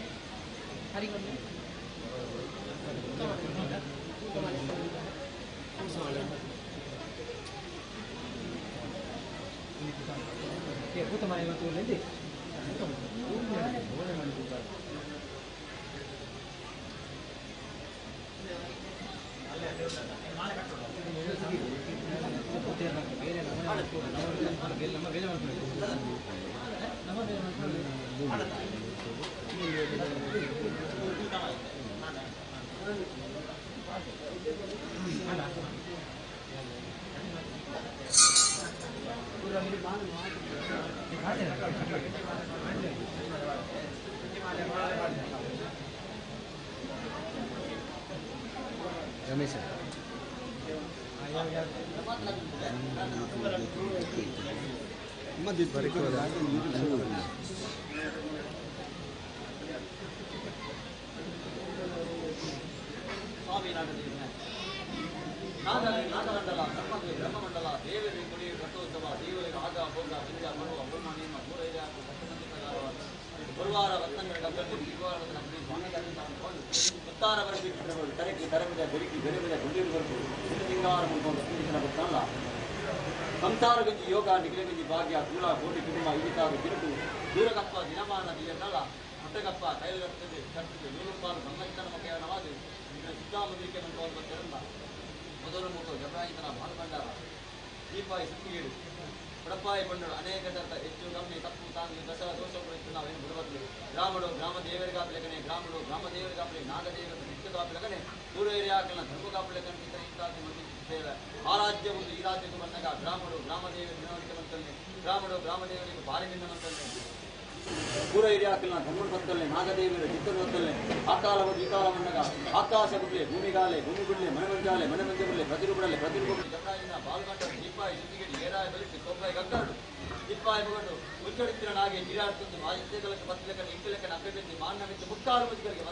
ರಮೇಶ ಸ್ವಾಮಿ ನಾಗಮಂಡಲ ಧರ್ಮದಲ್ಲಿ ಬ್ರಹ್ಮಮಂಡಲ ದೇವರಿಗೆ ಕೊಡಿ ರಥೋತ್ಸವ ದೇವರಿಗೆ ಆಗ ಭೋಗ ಲಿಂಗ ಮಡುವ ಬ್ರಹ್ಮ ನೇಮ ಮೂರೈದ ಗುರುವಾರ ರತ್ನಗಳ ಮುತ್ತಾರ ತರಕಿ ತರಮಿದ ಬೆರಿಕಿ ಬೆರಮಿದ ಗುಂಡೀರು ಬರಕು ಸಿಂಗಾರ ಗೊತ್ತಲ್ಲ ಸಂಸಾರ ಗಂಜಿ ಯೋಗ ನಿಖಿಲಗಂಜಿ ಭಾಗ್ಯ ಕೂಲ ಕೋಟಿ ಕುಟುಂಬ ಇಳಿತಾರು ಬಿರುಕು ದೂರಗಪ್ಪ ದಿನಮಾನ ದಿಯನ್ನಲ್ಲ ಹೊಟ್ಟೆಗಪ್ಪ ಕೈಲಗಟ್ಟದೆ ಕಟ್ಟಿದೆ ನೂರುಪಾಲು ಸಂವತ್ಸರ ಮಕೆಯನವಾದ ಸಿದ್ಧಾಮುದ್ರಿಕೆ ಬಂದ ಮೊದಲು ಮೂತು ಜಬರಾಯಿತನ ಭಾನುಭಂಡಾರ ದೀಪಾಯಿ ಸುತ್ತಿಗೇಡು ಪಡಪಾಯಿ ಬಂಡಳು ಅನೇಕ ದತ್ತ ಹೆಚ್ಚು ಕಮ್ಮಿ ತಪ್ಪು ತಾಂಗಿ ದಶ ದೋಷಗಳು ಇತ್ತು ನಾವೇನು ಬಿಡಬಾರದು. ಗ್ರಾಮಡು ಗ್ರಾಮ ದೇವರಿಗಾಪಲೆಗನೆ ಗ್ರಾಮಡು ಗ್ರಾಮ ದೇವರಿಗಾಪಲೆ ನಾಗದೇವರ ನಿತ್ಯಗಾಪಲೆಗನೆ ದೂರೇರಿಯಾಕಲನ ಧರ್ಮಗಾಪಲೆಗನೆ ಇಂತಾದಿ ಮಂದಿಸುತ್ತೇವೆ. ಆ ರಾಜ್ಯ ಒಂದು ಈ ರಾಜ್ಯಕ್ಕೆ ಬಂದಾಗ ಗ್ರಾಮಡು ಗ್ರಾಮ ದೇವರ ದಿನವಳಿಕೆ ಮಂತಲ್ಲೆ ಗ್ರಾಮಡು ಗ್ರಾಮ ದೇವರಿಗೆ ಭಾರಿ ಭಿನ್ನ ಮಂತಲ್ಲೆ ಪೂರ ಹಿರಿಯಾಕಲ್ನ ಧರ್ಮದ ಬತ್ತಲ್ಲೆ ನಾಗದೇವಿಯರ ಚಿತ್ತದ ಬತ್ತಲ್ಲೆ ಆಕಾಲವ ಈ ಕಾಲ ಬಂದಾಗ ಆಕಾಶ ಗುಡ್ಲೆ ಭೂಮಿಗಾಲೆ ಭೂಮಿ ಗುಡ್ಲೆ ಮನೆ ಮಂಜಾಲೆ ಮನೆ ಮಂಜ ಗುಡ್ಲೆ ಪ್ರತಿರೂಪಡಲೆ ಪ್ರತಿರೂಪ ಜಮರಾಯಿನ ಬಾಲ್ಗಂಡ ದೀಪಾಯಿ ಜೊತೆಗೆ ಏರಾಯ ಬಲಿಸಿ ಕೊಬ್ಬಾಯಿ ಗಗ್ಗರಡು ದೀಪಾಯಿ ಮಗಂಡು ಉಚ್ಚಡಿತ್ತಿರ ನಾಗೆ ಜಿರಾಡ್ತಂದು ಮಾಜಿತ್ಯಗಳಿಗೆ ಬತ್ತಲೆಕನ ಇಂಕಲೆಕನ ಅಬ್ಬೆಬೆಂದಿ ಮಾನ್ನವಿತ್ತು ಮುಕ್ತಾರು ಮುಜ್ಗಳಿಗೆ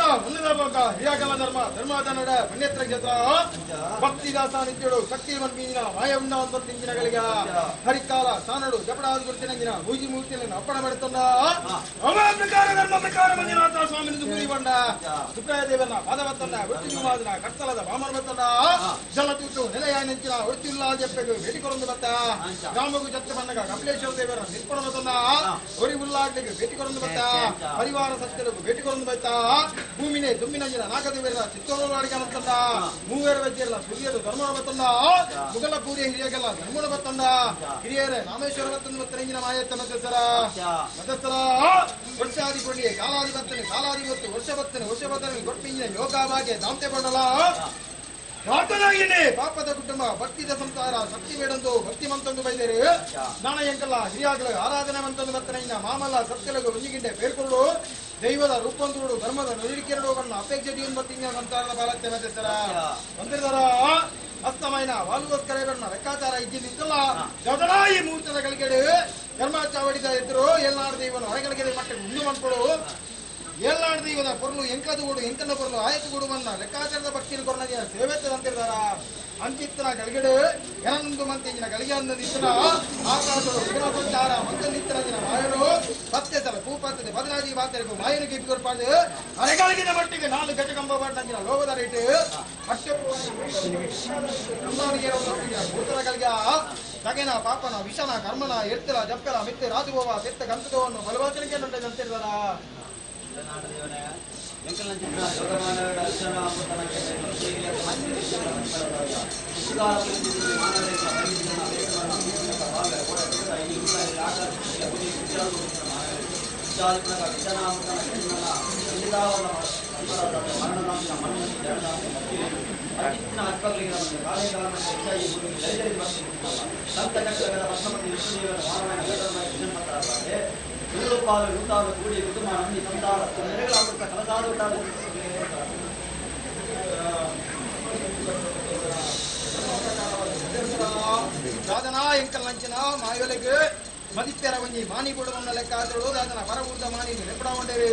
ಹಿರಿಯಾಕಲ ಧರ್ಮ ಧರ್ಮಾಧನಡ ಪುಣ್ಯತ್ರ ಕ್ಷೇತ್ರ ಭಕ್ತಿದಾಸ ನಿತ್ಯಡು ಶಕ್ತಿ ಮನ್ಮೀನ ಮಾಯ ಉಂಡ ತಿಂಗಿನಗಳಿಗೆ ಹರಿಕಾಲ ಸಾನಡು ಜಪಡಾದ ಗುರುತಿನಂಗಿನ ಮೂಜಿ ಮೂರ್ತಿಯನ್ನು ಅಪ್ಪಣ ಮಾಡುತ್ತಂದ ಅವ ಪ್ರಕಾರ ಧರ್ಮ ಪ್ರಕಾರ ಮಂಜುನಾಥ ಸ್ವಾಮಿ ಗುರಿ ಬಂಡ ಸುಪ್ರಾಯ ದೇವನ ಪಾದ ಬತ್ತಂಡ ಒಟ್ಟು ಕರ್ತಲದ ವಾಮನ ಬತ್ತಂಡ ಜಲತೂಟು ನೆಲೆಯ ನೆಂಚಿನ ಒಡ್ತಿಲ್ಲ ಜಪ್ಪೆಗು ಭೇಟಿ ಕೊರೊಂದು ಬತ್ತ ಗ್ರಾಮಗೂ ಜತ್ತ ಬಣ್ಣಗ ಕಪಿಲೇಶ್ವರ ದೇವರ ನಿರ್ಪಣ ಬತ್ತಂಡ ಒರಿ ಉಲ್ಲಾಡ್ಲಿಗೆ ಭೇಟಿ ಕೊರೊಂದು ಬತ್ತ ಪರಿವಾರ ಸತ್ಯರಿಗೂ ಭೇಟಿ ಕೊರೊಂದು ಬತ್ತ ಭೂಮಿನೇ ದುಮ್ಮಿನ ಜನ ನಾಗದೇವರ ಚಿತ್ತೋರು ಅಡಿಗೆ ಬತ್ತಂಡ ಮೂವರ ವೈದ್ಯರ ಸೂರ್ಯರು ಧರ್ಮನ ಬತ್ತಂಡ ಮುಗಲ ಪೂರಿ ಹಿರಿಯಗೆಲ್ಲ ಧರ್ಮನ ಬತ್ತಂಡ ಹಿರಿಯರೇ ರಾಮೇಶ್ವರ ಬತ್ತಂದು ಬತ್ತರಂಗಿನ ಮಾಯತ್ತ ಮಧ್ಯಸ್ಥರ ಮಧ್ಯಸ್ಥರ ವರ್ಷಾದಿ ಕೊಂಡಿಗೆ ಕಾಲಾದಿ ಬತ್ತನೆ ಕಾಲಾದಿ ಗೊತ್ತು ವರ್ಷ ಬತ್ತನೆ ವರ್ಷ ಬತ್ತನೆ ಗೊಪ್ಪಿಂಗಿನ ಯೋಗವಾಗಿ ದಾಂತೆ ಪಡಲ ಪಾಪದ ಕುಟುಂಬ ಭಕ್ತಿದ ಸಂಸಾರ ಶಕ್ತಿ ಬೇಡಂದು ಭಕ್ತಿ ಮಂತಂದು ಬೈದೇರು ನಾಣಯಂಕಲ್ಲ ಹಿರಿಯಾಗಲು ಆರಾಧನೆ ಮಂತಂದು ಬತ್ತನ ಮಾಮಲ್ಲ ಸತ್ಯಲಗು ಒಂಜಿಗಿಂಡೆ ಬೇರ್ಕೊಳ್ಳು ದೈವದ ರೂಪಂದುಡು ಧರ್ಮದ ನುಡಿಕೆರಡು ಅಪೇಕ್ಷೆ ಜೀವನ ಬತ್ತಿಂಗ ಸಂಸಾರದ ಬಾಲತ್ತೆ ಮಧ್ಯಸ್ಥರ ಬಂದಿರ್ದಾರ ಅಸ್ತಮಯನ ವಾಲುಗೋಸ್ಕರ ಲೆಕ್ಕಾಚಾರ ಇದ್ದಿದ್ದಿತ್ತಲ್ಲ ಈ ಮುಹೂರ್ತದ ಗಳಿಗೆಡು ಧರ್ಮಾಚಾವಡಿದ ಎದುರು ಎಲ್ಲಾಡ ದೈವನು ಹೊರಗಳಿಗೆ ಮಟ್ಟ ಮುಂದೆ ಮಾಡ್ಕೊಡು ಏಳ್ನಾಡು ದೈವದ ಪೊರ್ಲು ಎಂಕದು ಗೂಡು ಎಂಕನ ಪೊರ್ಲು ಆಯತು ಗೂಡು ಬನ್ನ ಲೆಕ್ಕಾಚಾರದ ಭಕ್ತಿಯನ್ನು ಕೊರನಗೆ ಸೇವೆತ್ತದ ಅಂತಿರ್ದಾರ ಅಂಚಿತ್ತನ ಗಳಿಗೆಡು ಏನೊಂದು ಮಂತಿಂಗಿನ ಗಳಿಗೆ ಅಂದಿತ್ತನ ಆಕಾಶಡು ವಿಘ್ನ ಸಂಚಾರ ಮಂತನಿತ್ತನ ದಿನ ಮಾಯರು ಪತ್ತೆ ಸಲ ಪೂಪತ್ತದೆ ಬದಲಾಜಿ ಬಾತರಿಗೂ ಮಾಯನು ಗಿಟ್ಟು ಕೊಡ್ಪಾಡು ಅರೆಗಳಿಗಿನ ಮಟ್ಟಿಗೆ 4 ಗಜಕಂಬ ಬಾಡ್ನಂಗಿನ ಲೋಭದ ರೇಟು ಅಟ್ಟೆ ಗಳಿಗೆ ತಗೆನ ಪಾಪನ ವಿಷನ ಕರ್ಮನ ಎರ್ತಿಲ ಜಪ್ಪೆಲ ಮಿತ್ತೆ ರಾಜುಗೋವ ತೆತ್ತ ಗಂತದವನ್ನು ಬಲವಾಚನಕ್ಕೆ ಅಂತಿರ್ದಾರ ಪಾಲು ನೂತಾಲು ಕೂಡಿ ಕುಟುಂಬ ನಂಬಿ ಸಂಸಾರ ನೆಲೆಗಳ ಕಲಸಾದ ಸಾಧನಾ ಎಂಕಲ್ ನಂಚಿನ ಮಾಯೋಲೆಗೆ ಮದಿಪ್ಪೆರ ಒಂಜಿ ಮಾನಿ ಕೊಡುವನ್ನ ಲೆಕ್ಕ ಆದಳು ದಾದನ ಪರಬೂರ್ದ ಮಾನಿ ನೆಪಡಗೊಂಡೇವೆ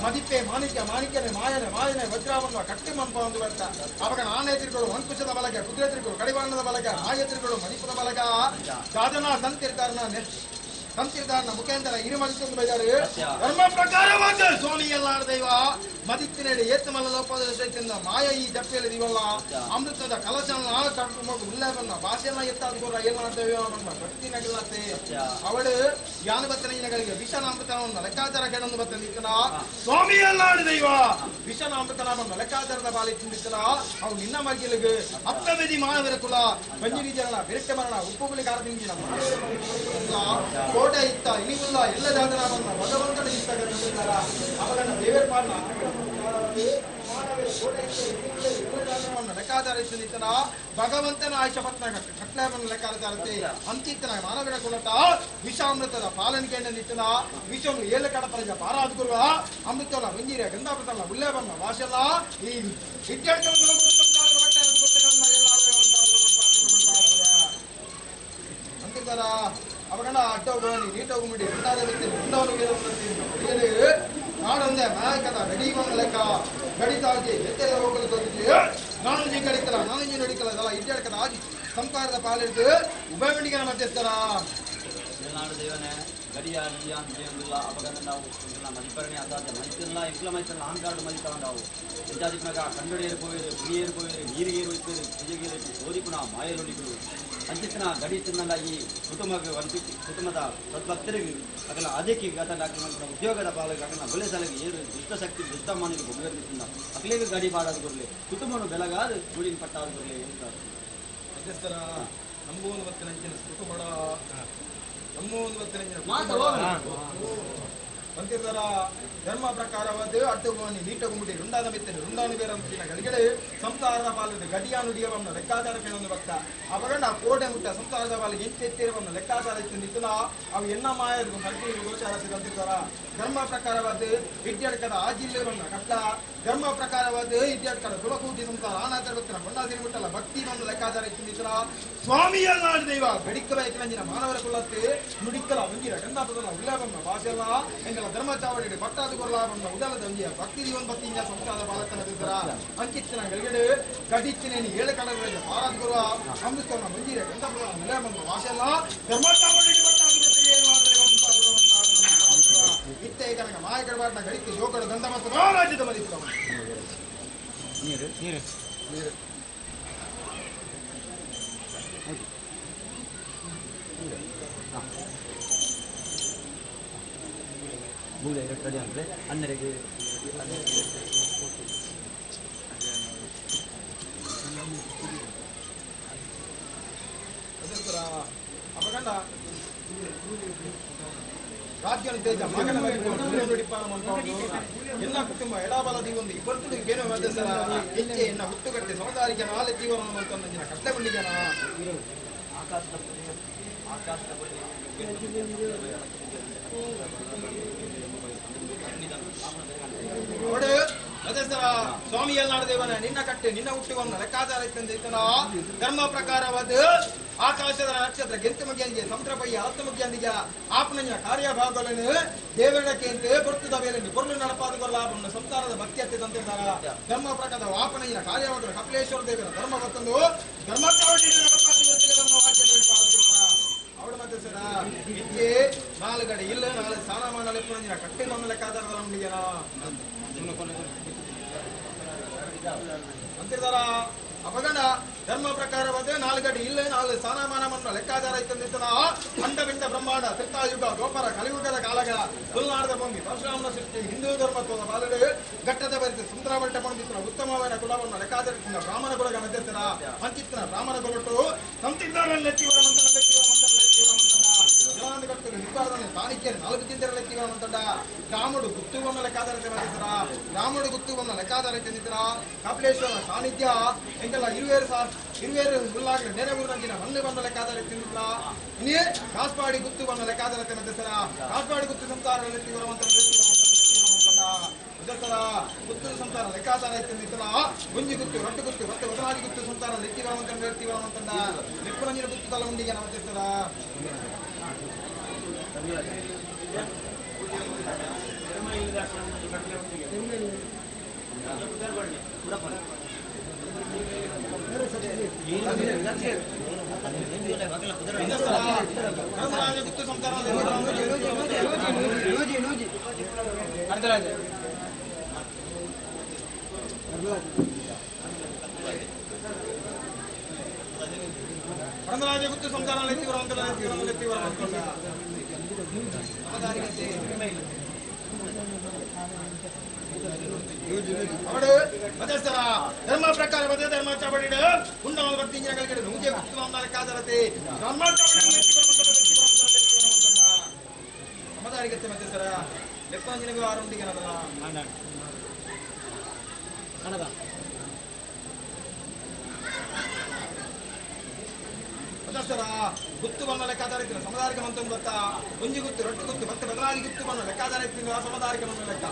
ಮದಿಪ್ಪೆ ಮಾಣಿಕ್ಯ ಮಾಣಿಕ್ಯನೆ ಮಾಯನೆ ಮಾಯನೆ ವಜ್ರಾವನ್ನ ಕಟ್ಟಿ ಮಂಪ ಒಂದು ಬರ್ತ ಅವಾಗ ನಾನೇ ತಿರುಗಳು ಅಂಕುಶದ ಬಲಗ ಕುದುರೆ ತಿರುಗಳು ಕಡಿವಾಣದ ಬಲಗ ಮಾಯ ತಿರುಗಳು ಮದಿಪ್ಪದ ಬಲಗ ಸಾಧನಾ ಸಂತಿರ್ತಾರನ ಸಂತಿರ್ತಾರನ ಮುಖೇಂದ್ರ ಇರುಮದಿತ್ತೊಂದು ಬೈದಾರು ಧರ್ಮ ಪ್ರಕಾರವಾದ ಸ್ವಾಮಿ ಎಲ್ಲಾರ ದೈವ ಮದಿತ್ತಿನಡೆ ಏತ್ತಮಲ್ಲ ಲೋಪದ ಮಾಯ ಈ ಜಪ್ಪೆಯಲ್ಲಿ ದೀವಲ್ಲ ಅಮೃತದ ಕಲಶನ ಕಟ್ಟು ಉಲ್ಲೇಬನ್ನ ಭಾಷೆನ ಎತ್ತಾದ ಏನಾಡ್ತೇವೆ ಭಕ್ತಿನಗಲತ್ತೆ ಅವಳು ಯಾನು ಬತ್ತನಿಗಳಿಗೆ ವಿಷನಾಮೃತನವನ್ನು ಲೆಕ್ಕಾಚಾರ ಕೆಡೊಂದು ಬತ್ತನಿತ್ತನ ಸ್ವಾಮಿ ಎಲ್ಲಾಡು ದೈವ ವಿಷನಾಮೃತನ ಬಂದ ಲೆಕ್ಕಾಚಾರದ ಬಾಲಿ ತಿಂದಿತ್ತನ ಅವು ನಿನ್ನ ಮರ್ಗಿಲಿಗೆ ಅಪ್ಪವಿಧಿ ಮಾನವರ ಕುಲ ಬಂಜಿರಿ ಜರಣ ಬೆರಟ್ಟೆ ಮರಣ ಉಪ್ಪುಗುಳಿ ಕಾರದಿಂಗಿನ ಕೋಟೆ ಇತ್ತ ಇನಿಗುಲ್ಲ ಎಲ್ಲ ಜಾತನ ಬಂದ ಭಗವಂತನ ಇತ್ತ ಅವರನ್ನ ದೇವರ ಪಾಲನ ಲೆಕ್ಕಾಚಾರ ಭಗವಂತನ ಆಯುಷಪತ್ನ ಕಟ್ಲೆಯನ್ನು ಲೆಕ್ಕಾಚಾರತೆ ಅಂಚಿತ್ತನ ಮಾನವನ ಕುಲಟ ವಿಷಾಮೃತದ ಪಾಲನಿಕೆ ನಿತ್ತನ ವಿಷವನ್ನು ಏಳು ಕಡಪರಜ ಪಾರಾದ ಗುರುವ ಅಮೃತನ ಮಂಜಿರ ಗಂಧಾಮೃತನ ಉಲ್ಲೇಬನ್ನ ಭಾಷೆಲ್ಲ ಈ ಅಂತಿರ್ತಾರ ಅವಗಣ ಅಡ್ಡೋಗಿ ನೀಟೋಗಿ ಮುಡಿ ನಾಡೊಂದೇ ನಾಯಕದ ಗಡಿ ಬಂದ ಲೆಕ್ಕ ಗಡಿತಾಗಿ ಎತ್ತೆಲ್ಲ ಹೋಗಲು ತೋರಿಸಿ ನಾನು ಕಡಿಕಲ ನಾನು ನಡಿಕಲ ಅದಲ್ಲ ಇಡ್ಡಾಡ್ಕದ ಆಜಿ ಸಂಸಾರದ ಪಾಲಿಡ್ದು ಉಭಯಮಂಡಿಗೆ ಮಧ್ಯಸ್ಥರ ನಾಡು ದೇವನೇ ಗಡಿಯ ನಿಡಿಯಾನ್ ದೇವನಿಲ್ಲ ಅಪಗಂಡ ನಾವು ಮದಿಪರಣೆ ಅಸಾಧ್ಯ ಮೈತಿಲ್ಲ ಇಂಕ್ಲ ಮೈತಲ್ಲ ಆಂಕಾಡು ಮಲಿತಾಂಡಾವು ಇಂಜಾದಿಪ್ನಗ ಕಂಡಡಿಯರು ಪೋಯಿರು ಪುಳಿಯರು ಪೋಯಿರು ನೀರಿಗೇರು ಇಪ್ಪೇರು ಪುಜಗೇರು ಸೋದಿಪುನ ಮಾಯಲೊಲಿಗಳು ಅಂಚಿತನ ಗಡಿ ತಿನ್ನಲ್ಲ ಈ ಕುಟುಂಬಕ್ಕೆ ಒಂದು ಕುಟುಂಬದ ಸದ್ಭಕ್ತರಿಗೆ ಅಗಲ ಅದಕ್ಕೆ ಗತ ಉದ್ಯೋಗದ ಪಾಲಕ ಅಗಲ ಬಲೆ ಸಲಗಿ ಏರು ದುಷ್ಟಶಕ್ತಿ ದುಷ್ಟ ಮಾನಿಗೆ ಬೊಗ್ಗರ್ತಿಲ್ಲ ಅಗಲೇಗೆ ಗಡಿ ಬಾಡಾದ ಕೊರಲಿ ಕುಟುಂಬನು ಬೆಳಗಾದ ಗುಡಿನ ಪಟ್ಟಾದ ಕೊರಲಿ ಹೇಳ್ತಾರೆ ಮಧ್ಯಸ್ಥರ ನಂಬುವನು ಬತ್ತಿನಂಚಿನ ಕುಟುಂಬಡ ನಂಬುವನು ಬತ್ತಿನಂಚಿನ ಬಂತಿರ್ತಾರ ಧರ್ಮ ಪ್ರಕಾರವಾದ ಅಡ್ಡಗುವನಿ ನೀಟಗುಂಬಿಡಿ ರುಂಡಾದ ಮಿತ್ತನೆ ರುಂಡಾನು ಬೇರಂತಿನ ಗಳಿಗೆಡೆ ಸಂಸಾರದ ಪಾಲದ ಗಡಿಯಾನುಡಿಯವನ್ನ ಲೆಕ್ಕಾಚಾರ ಕೇಳೊಂದು ಭಕ್ತ ಅವಗಂಡ ಕೋಟೆ ಮುಟ್ಟ ಸಂಸಾರದ ಪಾಲಿಗೆ ಎಂತೆತ್ತಿರವನ್ನ ಲೆಕ್ಕಾಚಾರ ಇತ್ತು ನಿತ್ತನ ಅವು ಎನ್ನ ಮಾಯದ ಸರ್ಕಿ ಗೋಚಾರ ಸಿಗಂತಿರ್ತಾರ ಧರ್ಮ ಪ್ರಕಾರವಾದ ವಿದ್ಯಾರ್ಥದ ಆ ಜಿಲ್ಲೆ ಬಂದ ಕಟ್ಲ ಧರ್ಮ ಪ್ರಕಾರವಾದ ವಿದ್ಯಾರ್ಥದ ಕುಲಕೂಟಿ ಸಂಸಾರ ಆನಾಚಾರ ಗೊತ್ತಿನ ಬಣ್ಣಾಸಿರಿ ಮುಟ್ಟಲ್ಲ ಭಕ್ತಿ ಬಂದ ಲೆಕ್ಕಾಚಾರ ಇತ್ತು ಸ್ವಾಮಿಯ ನಾಡು ದೈವ ಗಡಿಕ್ಕಲ ಐಕನಂಜಿನ ಮಾನವರ ಕುಲತ್ತೆ ನುಡಿಕ್ಕಲ ಒಂಜಿರ ಗಂಧಾಪದಲ ಉಲ್ಲಾಬಮ್ಮ ಭಾಷೆಲ್ಲ ಎಂಗಲ ಧರ್ಮ ಚಾವಡಿ ಭಕ್ತಾದು ಕೊರಲ ಬಂದ ಉದಲದ ಒಂಜಿಯ ಭಕ್ತಿ ಜೀವನ್ ಭಕ್ತಿಯಿಂದ ಸಂಸಾರ ಬಾಲಕನ ದಿಸರ ಅಂಕಿತ್ತಿನ ಗಳಿಗಡೆ ಗಡಿತ್ತಿನೇನು ಏಳು ಕಡಗಳ ಪಾರಾದ ಗುರುವ ಅಮೃತನ ಮಂಜಿರ ಗಂಧಾಪದಲ ಉಲ್ಲಾಬಮ್ಮ ಭಾಷೆಲ್ಲ ಧರ್ಮ ಚಾವಡಿ ಭಕ್ತಾದು ಇತ್ತೆ ಕನಕ ಮಾಯಕಡಬಾಟ್ನ ಗಡಿಕ್ಕೆ ಜೋಕಡು ಗಂಧ ಮತ್ತು ರಾಜ್ಯದ ಬಲಿತು ನೀರು ನೀರು ನೀರು ಮೂಲೆ ರೆಡಿ ಅಂದರೆ ಅನ್ನರಿಗೆ ಅಪಗಂಡ ರಾಜ್ಯನ ತೇಜ ಮಗನ ಎನ್ನ ಕುಟುಂಬ ಎಡಾಬಲ ದೀವೊಂದು ಇಬ್ಬರ್ತುಡು ಏನೋ ಮಧ್ಯಸರ ಹೆಚ್ಚೆ ಎನ್ನ ಹುಟ್ಟುಗಟ್ಟೆ ಸಮುದಾಯಕ್ಕೆ ನಾಳೆ ಜೀವನ ಅಂತ ಕಟ್ಟೆ ಬಂದಿದ್ದಾನ ನೋಡು ಮಧ್ಯಸ್ಥರ ಸ್ವಾಮಿ ದೇವನ ನಿನ್ನ ಕಟ್ಟೆ ನಿನ್ನ ಹುಟ್ಟುವನ್ನ ಲೆಕ್ಕಾಚಾರ ಇತ್ತಂದ ಧರ್ಮ ಪ್ರಕಾರವಾದ ಆಕಾಶದ ನಕ್ಷತ್ರ ಗೆಂತು ಮುಗಿಯಂದಿಗೆ ಸಮುದ್ರ ಪಯ್ಯ ಹತ್ತು ಮುಗಿಯಂದಿಗೆ ಆಪ್ನಂಜ ಕಾರ್ಯಭಾಗಗಳನ್ನು ದೇವರಕ್ಕೆ ಅಂತ ಬರ್ತದ ಮೇಲೆ ಕೊರಲು ನಡಪಾದ ಕೊರಲಾಭವನ್ನು ಸಂಸಾರದ ಭಕ್ತಿ ಹತ್ತಿ ತಂದಿರ್ತಾರ ಧರ್ಮ ಪ್ರಕಾರ ಆಪನಂಜಿನ ಕಾರ್ಯವಾಗಲು ಕಪಿಲೇಶ್ವರ ದೇವರ ಧರ್ಮ ಬರ್ತಂದು ಧರ್ಮ ಅವಳ ಮತ್ತೆ ಸರ ಇಚ್ಚೆ ನಾಲ್ಗಡೆ ಇಲ್ಲ ನಾಳೆ ಸ್ನಾನ ಮಾಡಲೆ ಪುನಂಜಿನ ಕಟ್ಟೆ ನಮ್ಮ ಲೆಕ್ಕಾಚಾರದ ನಮ್ಗೆ ಅಂತಿರ್ತಾರ ಅಪಗಣ ಧರ್ಮ ಪ್ರಕಾರವಾದ ನಾಲ್ಗಡಿ ಇಲ್ಲ ನಾಲ್ಕು ಸ್ಥಾನಮಾನ ಮನ್ನ ಲೆಕ್ಕಾಚಾರ ಇತ್ತಂದಿತ್ತನ ಅಂಡವಿಂಡ ಬ್ರಹ್ಮಾಂಡ ತ್ರೇತಾಯುಗ ಗೋಪರ ಕಲಿಯುಗದ ಕಾಲಗಳ ತುಲ್ನಾಡದ ಭೂಮಿ ಪರಶುರಾಮನ ಸೃಷ್ಟಿ ಹಿಂದೂ ಧರ್ಮತ್ವದ ಬಾಲಡೆ ಘಟ್ಟದ ಬರಿತ ಸುಂದರ ಬಟ್ಟ ಪಂಡಿತನ ಉತ್ತಮವಾದ ಕುಲವನ್ನು ಲೆಕ್ಕಾಚಾರ ಬ್ರಾಹ್ಮಣ ಕುಲಗ ಮಧ್ಯಸ್ಥರ ಅಂಚಿತ್ತನ ಬ್ರಾಹ್ಮಣ ಕುಲಟ್ಟು ತಂತಿದ್ದಾರನ್ನೆತ್ತಿವರ ಮಂತನ ಲೆತ್ತಿವರ ಮಂತನ ಲೆತ್ತಿವರ ಮಂತನ ಜಲಾನಂದ ಕಟ್ಟರು ಹಿಬ್ಬಾರದನ್ನು ತಾನಿಕೆ ನಾಲ್ಕು ಚಿಂತೆರ ಲೆತ್ತಿವರ ಮಂತಂಡ ರಾಮುಡು ಗುತ್ತುವನ್ನು ಲೆಕ್ಕಾಚಾರ ಮಧ್ಯಸ್ಥರ ರಾಮುಡು ಗುತ್ತುವನ್ನು ಲೆಕ್ಕಾಚಾರ ಚೆಂದಿತರ ಕಪಿಲೇಶ್ವರ ಸಾನ್ನಿಧ್ಯ ಎಂಗೆಲ್ಲ ಇರುವೇರು ಇರುವೇರು ಉಲ್ಲಾಗಲಿ ನೆರೆಗುರುನಂಜಿನ ಮಣ್ಣು ಬಂದ ಲೆಕ್ಕಾಚಾರ ತಿಂದಿಲ್ಲ ಇನ್ನೇ ಕಾಸ್ಪಾಡಿ ಗುತ್ತು ಬಂದ ಲೆಕ್ಕಾಚಾರ ಮಧ್ಯಸ್ಥರ ಕಾಸ್ಪಾಡಿ ಗುತ್ತು ಸಂಸಾರ ಲೆತ್ತಿವರ ಮಂತನ ಮಧ್ಯಸ್ಥರ ಗುತ್ತು ಸಂಸಾರ ಲೆಕ್ಕಾಚಾರ ತಿಂದಿತ್ತಲ್ಲ ಗುಂಜಿ ಗುತ್ತು ರೊಟ್ಟು ಗುತ್ತು ಮತ್ತೆ ಒದನಾಡಿ ಗುತ್ತು ಸಂಸಾರ ಲೆತ್ತಿವರ ಮಂತನ ಲೆತ್ತಿವರ ಮಂತಂಡ ಲೆಪ್ಪುರಂಜಿನ ಗುತ್ತು ತಲ ಉಂಡಿಗೆ ಮಧ್ಯಸ್ಥರ ಪರಂದರಾಜ ಗುತ್ತು ಸಂಸಾರ ಲೆತ್ತಿವರ ಮಂತನ ಲೆತ್ತಿವರ ಲೆತ್ತಿವರ ಮಂತಂಡ ಅವಡು ಮಧ್ಯಸ್ಥರ ಧರ್ಮ ಪ್ರಕಾರ ಮಧ್ಯ ಧರ್ಮ ಚಾವಡಿಡು ಉಂಡ ಭಕ್ತಿ ನೂಜೆ ಗುತ್ತು ಲೆಕ್ಕಾಚಾರತೆ ಧರ್ಮ ಸಮದಾರಿಗತ್ತೆ ಮಧ್ಯಸ್ಥರ ಲೆಪ್ಪಾಂಜನ ವ್ಯವಹಾರ ಉಂಡಿಗೆ ಮಧ್ಯಸ್ಥರ ಗುತ್ತು ಬಣ್ಣ ಲೆಕ್ಕಾಚಾರ ಇತ್ತಿನ ಸಮದಾರಿಕ ಮಂತಂದು ಬರ್ತಾ ಒಂಜಿ ಗುತ್ತು ರೊಟ್ಟು ಗುತ್ತು ಮತ್ತೆ ಬದಲಾಗಿ ಗುತ್ತು ಬಣ್ಣ ಲೆಕ್ಕಾಚಾರ ಇತ್ತಿನ ಸಮದಾರಿಕ ಮಂತ ಲೆಕ್ಕ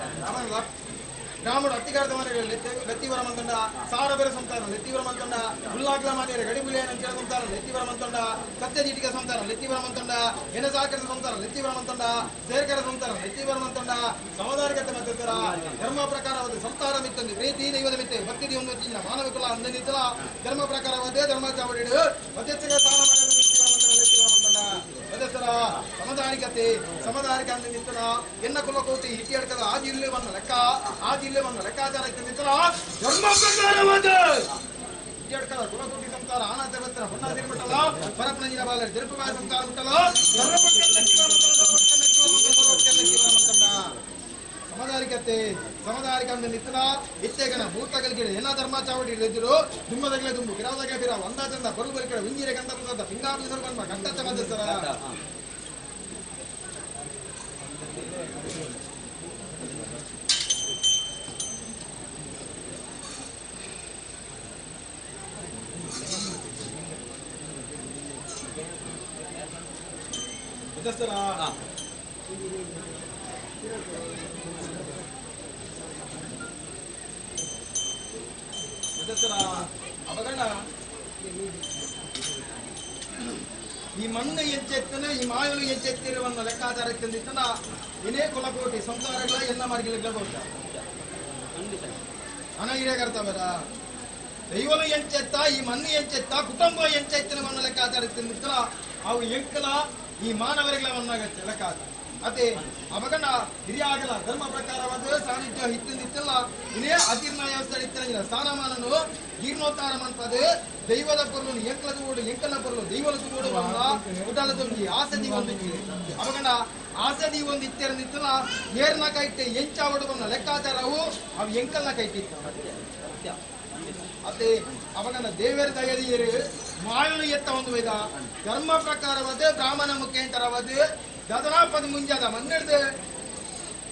ರಾಮುಡು ಅತ್ತಿಗಾರದ ಮನೆಯಲ್ಲಿ ಲತ್ತಿವರ ಮಂತಂಡ ಸಾರಬೆರ ಸಂತಾನ ಲತ್ತಿವರ ಮಂತಂಡ ಉಲ್ಲಾಗ್ಲ ಮನೆಯ ಗಡಿಬುಲಿಯ ಸಂತಾನ ಲತ್ತಿವರ ಮಂತಂಡ ಸತ್ಯಜೀಟಿಕ ಸಂತಾನ ಲತ್ತಿವರ ಮಂತಂಡ ಎನಸಾಕರ ಸಂತಾನ ಲತ್ತಿವರ ಮಂತಂಡ ಸೇರ್ಕರ ಸಂತಾನ ಲತ್ತಿವರ ಮಂತಂಡ ಸಮದಾರಿಕತೆ ಮಧ್ಯಸ್ಥರ ಧರ್ಮ ಪ್ರಕಾರವಾದ ಸಂಸಾರ ಮಿತ್ತೊಂದು ಪ್ರೀತಿ ದೈವದ ಮಿತ್ತೆ ಭಕ್ತಿ ಒಂದು ಚಿನ್ನ ಮಾನವ ಕುಲ ಅಂದನಿತ್ತಲ ಧರ್ಮ ಪ್ರಕಾರವಾದ ಧರ್ಮ ಚಾವಡಿಡು ಮಧ್ಯಸ್ಥರ ಮಧ್ಯಸ್ಥರ ಸಮದಾರಿಕತೆ ಸಮದಾರಿಕ ಅಂದ್ರೆ ನಿಂತನ ಎನ್ನ ಕುಲಕೋಟಿ ಹಿಟ್ಟಿಯಡ್ಕದ ಆ ಜಿಲ್ಲೆ ಬಂದ ಲೆಕ್ಕ ಆ ಜಿಲ್ಲೆ ಬಂದ ಲೆಕ್ಕಾಚಾರ ಇತ್ತು ನಿಂತನ ಧರ್ಮ ಪ್ರಕಾರವಾದ ಹಿಟ್ಟಿಯಡ್ಕದ ಕುಲಕೋಟಿ ಸಂಸಾರ ಆನಾಚ ಬತ್ತರ ಹೊನ್ನ ತಿರುಮಟ್ಟಲ ಪರಪ್ನಂಜಿನ ಬಾಲ ತಿರುಪುಗಾಯ ಸಂಸಾರ ಮುಟ್ಟಲ ಸಮದಾರಿಕತೆ ಸಮದಾರಿಕ ಅಂದ್ರೆ ನಿಂತನ ಇತ್ತೆಗನ ಭೂತಗಳಿಗೆ ಏನ ಧರ್ಮ ಚಾವಡಿ ಇಳಿದಿರು ದುಮ್ಮದಗಲೆ ದುಂಬು ಗಿರಾವದಗಲೆ ಬಿರ ಒಂದಾ ಚಂದ ಬರು ಬರಿಕಡೆ ಉಂಜಿರೆ ಗಂಧ ಪ್ರಸಾದ ಪಿಂಗಾಪಿ ಸರ್ವನ್ಮ ಗಂಟಚ ಮಧ್ಯಸ್ಥರ ಮಧ್ಯಸ್ಥರ ಅವಗಣ ಈ ಮಣ್ಣು ಎಂಚೆತ್ತನ ಈ ಮಾಯಲು ಎಂಚೆತ್ತಿರುವ ಲೆಕ್ಕಾಚಾರ ತಂದಿತ್ತನ ಇನೇ ಕುಲಕೋಟಿ ಸಂಸಾರಗಳ ಎನ್ನ ಮಾರ್ಗಿಗಳ ಬಹುಶ ಹಣ ಹಿರಿಯಕರ್ತವರ ದೈವನು ಎಂಚೆತ್ತ ಈ ಮಣ್ಣು ಎಂಚೆತ್ತ ಕುಟುಂಬ ಎಂಚೆತ್ತಿನ ಮಣ್ಣು ಲೆಕ್ಕಾಚಾರ ತಂದಿತ್ತನ ಅವು ಎಂಕಲ ಈ ಮಾನವರಿಗಳ ಮಣ್ಣಾಗತ್ತೆ ಲೆಕ್ಕಾಚಾರ. ಅದೇ ಅವಗಣ ಹಿರಿಯಾಗಲ ಧರ್ಮ ಪ್ರಕಾರವಾದ ಸಾನ್ನಿಧ್ಯ ಹಿತ್ತಿಂದಿತ್ತಲ್ಲ ಇದೇ ಅಜೀರ್ಣ ವ್ಯವಸ್ಥೆ ಇತ್ತಿನ ಸ್ಥಾನಮಾನನು ಜೀರ್ಣೋದ್ಧಾರ ಮಾಡ್ತದೆ. ದೈವದ ಪೊರ್ಲು ಎಂಕಲದ ಓಡು ಎಂಕಲ ಪೊರ್ಲು ದೈವದ ಓಡು ಬಂದ ಉಡಲದೊಂದು ಆಸದಿ ಒಂದು ಅವಗಣ ಆಸದಿ ಒಂದು ಇತ್ತಿರಂದಿತ್ತಲ್ಲ ಏರ್ನ ಕೈಟೆ ಎಂಚಾವಡು ಬಂದ ಲೆಕ್ಕಾಚಾರವು ಅವು ಎಂಕಲ್ನ ಕೈಟಿತ್ತು. ಅದೇ ಅವಗಣ ದೇವರ ದಯದಿಯರು ಮಾಯನು ಎತ್ತ ಒಂದು ವೇದ ಧರ್ಮ ಪ್ರಕಾರವಾದ ಬ್ರಾಹ್ಮಣ ಮುಖೇಂತರವಾದ ದದನಾಪದ ಮುಂಜಾದ ಮನ್ನೆಡ್ದು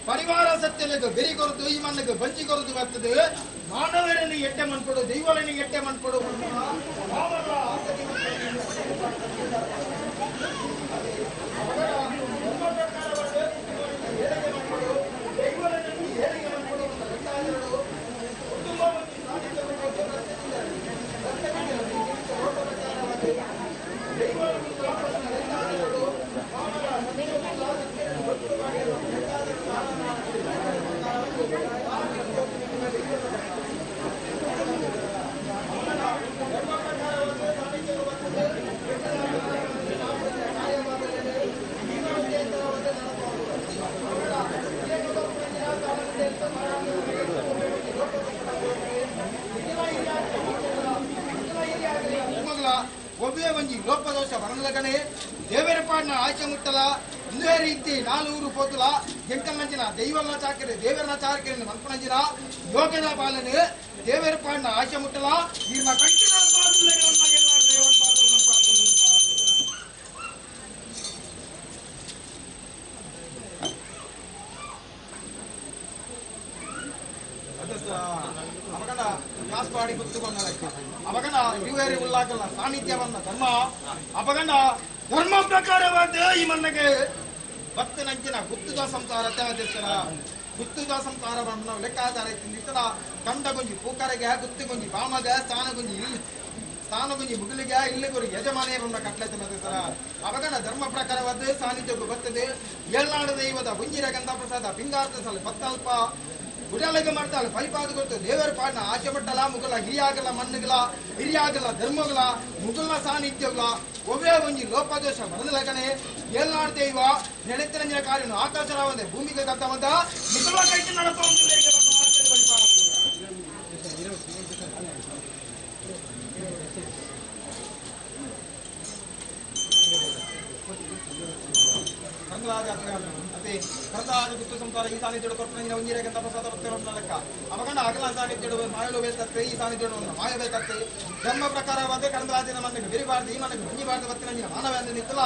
ಪರಿವಾರ ಸತ್ಯలకు ಬೆರಿ ಕೊರತು ಈ ಮಣ್ಣಿಗೆ ಬಂಚಿ ಕೊರತು ಬರ್ತದೆ. ಮಾನವರನ್ನು ಎಟ್ಟೆ ಮನ್ಪಡು ದೈವಗಳನ್ನು ಎಟ್ಟೆ ಮನ್ಪಡು ಒಬ್ಬೇ ಒಂಜಿ ಲೋಪದೋಷ ಬರಲಗನೆ ದೇವರ ಪಾಡ್ನ ಆಚೆ ಮುಟ್ಟಲ ಇಂದೇ ರೀತಿ ನಾಲ್ವರು ಪೋತುಲ ಎಂಕಲ್ನಂಚಿನ ದೈವನ ಚಾಕರೆ ದೇವರನ ಚಾಕರೆ ಮನ್ಪನಂಚಿನ ಯೋಗದ ಪಾಲನೆ ದೇವರ ಪಾಡ್ನ ಆಚೆ ಮುಟ್ಟಲ ಈರ್ನ ಕಂಟಿನ ಅವಗಣ ಕಾಸ್ಪಾಡಿ ಗುತ್ತುಕೊಂಡ ಅವಗಣ ಇರುವೇರಿ ಉಲ್ಲಾಕಲ್ಲ ಸಾನ್ನಿಧ್ಯವನ್ನ ಧರ್ಮ ಅವಗಣ ಧರ್ಮ ಪ್ರಕಾರವಾದ ಈ ಮನ್ನಗೆ ಭಕ್ತನಂಚಿನ ಗುತ್ತುದ ಸಂಸಾರ ತ್ಯಾಜಿಸ್ತರ ಗುತ್ತುದ ಸಂಸಾರವನ್ನು ಲೆಕ್ಕಾಚಾರ ಇತ್ತಿನ ಕಂಡ ಗುಂಜಿ ಪೂಕರೆಗೆ ಗುತ್ತಿ ಗುಂಜಿ ಬಾಮಗ ಸ್ಥಾನ ಗುಂಜಿ ಇಲ್ಲಿ ಸ್ಥಾನ ಗುಂಜಿ ಮುಗಿಲಿಗೆ ಇಲ್ಲಿಗುರು ಯಜಮಾನಿಯರನ್ನ ಕಟ್ಲೆತ್ತ ಸರ ಅವಗಣ ಧರ್ಮ ಪ್ರಕಾರವಾದ ಸಾನ್ನಿಧ್ಯಕ್ಕೂ ಬರ್ತದೆ. ಏಳ್ನಾಡು ದೈವದ ಗುಂಜಿರ ಗಂಧ ಪ್ರಸಾದ ಪಿಂಗಾರ್ಥ ಸಲ ಪತ್ತಲ್ಪ ಉಡಲಗೆ ಮಾಡ್ತಾಳೆ ಪರಿಪಾದ ಕೊಡ್ತು ದೇವರ ಪಾಡ್ನ ಆಚೆ ಮಟ್ಟಲ ಮುಗಲ ಹಿರಿಯಾಗಲ ಮಣ್ಣುಗಳ ಹಿರಿಯಾಗಲ ಧರ್ಮಗಳ ಮುಗುಲ್ನ ಸಾನ್ನಿಧ್ಯಗಳ ಒಬ್ಬೇ ಒಂಜಿ ಲೋಪದೋಷ ಬರದಲಗನೆ ಏಳ್ನಾಡು ದೈವ ನೆಲೆತ್ತರಂಜನ ಕಾರ್ಯನು ಆಕಾಶರಾವಂದೆ ಭೂಮಿಗೆ ಕರ್ತವಂತ ಮುಗುಲ ಕೈಟಿ ನಡಪ ಗುತ್ತು ಸಂಸಾರ ಈ ಸಾನ್ನಿಧ್ಯ ಕೊರ್ಪಣ ಒಂಜಿರಗಂತ ಪ್ರಸಾದ ಭಕ್ತರನ್ನ ಲೆಕ್ಕ ಅವಗಣ ಅಗಲ ಸಾನ್ನಿಧ್ಯ ಮಾಯಲು ಬೇಕತ್ತೆ ಈ ಸಾನ್ನಿಧ್ಯ ಮಾಯ ಬೇಕತ್ತೆ ಧರ್ಮ ಪ್ರಕಾರವಾದ ಕರಂದ್ರಾಜನ ಮನೆಗೆ ಬೆರಿಬಾರ್ದು ಈ ಮನೆಗೆ ಬಂಜಿಬಾರ್ದು ಬತ್ತಿನಂಜಿನ ಮಾನವ ನಿತ್ತಲ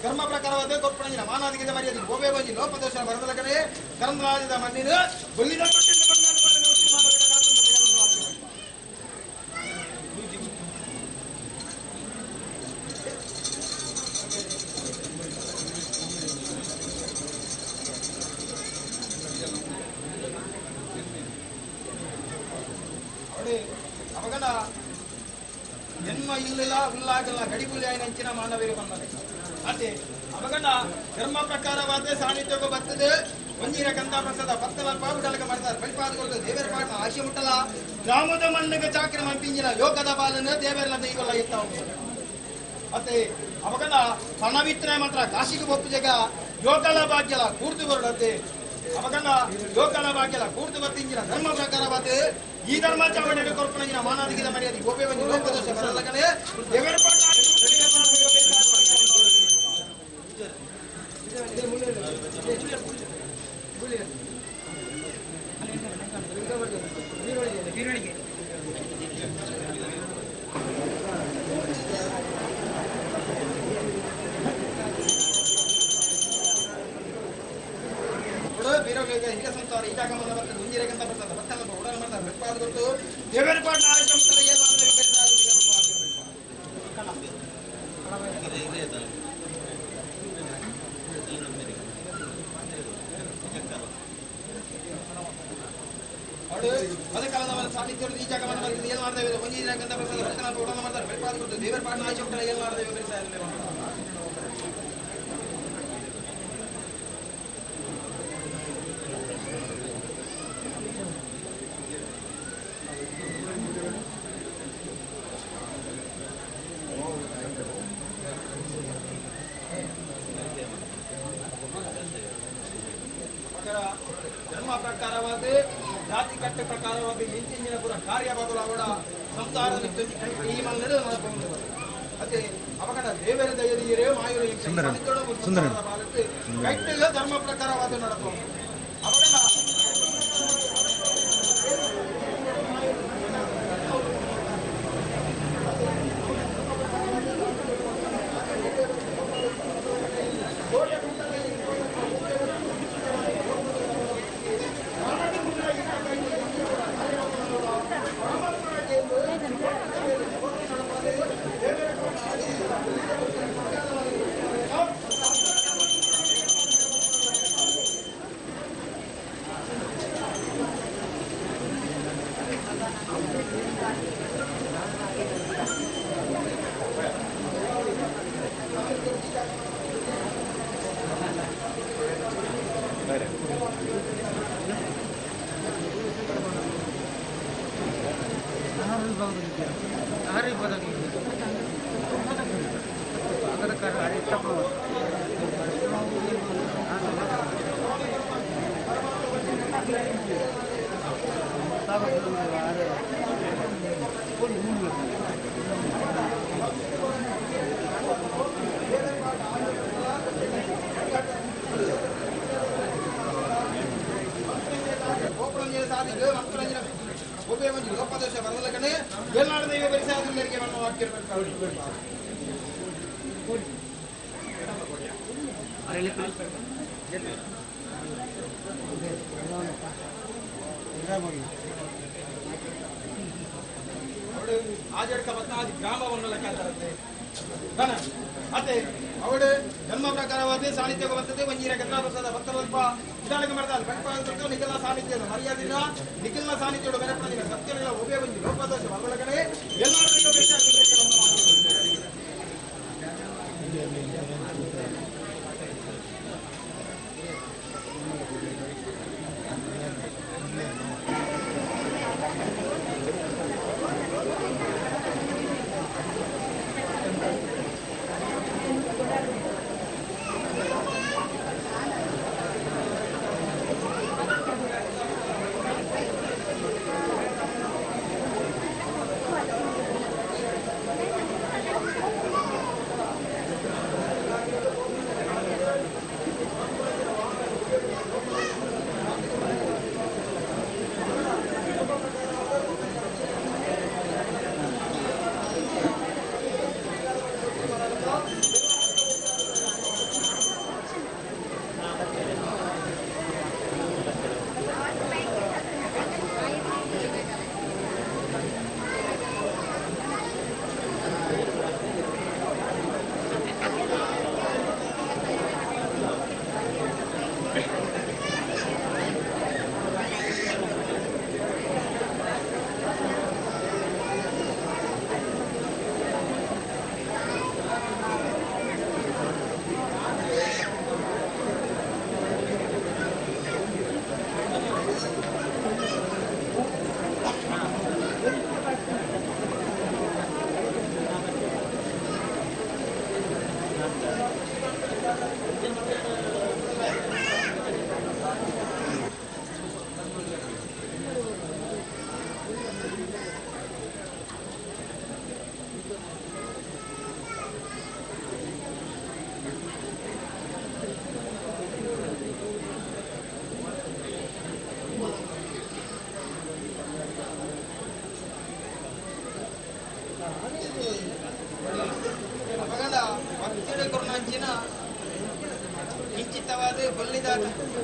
ಧರ್ಮ ಪ್ರಕಾರವಾದ ಕೊರ್ಪಣಂಜಿನ ಮಾನಾದಿಗೆ ಮರ್ಯಾದೆ ಗೋಬೆ ಬಂಜಿ ಲೋಪದೋಷ ಬರದಲಗನೆ ಕರಂದ್ರಾಜದ ಮಣ್ಣಿನ ಬೊಲ್ಲಿದ ಕೊಟ್ಟಿನ ಬಂಗಾರ ಅವಗಣ ಜನ್ಮ ಇಲ್ಲಿಲ್ಲ ಉಲ್ಲಾಗಲ್ಲ ಗಡಿಗುಲಿ ನಂಚಿನ ಮಾನವೀರು ಬಂದರೆ ಅದೇ ಅವಗಣ ಧರ್ಮ ಪ್ರಕಾರವಾದ ಸಾನ್ನಿಧ್ಯಕ್ಕೂ ಬರ್ತದೆ. ಒಂಜಿರ ಗಂಧ ಪ್ರಸಾದ ಪತ್ತಲ ಪಾವುಡಲಗ ಮಾಡ್ತಾರೆ ಪರಿಪಾದ ಕೊಡ್ತು ದೇವರ ಪಾಠ ಆಶೆ ಮುಟ್ಟಲ ಗ್ರಾಮದ ಮಣ್ಣಿಗೆ ಚಾಕ್ರ ಮಂಪಿಂಜಿನ ಯೋಗದ ಬಾಲನ ದೇವರೆಲ್ಲ ದೈವಲ್ಲ ಎತ್ತ ಮತ್ತೆ ಅವಗಣ ಪಣವಿತ್ರೆ ಮಾತ್ರ ಕಾಶಿಗೆ ಒಪ್ಪು ಜಗ ಯೋಗಲ ಭಾಗ್ಯಲ ಕೂರ್ತು ಬರಡತ್ತೆ ಅವಗಣ ಯೋಗಲ ಭಾಗ್ಯಲ ಕೂರ್ತು ಬರ್ತಿಂಜಿನ ಧರ್ಮ ಪ್ರಕಾರವಾದ ಈ ಧರ್ಮ ಚಾವಣಿಗೆ ಕೊರ್ಪಣಂಜಿನ ಮಾನಾದಿಗಿದ ಮರ್ಯಾದೆ ಗೋಪೆ ಒಂದು ಲೋಪದೋಷ ಬರಲಗನೆ ದೇವರ ಪಾಠ ಹಿರಿಯ ಸಂಸಾರ ಈ ಜಾಗ ಬರ್ತದೆ ಒಂಜಿರಗಂತ ಬರ್ತದೆ ಬತ್ತಲ್ಲ ಉಡಾನ ಮಾಡ್ತಾರೆ ಬೆಪ್ಪಾದ ಗೊತ್ತು ದೇವರ ಪಾಠ ಅದಕ್ಕಾಲ ಸಾನ್ನಿಧ್ಯ ಈ ಜಾಗವನ್ನು ಏನು ಮಾಡ್ತೇವೆ ಒಂಜಿ ಗಂಧ ಪ್ರಸಾದ ಭಕ್ತನ ಊಟ ಮಾಡ್ತಾರೆ ಬೆಳಪಾದ ಕೊಡ್ತಾರೆ ದೇವರ ಪಾಠ ಆಚೆ ಉಂಟಲ್ಲ ಏನು ಮಾಡ್ತೇವೆ ಧರ್ಮ ಪ್ರಕಾರವಾದ ಜಾತಿ ಕಟ್ಟೆ ಪ್ರಕಾರವಾದ ಇಂಚಿನ ಪೂರ ಕಾರ್ಯ ಬದಲಾವಣ ಸಂಸಾರದ ಈ ಮನ್ನಡು ಅದೇ ಅವಕಡ ದೇವರ ದಯದಿಯರೇ ಮಾಯುರ ಕೈಟ್ಟಿಲ್ಲ ಧರ್ಮ ಪ್ರಕಾರವಾದ ನಡಪ ಅವಕಡ ಅವಳು ಧರ್ಮ ಪ್ರಕಾರವಾದ ಸಾನ್ನಿಧ್ಯ ಬರ್ತದೆ ಒಂಜೀರ ಗಂಧಾ ಪ್ರಸಾದ ಭಕ್ತರಲ್ಪ ನಿಧಾನಕ್ಕೆ ಮಾಡ್ತಾರೆ ಬೆಳಪಾದ ನಿಖಲ ಸಾನ್ನಿಧ್ಯ ಮರ್ಯಾದಿಲ್ಲ ನಿಖಲ್ನ ಸಾನ್ನಿಧ್ಯ ಬೇರೆ ಸತ್ಯಗಳ ಒಬ್ಬೇ ಒಂಜಿ ಲೋಪದೋಷ ಒಳಗಡೆ ಎಲ್ಲರೂ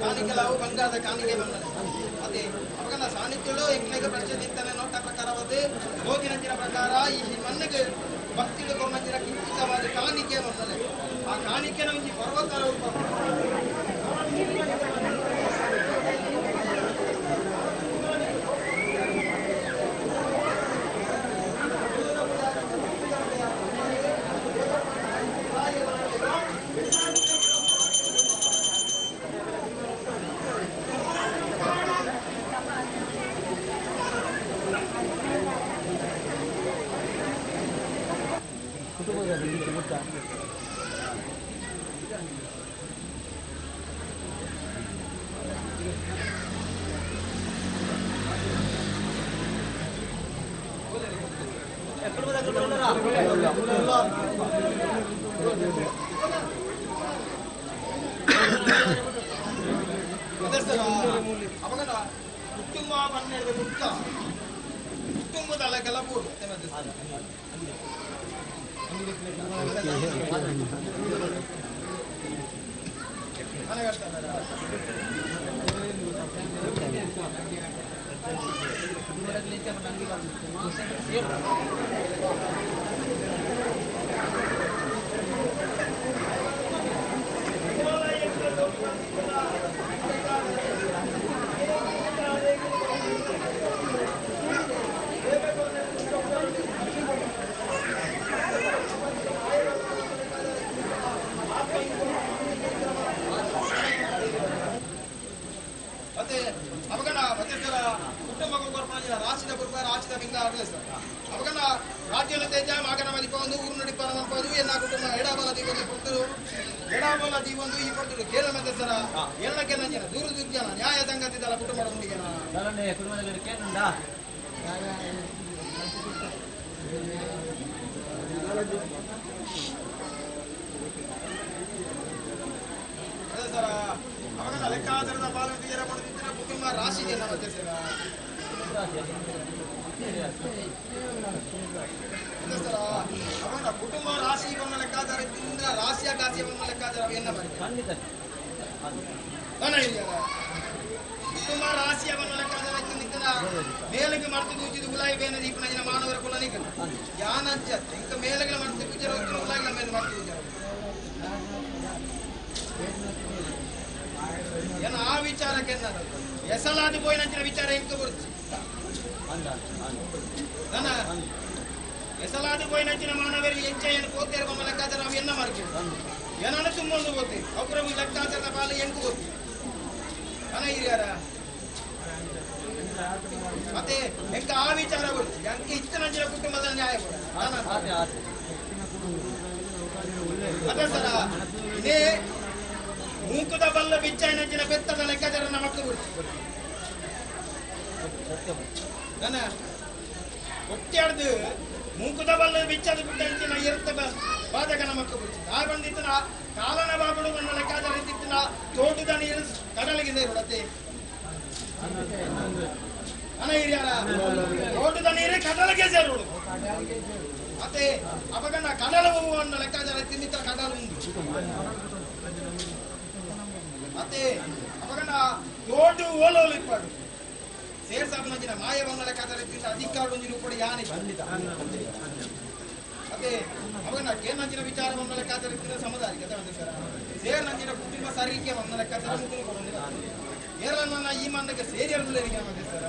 ಕಾಣಿಕೆಲಾವು ಬಂಗಾರದ ಕಾಣಿಕೆ ಬಂದನೆ ಅದೇ ಅವಾಗ ಸಾನ್ನಿಧ್ಯಗಳು ಎಂಕ್ಲೆಗ್ ಪ್ರಶ್ನೆ ತಿಂತಾನೆ ನೋಟ ಪ್ರಕಾರವಾದ ಗೋಜಿನಂಚಿನ ಪ್ರಕಾರ ಈ ಮಣ್ಣಿಗೆ ಭಕ್ತಿಗಳು ಕೊರ್ನಂಚಿನ ಕಿಂಚಿತವಾದ ಕಾಣಿಕೆ ಬಂದನೆ ಆ ಕಾಣಿಕೆನ ಒಂಜಿ ಪರ್ವತ ರೂಪ ಕುಟುಂಬ ಪನ್ನೆರಡು ಮುಕ್ಕ ಕುಟುಂಬದ ಅಲಗೆಲ್ಲ ಬೋಡು. ಮತ್ತೆ ಅವಗಣ ಮಧ್ಯಸ್ಥರ ಕುಟುಂಬ ರಾಶಿದ ಕುರುಬ ರಾಶಿದ ಬಿಂಗ ಸರ್ ಅವಗಣ ರಾಜ್ಯನ ತೇಜ ಮಾಗನ ಮದಿಪ ಒಂದು ಊರು ನಡಿಪ ಮನ್ಪದು ಎನ್ನ ಕುಟುಂಬ ಎಡಬಲ ದೀವೊಂದು ಪೊರ್ತರು ಎಡಬಲ ದೀವೊಂದು ಈ ಪೊರ್ತರು ಕೇರಳ ಮಧ್ಯಸ್ಥರ ಎಲ್ಲ ಕೆಲ ಜನ ದೂರ ದೂರ ಜನ ನ್ಯಾಯ ಸಂಗತಿದಲ್ಲ ಕುಟುಂಬ ಉಂಡಿಗೆನ ಕುಟುಂಬದಲ್ಲಿ ಕೇಳುಂಡ. ಅದೇ ಸರ ಅವಾಗ ಲೆಕ್ಕಾಚಾರದ ಪಾಲನೆ ಕುಟುಂಬ ರಾಶಿಗೆ ಮಧ್ಯಸ್ಥರ ಅವನ ಕುಟುಂಬ ರಾಶಿ ಬಣ್ಣ ಲೆಕ್ಕಾಚಾರ ಇದ್ದಿಂದ ರಾಶಿಯ ಕಾಸಿಯ ಬಣ್ಣ ಲೆಕ್ಕಾಚಾರ ಎನ್ನ ಕುಟುಂಬ ರಾಶಿಯ ಬಣ್ಣ ಲೆಕ್ಕಾಚಾರ ಇದ್ದ ಮೇಲಕ್ಕೆ ಮರ್ತು ಕೂಚಿದು ಗುಲಾಯಿ ಬೇನ ದೀಪನ ಜನ ಮಾನವರ ಕುಲ ನಿಕನ ಯಾನಂಚ ಇಂಕ ಮೇಲಗೆ ಮರ್ತು ಕೂಚರ ಗುಲಾಯಿಗಳ ಮೇಲೆ ಮರ್ತು ಕೂಚರ ಏನ ಆ ವಿಚಾರಕ್ಕೆ ಎಸಲಾದ ಪೋಯಿನಂಚಿನ ವಿಚಾರ ಇಂಕ ಬರುತ್ತಿ ನನ್ನ ಎಸಲಾದ ಪೋಯಿನಂಚಿನ ಮಾನವರಿಗೆ ಎಂಚೆಯನ್ನು ಪೋತೇರು ಬೊಮ್ಮ ಲೆಕ್ಕಾಚಾರ ಅವು ಎನ್ನ ಮಾರ್ಕೆ ಏನನ್ನ ತುಂಬೊಂದು ಪೋತೆ ಅವರ ಲೆಕ್ಕಾಚಾರದ ಪಾಲು ಎಂಕು ಗೊತ್ತು ಅನ ಹಿರಿಯರ ಮತ್ತೆ ಎಂಕ ಆ ವಿಚಾರ ಬರುತ್ತಿ ಅಂಕ ಇತ್ತನಂಚಿನ ಕುಟುಂಬದ ನ್ಯಾಯ ಕೊಡ. ಅದೇ ಸರ ಇದೇ ಮೂಕುದ ಬಲ್ಲ ಬಿಚ್ಚಾಯಿನಂಚಿನ ಬೆತ್ತದ ಲೆಕ್ಕಾಚಾರ ಮಕ್ಕಳು ಬರುತ್ತಿ ನನ್ನ ಒಟ್ಟಾಡ್ದು ಮೂಕುದ ಬಲ್ಲ ಬಿಚ್ಚದ ಬಿಟ್ಟಂಚಿನ ಇರುತ್ತ ಬಾಧಕನ ಮಕ್ಕಳು ಬರುತ್ತಿ ಆ ಬಂದಿತ್ತನ ಕಾಲನ ಬಾಬಡು ನನ್ನ ಲೆಕ್ಕಾಚಾರ ಇದ್ದಿತ್ತನ ತೋಟದ ನೀರು ಕಡಲಿಗೆ ಸೇರುಡತ್ತೆ ಅನ ಹಿರಿಯರ ತೋಟದ ನೀರು ಕಡಲಿಗೆ ಸೇರುಡು. ಮತ್ತೆ ಅಪಗಣ್ಣ ಕಡಲ ಹೂವನ್ನು ಲೆಕ್ಕಾಚಾರ ತಿಂದಿತ್ತ ಕಡಲ ಉಂಟು. ಮತ್ತೆ ಅಪಗಣ್ಣ ತೋಟು ಓಲೋಲು ಇಪ್ಪಾಡು ಸೇರ್ಸಾಬನ ಮಾಯವನ್ನ ಲೆಕ್ಕಾಚಾರ ಇದ್ದಿಂದ ಅಧಿಕಾರ ಒಂಜಿ ಕೂಡ ಯಾನೆ ಖಂಡಿತ. ಮತ್ತೆ ಅವಾಗ ಕೇನಂಚಿನ ವಿಚಾರವನ್ನ ಲೆಕ್ಕಾಚಾರ ಇದ್ದಿಂದ ಸಮುದಾಯ ಸರ್ ಸೇರ್ನಂಚಿನ ಕುಟುಂಬ ಸರಿಕೆ ವನ್ನ ಲೆಕ್ಕಾಚಾರ ಮುಖ ಕೊಡೊಂದಿಲ್ಲ ಏರನ್ನ ಈ ಮನ್ನಕ್ಕೆ ಸೇರಿರಲಿಲ್ಲ ಮತ್ತೆ ಸರ್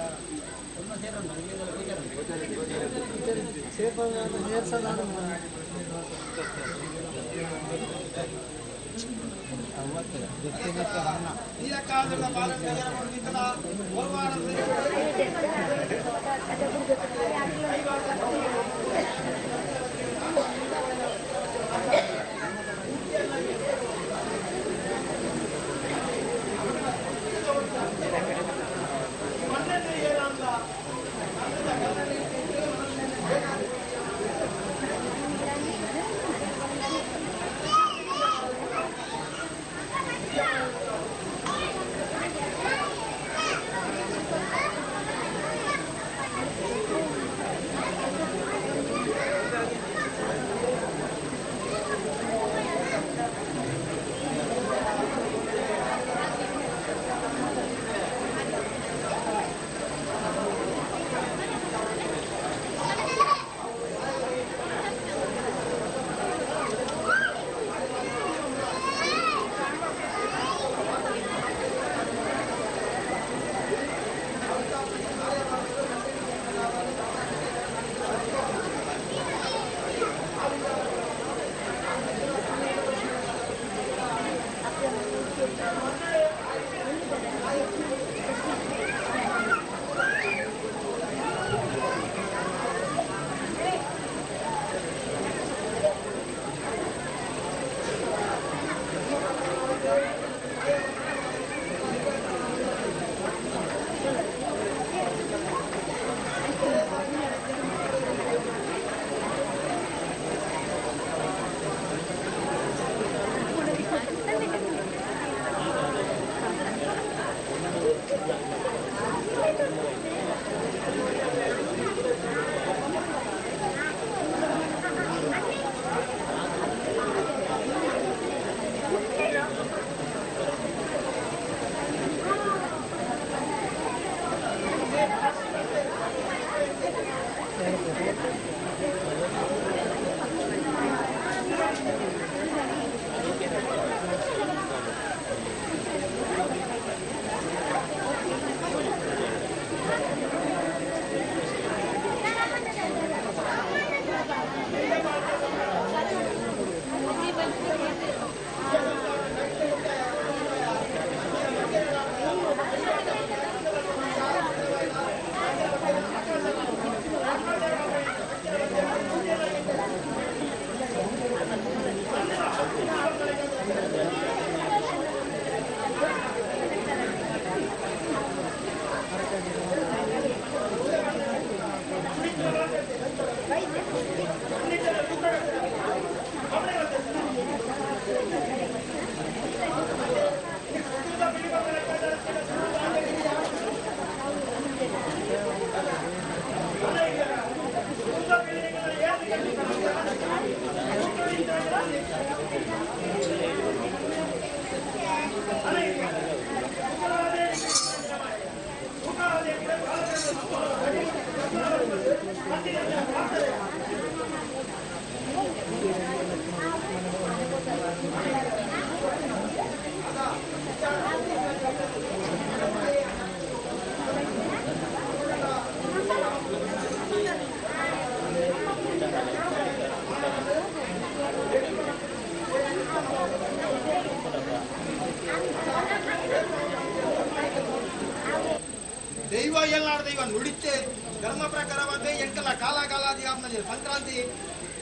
ದೈವ ಎಲ್ಲಾಡ ದೈವ ನುಡಿತೆ ಧರ್ಮ ಪ್ರಕಾರವಾದ ಎಂಕಲ ಕಾಲ ಕಾಲಾದಿ ಸಂಕ್ರಾಂತಿ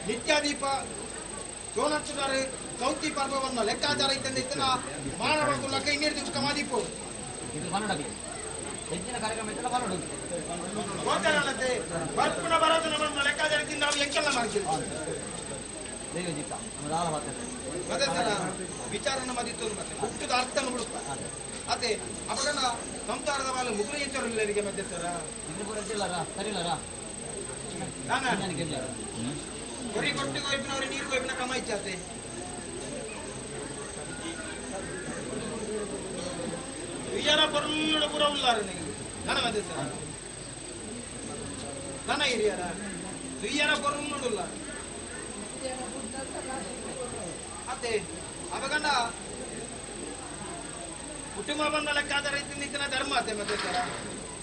ನಿತ್ಯಾದೀಪ ಸೋನಚ್ಚುದಾರೆ ಚೌತಿ ಪರ್ವವನ್ನು ಲೆಕ್ಕಾಚಾರ ಇತ್ತಂದ ಇತ್ತನ ಮಾನವ ಕುಲಕ್ಕೆ ಇನ್ನೇರು ದಿವಸ ಮಾದೀಪು ಹೆಚ್ಚಿನ ಕಾರ್ಯಕ್ರಮ ಇತ್ತಲ್ಲ ಬರೋಡು ಗೋಚರಲ್ಲದೆ ಬರ್ಪುಣ ಬರೋದು ನಮ್ಮ ಲೆಕ್ಕಾಚಾರ ಇತ್ತು ನಾವು ಎಂಕೆಲ್ಲ ಮಾಡ್ತೀವಿ ಅದೇ ಸರ ವಿಚಾರನ ಮದಿತ್ತು ಮತ್ತೆ ಹುಟ್ಟದ ಅರ್ಥನ ಹುಡುಕ ಅದೇ ಅವಾಗ ಸಂಸಾರದ ಬಾಲ ಮುಗುಳು ಎಂಚರು ಮತ್ತೆ ಸರ ಕೊರಿ ಕೊಟ್ಟು ಕೊಯ್ಪಿನವ್ರು ನೀರು ಕೊಯ್ಪಿನ ಕಮ ಇಚ್ಚಾತೆ ವಿಚಾರ ಪೊರುಳ್ಳು ಪೂರ ಉಲ್ಲಾರು ನನ್ನ ಮತ್ತೆ ಸರ್ ನನ್ನ ಹಿರಿಯರ ತುಯ್ಯರ ಪೊರುಳ್ಳು ಉಲ್ಲಾರು ಅದೇ ಅವಾಗ ಕುಟುಂಬ ಬಂದ ಲೆಕ್ಕಾಚಾರ ಇತ್ತಿನ ಧರ್ಮ ಅತ್ತೆ ಮತ್ತೆ ಸರ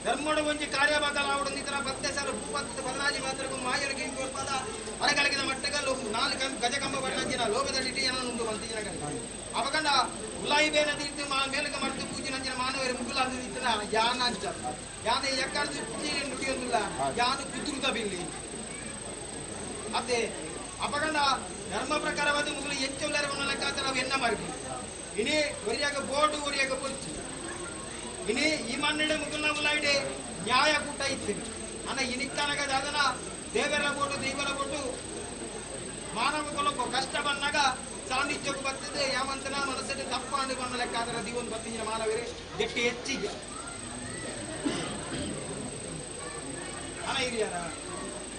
ಧರ್ಮದ ಒಂಜಿ ಕಾರ್ಯಭಾಗಲ ಆವಡು ನಿತನ ಪತ್ತೆ ಸರ ಭೂಪತ್ತದ ಬದಲಾಜಿ ಮಾತ್ರಗೂ ಮಾಯರಿಗೆ ಇಂಗೋರ್ಪದ ಅರಗಲಗಿದ ಮಟ್ಟಗ ನಾಲ್ಕು ಗಜಕಂಬ ಬಣ್ಣಂಜಿನ ಲೋಭದ ಡಿಟಿ ಏನೊಂದು ಮಂತಿನ ಅವಗಂಡ ಉಲಾಯಿ ಬೇನ ತಿರುತು ಮೇಲಗ ಮರ್ತು ಪೂಜಿನಂಜಿನ ಮಾನವರ ಮುಗುಲ ಅಂದಿನ ಯಾನ ಅಂಚ ಯಾನ ಎಕ್ಕರ್ದು ನುಡಿಯೊಂದಿಲ್ಲ ಯಾನು ಕುದುರುದ ಬಿಲ್ಲಿ ಅತ್ತೆ ಅಪಗಂಡ ಧರ್ಮ ಪ್ರಕಾರವಾದ ಮುಗುಲು ಎಂಚೊಲ್ಲರ ಲೆಕ್ಕಾಚಾರ ನಾವು ಎನ್ನ ಮಾರ್ಗಿ ಇನಿ ಒರಿಯಾಗ ಬೋರ್ಡು ಒರಿಯಾಗ ಪೊರ್ಚು ಇನಿ ಈ ಮಣ್ಣಿಡೆ ಮುಗುಲ್ನ ಉಲಾಯಿಡೆ ನ್ಯಾಯ ಕೂಟ ಇತ್ತು ಅನ್ನ ಇನಿಕ್ಕನಗ ದಾದನ ದೇವರ ಬೋಟು ದೈವರ ಬೋಟು ಮಾನವ ಕುಲಕ್ಕೂ ಕಷ್ಟ ಬಂದಾಗ ಸಾನ್ನಿಧ್ಯಕ್ಕೂ ಬರ್ತದೆ ಯಾವಂತನ ಮನಸ್ಸಲ್ಲಿ ತಪ್ಪ ಅಂದು ಲೆಕ್ಕಾಚಾರ ದೀವೊಂದು ಬತ್ತಿನ ಮಾನವರೇ ಗಟ್ಟಿ ಹೆಚ್ಚಿಗೆ ಅನ ಹಿರಿಯರ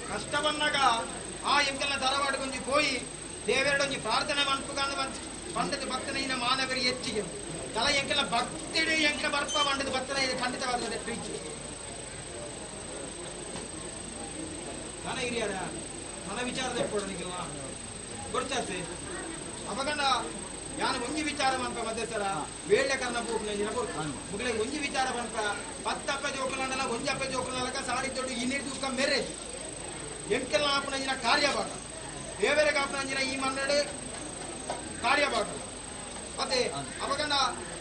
ಕಷ್ಟ ಬಂದಾಗ ಆ ಎಂಕೆಲ್ಲ ತರವಾಡು ಕೊಂಜಿ ಪೋಯಿ ದೇವರಡೊಂಜಿ ಪ್ರಾರ್ಥನೆ ಮನ್ಪುಗಾಂದು ಪಂಡದ ಭಕ್ತನ ಮಾನವರಿಗೆ ಹೆಚ್ಚಿಗೆ ತಲ ಎಂಕೆಲ್ಲ ಭಕ್ತಿಡಿ ಎಂಕೆಲ್ಲ ಬರ್ಪ ಪಂಡದ ಭಕ್ತನ ಖಂಡಿತವಾದ ಪ್ರೀತಿ ನನ್ನ ಹಿರಿಯರ ನನ್ನ ವಿಚಾರದ ಎಪ್ಪಡು ಗೊತ್ತಾಸೆ ಅಪಗಂಡ ಯಾನು ಒಂಜಿ ವಿಚಾರ ಮನ್ಪ ಮಧ್ಯಸ್ಥರ ವೇಳೆ ಕರ್ನ ಪೂಪನ ಮುಗಲೆ ಒಂಜಿ ವಿಚಾರ ಮನ್ಪ ಪತ್ತಪ್ಪ ಜೋಕುಲಂಡಲ ಒಂಜಪ್ಪ ಜೋಕುಲಕ ಸಾರಿ ದೊಡ್ಡ ಇನ್ನಿರ್ ದೂಕ ಮೆರೇಜ್ ಎಂಕೆಲ್ಲ ಆಪನಂಜಿನ ಕಾರ್ಯಭಾಗ ದೇವರ ಕಾಪನಂಜಿನ ಈ ಮನ್ನಡೆ ಕಾರ್ಯಭಾಗ ಮತ್ತೆ ಅಪಗಂಡ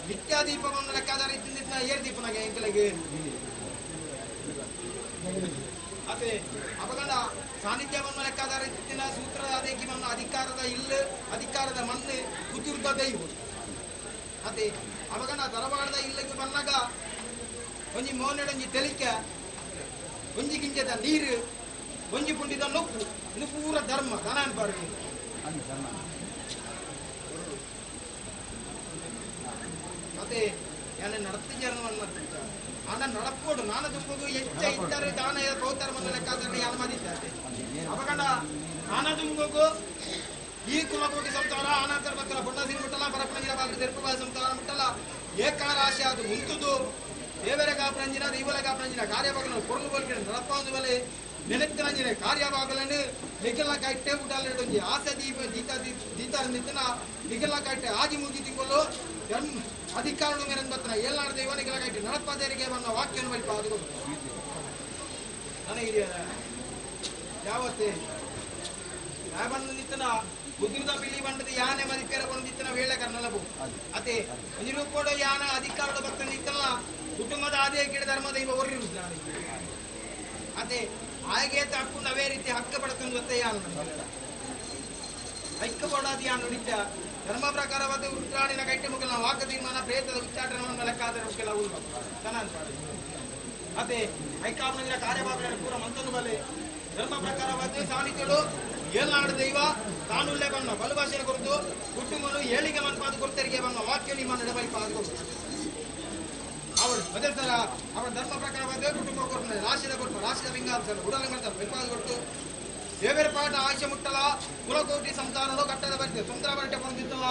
ನಿತ್ಯಾದೀಪವನ್ನು ಲೆಕ್ಕಾಚಾರ ಇತ್ತಿನ ಏರ್ ದೀಪನಾಗೆ ಎಂಕೆಲಗೆ ಅದೇ ಅಪಗಂಡ ಸಾನ್ನಿಧ್ಯವನ್ನು ಲೆಕ್ಕಾಚಾರ ಇತ್ತಿನ ಸೂತ್ರದ ಅದೇಕಿವನ್ನು ಅಧಿಕಾರದ ಇಲ್ಲ ಅಧಿಕಾರದ ಮಣ್ಣು ಕುದುರ್ದ ದೈವ ಅದೇ ಅಪಗಂಡ ತರವಾಡದ ಇಲ್ಲಕ್ಕೆ ಬಂದಾಗ ಒಂಜಿ ಮೋನೆಡೊಂಜಿ ತೆಲಿಕ ಒಂಜಿ ಗಿಂಜದ ನೀರು ಒಂಜಿ ಪುಂಡಿದ ನೊಪ್ಪು ಇದು ಪೂರ ಧರ್ಮ ಧನ ಅನ್ಬಾರ್ದು ಮತ್ತೆ ಯಾನೆ ನಡತಿಜಾರನು ಅನ್ನ ಆನ ನಡಪೋಡು ನಾನ ದುಂಬುಗು ಹೆಚ್ಚ ಇದ್ದಾರೆ ದಾನ ಪೌತರ ಮನ್ನ ಲೆಕ್ಕಾಚಾರ ಯಾನ ಮಾದಿದ್ದಾರೆ ಅಪಗಂಡ ನಾನ ದುಂಬುಗು ಈ ಕುಲಕೋಟಿ ಸಂತಾರ ಆನಂತರ ಬಕ್ಕಲ ಬೊಂಡ ಮುಟ್ಟಲ್ಲ ಪರಪ್ಪನ ಬಾಗಿಲು ತೆರಪು ಸಂತಾರ ಮುಟ್ಟಲ್ಲ ಏಕಾರಾಶಿ ಅದು ಮುಂತುದು ದೇವರ ಕಾಪರಂಜಿನ ದೈವಲ ಕಾಪರಂಜಿನ ಕಾರ್ಯಭಾಗನ ಕೊರಲು ಬೋಲ್ಕೆ ನಡಪ ಒಂದು ಮೇಲೆ ನೆನಪಿನಂಜಿನ ಕಾರ್ಯಭಾಗలను ನಿಖಲ ಕಟ್ಟೆ ಊಟ ಆಸೆ ದೀಪ ದೀತ ದೀತ ನಿಂತನ ನಿಖಲ ಕಟ್ಟೆ ಆಜಿ ಮೂಜಿ ತಿಂಗಳು ಧರ್ಮ ಅಧಿಕಾರನು ಮೇರೆ ಬತ್ತನ ಏಳ್ನಾಡು ದೈವ ನಿಖಲ ಕಟ್ಟೆ ನಡಪದೇರಿಗೆ ಬಂದ ವಾಕ್ಯವನ್ನು ಬಳಿಪ ಅದು ನನಗೆ ಯಾವತ್ತೇ ಬಂದು ನಿಂತನ ಬುದ್ಧಿದ ಬಿಳಿ ಬಂಡದ ಯಾನೆ ಮದಿಪೇರ ಬಂದು ನಿಂತನ ವೇಳೆ ಕರ್ನಲಬು ಅದೇ ಒಂದು ರೂಪೋಡ ಯಾನ ಅಧಿಕಾರದ ಭಕ್ತ ನಿಂತಲ್ಲ ಕುಟುಂಬದ ಆದೇ ಗಿಡ ಧರ್ಮ ದೈವ ಒರಿರುವುದು ಅದೇ ಹಾಗೆ ತಪ್ಪು ಅವೇ ರೀತಿ ಹಕ್ಕ ಪಡ್ಕೊಂಡು ಗೊತ್ತೇ ಯಾನು ಐಕ್ಯ ಪಡೋದು ಯಾನು ನುಡಿತ ಧರ್ಮ ಪ್ರಕಾರವಾದ ರುದ್ರಾಣಿನ ಕೈಟೆ ಮುಗಲ ವಾಕ ತೀರ್ಮಾನ ಪ್ರೇತದ ಉಚ್ಚಾಟನವನ್ನು ಲೆಕ್ಕಾಚಾರ ಮುಖ್ಯಲ ಉಲ್ವ ಅದೇ ಐಕಾಮನ ಕಾರ್ಯಭಾಗಗಳನ್ನು ಪೂರ ಮಂತನು ಬಲೆ ಧರ್ಮ ಪ್ರಕಾರವಾದ ಸಾನ್ನಿಧ್ಯಗಳು ಏಳ್ನಾಡು ದೈವ ತಾನುಲ್ಲೇ ಬಣ್ಣ ಬಲು ಭಾಷೆಯ ಕುರಿತು ಕುಟುಂಬನು ಏಳಿಗೆ ಮನ್ಪಾದ ಕೊಡ್ತರಿಗೆ ಬಣ್ಣ ವಾಕ್ಯ ನಿಮ್ಮ ನಡಬಲಿಪಾದ ಕೊಡ್ತು ಅವರು ಬದಲ್ತಾರ ಅವರ ಧರ್ಮ ಪ್ರಕಾರವಾದ ಕುಟುಂಬ ಕೊಡ್ತಾರೆ ರಾಶಿದ ಕೊಟ್ಟು ರಾಶಿದ ಲಿಂಗಾಂಶ ಉಡಲ ಮಾಡ್ತಾರೆ ಬಲಿಪಾದ ಕೊಟ್ಟು ದೇವರ ಪಾಠ ಆಶೆ ಮುಟ್ಟಲ ಕುಲಕೋಟಿ ಸಂತಾನನು ಕಟ್ಟದ ಬರ್ತದೆ ಸುಂದರ ಬರಟೆ ಬಂದಿತ್ತಲ್ಲ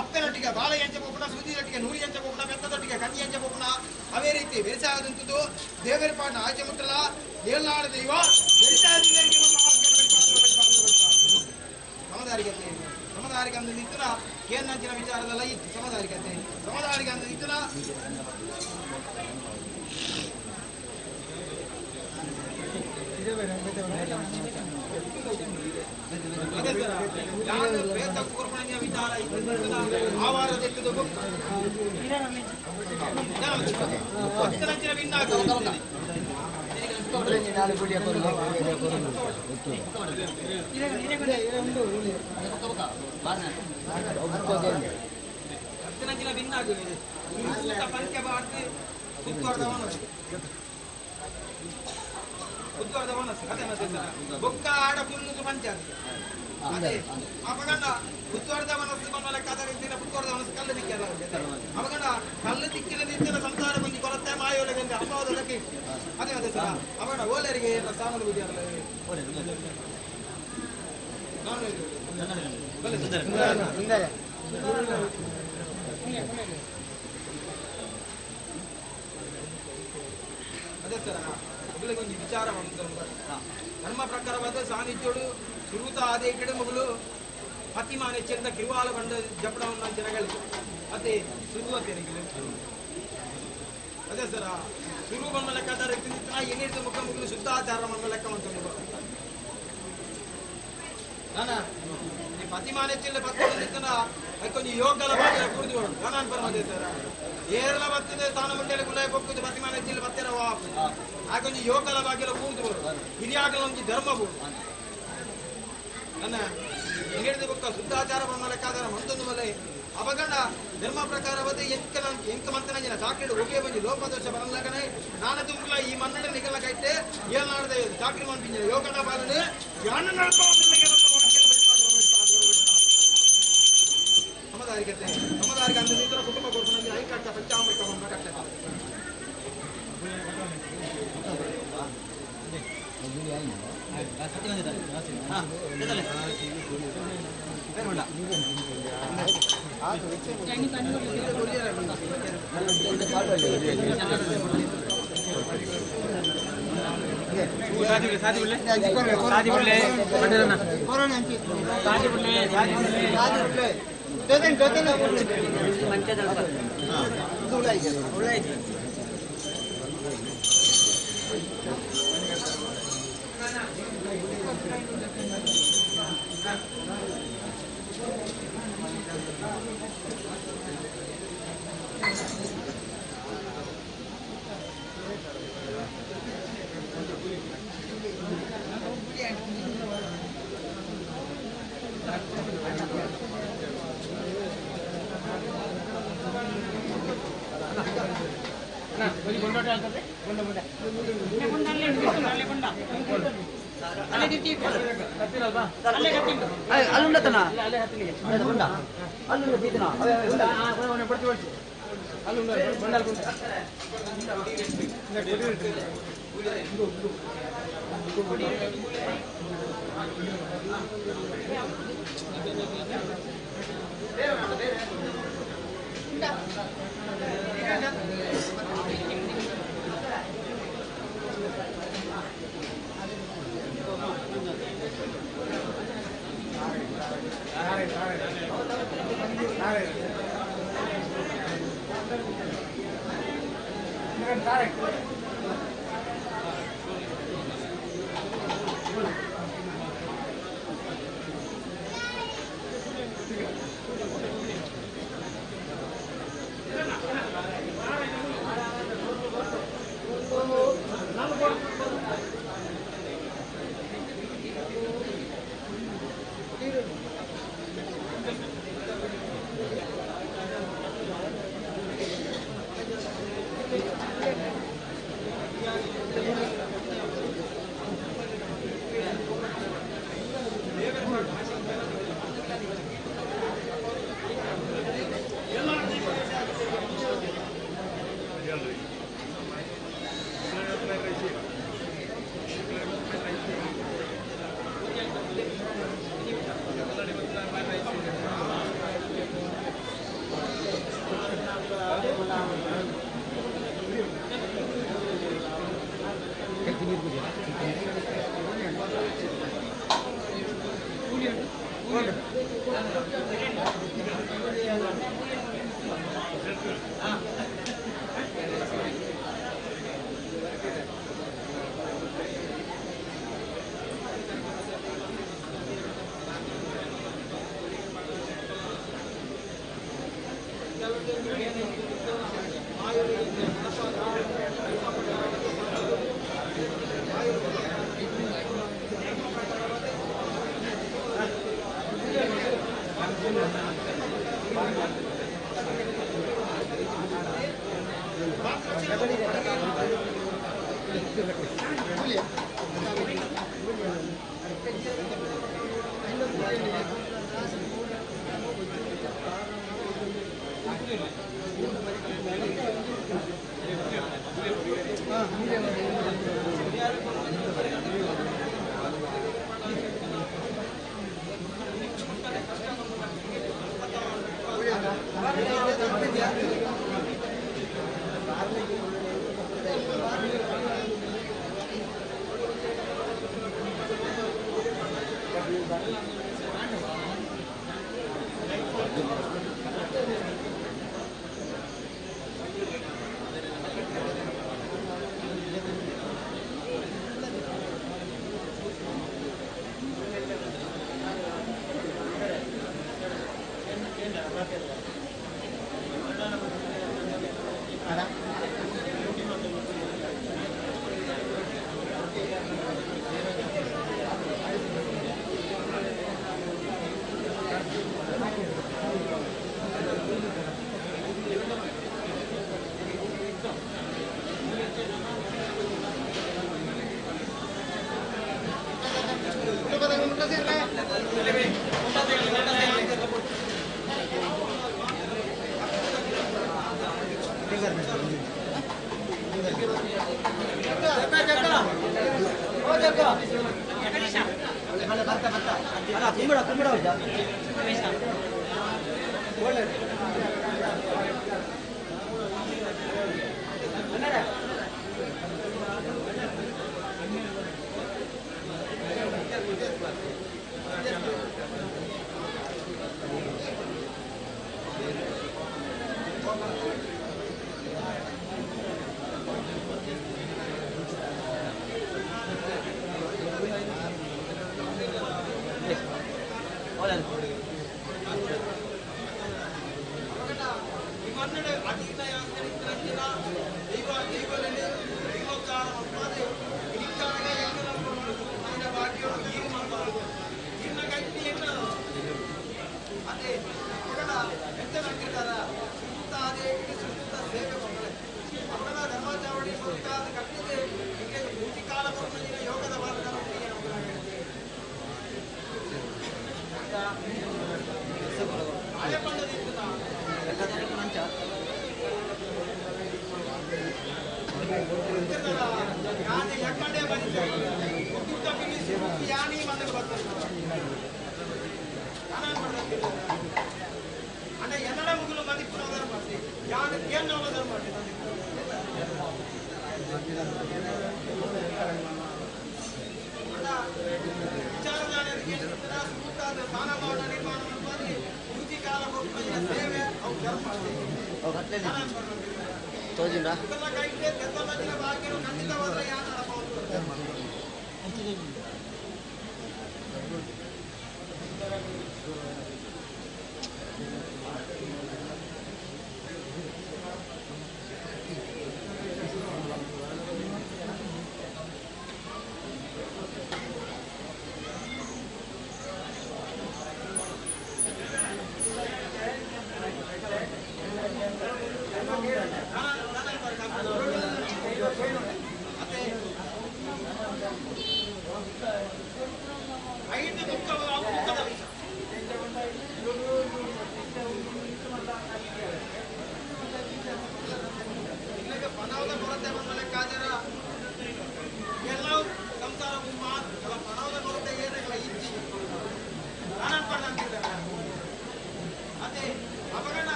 ಅಪ್ಪನೊಟ್ಟಿಗೆ ಬಾಳೆ ಎಂಚ ಪೋಪುಣ ಸೂಜಿಯೊಟ್ಟಿಗೆ ನೂರಿ ಎಂಚ ಪೋಪುಣ ಬೆತ್ತದೊಟ್ಟಿಗೆ ಕಣ್ಣಿ ಎಂಚ ಪೋಪುಣ ಅವೇ ರೀತಿ ಬೆರೆಸಾದಂಥದ್ದು ದೇವರ ಪಾಠ ಆಚೆ ಮುಟ್ಟಲ ಏಳ್ನಾಡು ದೈವ ಸಮದಾರಿಕತೆ ಸಮದಾರಿಕೆ ಅಂದ್ರೆ ನಿಂತನ ಕೇಂದ್ರ ವಿಚಾರದಲ್ಲ ಇತ್ತು ಸಮದಾರಿಕತೆ ಸಮದಾರಿಕೆ ಅಂದ್ರೆ ನಿಂತನ ವಿಚಾರ ಅದೇ ಸರ್ ಮಗಳಿಗೆ ವಿಚಾರ ಧರ್ಮ ಪ್ರಕಾರವಾದ ಸಾನ್ನಿಧ್ಯೋಡು ಸುರೂತ ಆದೇ ಕಡೆ ಮಗಳು ಅತಿಮಾನ ಚೆಂದ ಕಿರುವಾಲ ಬಂಡ ಜಪಡವನ್ನ ಜನಗಳು ಅದೇ ಸುರುವ ತೆರೆಗಳು ಅದೇ ಸರ್ ಸುರು ಬಂದ ಲೆಕ್ಕಾಚಾರ ಏನಿರ್ತದೆ ಮುಖ ಮಗಳು ಶುದ್ಧಾಚಾರ ಬಂದ ಲೆಕ್ಕ ಅಂತ ನಾನಾ ಪತಿಮಾನ ಚೆಲ್ಲ ಪತ್ತ కొంచెం యోగాల బాగా కూర్చు నాన్న పరమదే సార్ ఏర్ల బತ್ತದೆ స్థానం ఉంటే గులాయి పొక్కుದು పతిమాన చెల్లి బత్తెర వాపు ఆ కొంచెం యోగాల బాగా కూర్చు ಹಿರಿಯಾಗಲ ಒಂಜಿ ಧರ್ಮ ಬೋಡು ನನ್ನ ಹಿಡಿದ ಬೊಕ್ಕ ಶುದ್ಧಾಚಾರ ಬಂದ ಲೆಕ್ಕಾಚಾರ ಮಂತೊಂದು ಮಲೆ ಅವಗಂಡ ಧರ್ಮ ಪ್ರಕಾರವಾದ ಎಂಕ ಎಂಕ ಮಂತನ ಚಾಕ್ರಿ ಒಗೆ ಬಂಜಿ ಲೋಪದೋಷ ಬರಲಕನೆ ನಾನ ತುಂಬ್ಲ ಈ ಮನ್ನಡ ನಿಗಲ ಕೈಟೆ ಏನಾಡದೆ ಚಾಕ್ರಿ ಮನ್ಪಿಂಜ ಯೋಗನ ಬಾಲನೆ ಯಾನ ನಡಪ ಸಮದಾರಿಕೆ ಅಂದ್ರೆ ಇತರ ಕುಟುಂಬ ಕೊಡ್ತಾನೆ ಐಕಟ್ಟ ಪಂಚಾಮೃತ ಕಟ್ಟ Thank you.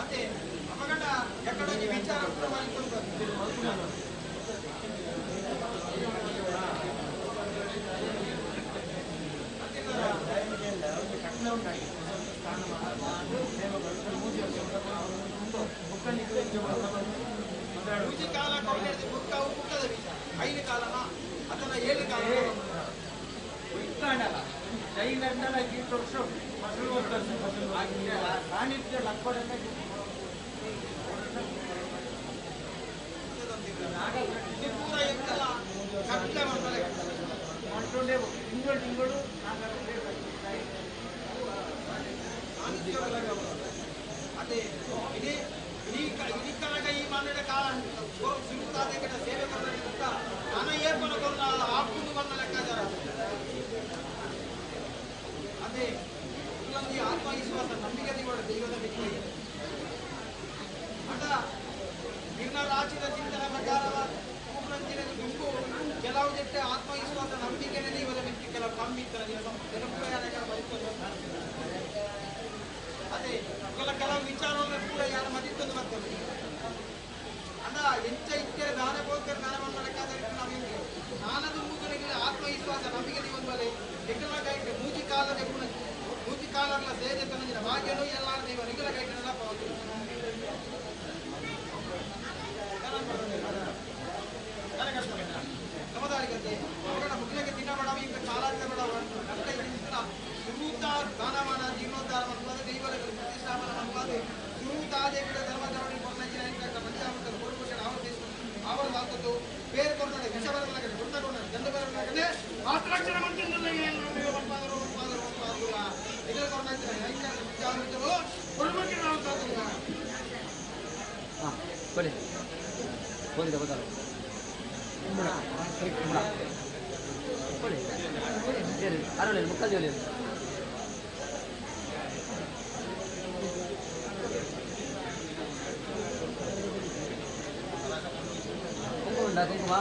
ಅದೇ ಅಪಗಂಡ ಎಕ್ಕಡೊಂಜಿ ವಿಚಾರ ಪೂರ ಮಲ್ತೊಂದು ಮೂಜಿ ಕಾಲ ಕೊಡ್ಲೇದು ಬುಕ್ಕ ಅವು ಬುಕ್ಕದ ವಿಚಾರ ಐದು ಕಾಲನ ಅಥವಾ ಏಳು ಕಾಲ ಸಾನ್ನಿಧ್ಯ ಲಕ್ಕೋಡನ್ನ ಪೂರ ಎಂತೆಲ್ಲ ಕಟ್ಲೆ ಮಾಡ್ತಾರೆ ತಿಂಗಳು ತಿಂಗಳು ಅದೇ ಇಡೀ ಇಡೀ ಇಡೀ ಈ ಮನ್ನಡ ಕಾಲ ಸುರುತ್ತಾದೆ ಕಡೆ ಸೇವೆ ಕೊಡ್ತಾರೆ ನಾನ ಏರ್ಪನ ಕೊಲ್ಲ ಆಪುದು ಬಂದ ಲೆಕ್ಕಾಚಾರ. ಅದೇ ಇನ್ನೊಂದು ಆತ್ಮವಿಶ್ವಾಸ ನಂಬಿಕೆ ದೈವದ ವ್ಯಕ್ತಿ ಅದ ನಿರ್ಣರಾಚಿತ ಚಿಂತನೆ ಪ್ರಕಾರ ದುಂಬು ಕೆಲವು ಜೊತೆ ಆತ್ಮವಿಶ್ವಾಸ ನಂಬಿಕೆ ದೈವದ ವ್ಯಕ್ತಿ ಕೆಲವು ಕಮ್ಮಿ ಇತ್ತರ ಜನಪ್ರಿಯ. ಅದೇ ಕೆಲವು ವಿಚಾರವನ್ನು ಕೂಡ ಯಾರು ಮದಿತ್ತೊಂದು ಬರ್ತದೆ ಅದ ಎಂಚ ಇತ್ತರ ದಾನ ಬೋಕರ್ ದಾನ ಲೆಕ್ಕಾಚಾರ ನಾವು ಹೆಂಗೆ ನಾನದು ಆತ್ಮವಿಶ್ವಾಸ ನಂಬಿಕೆ ಒಂದು ಬಲೆ ಎಕ್ಕಲ ಗೈಟ್ ಮೂಜಿ ಕಾಲದ ಗುಣ ಮೂಜಿ ಕಾಲರ್ಲ ಸೇವೆ ತನ್ನ ಭಾಗ್ಯನು ಎಲ್ಲ ದೈವ ನಿಗಲ ಗೈಟನ್ನೆಲ್ಲ ಪಾವತಿ ಸಮದಾರಿಗತೆ ಅವರ ಮುಗ್ಲಕ್ಕೆ ತಿನ್ನ ಬಡವ ಈಗ ಕಾಲಾಂತ ಬಡವ ಸುರೂತ ದಾನಮಾನ ಜೀರ್ಣೋದ್ಧಾರ ಮನ್ಪಾದ ದೈವಗಳ ಪ್ರತಿಷ್ಠಾಪನ ಮನ್ಪಾದ ಸುರೂತಾದೇವಿಯ ಧರ್ಮದವಳಿ ಪಂಚಾಮೃತ ಕೊಡುಪೋಷಣ ಆವರ ವಾಲ್ತದ್ದು ಬೇರೆ ಕೊಡ್ತಾರೆ ವಿಷಬರಗಳ ಕಡೆ ಕೊಡ್ತಾ ಕೊಡ್ತಾರೆ ಗಂಡ ಬರಗಳ ಆತ್ರಕ್ಷಣ ಮನ್ಪಾದರು ಮನ್ಪಾದರು ಮನ್ಪಾದರು ನಿಗಲ ಕೊಡ್ತಾ ಕೊಡುಪೋಷಣ ಹಾಂ ಕೊಡಿ ಹೋಗಿದೆ ಗೊತ್ತಲ್ಲ ಕೊಡಿ ಅರಳಿ ಮುಕ್ಕಲ್ ಜೋಲಿ ಕುಂಕುಮ ಉಂಟಾ ಕುಂಕುಮ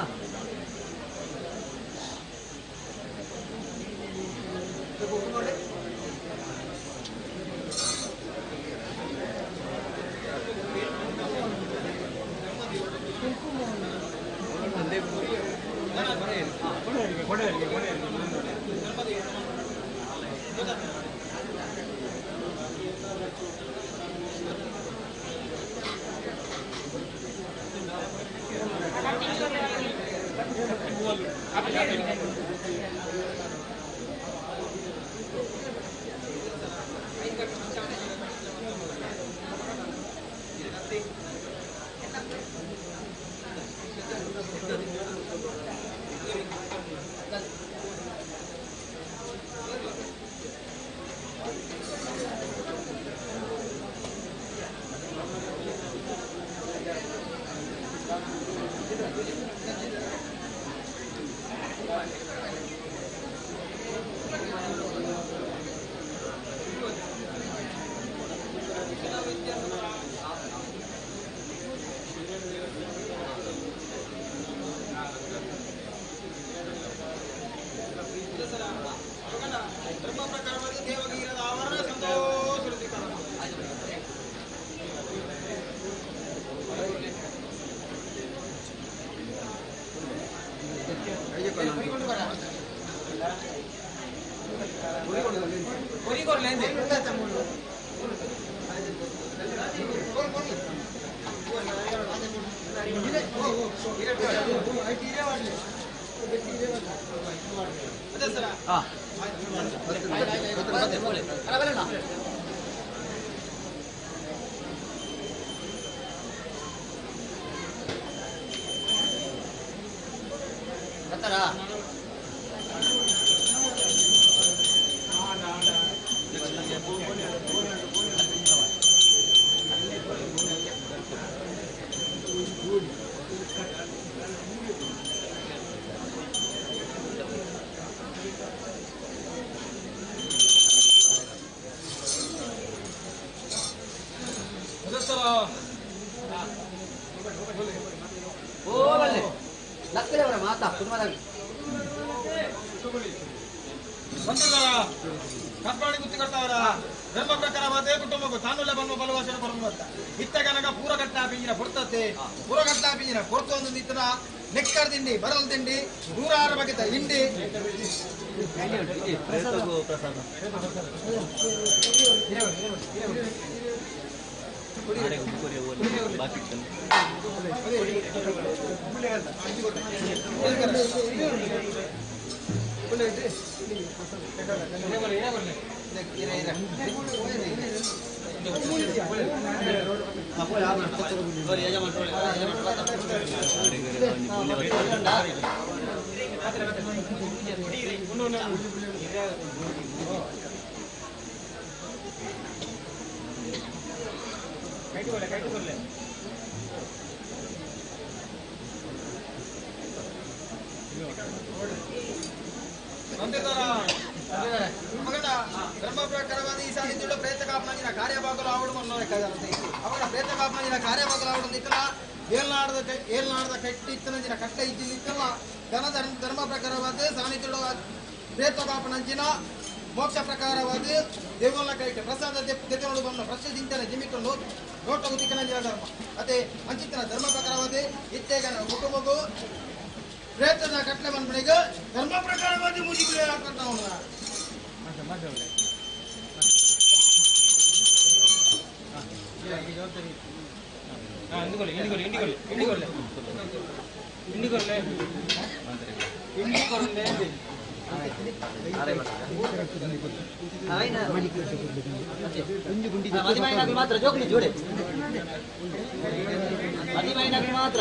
ಕಸ್ಬಾಡಿ ಗುತ್ತಿ ಕಟ್ತಾವರ ಧರ್ಮ ಪ್ರಕಾರವಾದ ಕುಟುಂಬಕ್ಕೂ ತಾನುಲ್ಲ ಬಂದು ಬಲವಾಸನ ಬರುವಂತ ಇತ್ತ ಗನಗ ಪೂರಗಟ್ಟ ಪಿಂಜಿನ ಪೊರ್ತತೆ ಪೂರಗಟ್ಟ ಪಿಂಜಿನ ಪೊರ್ತು ಒಂದು ನಿತ್ತನ ನೆಕ್ಕರ್ ತಿಂಡಿ ಬರಲ್ ತಿಂಡಿ ನೂರಾರು ಬಗೆತ ಹಿಂಡಿ ಧರ್ಮ ಪ್ರಕಾರವಾದ ಈ ಸಾಹಿತ್ಯದ ಪ್ರೇತ ಕಾಪನಾಗಿನ ಕಾರ್ಯಭಾಗಲು ಆವಡು ಅವರ ಪ್ರೇತ ಕಾಪನಾಗಿನ ಕಾರ್ಯಭಾಗಲು ಆವಡು ಇತ್ತಲ್ಲ ಏಲ್ನಾಡದ ಕಟ್ಟಿ ಇತ್ತನಂಜಿನ ಕಟ್ಟ ಇದ್ದಿತ್ತಲ್ಲ ಧನ ಧರ್ಮ ಪ್ರಕಾರವಾದ ಸಾಹಿತ್ಯದ ಪ್ರೇತ ಕಾಪನಂಜಿನ ಮೋಕ್ಷ ಪ್ರಕಾರವಾದ ದೇವನ ಕೈಟ ಪ್ರಸಾದ ದೆತ್ತನೋಡು ಬಂದ ಪ್ರಶ್ನೆ ಚಿಂತನೆ ಜಿಮಿಕೊಂಡು ನೋಟ ತಿಕ್ಕನಂಜಿನ ಧರ್ಮ ಅದೇ ಅಂಚಿತನ ಧರ್ಮ ಪ್ರಕಾರವಾದ ಇತ್ತೇಗನ ಕುಟುಂಬಕ್ಕೂ ಪ್ರೇತದ ಕಟ್ಲೆ ಬಂದ್ಬಿಡಿಗ ಧರ್ಮ ಪ್ರಕಾರವಾದ ಮುಜಿಗುಳಿ ಹಾಕ್ತಾವ ಮಾತ್ರ ಜೋಕ್ಲಿ ಜೋಡೆ ಮಾತ್ರ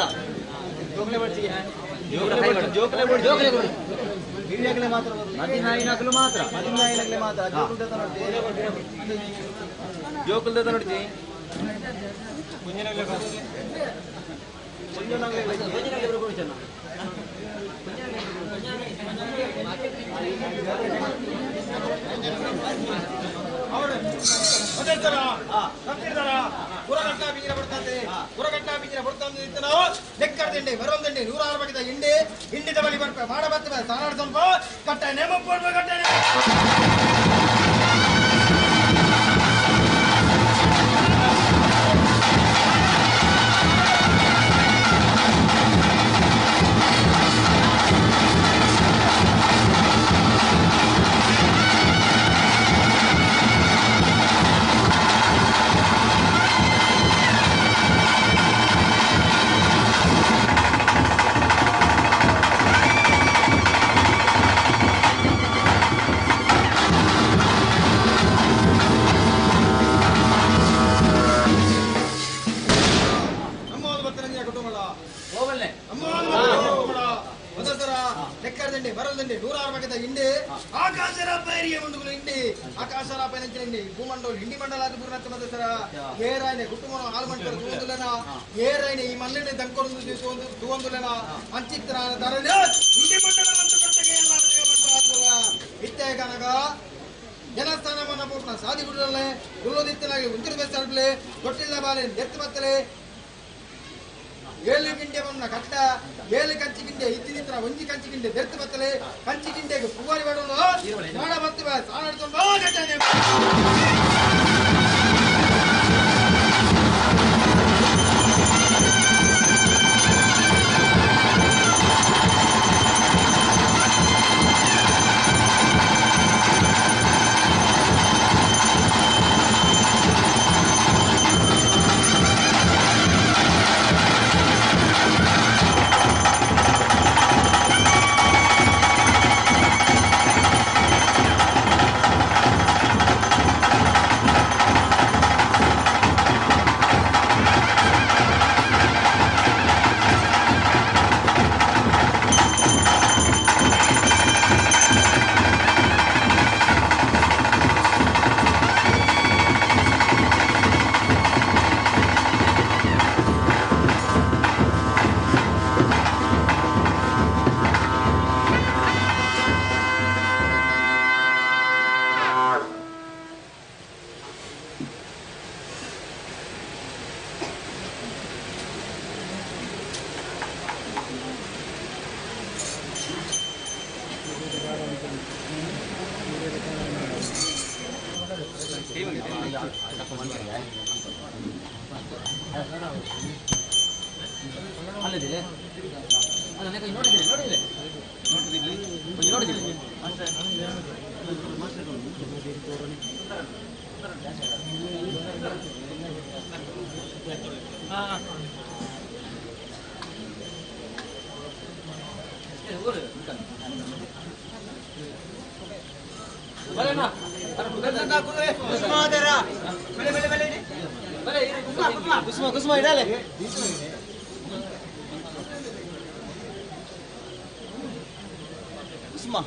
ಲೆಕ್ಕರ್ದಿಂಡಿ ಬರೋಂದಿಂಡಿ ನೂರಾರು ಬಗೆದ ಹಿಂಡಿ ಹಿಂಡಿದ ಬಳಿ ಬರ್ಪ ಮಾಡ ಬರ್ತವೆ ಸಾನಾಡ್ ಸ್ವಲ್ಪ ಕಟ್ಟ ನೇಮ ಕಟ್ಟೆ. ಭೂಮಂಡಲ ಹಿಂಡಿ ಮಂಡಲ ಸರ ಏರಾಯನೆ ಕುಟುಂಬ ಹಾಲು ಮಂಡಲ ತೂವಂದುಲೆನ ಏರಾಯನೆ ಈ ಮಣ್ಣೆ ದಂಕೊಂಡು ತೂವಂದುಲೆನ ಅಂಚಿತ್ರ ಧರಣಿ ಹಿಂಡಿ ಮಂಡಲ ಇತ್ತೆ ಕನಕ ಜನಸ್ಥಾನವನ್ನ ಪೂರ್ಣ ಸಾದಿ ಗುಡಲೆ ಗುಲ್ಲೋದಿತ್ತನಾಗಿ ಉಂಚಿರು ಬೆಸ್ತಾಡ್ಲೆ ತೊಟ್ಟಿಲ್ಲ ಬಾಲೆ ಎತ್ತು ಬತ್ತಲೆ ಏಳು ಗಿಂಡೆ ಬನ್ನ ಕಟ್ಟ ಏಳು ಕಂಚಿ ಗಿಂಡೆ ಇತ್ತಿನಿತ್ರ ಒಂಜಿ ಕಂಚಿ ಗಿಂಡೆ ಬೆರ್ತು ಬತ್ತಲೆ ಕಂಚಿ ಗಿಂಡೆಗೆ ಪುವಾರಿ ಬೇಡ ಮಾಡ ಬತ್ತು ಸಾನಾಡ್ಕೊಂಡು ಗಟ್ಟನೆ. ಅಲ್ಲಿದೆ ಅಲ್ಲ ನೋಡಿದಿರಿ ನೋಡಿದಿರಿ ನೋಡಿದಿರಿ. ಕುಸುಮ ಕುಸುಮ ಇಡಲೆ. ಕುಸುಮ.